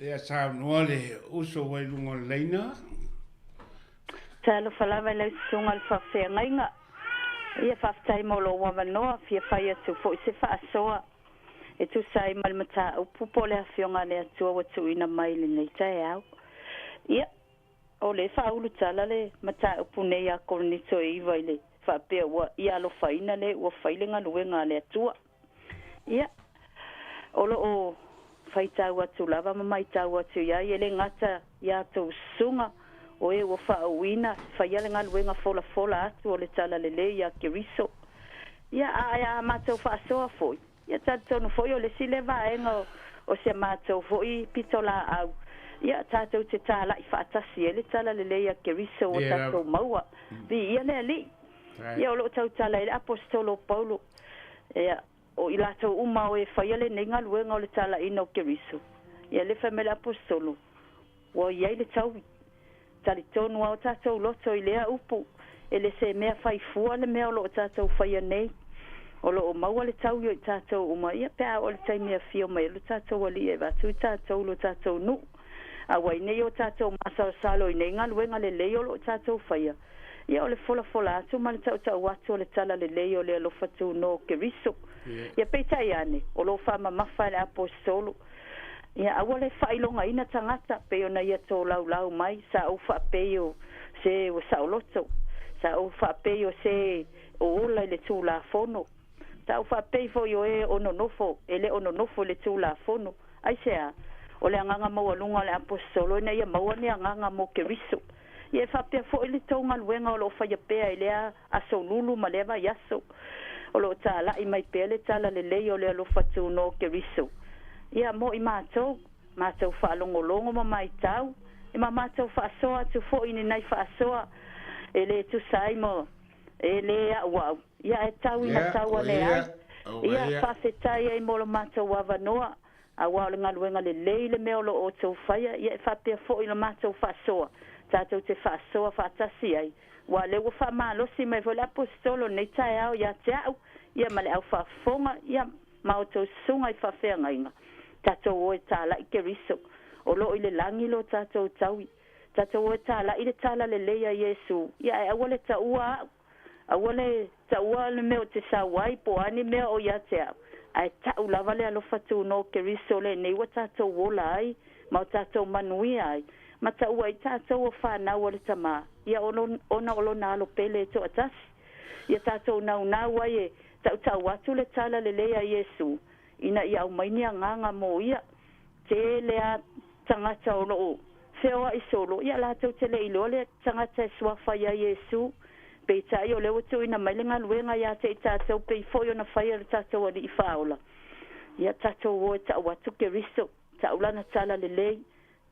Lea saunoa le uso ua i luga o le laina. Talofa lava i lau susuga i le faafeagaiga. Ia faafetai mo lou avanoa, fia fai atu foi se faasoa e tusa ai ma le mataupu po o le Afioga a le Atua ua tuuina mai i lenei taeao. Ia, o lea e faaulutala le mataupu nei a Korinito e iva i le faapea ua ia alofaina le ua fai le galuega a le Atua. Ia, o lo o faitau atu lava ma maitau atu i ai, e le gata i a outou susuga, o e ua faauuina, faia le galuega folafola atu o le Talalelei ia Keriso. Ia, a a matou faasoa foi, ia talitonu foi o le isi lea vaega o si a matou foi pitolaau, ia tatou te talai faatasi ai le Talalelei a Keriso ua tatou maua. Viia le Alii! Ia, o lo o tautala ai le Aposetolo o Paulo, ia, o i latou uma o e faia lenei galuega o le talaiina o Keriso, ia lea fai mai le Aposetolo, ua i ai le taui. Talitonu lava o tatou loto i lea upu, e le se mea fai fua le mea o lo o tatou faia nei. O lo o maua le taui o i tatou uma, ia pe a oo i le taimi e afio mai ai lo tatou Alii e avatu i tatou lo tatou nuu. Aua ai ne i o tatou masalosalo i nei galuega lelei o lo o tatou faia, ia o le folafola atu ma le tautau atu o le tala lelei o le alofa tunoa o Keriso. Ia peitai ane, o lo o faamamafa e le Aposetolo, Ia aua le faailogaina tagata, pei ona ia tolaulau mai, sa ou faapei o se ua saoloto, sa ou faapei o se o ola i le Tulafono, sa ou faapei foi o e o nonofo, e le o nonofo i le Tulafono. Aisea? O le agaga maualuga o le Aposetolo ina ia maua ni agaga mo Keriso. Ia e faapea foi le tou galuega o lo o faia pea i lea aso lulu ma lea vaiaso. O lo o talai mai pea le tala lelei o le alofa tunoa o Keriso. Ia, mo i matou, matou faalogologo ma maitau, e ma matou faasoa atu foi i ni nai faasoa e le tusa ai ma e lē auau, ia ae tau ina tau ane ai. Ia, faafetai ai mo lo matou avanoa. Aua o le galuega lelei le mea o lo o outou faia, ia e faapea foi lo matou faasoa, tatou te faasoa faatasi ai, aua o lea ua faamalosi mai foi le Aposetolo i lenei taeao ia te au, ia ma le au faafofoga, ia ma outou susuga i faafeagaiga, tatou o e talai Keriso, o lo o i le lagi lo tatou taui, tatou o e talai le tala lelei a Iesu, ia ae aua le taua au. Aua le taua le mea ou te sau ai, po o a ni mea o ia te au, ae ta'u lava le alofa tunoa o Keriso lenei ua tatou ola ai ma o tatou manuia ai, ma ta'u ai tatou o fanau a le Tamā, ia ona o Lona Alo pele e toatasi. Ia tatou naunau ai e ta'uta'u atu le tala lelei a Iesu, ina ia aumai ni agaga mo ia. Tele a tagata o lo o feoaʻi solo, ia latou te le iloa le tagata e suafa iā Iesu. Peitai o lea ua tuuina mai le galuega iā te i tatou pei foi ona faia e lo tatou Alii Faaola. Ia tatou o e ta'u atu Keriso, ta'u Lana tala lelei,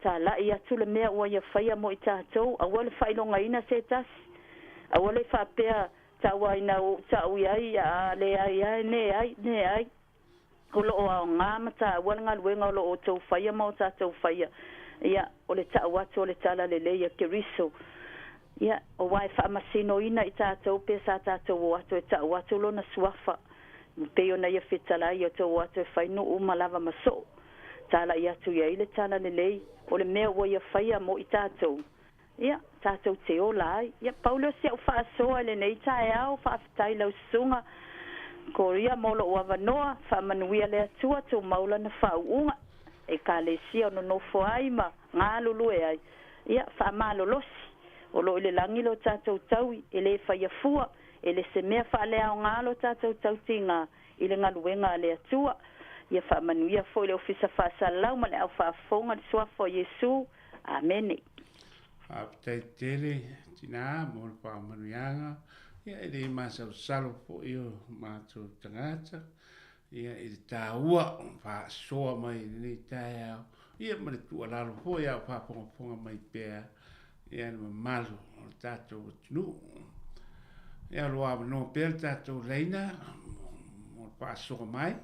tala'i atu le mea ua Ia faia mo i tatou, aua le faailogaina se tasi, aua le faapea ta'u a ina ou ta'u i ai, a leai ai, ne ai, ne ai. O lo o aoga ma taua le galuega o lo o outou faia ma o tatou faia, ia, o le ta'u atu o le tala lelei a Keriso. Ia, aua e faamasinoina i tatou pe sa tatou o atu e ta'u atu lona suafa, e pei ona ia fetalai ia outou o atu e fai nuu uma lava ma soo, tala'i atu i ai le tala lelei o le mea ua ia faia mo i tatou. Ia, tatou te ola ai. Ia, pau lea o si a'u faasoa i lenei taeao, faafetai i lau susuga Koria mo lo'u avanoa, faamanuia le Atua tumau lana faauuga, Ekalesia o nonofo ai ma galulue ai. Ia, faamalolosi, o lo o i le lagi lo tatou taui, e le faia fua, e le se mea faaleaoga lo tatou tautiga i le galuega a le Atua. Ia faamanuia foi le Ofisa Faasalalau ma le Au Faafofoga i le Suafa o Iesu. Amene. Faafetai tele tinā mo le faamanuiaga, ia e le masalosalo foi o matou tagata, ia i le taua o faasoa mai i lenei taeao, ia ma le tuualalo foi a o faafogafoga mai pea ia le mamalu o le tatou atunuu. Ia o lo o avanoa pea le tatou laina mo le faasoa mai.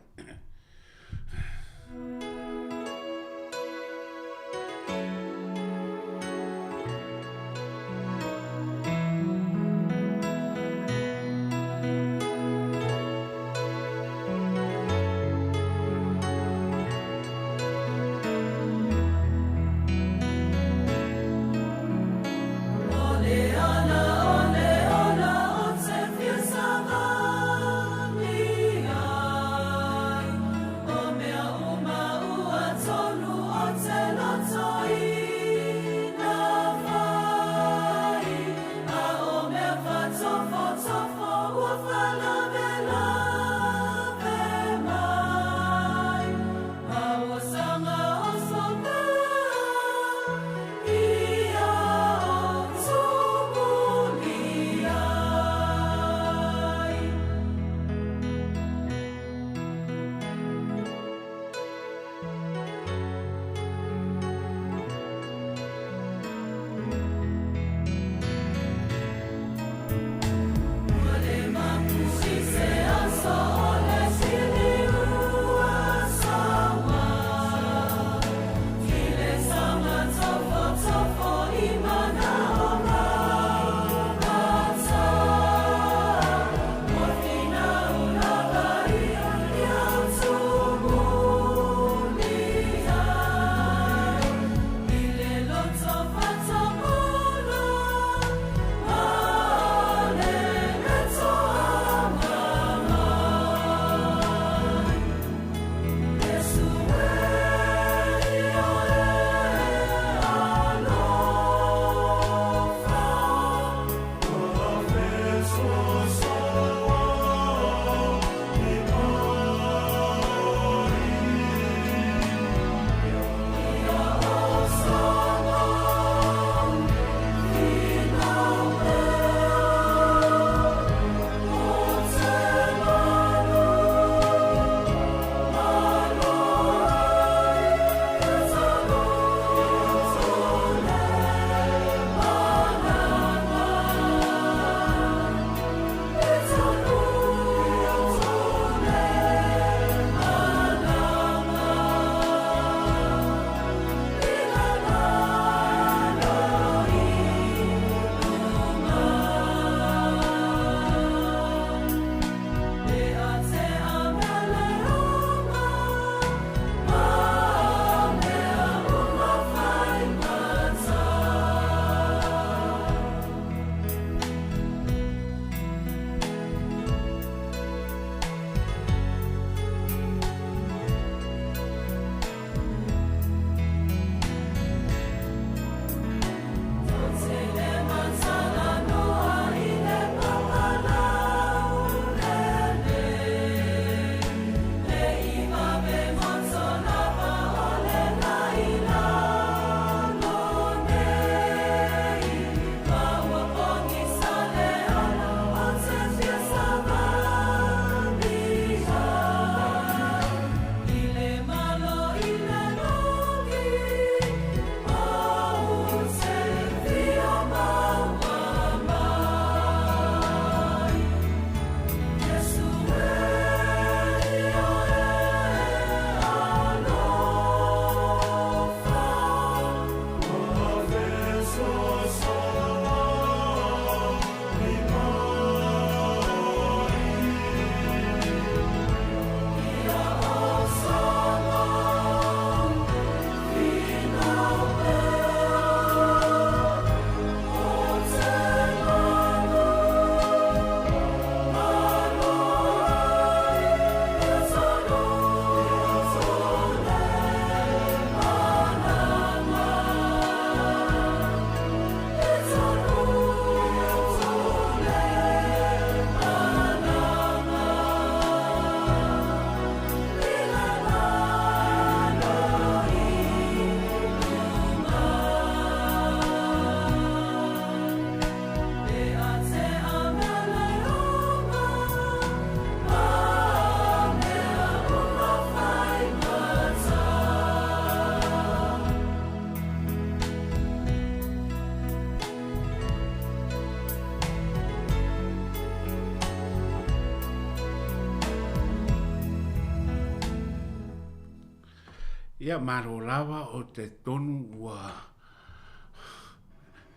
Ia, malo lava, ou te talitonu ua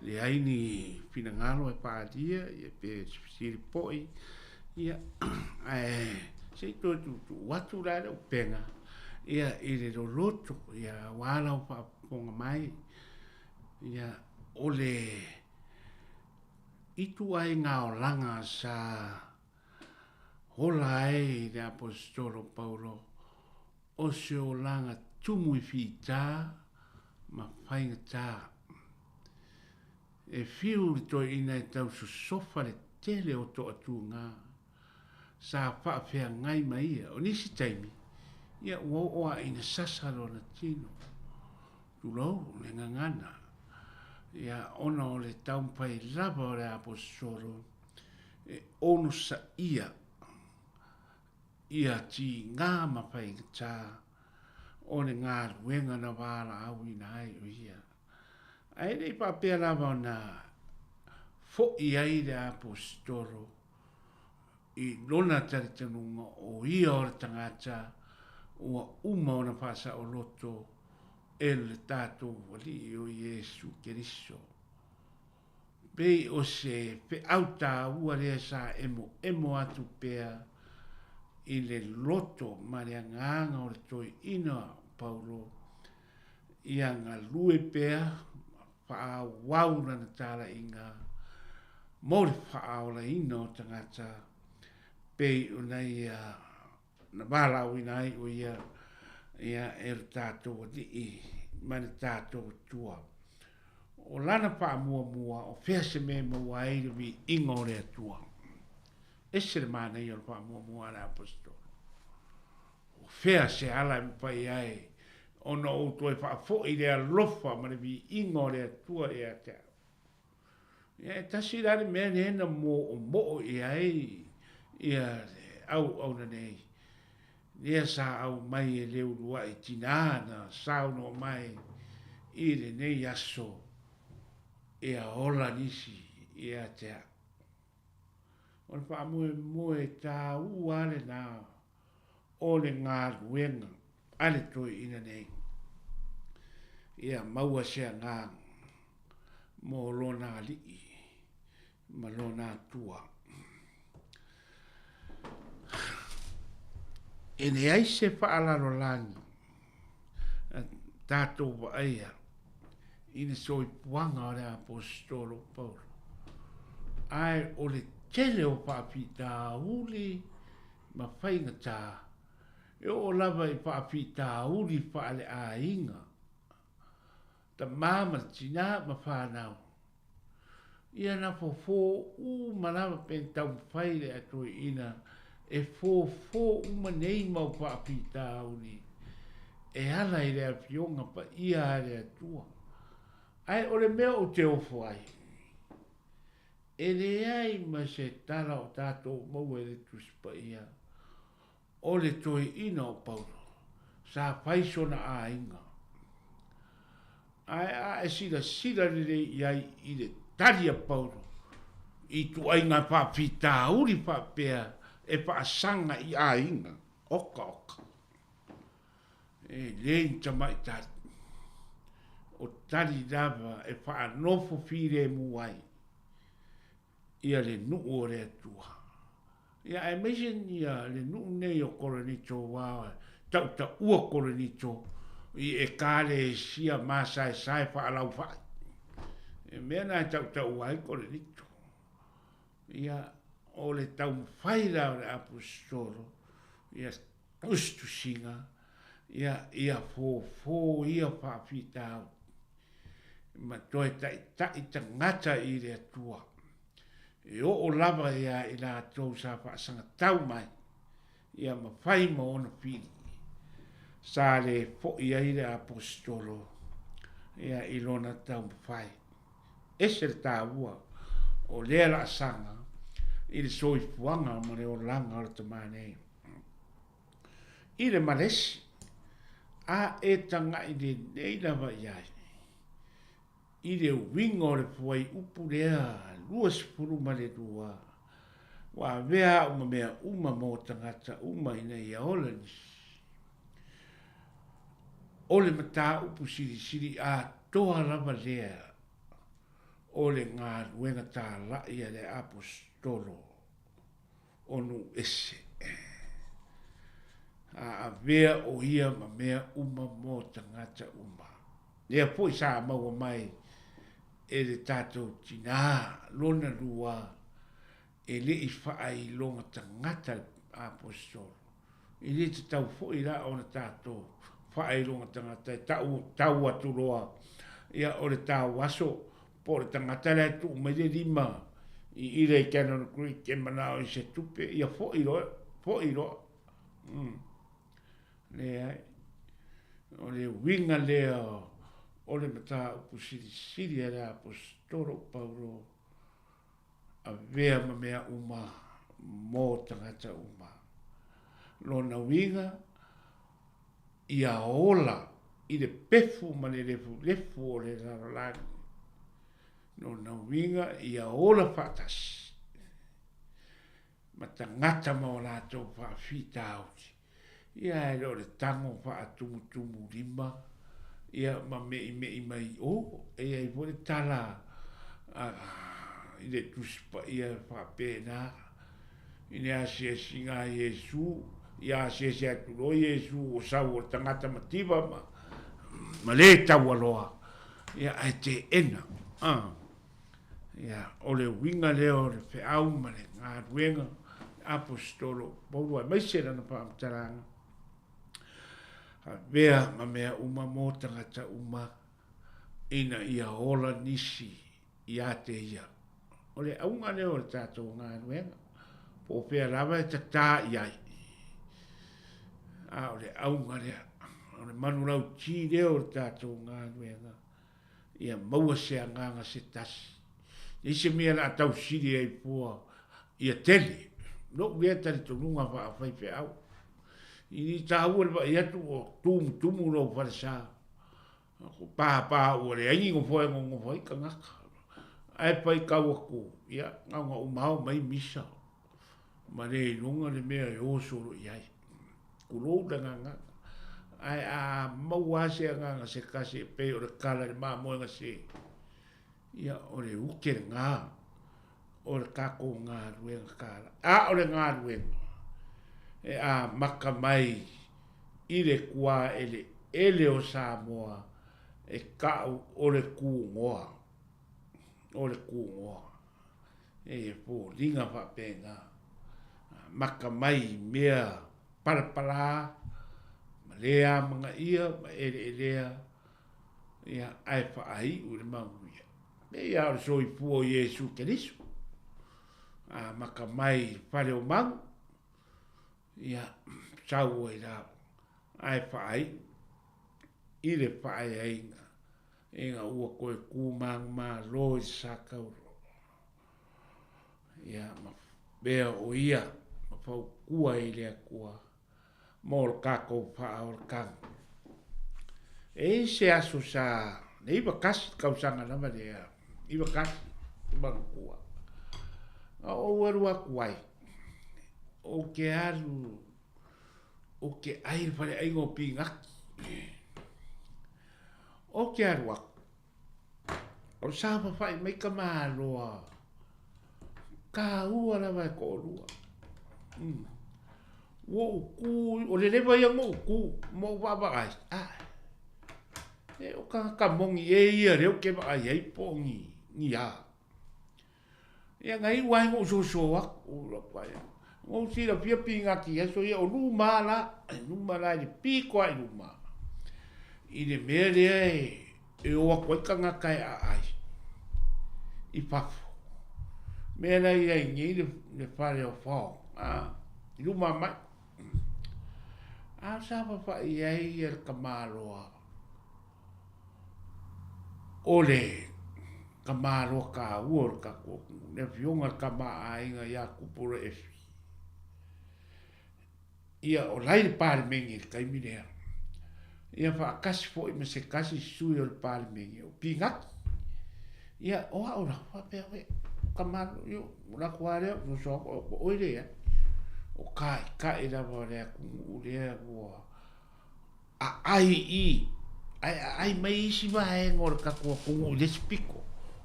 leai ni finagalo e faaalia, ia pe fesili foi, ia, ae se i toe tuutuu atu la le upega, ia, i le loloto, ia, aua lau faafofoga mai, ia, o le ituaiga olaga sa hola ai le Aposetolo Paulo, o se olaga tumu i fītā ma faigata. E fiu le toeaina e tau sosofa le tele o toatūgā sa faafeagai ma ia. O nisi taimi, ia ua oo a ina sasa lona tino, tulou le gagana, ia ona o le taumafai lava o le Aposetolo e onosaia ia tigā ma faigata o le galuega na valaauina ai o ia. Ae le i faapea lava ona fo'i ai le Aposetolo i lona talitonuga o ia o le tagata ua uma ona faasaoloto e le tatou Alii o Iesu Keriso. Pei o se feau taua lea sa emoemo atu pea i le loto ma le agaga o le toeaina o Paulo ia galue pea ma faaauau lana talaiga mo le faaolaina o tagata pei ona ia na valaauina ai o ia ia e lo tatou Alii ma le tatou Atua. O lana faamuamua o fea se mea e maua ai le viiga o le Atua. Ese le manaia o le faamuamua a le Aposetolo. O fea se ala e mafai ai ona ou toe faafoi le alofa ma le viiga o le Atua ia te au. Ia e tasi la le mea lea na moomoo i ai ia le auauna nei, lea sa aumai e le uluai tinā na saunoa mai i lenei aso ia ola nisi ia te au. O le faamoemoe taua lenā o le galuega a le toeaina nei, ia maua se agaga mo lona alii ma lona atua. E leai se faalalolagi a tatou vaaia i le soifuaga o le Aposetolo Paulo, ae o le tele o faafitauli ma faigata, e oo lava i faafitauli faaleaiga, tama ma le tina ma fanau. Ia na fofo uma lava pe taumafai le atoeina e fofo uma nei mau faafitauli e ala i le Afioga Paia a le Atua. Ae o le mea ou te ofo ai, E leai ma se tala o tatou maua i le Tusi Paia o le toeaina o Paulo, sa fai sona aiga. Ae a e silasila lelei i ai i le tali a Paulo i ituaiga faafitauli faapea e faasaga i aiga, oka oka. E le ni tamaitali, o tali lava e faanofo filemu ai ia le nuu o le Atua. Ia aemaise ia le nuu nei o Korinito aua e tautaua Korinito i Ekalesia masaesae faalaufai. E mea na e tautaua ai Korinito. Ia o le taumafai la o le Aposetolo ia tusitusiga ia ia fofo ia faafitauli ma toe taita'i tagata i le Atua, e oo lava ia i latou sa faasagatau mai ia ma fai ma ona fili, sa le fo'i ai le Aposetolo ia i lona taumafai. Ese le taua o lea laasaga i le soifuaga ma le olaga o le tama nei. I le malesi, a e taga'i lelei lava i ai i le uiga o le fuaiupu lea 22, ua avea a'u ma mea uma mo tagata uma ina ia ola nisi. O le mataupu silisili atoa lava lea o le galuega talai a le Aposetolo o nuu ese. A avea o ia ma mea uma mo tagata uma. Lea foi sa maua mai e le tatou tinā lona lua e le i faailoga tagata le Aposetolo. E le tatau foi la ona tatou faailoga tagata e tau tau atu loa ia o le tauaso po o le tagata la e tuu mai le lima i ila i Cannon Creek e manao i se tupe, ia foi loa, foi loa. Leai. O le uiga lea o le mataupu silisili a le Aposetolo o Paulo, avea ma mea uma mo tagata uma. Lona uiga, ia ola i le pefu ma le lefulefu o le lalolagi. Lona uiga, ia ola faatasi ma tagata ma o latou faafitauli. Ia e le o le tago faatumutumu lima ia ma me'ime'i mai i o. E i ai foi le tala a i le Tusi Paia e faapena, I le asiasiga a Iesu, ia asiasi atu loa Iesu o sau o le tagata mativa ma, ma lē taualoa, ia ae teena. A. Ia, o le uiga lea o le feau ma le galuega Aposetolo o Paulo aemaise lana faamatalaga, avea ma mea uma mo tagata uma ina ia ola nisi ia te ia. O le auga lea o le tatou galuega, po o fea lava e tatā i ai. A o le auga lea, o le manulauti lea o le tatou galuega, ia maua se agaga se tasi. Leai se mea o le a tausili ai fua ia tele. Lou lea talitonuga faafaifeau. I ni taua le vaai atu o tumutumu lou falesa. Ko pāpā ua leai ni nofo e nonofo ai tagata. Ae faitau atu, ia, na ona uma ao mai misa ma le iloga le mea e o solo i ai. Tulou le agaga. Ae a maua lava se agaga se tasi e pei o le tala i le mamoega se, ia, o le ute lena o le tatou galuega tala. A o le galuega e amata mai i le tuaeleele o Samoa e ta'u o le Tugoa, o le Tugoa. E foliga faapena, amata mai i mea palapala ma le amanaia ma eleelea, ia, ae faaiu i le manuia. Pei lava o le soifua o Iesu Keriso, amata mai i le fale o Magu, ia, sau ai lava, ae faaiu i le faaeaina ina ua toe tu manumalo i le Satauro. Ia, ma mea o ia ma fautua i le Atua mo le tatou faaolataga. E i ai se aso sa, le 91 tausaga lava lea, 91 te manatua, na ou alu atu ai, ou te alu, ou te ai i le faleaiga o Pinati. Ou te alu atu, O le saofafai mai ka maloa kāua lava e toʻalua. Ua ou kū, o le leva ia na ou kū, ma ou vaavaai, ah, e o tagata moni ē ia lea ou te vaai ai po o ni, ni a. Ia na iu ai na ou soso atu, ou alu atu ai. Na ou silafia pinati aso ia, o luma la, luma la i le pito lava i luma. I le mea lea e, e o atu ai tagata e aai i fafo. Mea la i ai nei le, le fale o Fao, a, i luma mai. A safafa'i ai ia le tamaloa o le tamaloa taua o le tatou atunuu, le afioga i le tama a aiga ia Kupu Efi. Ia, o la i le Palemene i le taimi lea. Ia, faatasi foi ma se tasi sui o le Palemene, o Pinati. Ia, o au la, faapea oe, tamalo, io, o la atu lava lea, soso atu, o oe leai. O taitai lava o le atunuu lea ua aai i i. Ae aai mai isi vaega o le tatou atunuu i le isi pito.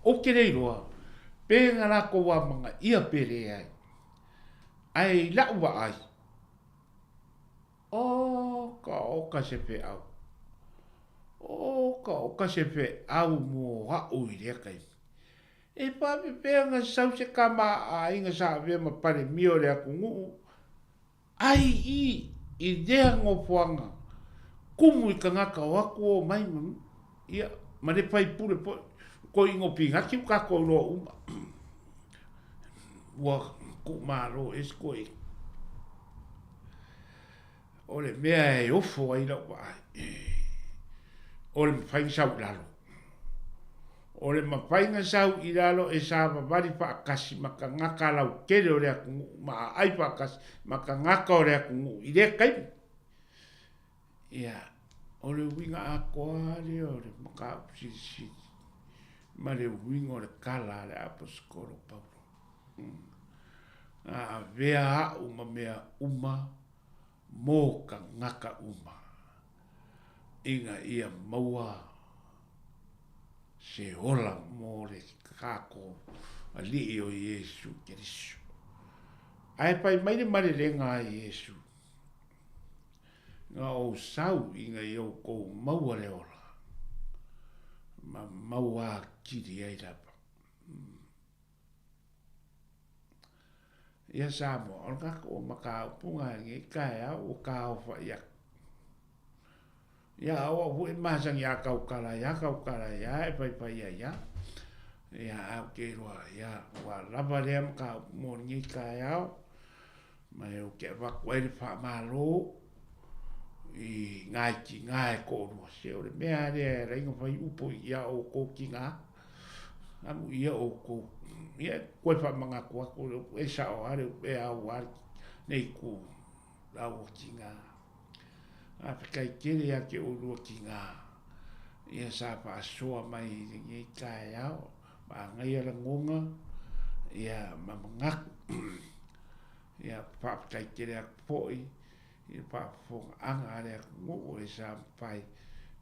Ou te le iloa pe na latou amanaia pe leai. Ae i la'u vaai, oka oka se feau. Oka oka se feau mo a'u i lea taimi. E faapefea ona sau se tama a aiga sa avea ma Palemia o le atunuu Ai i i lea nofoaga kumu i tagata o atu o mai ma ia ma le faipule foi ko ingo pinati u kakou loa uma ua ku malo esi koe o le mea e ofo ai lau vaai o le mafai ona sau i lalo. O le mafai ona sau i lalo e savavali faatasi ma tagata lautele o le atunuu ma aai faatasi ma tagata o le atunuu i lea taimi. Ia, o le uiga atoa lava lea o le mataupu silisili ma le uiga o le tala a le Aposetolo Paulo. Na avea a'u ma mea uma mo tagata uma ina ia maua se ola mo le kākou Alii o Iesu Keriso. Ae fai mai le malelega a Iesu, Na ou sau ina ia outou maua le ola, ma maua atili ai lava. Ia Samoa, o le tatou mataupu na i lenei taeao ua taofa'i atu. Ia a o au foi e masani a tautala ai a tautala ai a e faifai ai a. Ia ae ou te iloa ia ua lava lea mataupu mo lenei taeao ma e ou te avatu ai le faamalo i ngai tina e toalua. Se o le mea lava lea e ala ai ona fai upu ia outou tina, amuia outou. Ia e toe faamanatu atu le upu, e sao lava le upu, e ao lava lenei itu laua tina. Faafetai tele ia te oulua tina ia sa faasoa mai i lenei taeao, manaia lagona ia ma manatu. Ia faafetai tele atu foi i le faafofogaaga a le atunuu e sa mafai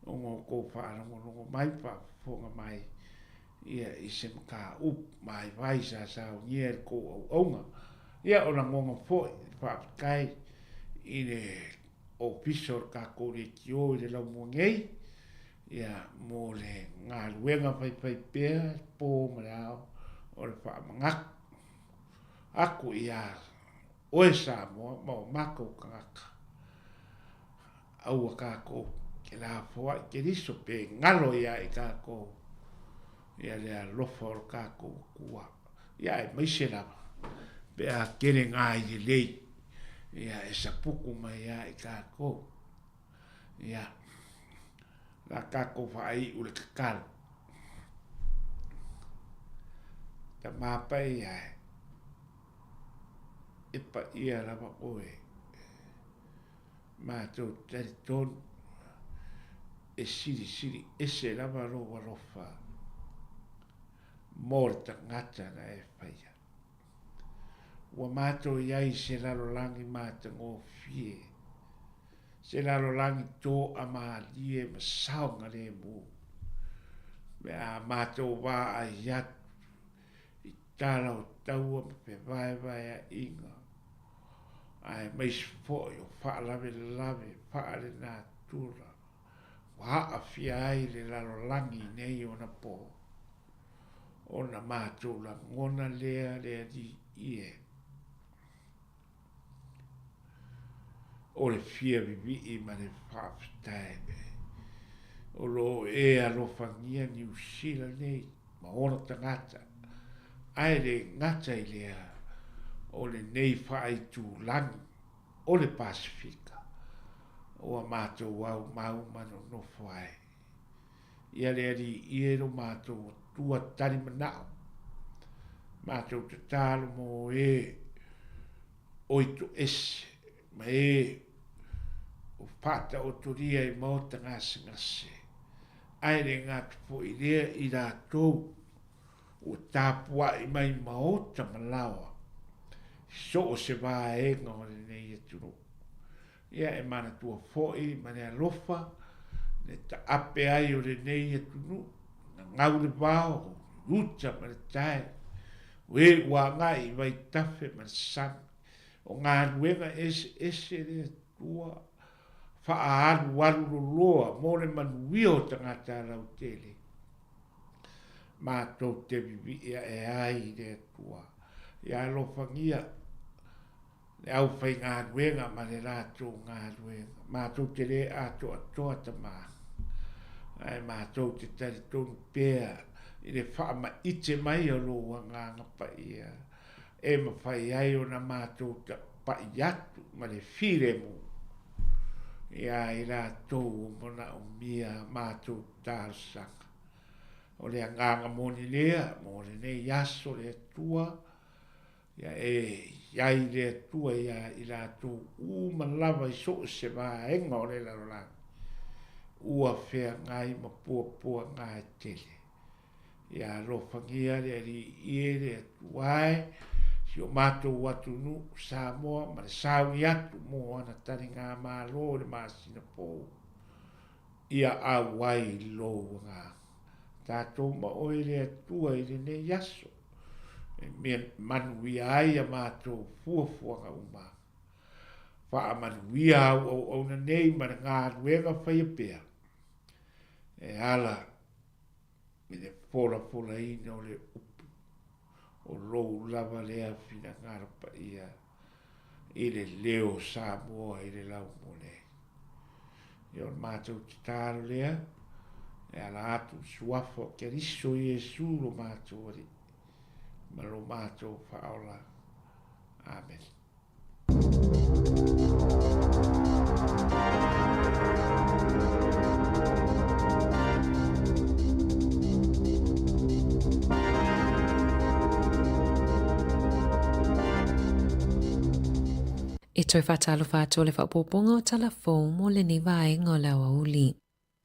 ona outou faalogologo mai, faafofoga mai ia i se mataupu vaivai sa saunia e le tou auauna. Ia o lagona foi le faafetai i le Ofisa o le tatou Leitio i le laumua nei, ia mo le galuega faifaipea le po ma le ao o le faamanatu atu ia oe Samoa ma o matou tagata. Aua tatou te lafoai Keriso pe galo ia i tatou ia le alofa o le tatou Atua. Ia aemaise lava pe a tele ngā i lelei ia e sapuku mai ia i tatou. Ia la tatou faaiu le tatalo. Tama paia e. E paia lava oe. Matou talitonu e silisili ese lava lou alofa mo le tagata na e faia. Ua matou i ai i se lalolagi matagofie, se lalolagi toamalie ma saogalemu, me a matou vaai atu i tala o taua ma fevaevaeaiga, aemaise foi o faalavelave faalenatura ua aafia ai le lalolagi i nei ona pō, ona matou lagona lea le Alii e. O le fia vivii ma le faafetai o lo o e alofagia Niu Sila nei ma ona tagata, ae le gata i lea o lenei faaitulagi o le Pasefika ua matou aumau ma nonofo ai. Ia le Alii e lo matou Atua tali manao, matou tatalo mo e o i toese ma e o faataotolia i maota gasegase, ae le gata foi lea i latou ua tapuai mai maota ma laoa i so o se vaega o lenei atunuu. Ia e manatua foi ma le alofa Le taape ai o lenei atunuu, na gau le vao, i uta ma le tai, o e ua agai i vaitafe ma le sami. O galuega eseese le Atua, faaalualu loloa mo le manuia o tagata lautele. Matou te vivii ae ai i le Atua. Ia alofagia le aufaigaluega ma le latou galuega. Matou te le atoatoa Tama, ae matou te talitonu pea i le faamaite mai o lou Agaga Paia e mafai ai ona matou tapai atu ma le filemu iā i latou o manaomia matou talosaga. O le agaga moni lea mo lenei aso le Atua, ia e i ai le Atua iā i latou uma lava i so o se vaega o le lalolagi ua feagai ma puapuaga e tele. Ia alofagia le Alii e le Atua e, si o matou atunuu Samoa ma le sauni atu mo ana taligamalo i le masina fou. Ia auai i lou agaga. Tatou ma oe le Atua i lenei aso, e mea manuia ai a matou fuafuaga uma. Faamanuia au auauna nei ma le galuega faia pea, e ala i le folafolaina o le upu o lou lava lea finagalo paia i le leo o Samoa i le laumole. Ia o le matou tatalo lea, e ala atu i le suafa o Keriso Iesu lo matou Alii ma lo matou Faaola. Amene. E toe faatalofa atu o le faaopoopoga o tala fou mo lenei vaega o le aoauli.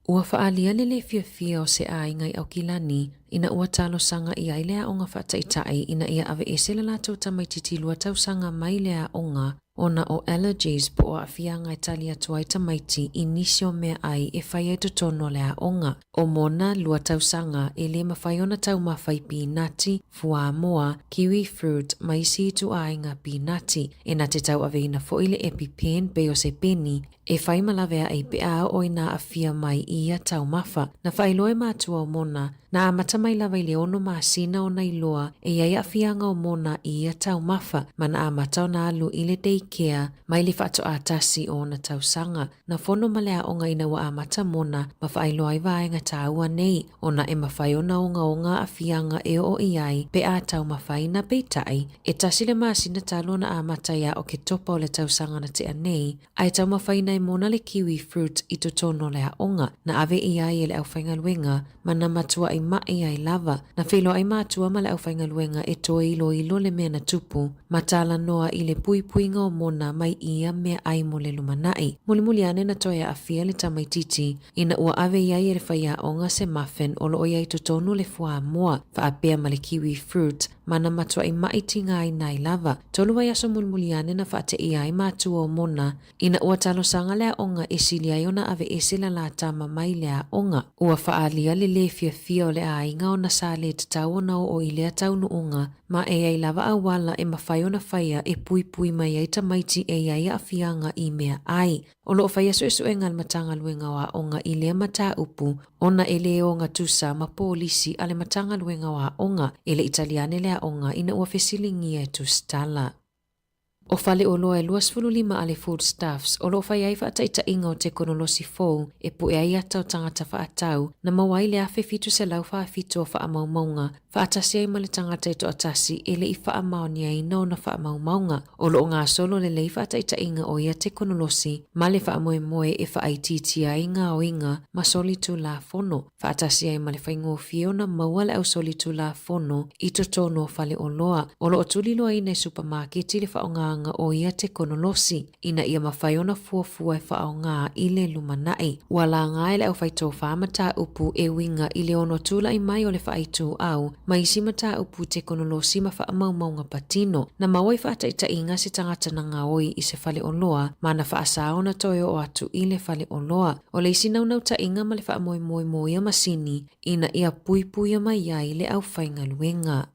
Ua faaalia le lē fiafia o se aiga i Aukilani ina ua talosaga i ai le aoga faataitai ina ia aveese le latou tamaitiiti lua tausaga mai le aoga ona o allergies po o aafiaga e tali atu ai tamaiti i nisi o meaai e fai ai totonu o le aoga. O Mona, lua tausaga, e lē mafai ona taumafa i pinati, fuamoa, kiwi fruit ma isi ituaiga pinati. E na te tauaveina foi le EpiPen pei o se peni E whai ma laveaʻi pe a oo ina aafia mai i ia taumafa. Na faailoa e matua o Mona, na amata mai lava i le ono masina ona iloa e i ai aafiaga o Mona i ia taumafa, ma na amata ona alu i le day care mai le faatoā tasi o ona tausaga. Na fono ma le aoga ina ua amata Mona ma faailoa ai vaega tāua nei, ona e mafai ona ogaoga aafiaga e oo i ai pe a taumafaina peitai, e tasi le masina talu ona amata ia Oketopa o le tausaga na tea nei, Ae taumafaina e Mona le kiwi fruit i totonu o le aoga, na ave i ai e le aufaigaluega, ma na matuai maʻi ai lava. Na feiloai matua ma le aufaigaluega e toe iloilo le mea na tupu, ma talanoa i le puipuiga o Mona mai i ia meaai mo le lumanai. Mulimuli ane na toe aafia le tamaitiiti, ina ua ave i ai e le faiaoga se muffin o loo i ai totonu le fuamoa, faapea ma le kiwi fruit, ma na matuai maʻi tigaina ai lava. Tolu vaiaso mulimuli ane na faateia ai matua o Mona, ina ua talosaga le aoga e sili ai ona aveese la la tama mai le aoga. Ua faaalia le lē fiafia o le aiga ona sa lē tatau ona oo i lea taunuuga, ma e ai lava auala e mafai ona faia e puipui mai ai tamaiti e i ai aafiaga i meaai. O lo o faia suesuega a le Matagaluega o Aoga i lea mataupu ona e lē ogatusa ma polisi a le Matagaluega o Aoga e le i tali ane le aoga ina ua fesiligia e tusitala. O faleoloa e 25 a le Foodstuffs o lo o fai ai faataitaiga o tekonolosi fou e pue ai ata o tagata faatau na maua ai le 1747 o faamaumauga faatasi ai ma le tagata e toatasi e le i faamaoniaina ona faamaumauga. O lo o gasolo lelei faataitaiga o ia tekonolosi ma le faamoemoe e faaitiitia ai gaoiga ma solitulafono, faatasi ai ma le faigofie ona maua le ausolitulafono i totonu o faleoloa. O lo o tuliloaina e supamaketi le faaaogaina o ia tekonolosi. ina ia mafai ona fuafua e faaaoga i le lumanai. Ua laga e le aufaitofa mataupu e uiga i le ono tulai mai o le faaituau ma isi mataupu tekonolosi ma faamaumauga patino. Na maua i faataitaiga se tagata na gaoi i se faleoloa ma na faasao na toe oo atu i le faleoloa. O le isi naunautaiga ma le faamoemoe mo ia masini ina ia puipuia mai ai le aufaigaluega.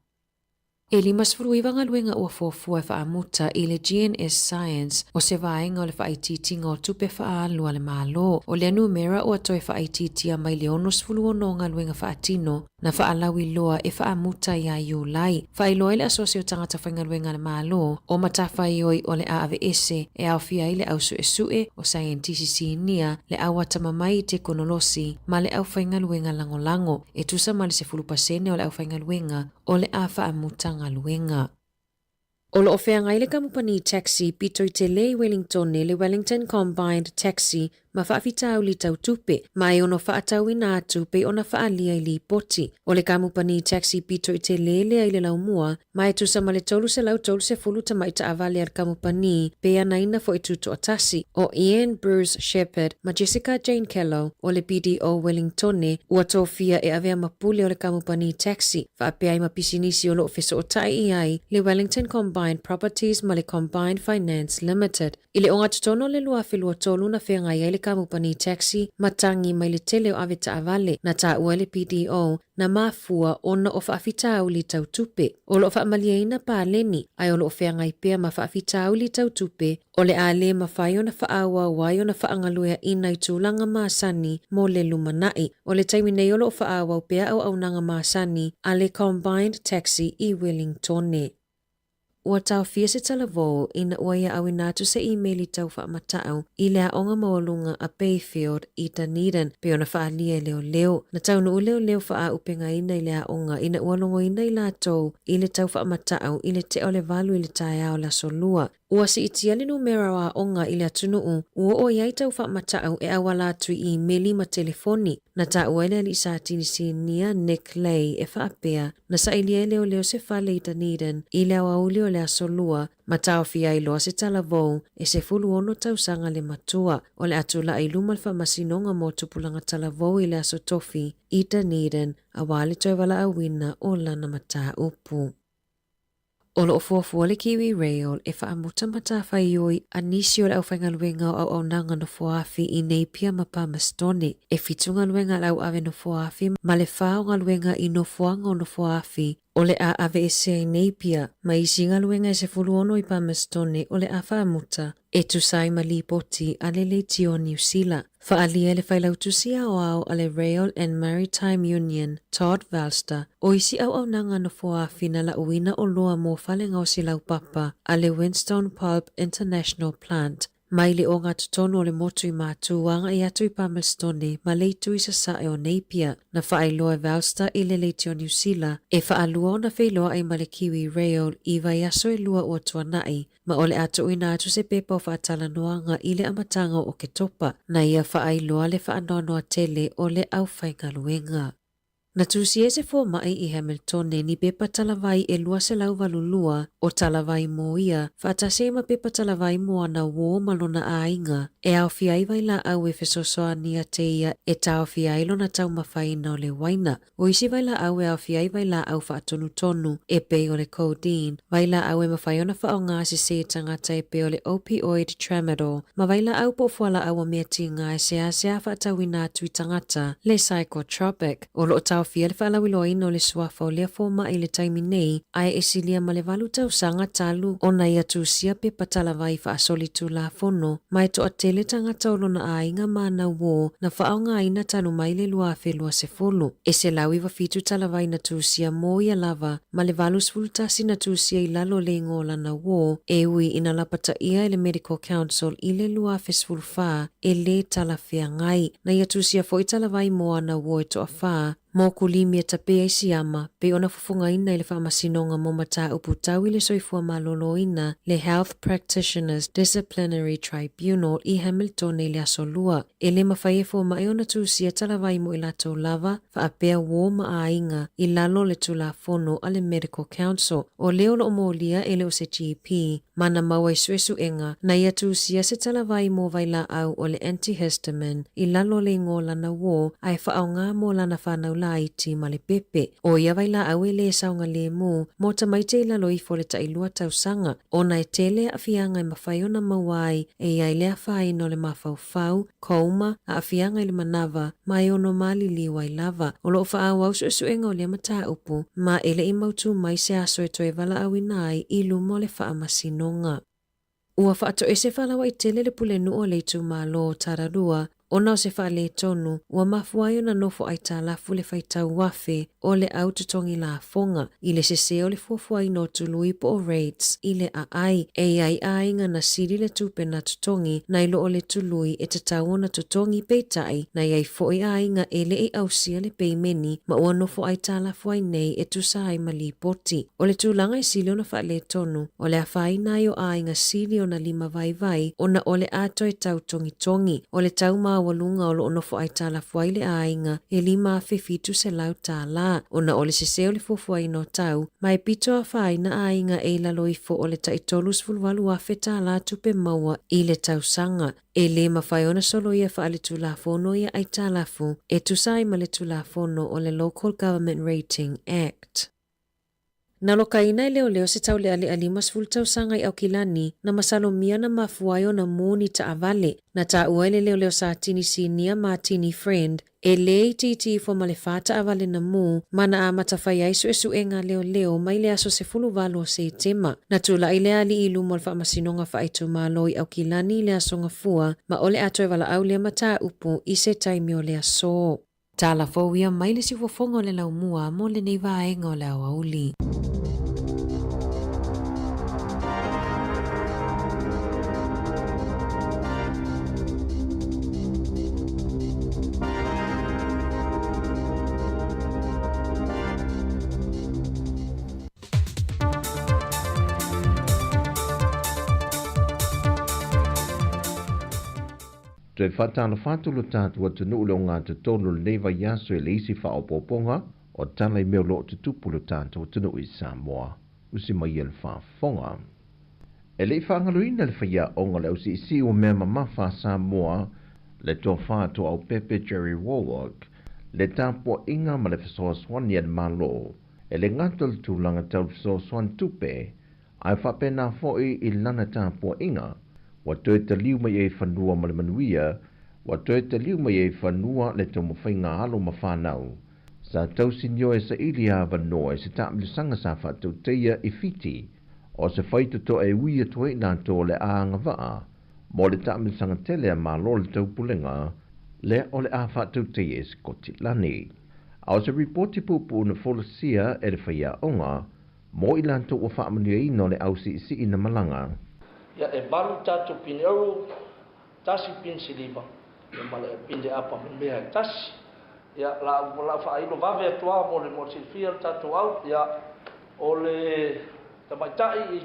E 59 galuega ua fuafua e faamuta i le GNS Science o se vaega o le faaitiitiga o tupe faaalu a le Malo. O lea numera ua toe faaitiitia mai le 66 o galuega faatino na faalauiloa e faamuta ia Iulai. Faailoa ai le Asosi o Tagata Faigaluega a le Malo o matafaioi o le a aveese e aofia ai le au suesue, o saienitisi sinia, le au atamamai i tekonolosi ma le aufaigaluega lagolago, e tusa ma le 10% o le aufaigaluega o le a faamuta galuega. O lo o feagai le kamupani taxi pito i tele i Wellingtone, le Wellington Combined Taxi, ma faafitauli tau tupe, ma e ono faatauina atu pei ona faaalia i lipoti. O le kamupani taxi pito i tele lea i le laumua, ma e tusa ma le 330 tamai taavale a le kamupani pe anaina foi tutoatasi. O Ian Bruce Shepherd ma Jessica Jane Kellow o le BDO Wellingtone ua tofia e avea ma pule o le kamupani taxi, faapea ai ma pisinisi o lo o fesootai i ai le Wellington Combined Properties ma le Combined Finance Limited. I le ogatotonu o le 2023 na feagai ai le kamupani taxi ma tagi mai le tele o avetaavale na taua e le PDO na mafua ona o faafitauli tau tupe. O lo o faamalieina paleni, ae o lo o feagai pea ma faafitauli tau tupe o le a le mafai ona faaauau ai ona faagalueaiina i tulaga masani mo le lumanai. O le taimi nei o lo o faaauau pea auaunaga masani a le Combined Taxi i Wellingtone. Ua taofia se talavou ina ua ia auina atu se imeli tau faamatau i le Aoga Maualuga a Bayfield i Dunedin pei ona faaalia e leoleo. Na taunuu leoleo faaaupegaina i le aoga ina ua logoina i latou i le tau faamatau i le tea o le 8 i le taeao o le Aso Lua. Ua siitia le numera o aoga i le atunuu ua oo i ai tau faamatau e auala atu i imeli ma telefoni. Na taua e le alii satini sinia Nick Lay e faapea, na sailia e leoleo se fale i Dunedin i le aoauli o le Aso Lua ma taofia ai loa se talavou e 16 tausaga le matua. O le a tulai i luma le Faamasinoga mo Tupulaga Talavou i le Aso Tofi i Dunedin aua le toe valaauina o lana mataupu. O lo o fuafua le Kiwi Rail e faamuta matafaioi a nisi o le aufaigaluega o auaunaga nofoafi i Napier ma Palmerstone. E fitu galuega a le auave nofoafi ma le fa o galuega i nofoaga o nofoafi o le a aveesea i Napier ma isi galuega e 16 i Palmerstone o le a faamuta e tusa ai ma lipoti a le Leitio Niu Sila. Faaalia e le Failautusi Aoao a le Rail and Maritime Union, Todd Valster, o isi auaunaga nofoafi na lauina oloa mo fale gaosi laupapa a le Winstone Pulp International Plant mai le ogatotonu o le motu i Matu agai atu i Palmerstone ma le itu i sasae o Napier. Na faailoa e Valster i le Leitio Niu Sila e faalua ona feiloai ma le Kiwi Rail i vaiaso e lua ua tuanai ma o le a tuuina atu se pepa o faatalanoaga i le amataga o Oketopa, na ia faailoa le faanoanoa tele o le aufaigaluega. Na tusi ai se fomai i Hamiltone ni pepa talavai e 282 o talavai mo ia, faatasi ai ma pepa talavai mo ana uō ma lona aiga, e aofia ai vailaau e fesoasoani ia te ia e taofia ai lona taumafaina o le uaina. O isi vailaau e aofia ai vailaau faatonutonu e pei o le codeine, vailaau e mafai ona faaaoga sese e tagata e pei o le opioid tramadol, ma vailaau po o fualaau a mea tiga e seasea faatauina atu i tagata, le psychotropic. O lo o taofia le faalauiloaina o le suafa o lea fomai i le taimi nei, ae e silia ma le valu tausaga talu ona ia tusia pepa talavai faasolitulafono, ma e toatele tagata o lona aiga ma ana uō na faaaogaina talu mai le 2020. E 197 talavai na tusia mo ia lava ma le 81 na tusia i lalo o le igoa o lana uō, e ui ina lapataia e le Medical Council i le 2014 e lē talafeagai. Na ia tusia foi talavai mo ana uō e toawhā, Mo kulimi e tape ai siama, pei ona fofogaina i le Faamasinoga mo Mataupu Tau i le Soifua Maloloina, le Health Practitioners Disciplinary Tribunal i Hamiltone i le Aso Lua. E le mafai e fomai ona tusia talavai mo i latou lava, faapea uō ma aiga, i lalo o le Tulafono a le Medical Council. O lea o lo o molia e le o se GP, ma na maua i suesuega, na ia tusia se talavai mo vailaau o le antihistamine i lalo o le igoa o lana uō ae faaaoga mo lana whanau laiti ma le pepe. O ia vailaau e lē saogalemu mo tamaiti i lalo ifo o le tailua tausaga, ona e tele aafiaga e mafai ona maua ai e i ai le afaina o le mafaufau, coma, aafiaga i le manava, ma e ono maliliu ai lava. O lo o faaauau suesuega o lea mataupu, ma e le i mautū mai se aso e toe valaauina ai i luma o le faamasinoga. Ua faatoese faalauaitele le pulenuu o le itumalo o Tararua ona o se faaletonu ua mafua ai ona nofo aitalafu le faitau afe o le au totogi lafoga i le sese o le fuafuaina o tului po o rates i le aai. E i ai aiga na sili le tupe na totogi nai lo o le tului e tatau ona totogi peitai na i ai foi aiga e le i ausia le peimeni ma ua nofo aitalafu ai nei e tusa ai ma lipoti. O le tulaga e sili ona faaletonu, o le afaina ai o aiga sili ona limavaivai ona o le a toe tau togitogi. O le tau maualuga o lo o nofo aitalafu ai le aiga e $5,700 ona o le sese o le fuafuaina o tau, ma e pito afaina aiga e i lalo ifo o le tai $38,000 tupe maua i le tausaga. E lē mafai ona soloia faaletulafono ia aitalafu e tusa ai ma le Tulafono o le Local Government Rating Act. Na lokaina e leoleo se taulealea 50 tausaga i Aukilani na masalomia na mafua ai ona mū ni taavale. Na taua e le leoleo Satini Sinia Martini Friend e lē itiiti ifo ma le fa taavale na mū ma na amata fai ai suesuega a leoleo mai le aso 18 o Setema. Na tula'i le alii i luma o le Faamasinoga Faaitumalo i Aukilani i le aso Gafua ma o le a toe valaau lea mataupu i se taimi o le aso. Tala fou ia mai le siufofoga o le laumua mo lenei vaega o le aoauli. Toe faatalofa atu lo tatou atunuu i le ogatotonu o lenei vaiaso i le isi faaopoopoga o tala i mea o lo o tutupu i lo tatou atunuu i Samoa. Usi mai ia le faafofoga. E le i faagaloina le faiaoga o le ausiisii o mea mamafa a Samoa, le Tofa Toaopepe Jerry Wallwork, le tapuaiga ma le fesoasoani a le Malo, e le gata o le tulaga tau le fesoasoani tupe, Ae faapena foi i lana tapuaiga, ua toe taliu mai ai fanua ma le manuia, ua toe taliu mai ai fanua le taumafaiga a alo ma fanau. Sa tausinio e saili avanoa i se taamilosaga sa faatautaia i Fiti, o se faitotoa e ui atu ai i latou o le a agavaa mo le taamilosaga tele a Malo o le Taupulega, lea o le a faatautaia i Sikotilani. A o se ripoti puupuu na folasia e le faiaoga, Mo i latou ua faamanuiaina o le au siisii na malaga. Ia e valu tatou pine euro, tasi pine siliva, ia ma le pine apa memea e tasi. Ia la ua lau faailo vave atu lava mo le mo le silafia le tatou au, ia o le tamaitai i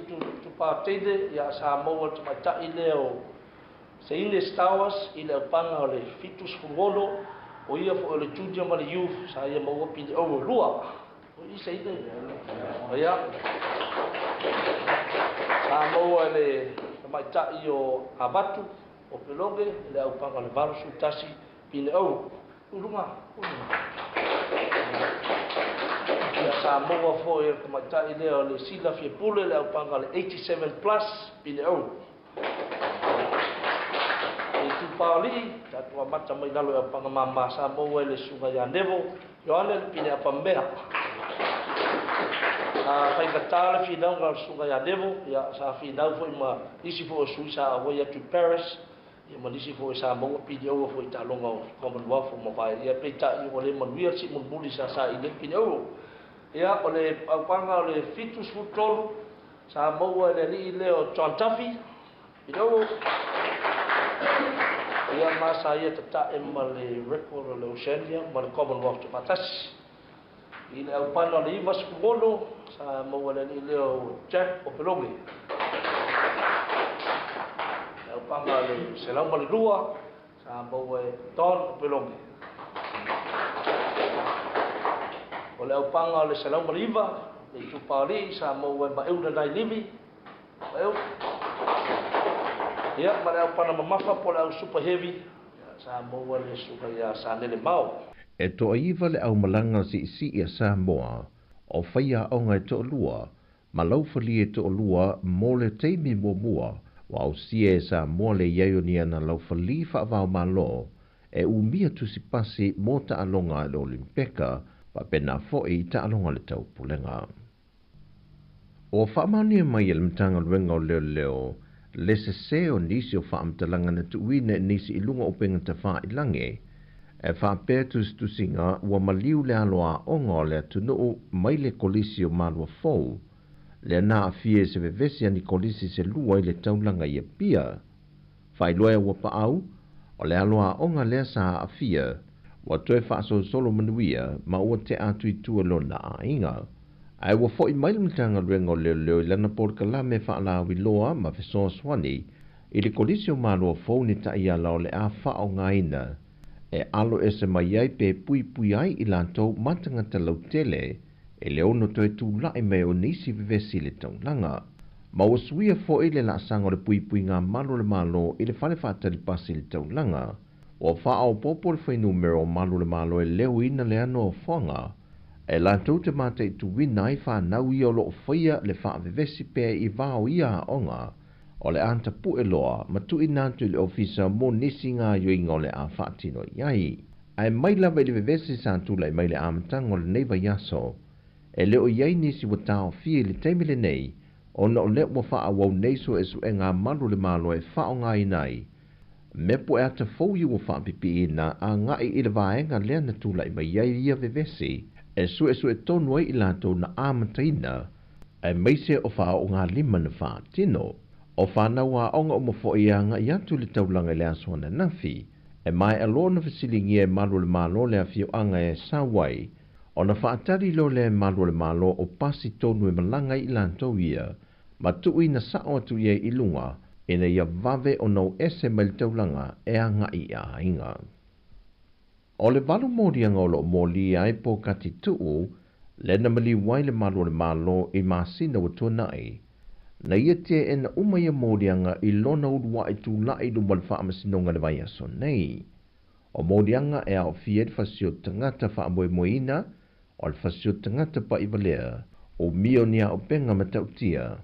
Tupa Teine, ia sa maua le tamaitai lea o Seine Stowers i le aupaga o le 76, o ia foi o le junior ma le youth sa ia maua pine euro e lua. Ia, sa maua e le tamaitai o Avatu, o Peloge, le aupaga o le 81 pine auro. I luga, i luga. Ia, sa maua foi e le tamaitai lea o le Sila Fiepule le aupaga o le 87 plus pine auro. I Tupaolii, tatou amata mai lalo i aupaga mama, sa maua e le Susuga ia Nevo Ioane le pine apamea. Sa faigata le finauga o le Susuga ia Nevo, ia, sa finau foi ma nisi foi o sui sa auai atu i Paris, ia ma nisi foi sa maua pine auro foi i taaloga o Commonwealth ua mavae. Ia, peitai ua le manuia le siimulimuli sa saili ai le pine auro. Ia, o le aupaga o le 73, sa maua e le alii lea o John Duffy, pine auro. Ia, ma sa ia tatae ma le record o le Oceania ma le Commonwealth tuufaatasi. I le aupana o le 96, sa maua e le alii lea o Jack Opeloge. Le aupaga o le 102, sa maua e Don Opeloge. O le aupaga o le 109, le itupa o alii, sa maua e Maeuna Nailivi. Maeu. Ia, ma le aupana mamafa po o le au super heavy, sa maua e le susuga ia Sanele Mao. E toaiva le aumalaga siisii a Samoa o faiaoga e toalua ma laufalie e toalua mo le taimi muamua ua ausia e Samoa le i ai o ni ana laufali faavaomalo e umia tusipasi mo taaloga a le Olimpeka faapena foi i taaloga a le Taupulega. Ua faamaonia mai e le Matagaluega o Leoleo le sesē o nisi o faamatalaga na tuuina i nisi i luga o upega tafailagi e faapea tusitusiga ua maliu le alo aoga o le atunuu mai le Kolisi o Maluafou lea na aafia i se vevesi a ni kolisi se lua i le taulaga i Apia. Faailoa e Auapaau, o le alo aoga lea sa aafia ua toe faasolosolo manuia ma ua tea atu i tua lona aiga. Ae ua fo'i mai le Matagaluega o Leoleo i lana polokalame faalauiloa ma fesoasoani i le Kolisi o Maluafou ni taiala o le a faaaogaina e alo ese mai ai pe puipui ai i latou ma tagata lautele e le ono toe tula'i mai o nisi vevesi i le taulaga. Ma ua suia fo'i le laasaga o le puipuiga malu a le Malo i le fale faatali pasi i le taulaga. Ua faaopoopo le fuainumera o malu o le Malo e leoina le ano ofoaga e latou te mataituina ai fanau ia o lo o faia le faavevesi pea i va o ia aoga o le a tapue loa ma tuuina atu i le Ofisa mo nisi gaoioiga o le a faatino i ai. Ae mai lava i le vevesi sa tulai mai i le amataga o lenei vaiaso, e le o i ai nisi ua taofia i le taimi lenei ona o lea ua faaauau nei suesuega a malu o le Malo e faaaogaina ai mea poe ata fou ia ua faapipiina agai i le vaega lea na tulai mai ai ia vevesi e suesue tonu ai i latou na amataina aemaise o faaoogalima na faatino. O fanau aoga uma foi e agai atu i le taulaga i le aso ananafi. E maea loa ona fesiligia e malu o le Malo le afioaga e sau ai, ona faatali loa lea e malu o le Malo o pasi tonu e malaga ai i latou ia, ma tuuina sao atu i ai i luga, ina ia vave ona o ese mai le taulaga e agai i aiga. O le valu moliaga o lo o molia ai Pokati Tuu, lea na maliu ai le malu o le Malo i masina ua tuanai. Na ia teena uma ia moliaga i lona uluai tulai i luma o le Faamasinoga i le vaiaso nei. O moliaga e aofia ai le fasioti tagata faamoemoeina, o le fasioti tagata paʻivalea, umia o ni aopenga matautia,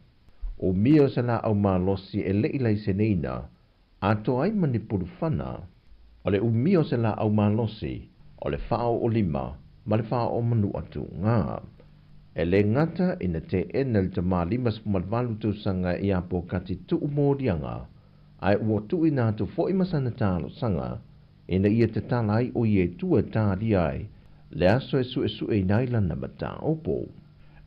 umia o se laau malosi e le i laiseneina, atoa ai ma ni pulufana. O le umia o se laau malosi, o le faaoolima ma le faaoomanua tuuga. E le gata ina teena e le tama 58 tausaga ia Pokati Tuu moliaga, ae ua tuuina atu foi ma sana talosaga ina ia tatala ai o ia i tua e talia ai le aso e suesueina ai lana mataupu.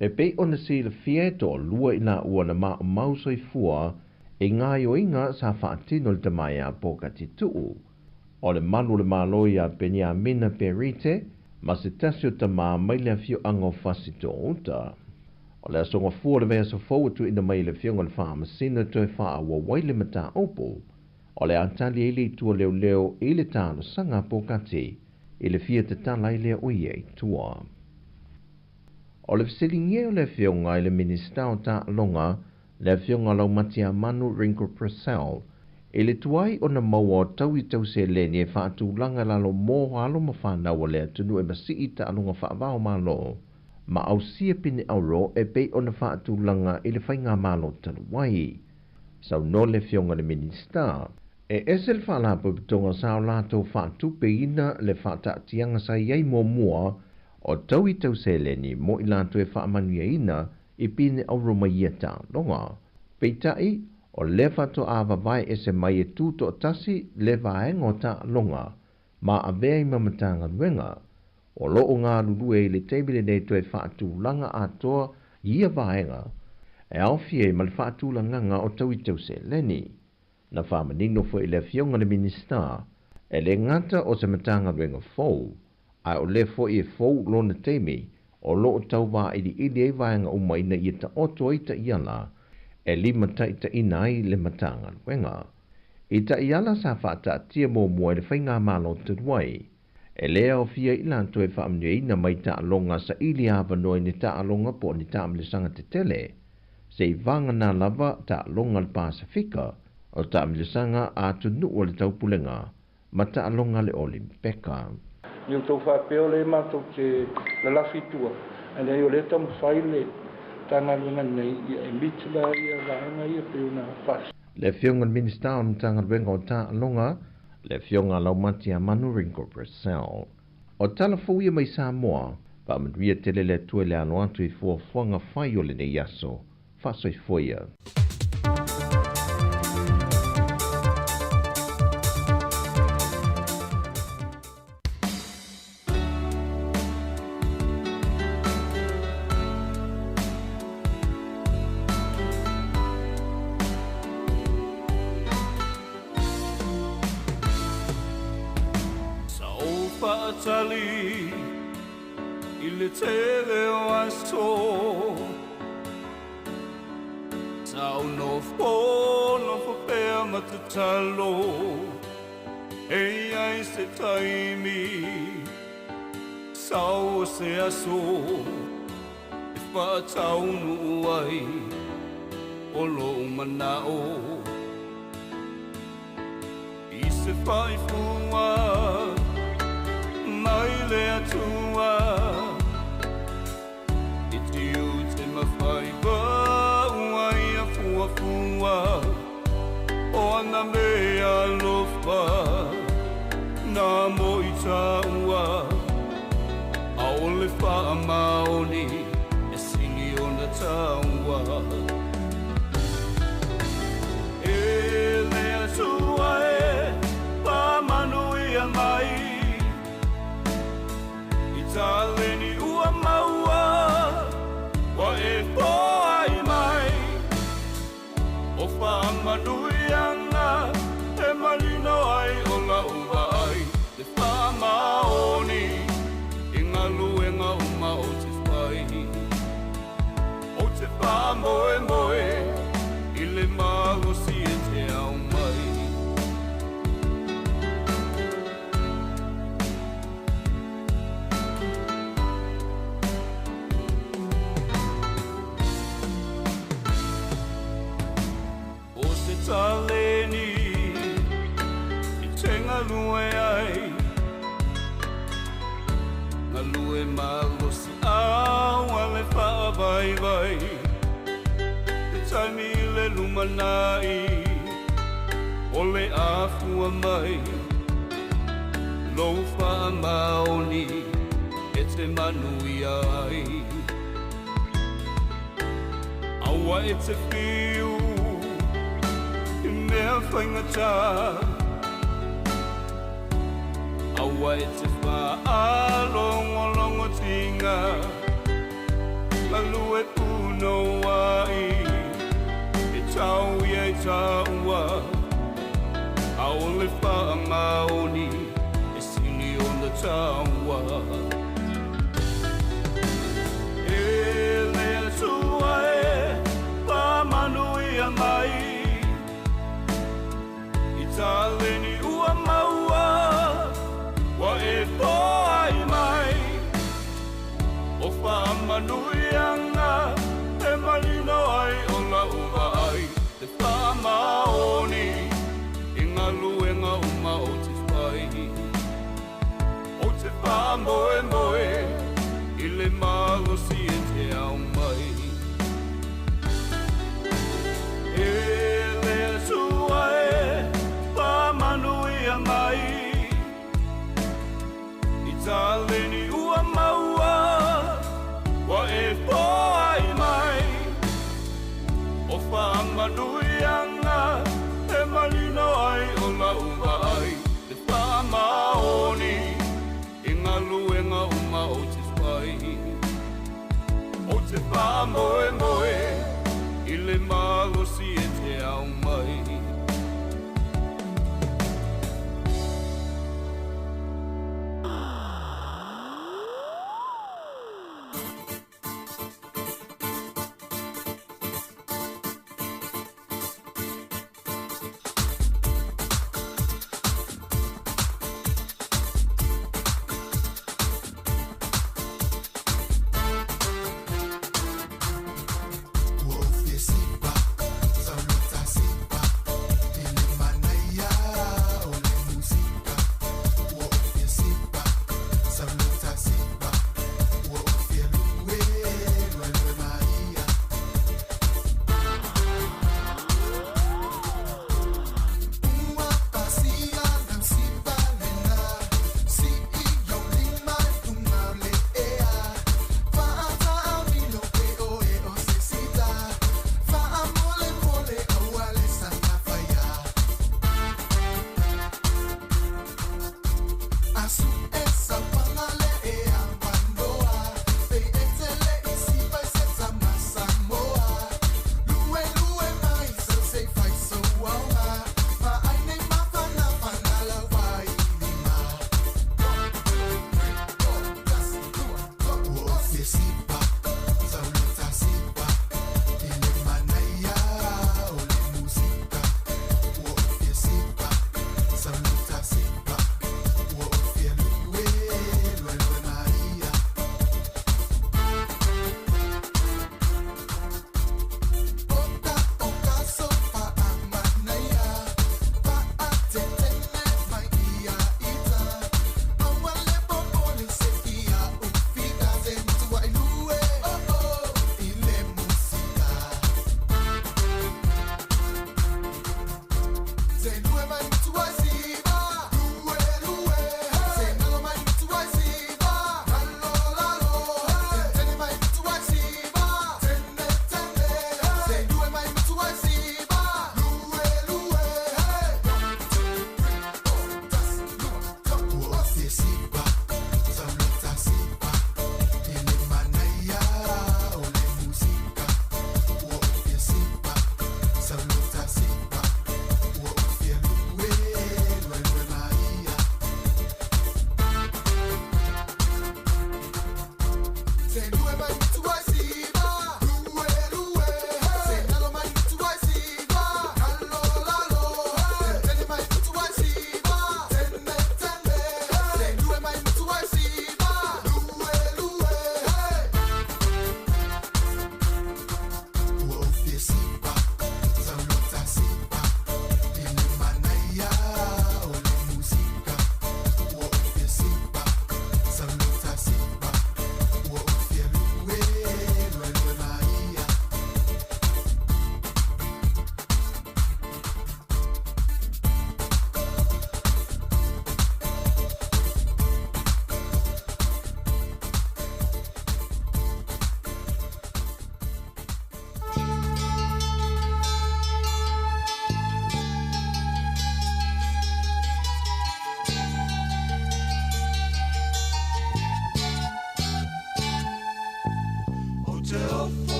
E pei ona silafia e toalua i laua na maumau soifua i gaoioiga sa faatino e le tama ia Pokati Tuu. O le malu o le Malo ia Peniamina Perite ma se tasi o tama mai le afioaga o Fasitouta. O le aso Gafua o le vaiaso fou ua tuuina mai e le Afioga i le Faamasino e toe faaauau ai le mataupu. O le a tali ai le itu a leoleo i le talosaga a Pokati i le fia tatala ai lea o ia i tua. O le fesiligia o le Afioga i le Minisita o Taaloga, le Afioga Laumatiamanu Ringo Purcell, i le tuai ona maua o taui tau seleni e faatulaga i lalo mo alo ma fanau a le atunuu e masii i taaloga faavao Malo ma ausia pine auro e pei ona faatulaga i le faigamalo talu ai. Saunoa le Afioga i le Minisita, e ese le Faalapotopotoga sa o latou faatupeina le faataatiaga sa i ai muamua o taui tau seleni mo i latou e faamanuiaina i pine auro mai ia taaloga. Peitai, o lea faatoa vavae ese mai e tutoatasi le vaega o taaloga ma avea ai ma Matagaluega o lo o galulue i le taimi lenei toe faatulaga atoa i ia vaega e aofia ai ma le faatulagaga o taui tau seleni. Na faamanino foi e le Afioga i le Minisita, e le gata o se Matagaluega fou, ae o lea foi e fou lona taimi o lo o tau vailiili ai vaega uma ina ia taoto ai taiala e limataitaiina ai le Matagaluega. I taiala sa faataatia muamua e le Faigamalo talu ai, e le aofia ai i latou e faamanuiaina mai taaloga saili avanoa i ni taaloga po o ni taamilosaga tetele, seivagana lava taaloga a le Pasefika, o taamilosaga a atunuu o le Taupulega ma taaloga a le Olimpeka. Ne i outou faapea o lea matou te lalafi i tua, ae leai o lea e taumafai le Matagaluega nei ia e meet la ia vaega ia pei ona faasino. Le Afioga i le Minisita o le Matagaluega o Taaloga, le Afioga Laumatiamanu Ringo Purcell. O tala fou ia mai Samoa, faamanuia tele le Atua i le alo atu i fuafuaga fai o lenei aso. Faasoifua ia. Sa ou faatali i le tele o aso Sa ou nofonofo pea ma tatalo E i ai se taimi Sau o se aso E faataunuu ai O lou manao I se faifua mai le Atua I tiute ma faiva ua ia fuafua O ana mea alofa na mo i tāua ʻAʻole faamaoni e sili ona taua E le Atua e faamanuia mai I taleni ua maua ua e foai mai O faamanuiaga e manino ai o lau vaai Le faamaoni i galuega uma ou te fai Ou te faamoemoe i le malosi e te aumai. O se taleni e te galue ai, Galue malosi aua le faavaivai, Te taimi i le lumanai o le afua mai, Lou faamaoni e te manuia ai. Aua e te whiu i mea faigata, Aua e te faalogologotiga, Galue punouai e tau ia i taua, ʻAʻole faamaoni e sili ona taua. E le Atua e faamanuia mai I taleni ua maua ua e foai mai O faamanuiaga e manino ai o lau vaai Le faamaoni i galuega uma ou te fai Ou te faamoemoe i le malosi e te aumai E le Atua e faamanuia mai I taleni ua maua ua e foai mai O faamanuiaga e manino ai o lau vaai Le faamaoni i galuega uma ou te fai Ou te faamoemoe i le malosi e te aumai.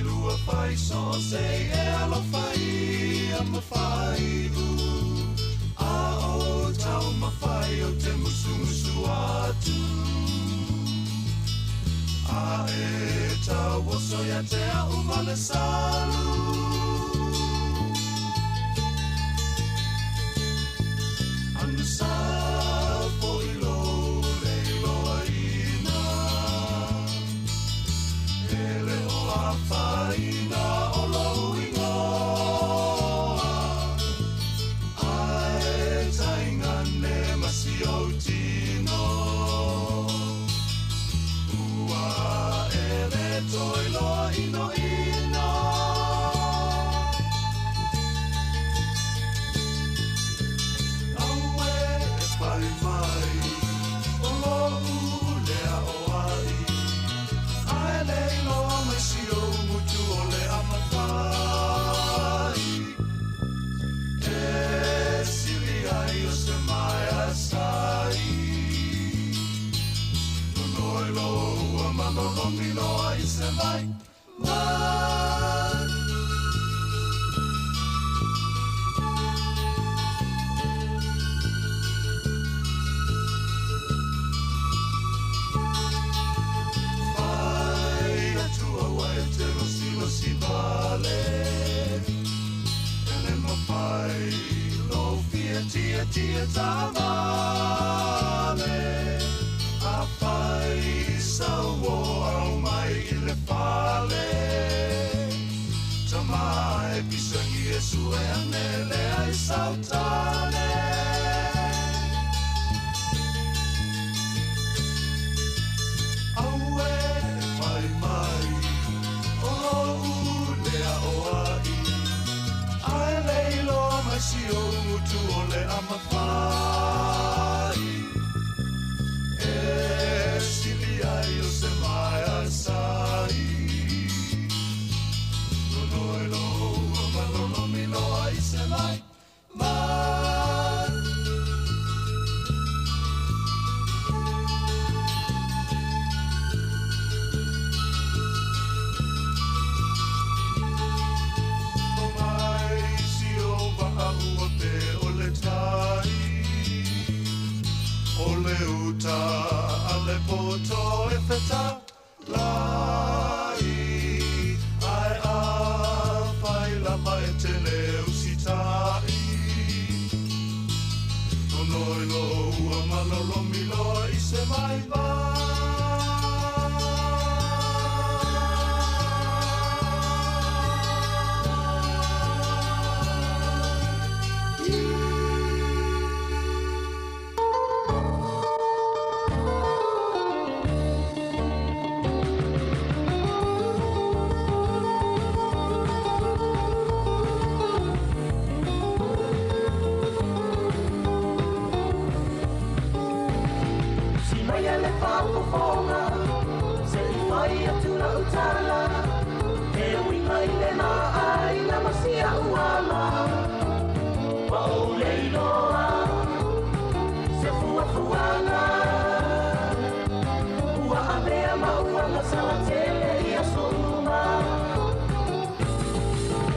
lua fai so se e alofa ia mawhai u. A o tau mawhai o te musumusu atu. A e tau oso ia te au male salu. Anu sa fo i lo le iloa ina. E le o a whaina o lou ingoa. Ae tainga ne masi o tino. Ua ele toi loa ino ina. Aue e pai mai, o lou lea o ai. Ae le iloa mai si o mutu o le amawhai. E sili ai o se mai a sai. Nonoi lo ua malolomi loa i se mai mai. Fai atu aua e te rosi rosi vale. Ele mawhai lo fia tia tia tavale. A fai sau o au mai i le fale. Tamae pisangi e sue ane le ai sautane. Aue e whai mai, o lou lea o ai. Ae le iloa mai si o mutu o le amawhai. E sili ai o se mai a sai. Nonoi lo ua malolomi loa i se mai mai. O mai si o waa ua pe o le tai. O le uta a le poto e wheta lai. Ai a whai lama e te leo sitai. Nonoi lo ua malolomi loa i se mai mai. Si mai le whafofonga, se i whai atu la utala. He uinga i le maa i la masia uala. Wa o le iloa, se fuafuaga. Ua avea ma ua ngasala tele i aso uma.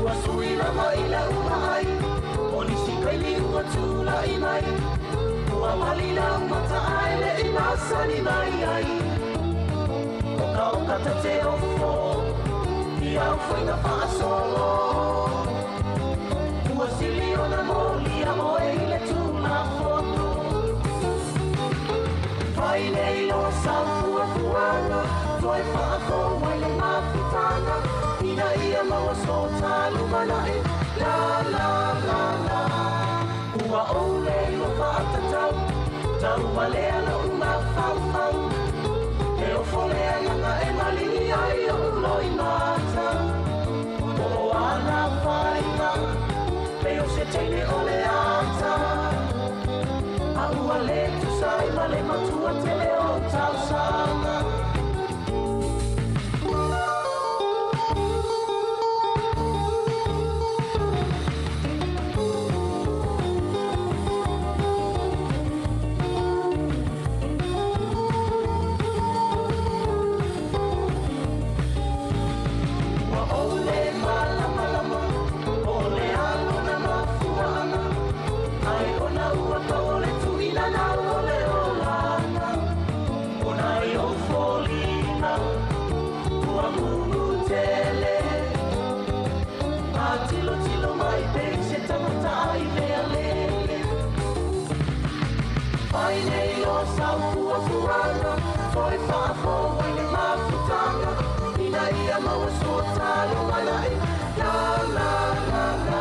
Ua sui lava i la ua ai, o nisi kaili ua tūla'i mai. Ua pali la umata ai le i masani mai ai. Oka oka te te ofo, i au whainga whaasolo. Ua sili ona moli a oe i le tūla fono. Whai le iloa sau fuafuaga, toi whaafo mai le mafutanga. Ina ia maua so talu manae, la la la la. Ua ole iloa whaatatau, tau walea la uma whauwhau. He ofo lea nganga e malini ai o uloi mata. O ana whainga, pe o se teine o le ata. A ua le tusai ma le matua tele o tausanga. Ua le malamalama o le alo na mafuaga ai ona ua pau o le tuilana o le olaga ona i ou foliga ua mutele a tilotilo mai pei se tagata ai mea lele fai nei o sau fuafuaga toe faafou ai le mafutaga ina ia maua soa talo malae la la la la.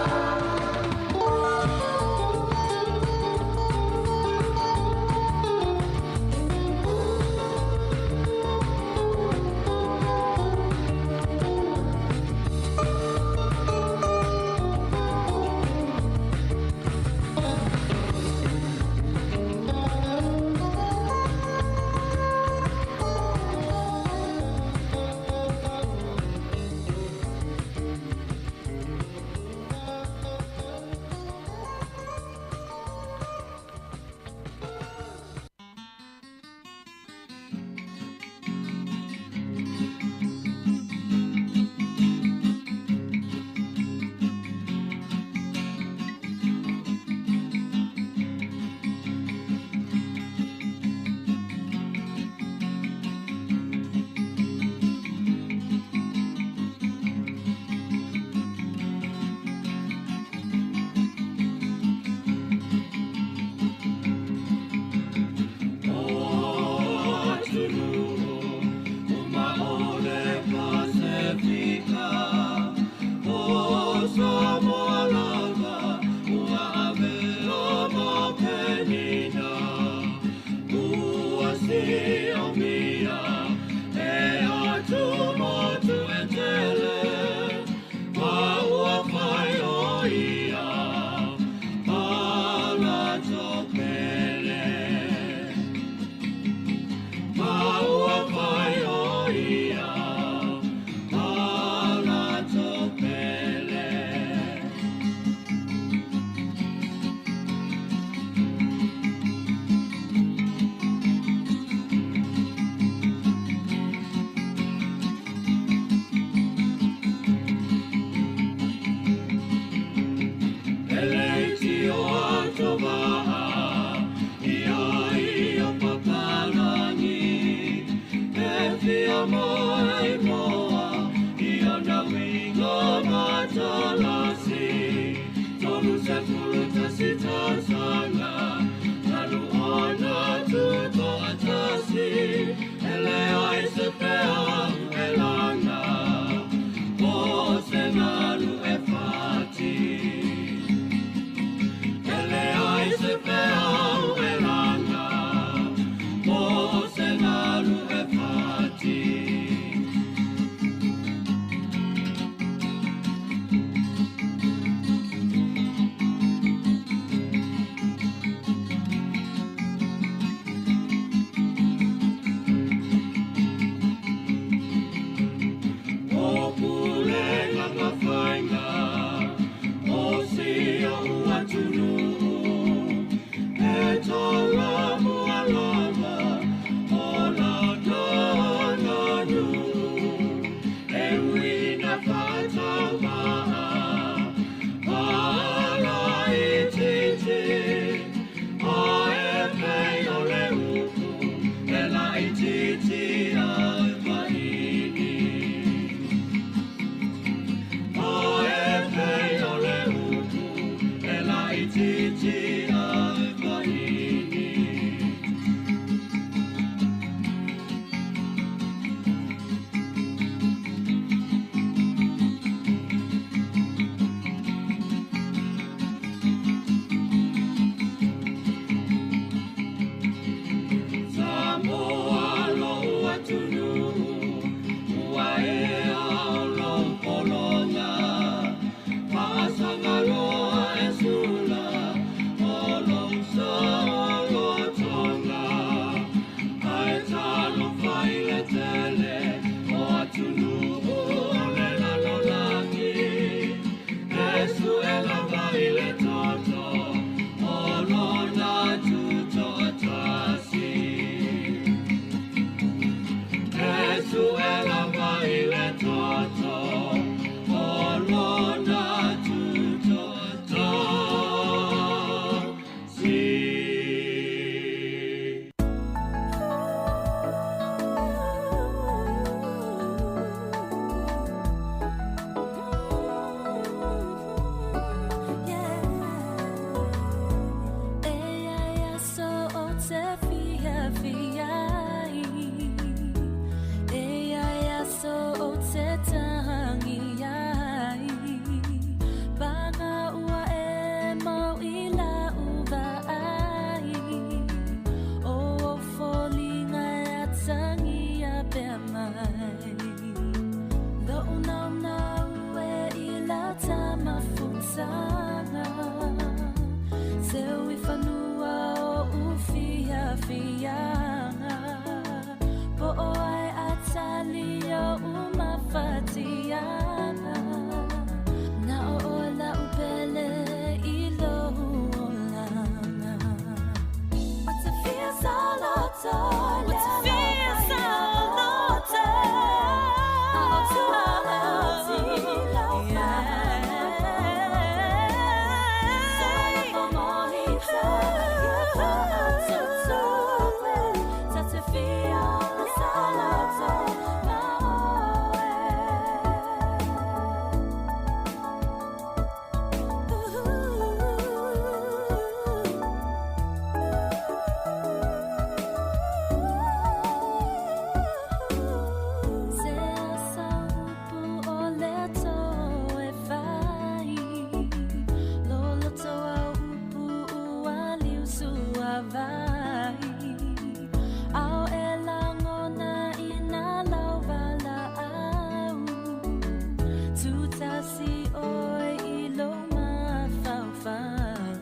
tasi oe i lou mafaufau.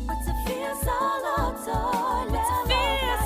Ua tafia saloto le alofa ia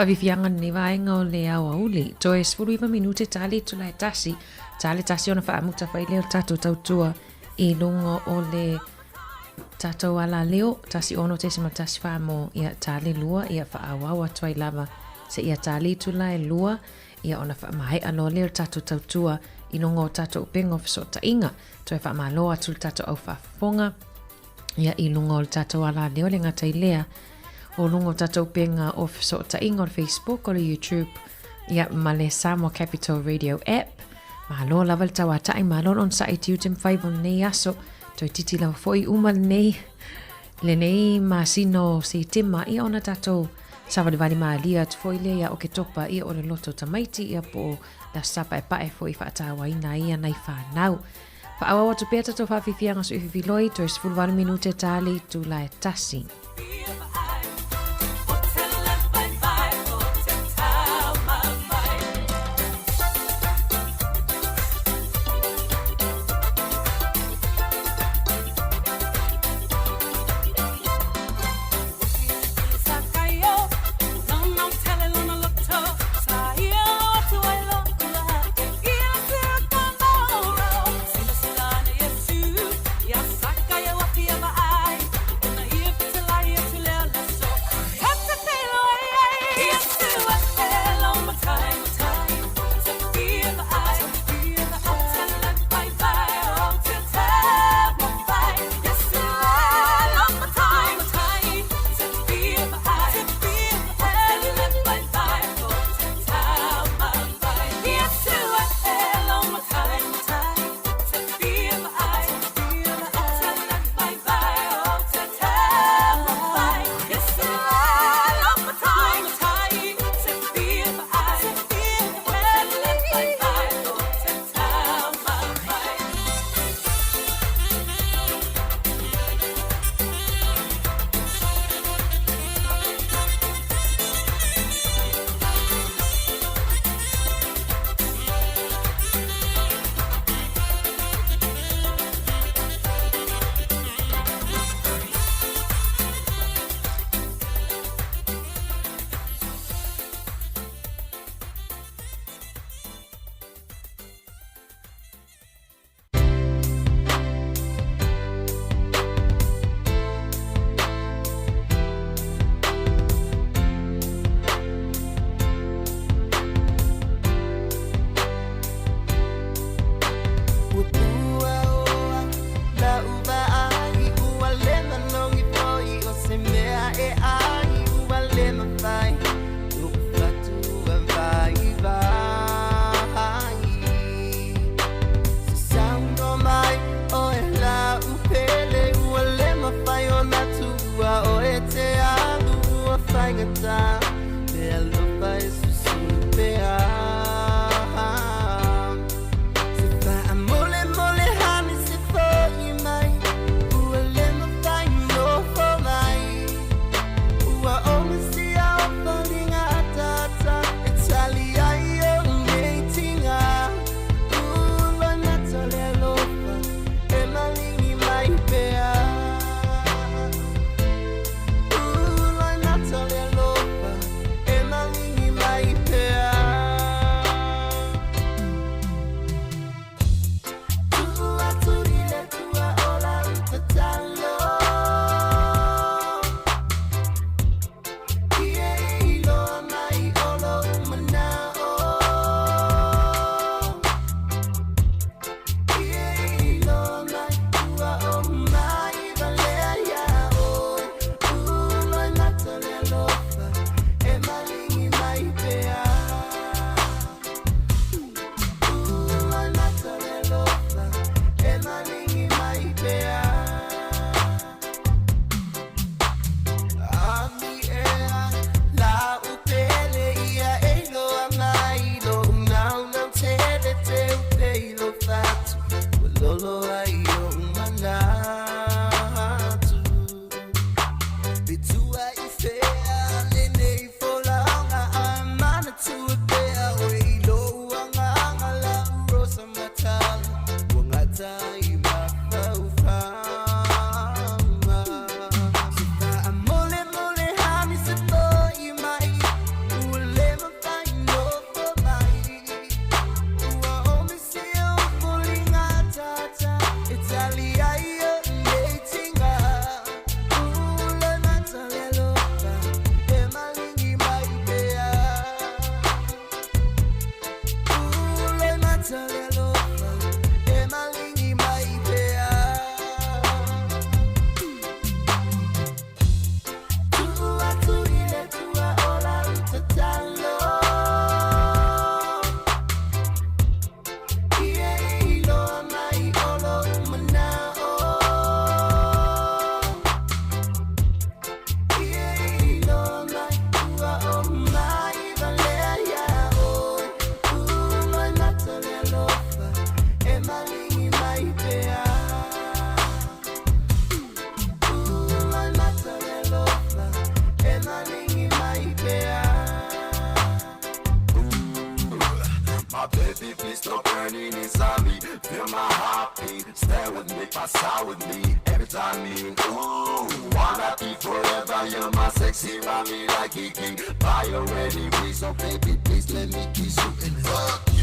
Faafiafiaga lenei vaega o le aoauli. Toe 19 minute ta le itula e tasi. Ta le tasi ona faamuta fai lea o le tatou tautua i luga o le tatou alaleo 16.14 mo ia ta le lua ia faaauau atu ai lava seia ta le itula e lua ia ona faamaea loa lea o le tatou tautua i luga o tatou upega o fesootaiga. Toe faamalo atu le tatou au faafofoga ia i luga o le tatou alaleo le gata i lea o luga o tatou upega o fesootaiga o le Facebook o le YouTube ia ma le Samoa Capital Radio app. Malo lava le tauata'i, malo le onosai i tiute ma faiva o lenei aso. Toeitiiti lava foi uma lenei lenei masina o Setema ia ona tatou savalivali malie atu foi lea ia Oketopa ia o le loto tamaiti ia po o le Aso Sa Paepae foi faatauaina ai ia nai fanau. Faaauau atu pea tatou faafiafiaga suififiloi toe 18 minute ta le itula e tasi. Yearning inside me, feel my heartbeat. Stay with me, pass out with me. Every time me, ooh, wanna be forever. You're my sexy mommy like Kiki. Buy already, we so baby, please let me kiss you and fuck you.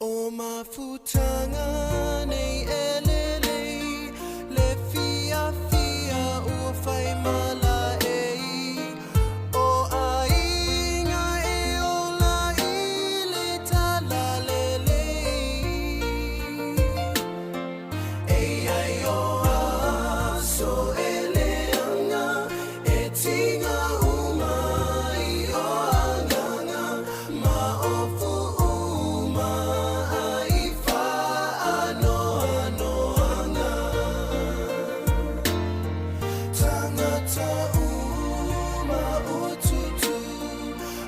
O mafutanga nei e lelei le fiafia ua fai mala ei O aiga e ola i le talalelei E ai o aso e leaga e tiga uma i o agaga ma ofu uma ai faanoanoaga Tangata uma o tutu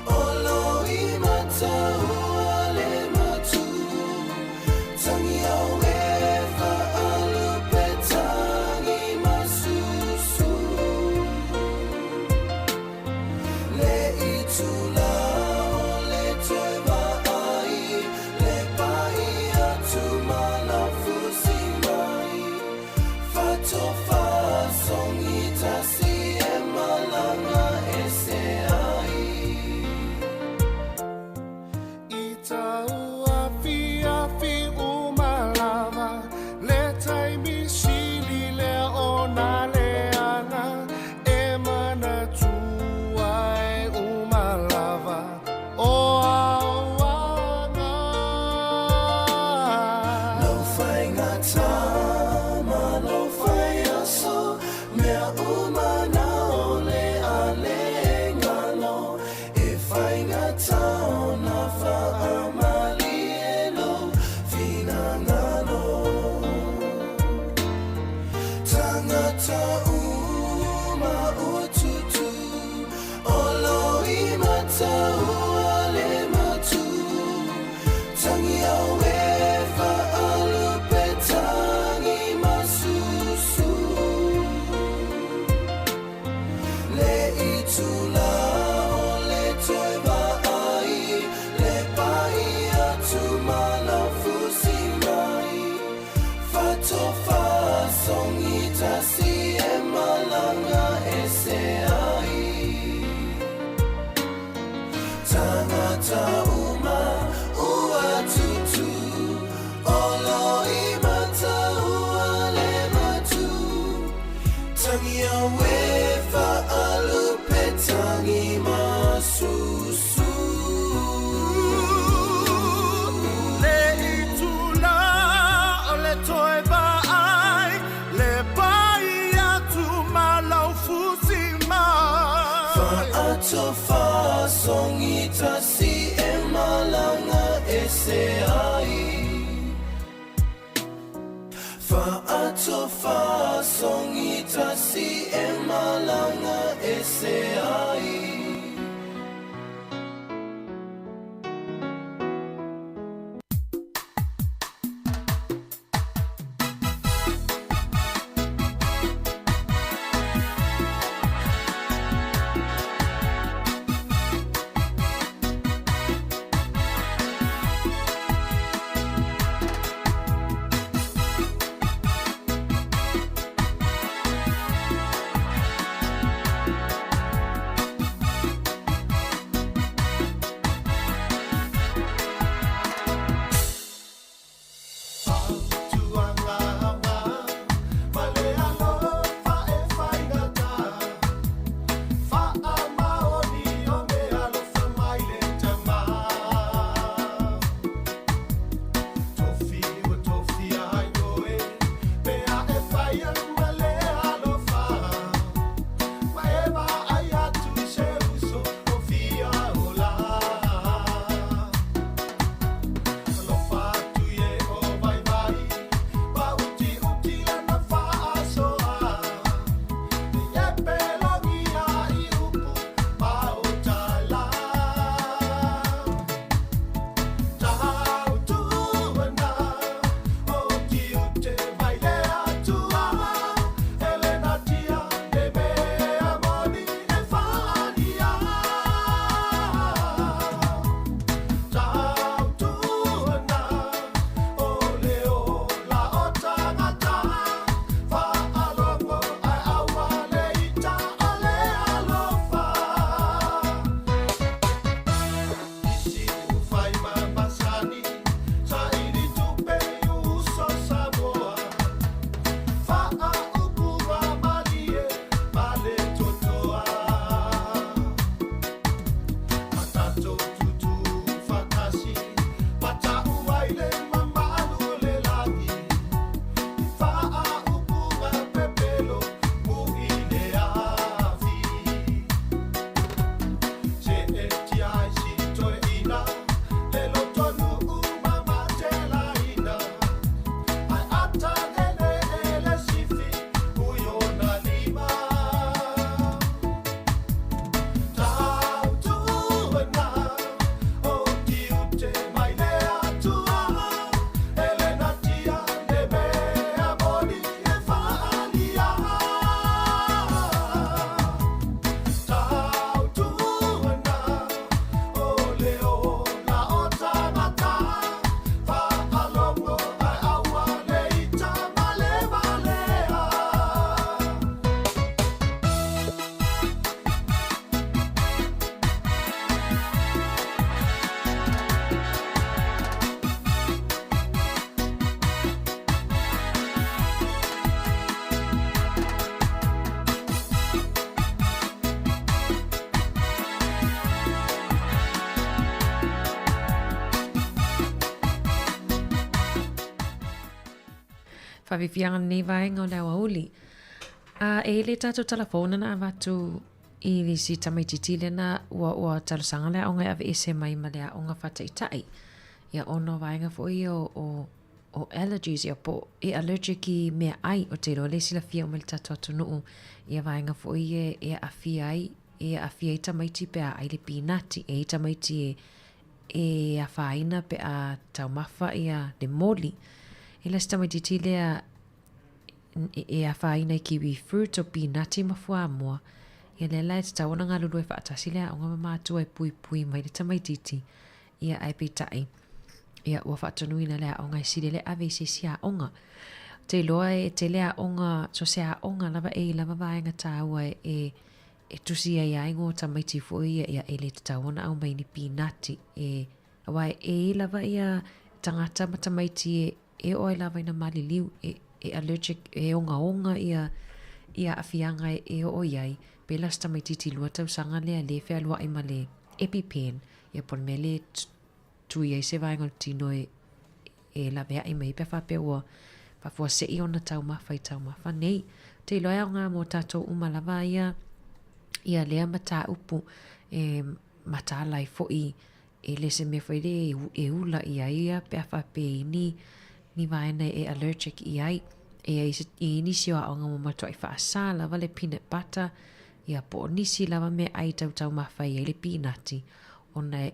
o lo i mataua le matu Tangi au e faalupe tangi masusu Le itula o le toe vaai le pai atu ma lau fusi mai Fatofa sogitasi e malaga ese ai I tau afiafi uma lava le taimi sili lea ona leaga e manatua e uma lava o auaga. Lau faigata ma lau faiaso mea uma na o le a le galo e faigata ona faamalie lou finagalo. Tangata uma o tutu o lo i mataua le matu Tangi au e faalupe tangi masusu Le itula o le toe vaai le pai atu ma lau fusi mai Fatofa sogitasi e malaga ese ai Tangata uma ua tutu o lo i mataua le matu Tangi au e faalupe tangi masusu Le itula o le toe vaai le pai atu ma lau fusi mai Faatofa sogitasi e malaga ese ai Faatofa sogitasi e malaga ese ai Faafiafiaga lenei vaega o le aoauli. A e le tatou tala fou na avatu i le isi tamaitiiti lea na ua ua talosaga le aoga e aveese mai ma le aoga faataitai. Ia ona o vaega foi ia o o o allergies ia po o e allergic i meaai. Ou te iloa lea e silafia uma e le tatou atunuu ia vaega foi ia e aafia ai e aafia ai tamaiti pe a ai le pinati. E i ai tamaiti e e afaina pe a taumafa ia le moli. E le o se tamaitiiti lea e afaina i kiwi fruit o pinati ma fuamoa. Ia lea la e tatau ona galulue faatasi le aoga ma matua e puipui mai le tamaitiiti. Ia ae peitai, ia ua faatonuina le aoga e sili le ave i se isi aoga. Ou te iloa e tele aoga, so se aoga lava e i lava vaega taua e e tusi ai a igoa o tamaiti foi ia, ia e le tatau ona aumai ni pinati e, aua e i ai lava ia tagata ma tamaiti e, e oo ai lava ina maliliu, e, e allergic, e ogaoga ia, ia aafiaga e, e oo i ai. Pei la o se tamaitiiti 2 tausaga lea lea e fealuai ma le EpiPen, ia po o le mea lea e tui ai se vaega o le tino e, e laveai mai ai pe a faapea ua faafuasei ona taumafa i taumafa nei. Ou te iloa e aoga mo tatou uma lava ia ia lea mataupu e mataala ai foi e le o se mea foi lea e ula i ai ia pe a faapea i ni ni vaega e allergic i ai. E i ai i nisi o aoga ua matuai faasa lava le peanut butter ia po o nisi lava meaai tautaumafa i ai le pinati ona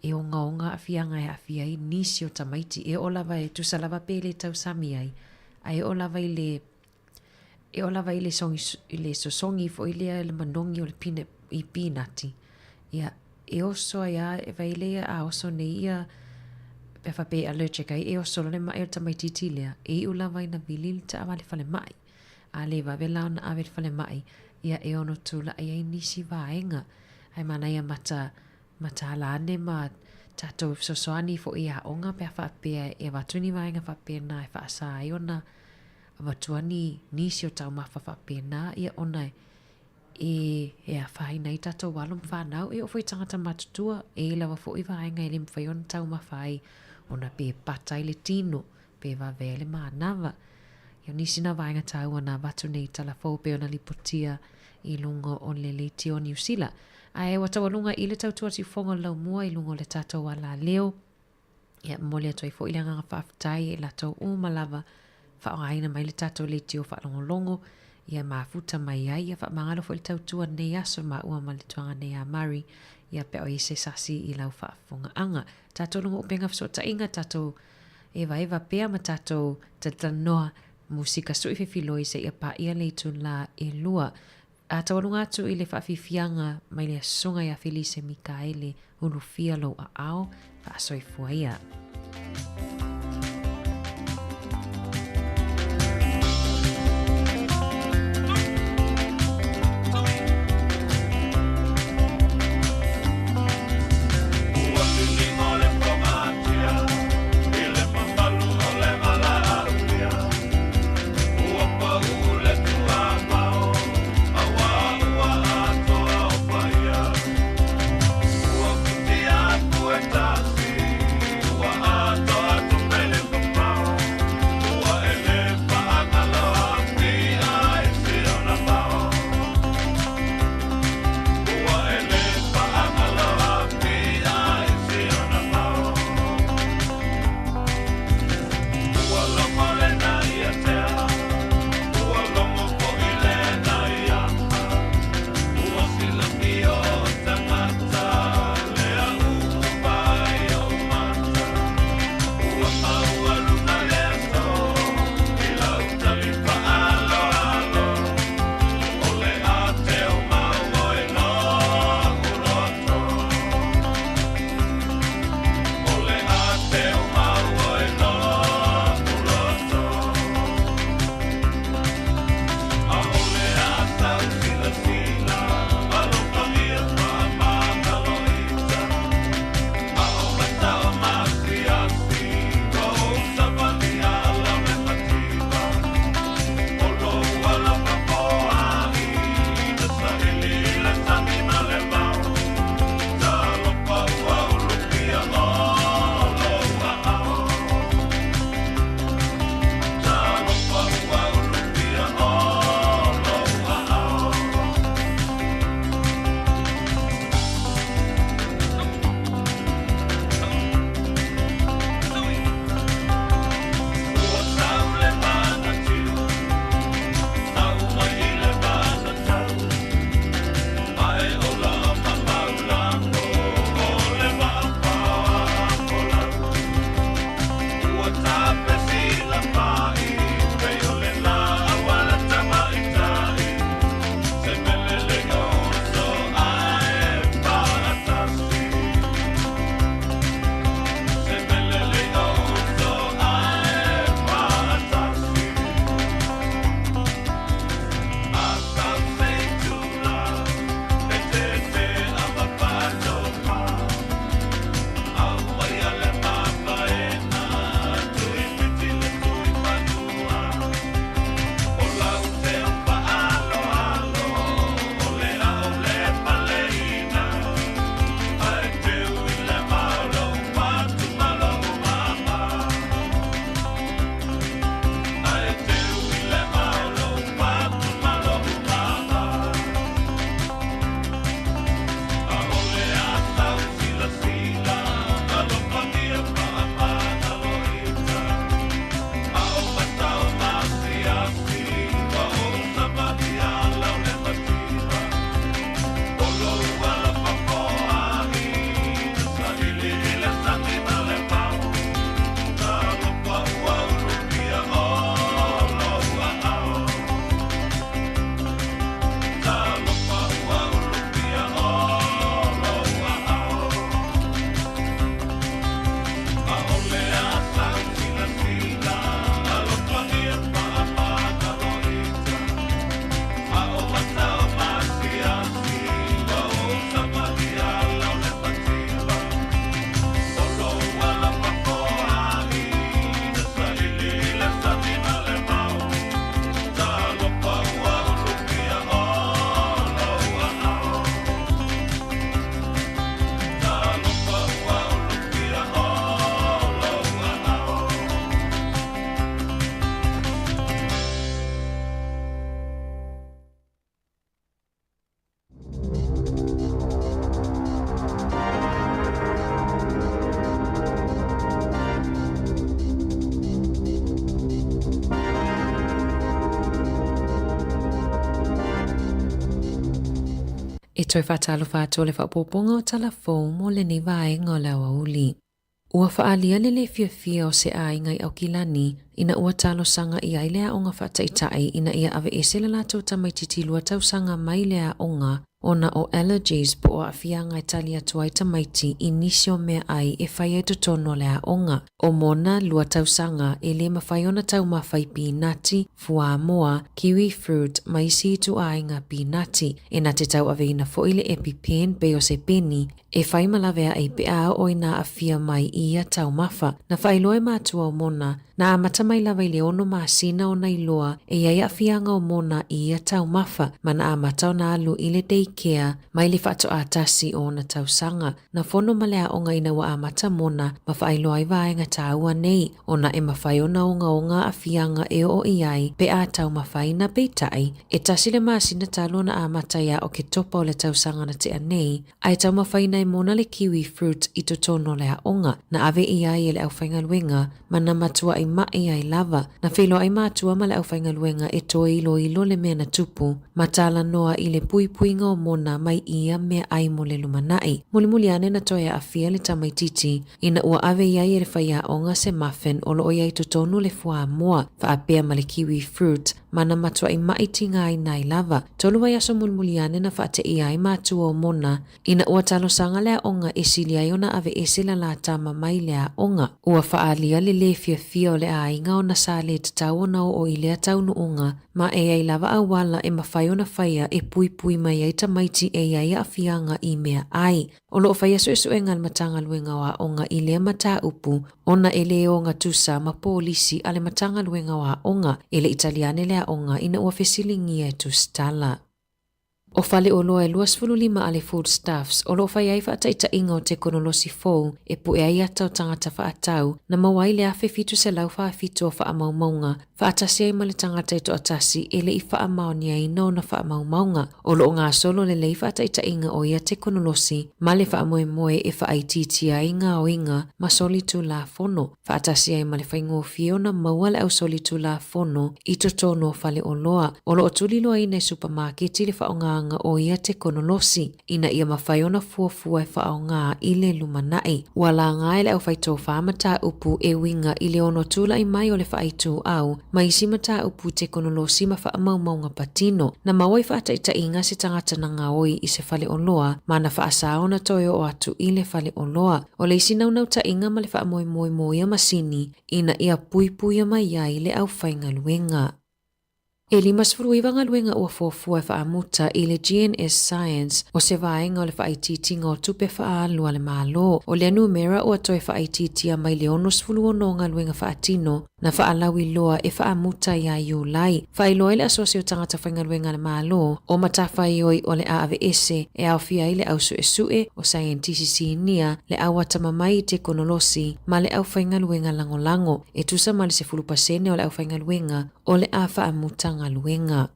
e ogaoga aafiaga e aafia ai nisi o tamaiti. E oo lava e tusa lava pe le tausami ai, ae oo lava i le e oo lava i le sogi i le sosogi foi lea le manogi o le peanut i pinati. Ia, e oso ai lava e vaai lea a oso nei ia pe a faapea e allergic ai, e oso loa le mai o le tamaitiiti lea, e iu lava ina vili le taavale falemai. A le vave la ona ave i le falemai, ia e ono tulai ai nisi vaega. Ae manaia mata mataala ane ma tatou fesoasoani foi i aoga pe a faapea e avatu ni vaega faapena e faasa ai ona avatua ni nisi o taumafa faapena, ia ona e e afaina ai tatou alo ma fanau. E oo foi i tagata matutua, e i ai lava foi vaega e le mafai ona taumafa ai ona pe pata ai le tino, pe vave ai le manava. Ia o nisi na vaega taua na avatu nei i tala fou pei ona lipotia i luga o le leitio o Niu Sila. Ae ua taualuga i le tautua siufofoga o le laumua i luga o le tatou alaleo. Ia, momoli atu ai foi le agaga faafetai i latou uma lava faaaogaina mai le tatou leitio faalogologo ia mafuta mai ai. Ia faamagalo foi le tautua lenei aso maua ma le tuaga nei a Murray ia pe a o i ai se sasi i lau faafofogaaga. Tatou luga upega fesootaiga, tatou evaeva pea ma tatou talatalanoa musika sui fefiloi seia paia le itula e 2. A taualuga atu i le faafiafiaga mai le Asuga ia Felise Mikaele Ulufia lou aao, faasoifua ia. E toe faatalofa atu o le faaopoopoga o tala fou mo lenei vaega o le aoauli. Ua faaalia le lē fiafia o se aiga i Aukilani ina ua talosaga i ai le aoga faataitai ina ia aveese le latou tamaititi lua tausaga mai le aoga ona o allergies po o aafiaga e tali atu ai tamaiti i nisi o meaai e fai ai totonu o le aoga. O Mona, lua tausaga, e lē mafai ona taumafa i pinati, fuamoa, kiwi fruit ma isi ituaiga pinati. E na te tauaveina foi le EpiPen pei o se peni e fai ma laveai pe a oo ina aafia mai i ia taumafa. Na faailoa e matua o Mona, na amata mai lava i le ono masina ona iloa e i ai aafiaga o Mona i ia taumafa ma na amata ona alu i le daycare mai le faatoā tasi o ona tausaga. Na fono ma le aoga ina ua amata Mona ma faailoa ai vaega tāua nei, ona e mafai ona ogaoga aafiaga e oo i ai pe a taumafaina peitai, e tasi le masina talu ona amata ia Oketopa o le tausaga na tea nei, ae taumafaina e Mona le kiwi fruit i totonu o le aoga, na ave i ai e le aufaigaluega ma na matuai maʻi ai lava. Na feiloai matua ma le aufaigaluega e toe iloilo le mea na tupu, ma talanoa i le puipuiga o Mona mai i ia meaai mo le lumanai. Mulimuli ane na toe aafia le tamaititi ina ua ave i ai e le faiaoga se muffin o loo i ai totonu le fuamoa, faapea ma le kiwi fruit, ma na matuai maʻi tigaina ai lava. Tolu vaiaso mulimuli ane na faateia ai matua o Mona ina ua talosaga le aoga e sili ai ona aveese le la tama mai le aoga. Ua faaalia le lē fiafia o le aiga ona sa lē tatau ona oo i lea taunuuga, ma e ai lava auala e mafai ona faia e puipui mai ai tamaiti e i ai aafiaga i meaai. O loo faia suesuega a le Matagaluega o Aoga i lea mataupu ona e lē ogatusa ma polisi a le Matagaluega o Aoga e le i tali ane le aoga ina ua fesiligia e tusitala. O faleoloa e 25 a le Foodstuffs o loo fai ai faataitaiga o tekonolosi fou e pue ai ata o tagata faatau na maua ai le 1747 o faamaumauga faatasi ai ma le tagata e toatasi e le i faamaoniaina ona faamaumauga. O loo gasolo lelei faataitaiga o ia tekonolosi ma le faamoemoe e faaitiitia ai gaoiga ma solitulafono, faatasi ai ma le faigofie ona maua le ausolitulafono i totonu o faleoloa. O loo tuliloaina e supamaketi le faaaogaina o ia tekonolosi ina ia mafai ona fuafua e faaaoga i le lumanai. Ua laga e le aufaitofā mataupu e uiga i le ono tulai mai o le faaituau ma isi mataupu tekonolosi ma faamaumauga patino. Na maua i faataitaiga se tagata na gaoi i se faleoloa ma na faasā ona toe oo atu i le faleoloa. O le isi naunautaiga ma le faamoemoe mo ia masini ina ia puipuia mai ai le aufaigaluega. E 59 galuega ua fuafua e faamuta i le GNS Science o se vaega o le faaitiitiga o tupe faaalu a le Malo. O lea numera ua toe faaitiitia mai le 66 galuega faatino na faalauiloa e faamuta ia Iulai. Faailoa ai le Asosi o Tagata Faigaluega a le Malo o matafaioi o le a aveese e aofia ai le au suesue, o saienitisi sinia, le au atamamai i tekonolosi ma le aufaigaluega lagolago, e tusa ma le 10% o le aufaigaluega o le a faamuta galuega.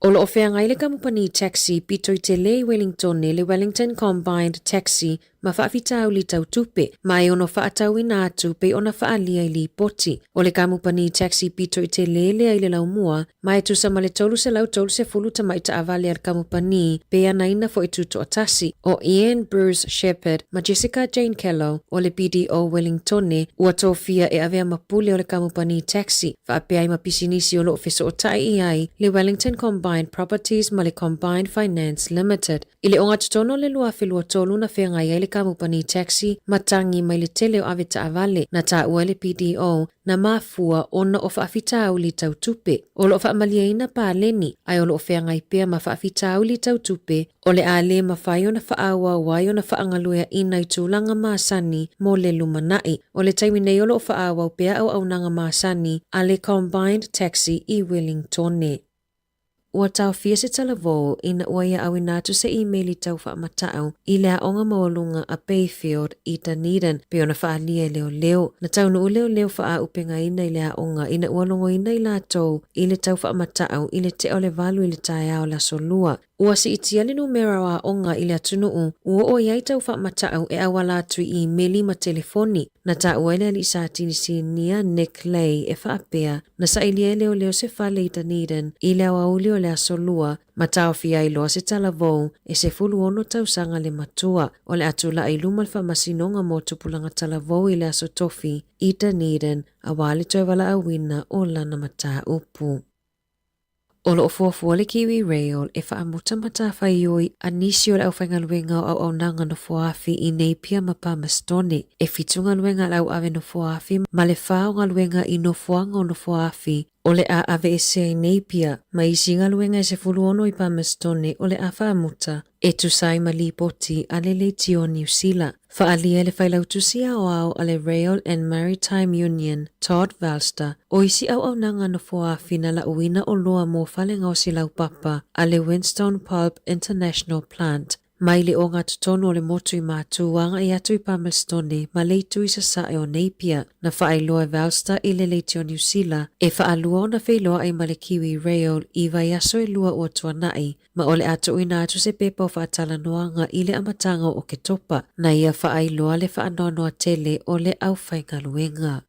O loo feagai le kamupani taxi pito i tele i Wellingtone le Wellington Combined Taxi ma faafitauli tau tupe, ma e ono faatauina atu pei ona faaalia i lipoti. O le kamupani taxi pito i tele lea i le laumua, ma e tusa ma le 330 tamai taavale a le kamupani pe anaina foi tutoatasi. O Ian Bruce Shepherd ma Jessica Jane Kellow o le BDO Wellingtone ua tofia e avea ma pule o le kamupani taxi, faapea ai ma pisinisi o loo fesootai i ai le Wellington Combined Properties ma le Combined Finance Limited. I le ogatotonu o le 2023 na feagai ai le kamupani taxi ma tagi mai le tele o avetaavale na taua e le PDO na mafua ona o faafitauli tau tupe. O loo faamalieina paleni, ae o loo feagai pea ma faafitauli tau tupe o le a lē mafai ona faaauau ai ona faagalueaina i tulaga masani mo le lumanai. O le taimi nei o loo faaauau pea auaunaga masani a le Combined Taxi i Wellingtone. Ua taofia se talavou ina ua ia auina atu se imeli tau faamatau i le aoga maualuga a Bayfield i Dunedin pei ona faaalia e leoleo. Na taunuu leoleo faaaupegaina i le aoga ina ua logoina i latou i le tau faamatau i le tea o le 8 i le taeao o le aso Lua. Ua siitia le numera o aoga i le atunuu ua oo i ai tau faamatau e auala atu i imeli ma telefoni. Na taua ai le alii Satini Sinia Nick Lay e faapea, na sailia e leoleo se fale i Dunedin i le aoauli o le Aso Lua ma taofia ai loa se talavou e 16 tausaga le matua. O le a tulai i luma le Faamasinoga mo Tupulaga Talavou i le Aso Tofi i Dunedin aua le toe valaauina o lana mataupu. O lo o fuafua le Kiwi Rail e faamuta matafaioi a nisi o le aufaigaluega o auaunaga nofoafi i Napier ma Palmerstone. E fitu galuega a le auave nofoafi ma le fa o galuega i nofoaga o nofoafi o le a aveesea i Napier ma isi galuega e 16 i Palmerstone o le a faamuta e tusa ai ma lipoti a le Leitio Niu Sila. Faaalia e le Failautusi Aoao a le Rail and Maritime Union, Todd Valster, o isi auaunaga nofoafi na lauina oloa mo fale gaosi laupapa a le Winstone Pulp International Plant mai le ogatotonu o le motu i Matu agai atu i Palmerstone ma le itu i sasae o Napier. Na faailoa e Valster i le Leitio Niu Sila e faalua ona feiloai ma le Kiwi Rail i vaiaso e lua ua tuanai ma o le a tuuina atu se pepa o faatalanoaga i le amataga o Oketopa, na ia faailoa le faanoanoa tele o le aufaigaluega.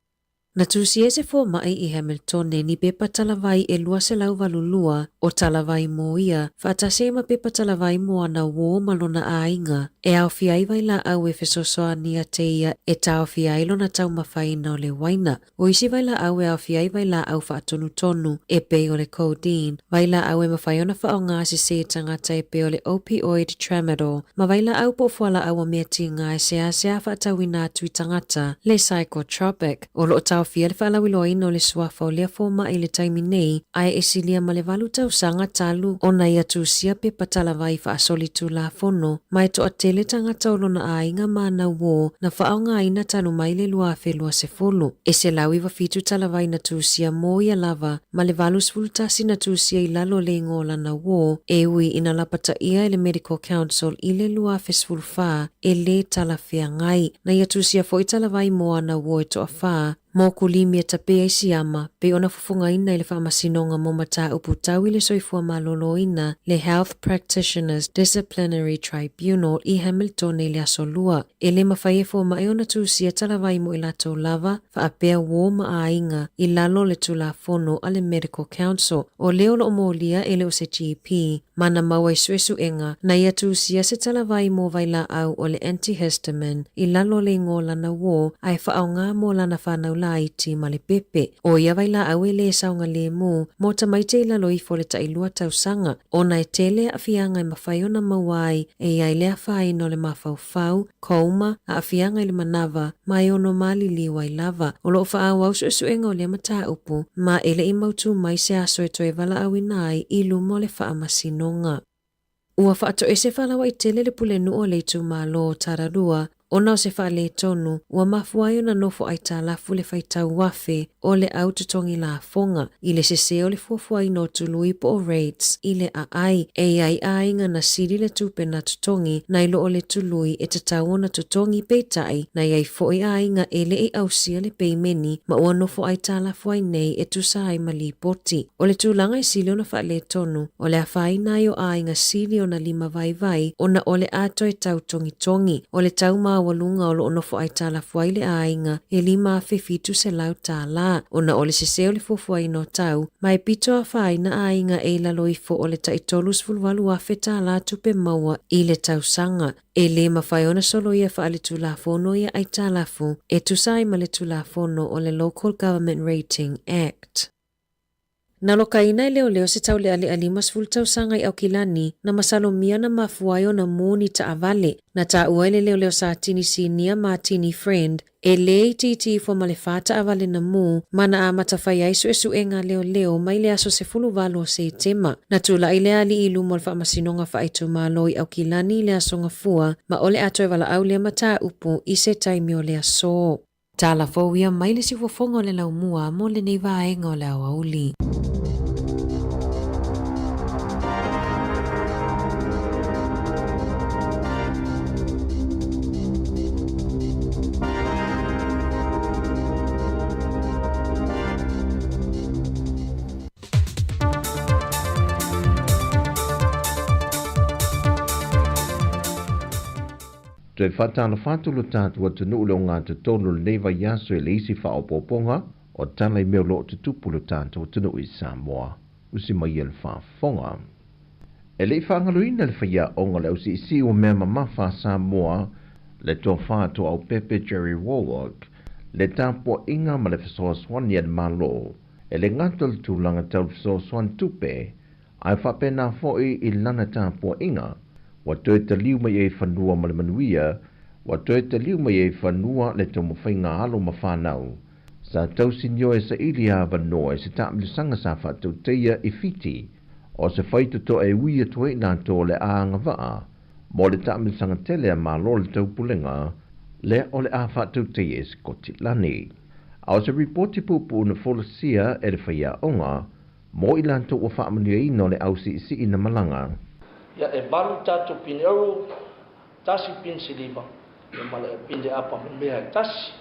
Na tusia e se fomai i Hamiltone ni pepa talavai e 282 o talavai mo ia, faatasi ai ma pepa talavai mo ana uō ma lona aiga, e aofia ai vailaau e fesoasoani ia te ia e taofia ai lona taumafaina o le uaina. O isi vailaau e aofia ai vailaau faatonutonu e pei o le codeine, vailaau e mafai ona faaaoga sese e tagata e pei o le opioid tramadol, ma vailaau po o fualaau a mea tiga e seasea faatauina atu i tagata, le psychotropic. O lo o taofia le faalauiloaina o le suafa o lea fomai i le taimi nei, ae e silia ma le valu tausaga talu ona ia tusia pepa talavai faasolitulafono, ma e toatele tagata o lona aiga ma ana uō na faaaogaina talu mai le 2020. E 197 talavai na tusia mo ia lava, ma le 81 na tusia i lalo o le igoa o lana uō, e ui ina lapataia e le Medical Council i le 2014 e lē talafeagai. Na ia tusia foi talavai mo ana uō e toafa, mo kulimi e tape ai siama, pei ona fofogaina i le Faamasinoga mo Mataupu Tau i le Soifua Maloloina, le Health Practitioners Disciplinary Tribunal i Hamiltone i le Aso Lua. E le mafai e fomai ona tusia talavai mo i latou lava, faapea uō ma aiga, i lalo o le Tulafono a le Medical Council. O lea o lo o molia e le o se GP, ma na maua i suesuega, na ia tusia se talavai mo vailaau o le antihistamine i lalo o le igoa o lana uō ae faaaoga mo lana whanau laiti ma le pepe. O ia vailaau e lē saogalemu mo tamaiti i lalo ifo o le tailua tausaga, ona e tele aafiaga e mafai ona maua ai e i ai le afaina o le mafaufau, coma, aafiaga i le manava, ma e ono maliliu ai lava. O lo o faaauau suesuega o lea mataupu, ma e le i mautū mai se aso e toe valaauina ai i luma o le Faamasinoga. Ua faatoese faalauaitele le pulenuu o le itumalo o Tararua ona o se faaletonu ua mafua ai ona nofo aitalafu le faitau afe o le au totogi lafoga i le sese o le fuafuaina o tului po o rates i le aai. E i ai aiga na sili le tupe na totogi nai lo o le tului e tatau ona totogi peitai na i ai foi aiga e le i ausia le peimeni ma ua nofo aitalafu ai nei e tusa ai ma lipoti. O le tulaga e sili ona faaletonu, o le afaina ai o aiga sili ona limavaivai ona o le a toe tau togitogi. O le tau maualuga o lo o nofo aitalafu ai le aiga e $5,700 ona o le sese o le fuafuaina o tau, ma e pito afaina aiga e i lalo ifo o le tai $38,000 tupe maua i le tausaga. E lē mafai ona soloia faaletulafono ia aitalafu e tusa ai ma le Tulafono o le Local Government Rating Act. Na lokaina e leoleo se taulealea 50 tausaga i Aukilani, na masalomia na mafua ai ona mū ni taavale. Na taua e le leoleo Satini Sinia Martini Friend, e lē itiiti ifo ma le fa taavale na mū, ma na amata fai ai suesuega a leoleo mai le aso 18 o Setema. Na tula'i le alii i luma o le Faamasinoga Faaitumalo i Aukilani i le aso Gafua, ma o le a toe valaau lea mataupu i se taimi o le aso. Tala fou ia mai le siufofoga o le laumua mo lenei vaega o le aoauli. Toe faatalofa atu lo tatou atunuu i le ogatotonu o lenei vaiaso i le isi faaopoopoga o tala i mea o lo o tutupu i lo tatou atunuu i Samoa. Usi mai ia le faafofoga. E le i faagaloina le faiaoga o le ausiisii o mea mamafa a Samoa, le Tofa Tuaaupepe Jerry Wallwork, le tapuaiga ma le fesoasoani a le Malo, e le gata o le tulaga tau le fesoasoani tupe, ae faapena foi i lana tapuaiga, ua toe taliu mai ai i fanua ma le manuia, ua toe taliu mai ai i fanua le taumafaiga a alo ma fanau. Sa tausinio e saili avanoa i se taamilosaga sa faatautaia i Fiti, o se faitotoa e ui atu ai i latou o le a agavaa mo le taamilosaga tele a Malo o le Taupulega lea o le a faatautaia i Sikotilani. A o se ripoti puupuu na folasia e le faiaoga mo i latou ua faamanuiaina o le au siisii na malaga. Ia e valu tatou pine euro, tasi pine siliva, ia ma le pine apa memea e tasi.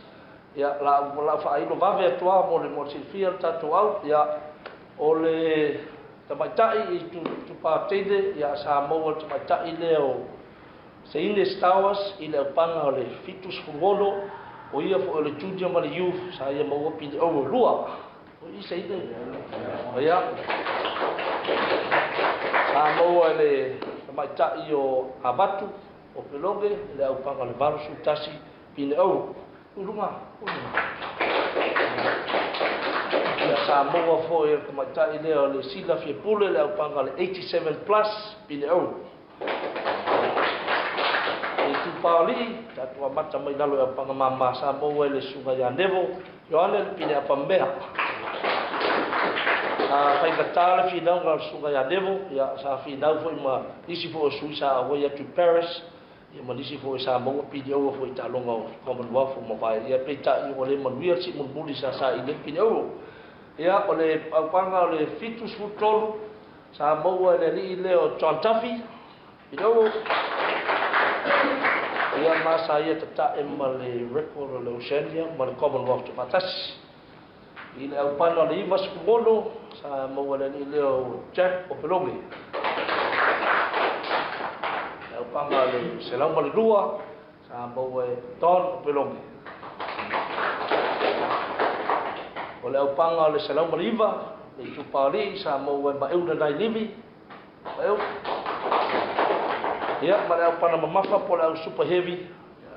Ia la o la faailo vave atu lava mo le mo le silafia le tatou au, ia o le tamaitai i Itupa Teine, ia sa maua le tamaitai lea o Seine Stowers i le aupaga o le 76, o ia foi o le junior ma le youth sa ia maua pine euro e lua. O i Seine, ia sa maua e le tamaitai o Avatu o Peloge i le aupaga o le 81 pine euro. I luga, i luga. Ia sa maua foi e le tamaitai lea o le Sila Fiapule le aupaga o le 87 plus pine euro. I Itupaolii, tatou amata mai lalo i aupaga mama sa maua e le Susuga ia Nevo Ioane le pine apa mea. Sa faigata le finauga o le Susuga ia Nevo, ia sa finau foi ma nisi foi o sui sa auai atu i Paris, ia ma nisi foi sa maua pine auro foi i taaloga o Commonwealth ua mavae. Ia peitai ua le manuia le sii mulimuli sa saili ai le pine auro. Ia o le aupaga o le 73 sa maua e le alii lea o John Duffy, pine auro. Ia ma sa ia tatae ma le record o le Oceania ma le Commonwealth tuufaatasi. I le aupana o le 96 sa maua e le alii lea o Jack Opeloge. Le aupaga o le 102 sa maua e Don Opeloge. O le aupaga o le 109 le itupa o alii sa maua e Maeuna Nailivi. Maeu. Ia, ma le aupana mamafa po o le au super heavy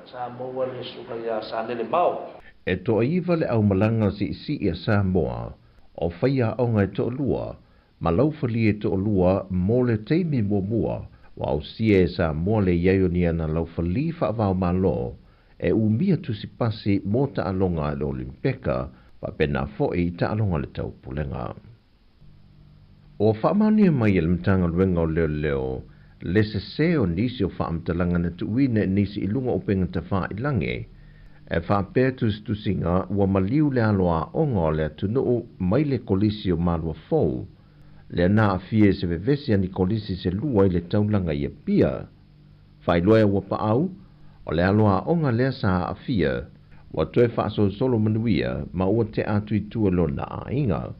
sa maua e le susuga ia Sanele Mao. E toaiva le aumalaga siisii a Samoa o faiaoga e toalua ma laufalie e toalua mo le taimi muamua ua ausia e Samoa le i ai o ni ana laufali faava-o-Malo e umia tusipasi mo taaloga a le Olimpeka faapena foi i taaloga a le Taupulega. Ua faamaonia mai e le Matagaluega o Leoleo le sese o nisi o faamatalaga na tuuina e nisi i luga o upega tafailagi e faapea tusitusiga ua maliu le alo aoga o le atunuu mai le Kolisi o Maluafou lea na aafia i se vevesi a ni kolisi se lua i le taulaga i Apia. Faailoa e Uapaau, o le alo aoga lea sa aafia ua toe faasolosolo manuia ma ua tea atu i tua lona aiga.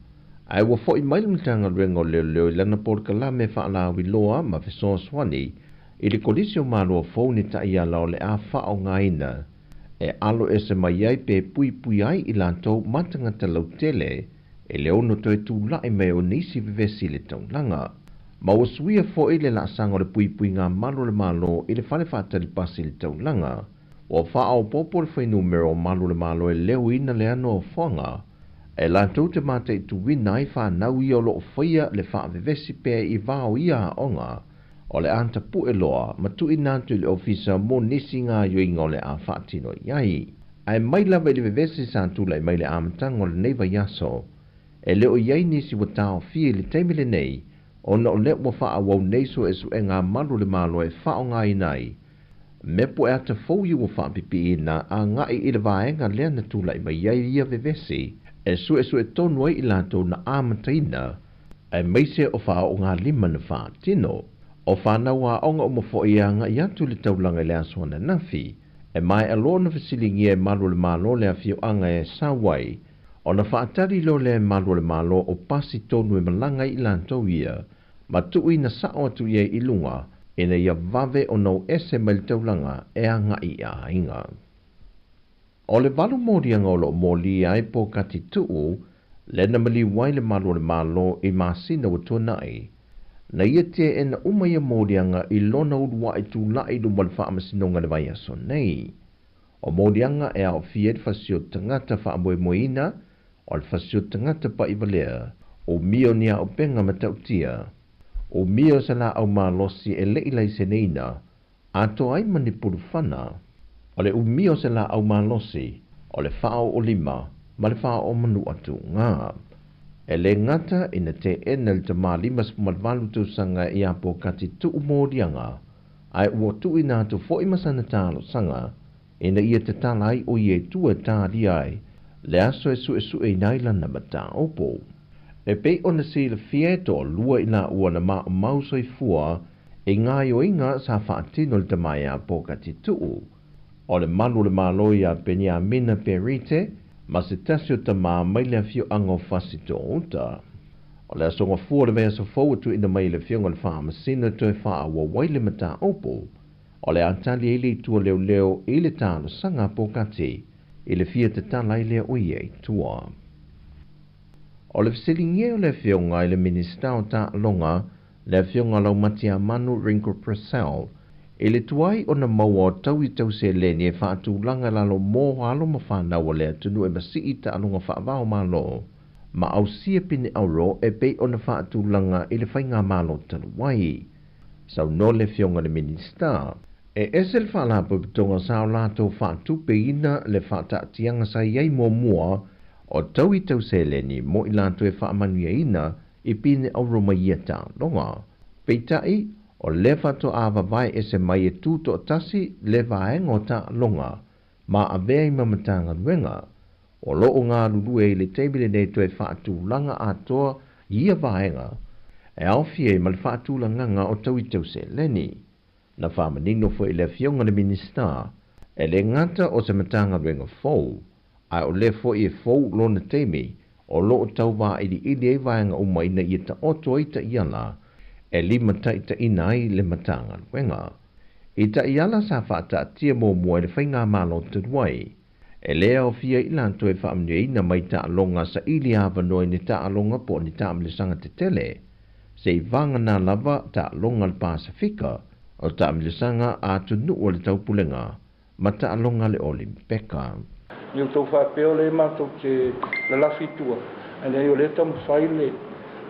Ae ua fo'i mai le Matagaluega o Leoleo i lana polokalame faalauiloa ma fesoasoani i le Kolisi o Maluafou ni taiala o le a faaaogaina e alo ese mai ai pe puipui ai i latou ma tagata lautele e le ono toe tula'i mai o nisi vevesi i le taulaga. Ma ua suia fo'i le laasaga o le puipuiga malu a le Malo i le fale faatali pasi i le taulaga. Ua faaopoopo le fuainumera o malu o le Malo e leoina le anoafoaga e latou te mataituina ai fanau ia o lo o faia le faavevesi pea i va o ia aoga o le a tapue loa ma tuuina atu i le Ofisa mo nisi gaoioiga o le a faatino i ai. Ae mai lava i le vevesi sa tulai mai i le amataga o lenei vaiaso, e le o i ai nisi ua taofia i le taimi lenei ona o lea ua faaauau nei suesuega a malu o le Malo e faaaogaina ai mea pueata fou ia ua faapipiina agai i le vaega lea na tulai mai ai ia vevesi e suesue tonu ai i latou na amataina aemaise o faaoogalima na faatino. O fanau aoga uma foi e agai atu i le taulaga i le aso ananafi, e maea loa ona fesiligia e malu o le Malo le afioaga e sau ai, ona faatali loa lea e malu o le Malo o pasi tonu e malaga ai i latou ia, ma tuuina sao atu i ai i luga ina ia vave ona o ese mai le taulaga e agai i aiga. O le valu moliaga o loo molia ai Pokati Tu'u lea na maliu ai le malu o le Malo i masina ua tuanai, na ia teena uma ia moliaga i lona uluai tula'i i luma o le Faamasinoga i le vaiaso nei. O moliaga e aofia ai le fasioti tagata faamoemoeina, o le fasioti tagata pa'ivalea, umia o ni aopenga matautia, umia o se laau malosi e le i laiseneina, atoa ai ma ni pulufana. O le umia o se laau malosi, o le faaooolima ma le faaoomanu'a tuuga. E lē gata ina teena e le tamā 58 tausaga ia Pokati Tu'u moliaga, ae ua tuuina atu fo'i ma sana talosaga ina ia tatala ai o ia i tua e talia ai le aso e su'esu'eina ai lana mataupu. E pei ona silafia e toalua i laua na maumau soifua i gaoioiga sa faatino e le tama ia Pokati Tu'u, o le malu o le Malo ia Peniamina Perite ma se tasi o tamā mai le afioaga o Fasitoouta. O le aso Gafua o le vaiaso fou e tuuina mai e le Afioga i le Faamasino e toe faaauau ai le mataupu. O le a tali ai le itu a leoleo i le talosaga a Pokati i le fia tatala ai lea o ia i tua. O le fesiligia o le Afioga i le Minisita o Taaloga, le Afioga Laumatiamanu Ringo Purcell, i le tuai ona maua o taui tau seleni e faatulaga i lalo mo alo ma fanau a le atunuu e masii taaloga faavao Malo ma ausia pine auro e pei ona faatulaga i le faigamalo talu ai. Saunoa le Afioga i le Minisita, e ese le Faalapotopotoga sa o latou faatupeina le faataatiaga sa i ai muamua o taui tau seleni mo i latou e faamanuiaina i pine auro mai ia taaloga. Peitai, o lea faatoa vavae ese mai e tutoatasi le vaega o taaloga ma avea ai ma Matagaluega o lo o galulue i le taimi lenei toe faatulaga atoa i ia vaega e aofia ai ma le faatulagaga o taui tau seleni. Na faamanino foi i le Afioga i le Minisita, e le gata o se Matagaluega fou, ae o lea foi e fou lona taimi o lo o tau vailiili ai vaega uma ina ia taoto ai taiala e limataitaiina ai le Matagaluega. I taiala sa faataatia muamua e le Faigamalo talu ai, e le aofia ai i latou e faamanuiaina mai taaloga saili avanoa i ni taaloga po o ni taamilosaga tetele, seivagana lava taaloga a le Pasefika, o taamilosaga a atunuu o le Taupulega ma taaloga a le Olimpeka. Ni outou faapea o lea matou te lalafi i tua, ae leai o lea e taumafai le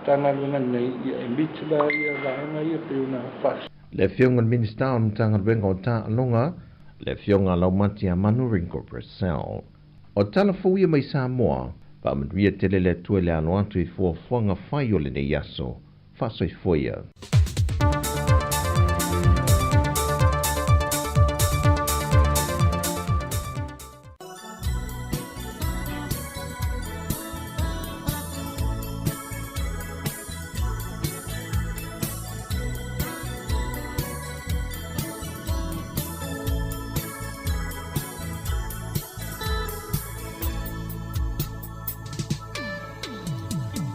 Matagaluega nei ia e meet la ia vaega ia pei ona faasino. Le Afioga i le Minisita o le Matagaluega o Taaloga, le Afioga Laumatiamanu Ringo Purcell. O tala fou ia mai Samoa, faamanuia tele le Atua i le alo atu i fuafuaga fai o lenei aso. Faasoifua ia.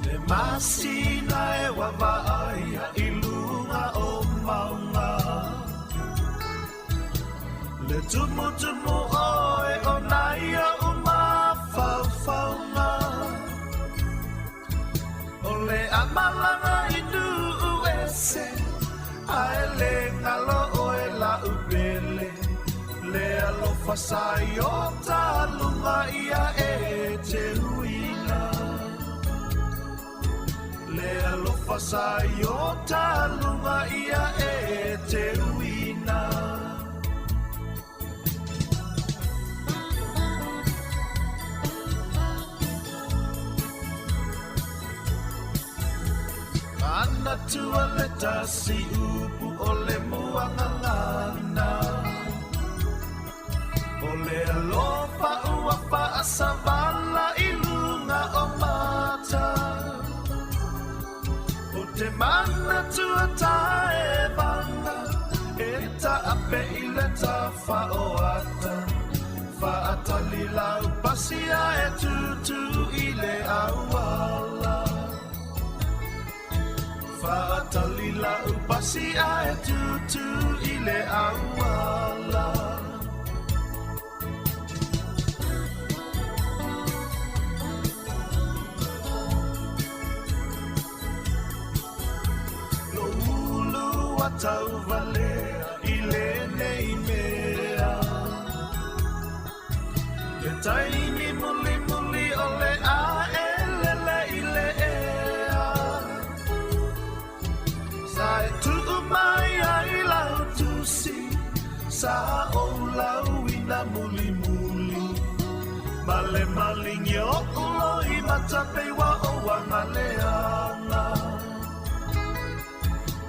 Le masina e waavaaia i luga o mauga Le tumutumu oe o nai oʻu mafaufauga O le a malaga i nuu ese Ae le galo oe la'u pele Le alofa sa i o ta luga ia e te uina Le alofa sa i o ta luga ia e te uina. Manatua le tasi upu o le muagagana O le alofa ua faasavala i luga o mata O te manatua taevaga e taape i le tafaoata Faatali lau pasia e tutu i le auala Faatali lau pasia. pasi ae tūtū i le auala. Lo ulu a tauvalea i lenei mea. Le taimi muli muli o le ae lele i le ea. Sa e tuu mai ai lau tusi, sa ou lau ina muli muli. Ma le malingi o uloi matapeiwa o wangaleanga.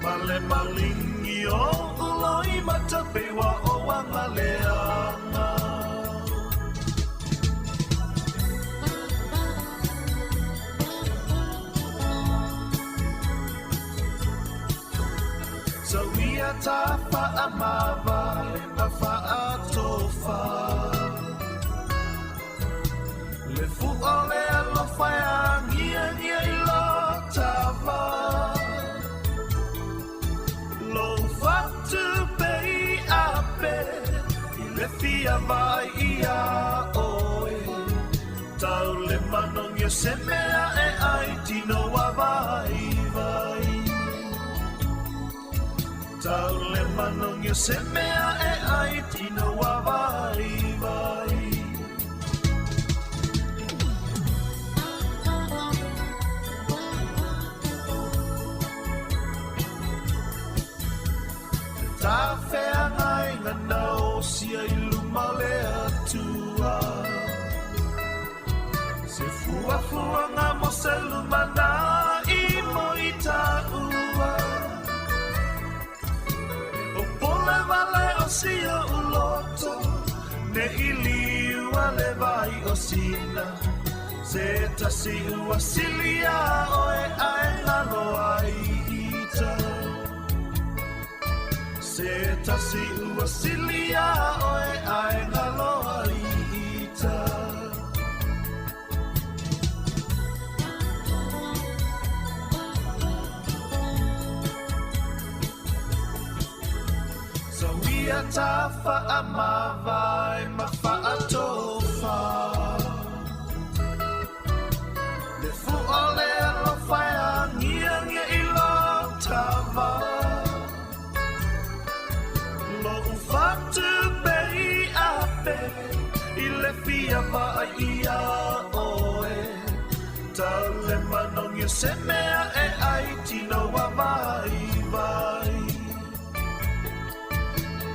Ma le malingi o uloi matapeiwa o wangaleanga. So ia ta whaamava ma whaatofa. Le fua le alofa e angia ngia i lo tava. Lo whatu pe i ape, i le fia vai ia oe. Tau le manongia se mea e ai tino wa vai vai. Tau le manongia se mea e ai tino wa vai vai. Ta whea ngai ngana o sia i luma le atua. Se fua fua ngā mo se luma nā i mo i tā ua. O pole vale o sia uloto, ne i liua le vai o sina. Se tasi ua silia oe ae ngalo ai ita. Se tasi ua silia oe ae ngalo ai ita. So ia ta whaamawai ma whaatofa. Le fua le alofa e angia ngia i lo tava. Lo ufatu pe i ape, i le fia vai ia oe. Tau le manongia se mea e ai tino wa vai vai.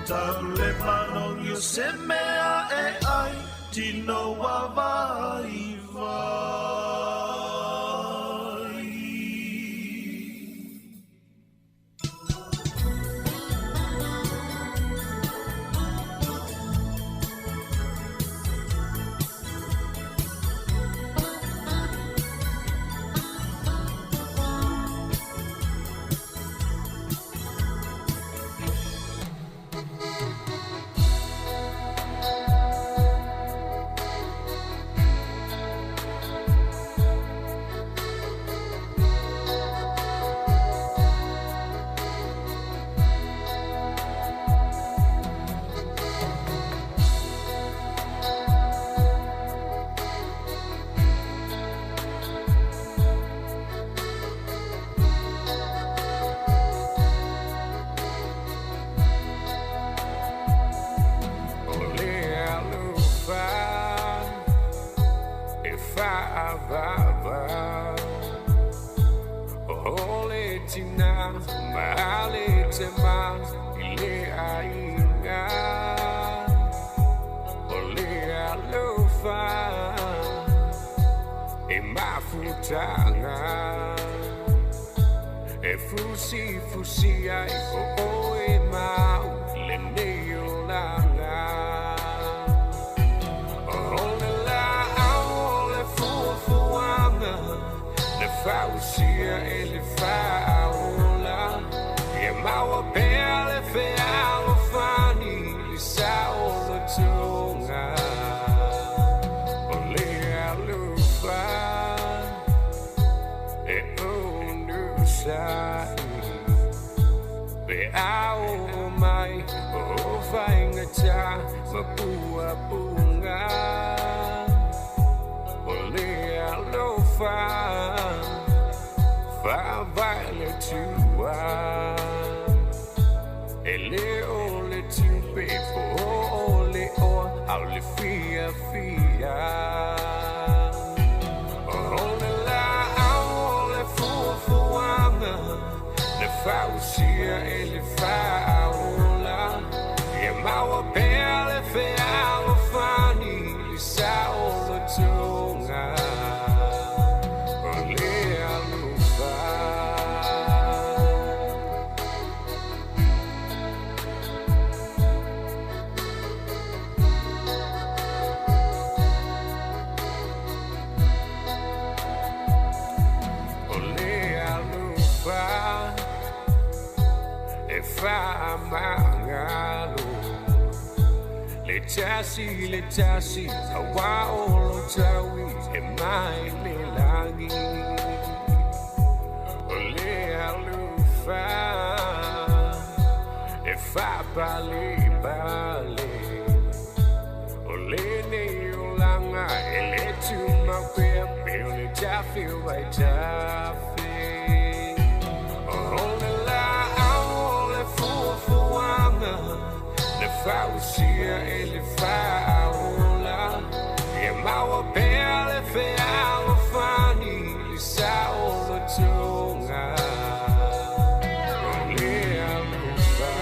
Tau le manongia se mea e ai tino wa vai vai. E fusi fusi ai o o e mau le nei o langa. O le la au o le fua fuanga, le fausia e le faola. E maua pea le fealo fani le sa o le tonga. O le alufa e onu sai. Pe a oo mai o faigata ma puapuga. O le alofa faavae le Atua. E lē o le tupe po o le oa, a o le fiafia. O le laau o le fuafuaga na fausia e le faaola. Ia maua pea le fealofani i le saolotoga. O le alofa. O le alofa e faamagalo. Le tasi le tasi auā o lo taui e mai le lagi. O le alofa e faapalepale. O lenei olaga e lē tumau pea pe o le tafe o ai tafe. O le laau o le fuafuaga na fausia e le faaola. Ia maua pea le fealofani i le saolotoga. O le alofa.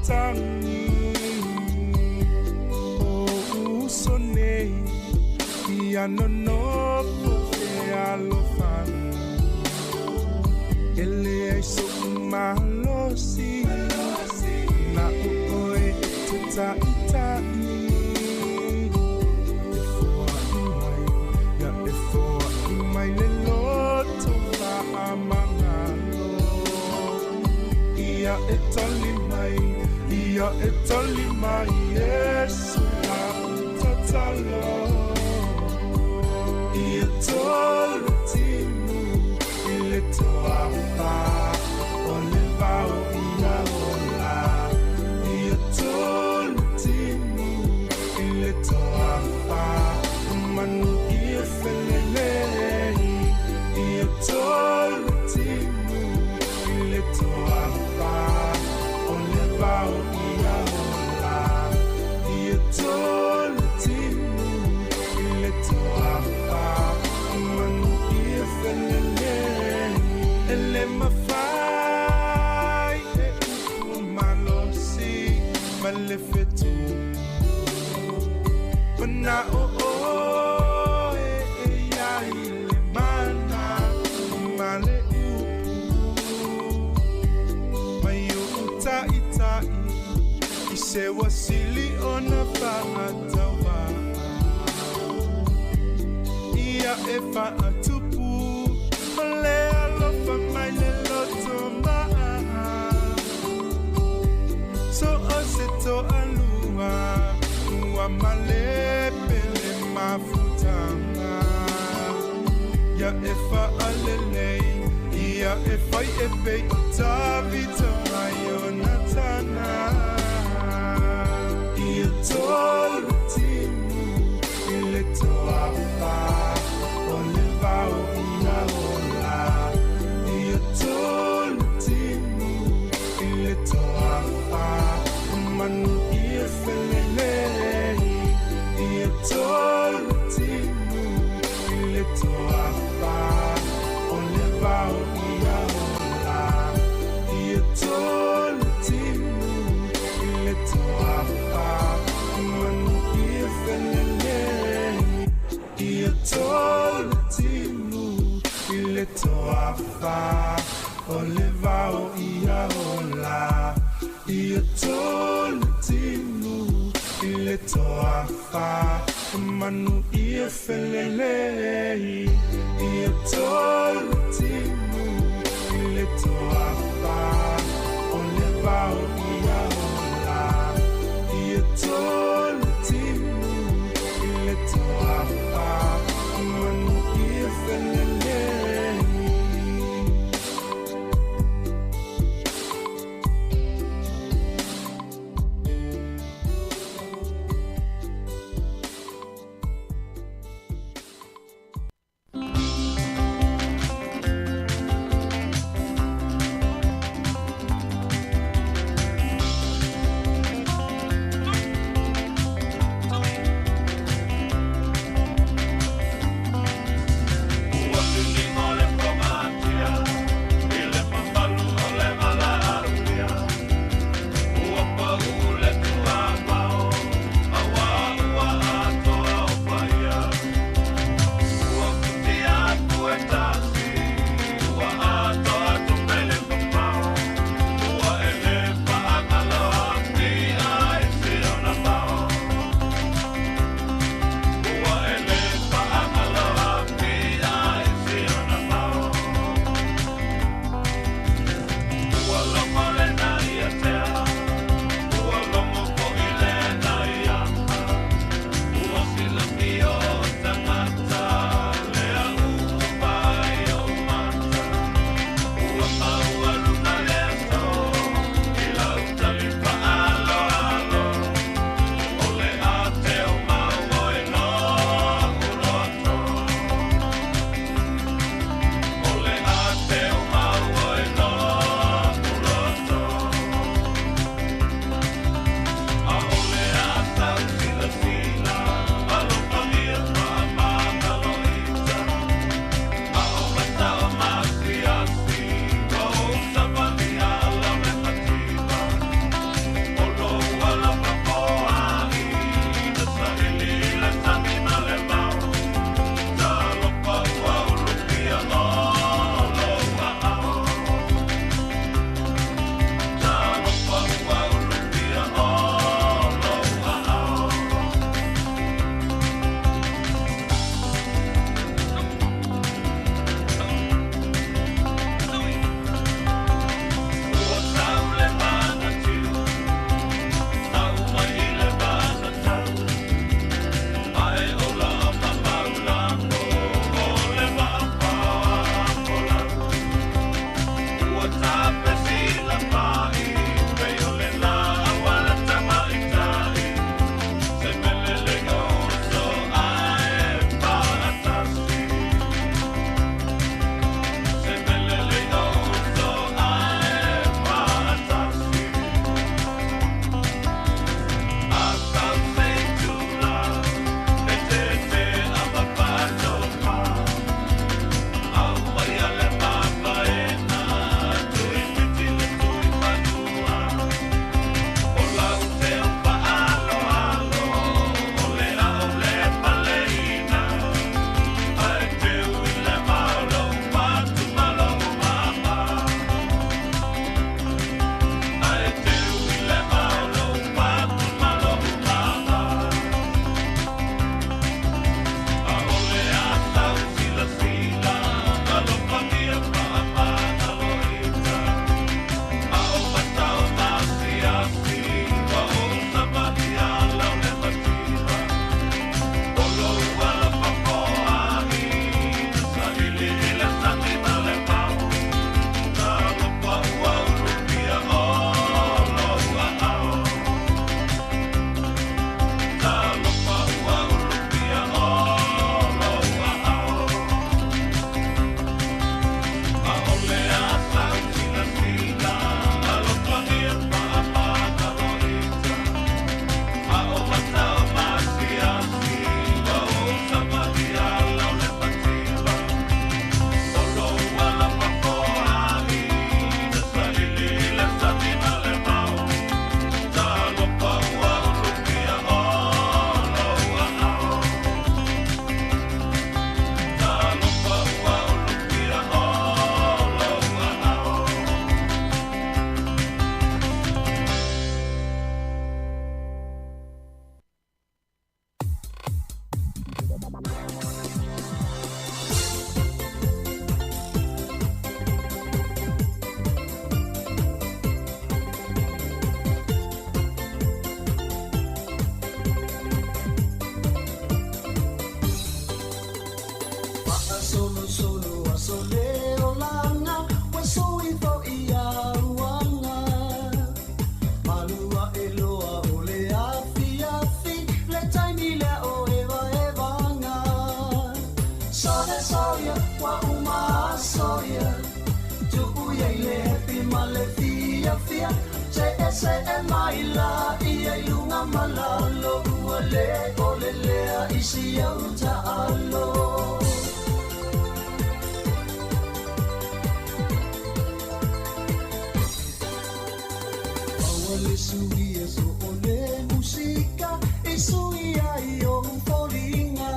matagi O uso nei Ia nonofo fealofani E leai soʻu malosi Na o oe e te taʻitaʻi E foaʻi mai Ia e foaʻi mai le loto faamagalo Ia e tali mai Ia e tali mai Iesu laʻu tatalo Ia tolu timu i le toafa o le vao ia ola Ia tolu timu i le toafa manu ia felelei Ia tolu timu i le toafa o le vao ia ola Ia tolu timu i le toafa manu ia felelei E le mafai e upu malosi ma le fetu Mana'o oe e iai le mana ma le upu Mai oʻu taʻitaʻi i se ua sili ona faatauvaa Ia e faatupu o le alofa mai le loto maa So o se toalua ua malepe le mafutaga Ia e faalelei ia e fai e pei o Tavita ma Ionatana Ia tolu timu i le toafa o le vao ia ola Ia tolu timu i le toafa manu ia felelei Ia tolu timu i le toafa o le vao ia ola Ia tolu timu i le toafa manu ia felelei Ia tolu timu i le toafa o le vao ia ola Ia tolu timu i le toafa manu ia felelei Ia tolu timu i le toafa o le vao ia ola Ia tolu timu i le toafa manu ia felelei. se'e mai laia i luga ma lalo ua lē ole lea i si au ta'alo. Aua le suia so o le musika e sui ai ou foliga.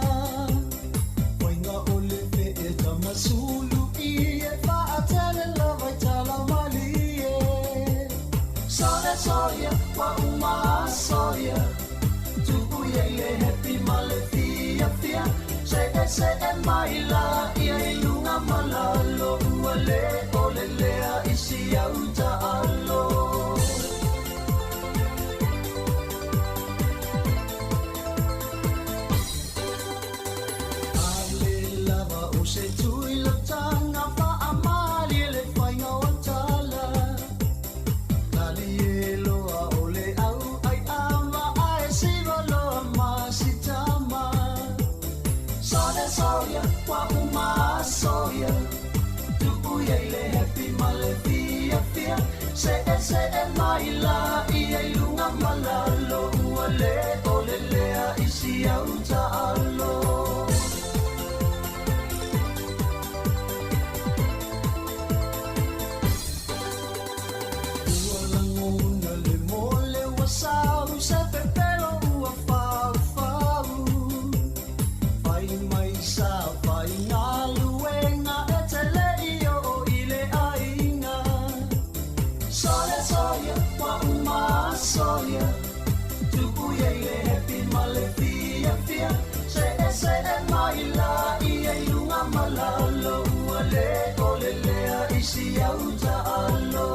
Faiga o le fe'e tamasulu i e fa'atele lava i tala malie. Sole soia ua uma soia. Tu'u ia i le happy ma le fiafia. Se'e se'e mai laia i luga ma lalo ua lē ole lea i si au ta'alo. Ale lava o se tui lataga fa'amalie le faiga o tala. Tali e loa o le au ai ava ae siva loa ma sitama. Sole soia ua uma soia. Tu'u ia i le happy ma le fiafia. Se'e se'e mai laia i luga ma lalo ua lē ole lea i si au ta'alo. Ua lagona le mole ua sau se pepelo ua faufau. Fai mai sa fai galuega e te le'i o'o i le aiga. Sole soia ua uma soia. Tu'u ia i le happy ma le fiafia. Se'e se'e mai laia i luga ma lalo ua lē ole lea i si au ta'alo.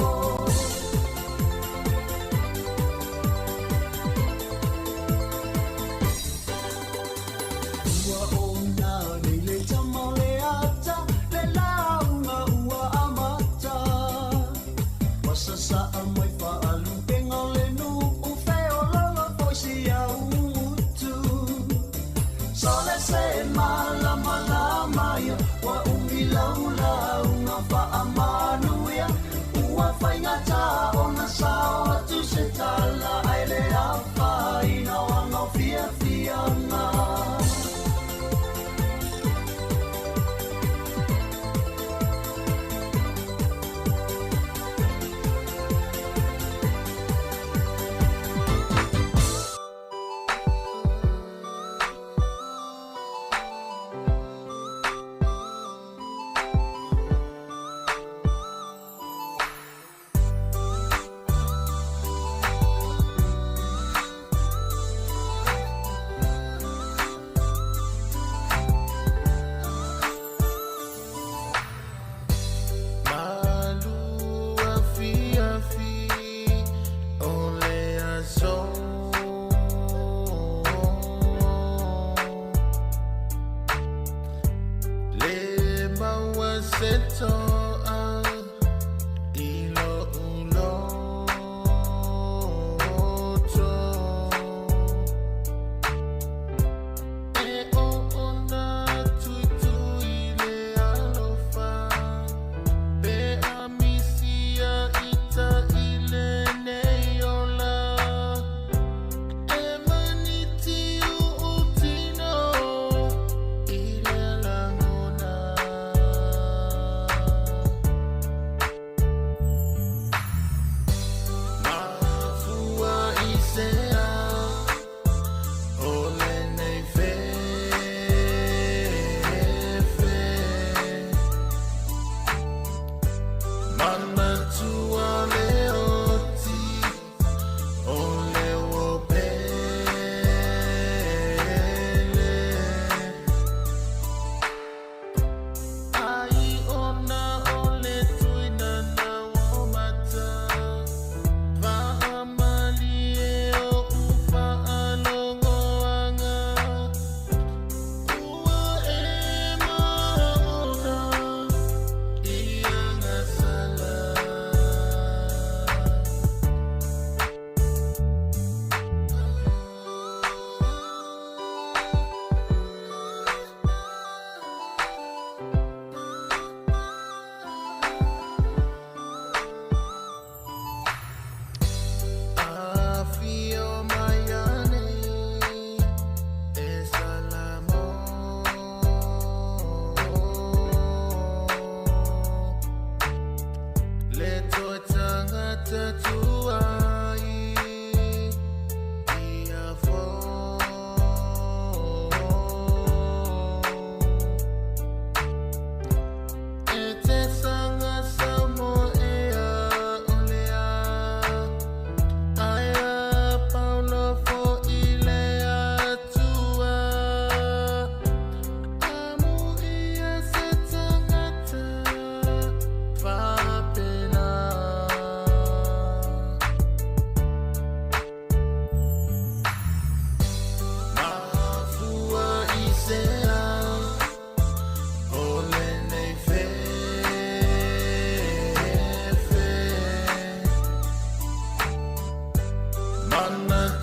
Ua ona nei le tama o le ata le lauga ua amata. Ua sasa'a mai fa'alupega o le nu'u feololo foi si au gutu. Sole se malamalama ia ua umi lau lauga fa'amanuia. Ua faigata ona sao atu se tala ae le afaina o aga o fiafiaga.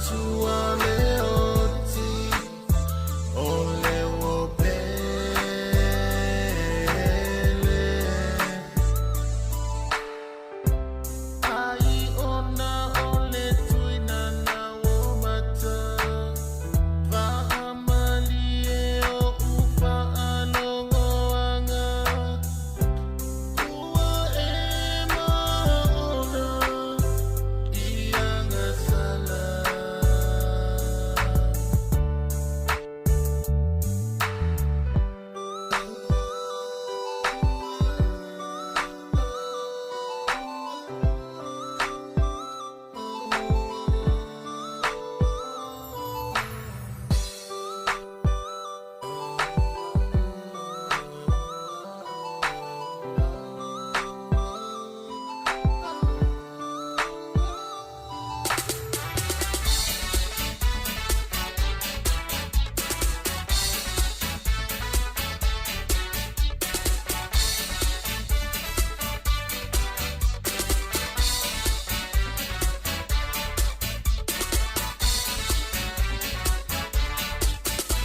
Atua le oti o le ua pele. Ai ona o le tuina na o mata, Vaamalie o u faalogoaga, Ua e maona i agasala.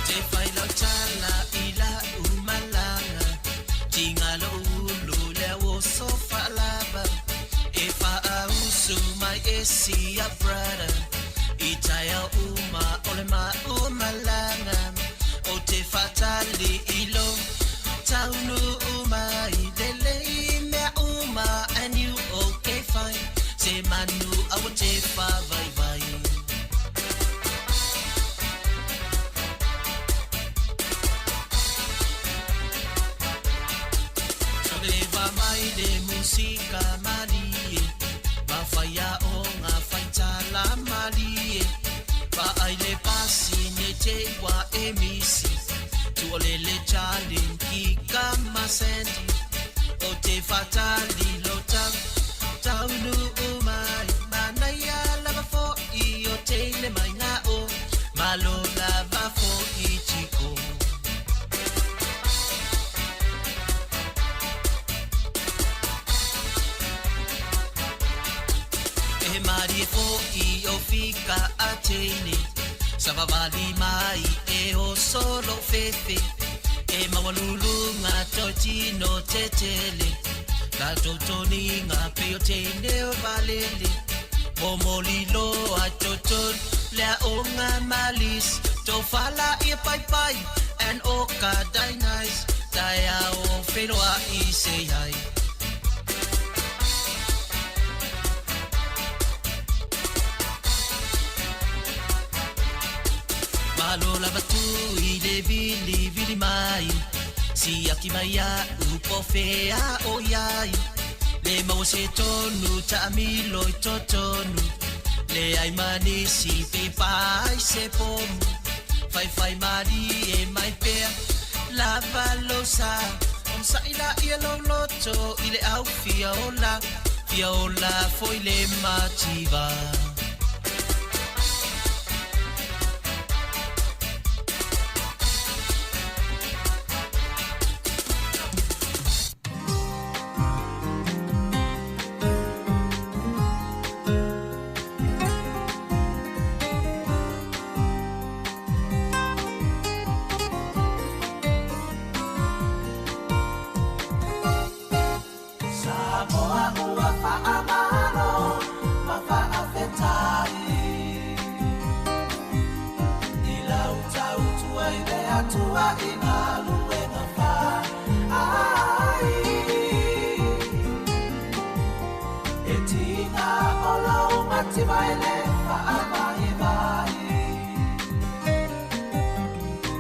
Te fai lau tala i lau malaga, Tiga lou ulu le oso faalava, E faausu mai e sia brother, I taeao uma o le maʻu malaga, Ou te faatali i lou taunuu mai, Lelei mea uma and you okay fine, Se manu aua te faavaivai. Leva mai le musika malie, Ma faiaoga faitala malie, Vaai le pasi ne te ua e misi, Tuolele Charlie Kika ma Sandy, O te faatali lo tau taunuu mai, Manaia lava foʻi o teine mai ga'o, Malo lava foʻi Tiko. E malie foʻi o fika a teine, Savavali mai e oso lou fefe, E maualuluga toi tino tetele, La totoniga pei o teine o valele, Momoli loa totonu le aoga malis, Tofala ia paipai and oka dainais, Taeao feiloai say hi. Malo lava tu i le vilivili mai, Siaki mai a'u po o fea o i ai, Le maua se tonu taamilo i totonu, Leai ma nisi pe pa ai se pomu, Faifai malie mai pea lava lou sa, Onosai laia lou loto i le au fia ola, Fia ola foi le mativa. Samoa ua faamalo ma faafetai I lau tautua i le Atua i galuega fai E tiga o lou mativa e le faavaivai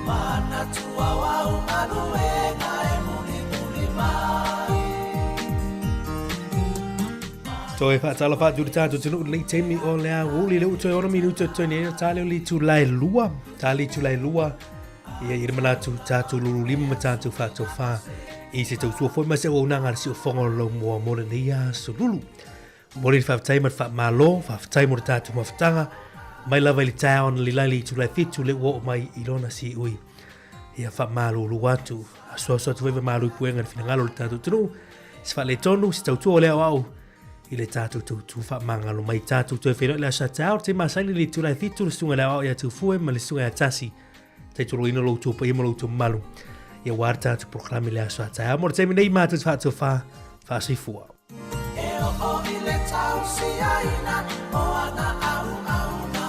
Manatua o au galuega e mulimuli mai. Toe faatalofa atu i le tatou atunuu i lenei taimi o le aoauli le ua toe ono minute o totoe nei ona tali o le itula e lua. Tali itula e lua. Ia i le manatu tatou lululima ma tatou faatofa i se tautua foi ma se auaunaga a le siufofoga o le laumua mo lenei aso lulu. Momoli le faafetai ma le faamalo, faafetai mo le tatou mafutaga, mai lava i le taeao analeila i le itula e fitu le ua oo mai i lona siui. Ia faamalulu atu, asuasu atu foi malu i puega i le finagalo o le tatou atunuu, se faaletonu, se tautua o le aoao, i le tatou tautu faamagalo mai. Tatou toe feiloai le aso a taeao, le taimi masani i le itula e 7, le susuga i le aoao ia Tufue ma le susuga ia Tasi. Taitoloina lo outou paia ma lo outou mamalu ia aua le tatou polokalame le aso a taeao. Mo le taimi nei, matou te faatofa, faasoifua. E oo i le tausiaina o ana auauna.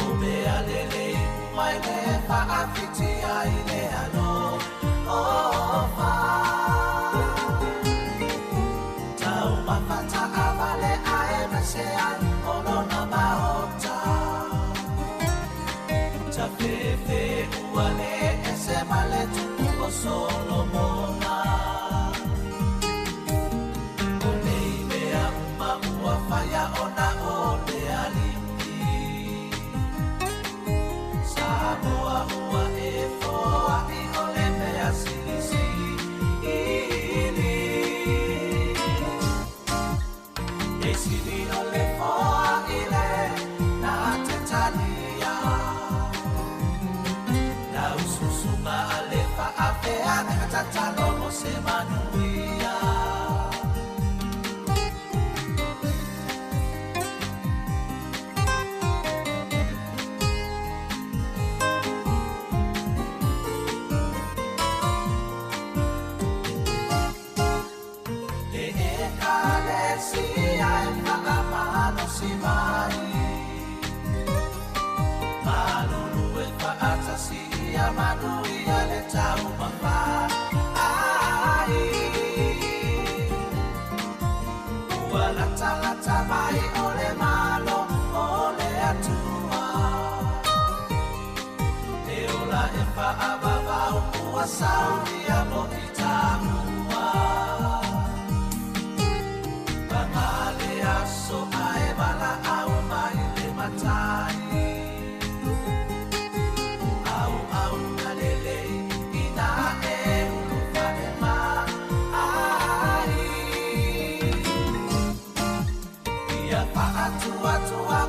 O mea lelei uma e le faafitia i le alofa. Taumafa taavale aemaise ai o lona maota. Tafefe ua le ese ma le tupu o Solomona. O nei mea uma ua faia ona o le Alii. Samoa ua e foai o le mea silisili. E sili o le foai le na te talia. Lau susuga a le faafeaga tatalo mo se manuia. Le ekalesia e faamalosi mai. Malulu e faatasi ia manuia le taumafa ai. Ua latalata mai o le malo o le Atua. E ola e faavavau ua saunia mo i taua. Paga le aso ae valaau mai le matai. Au au na lelei ina e ulufale mai. Ia faatuatua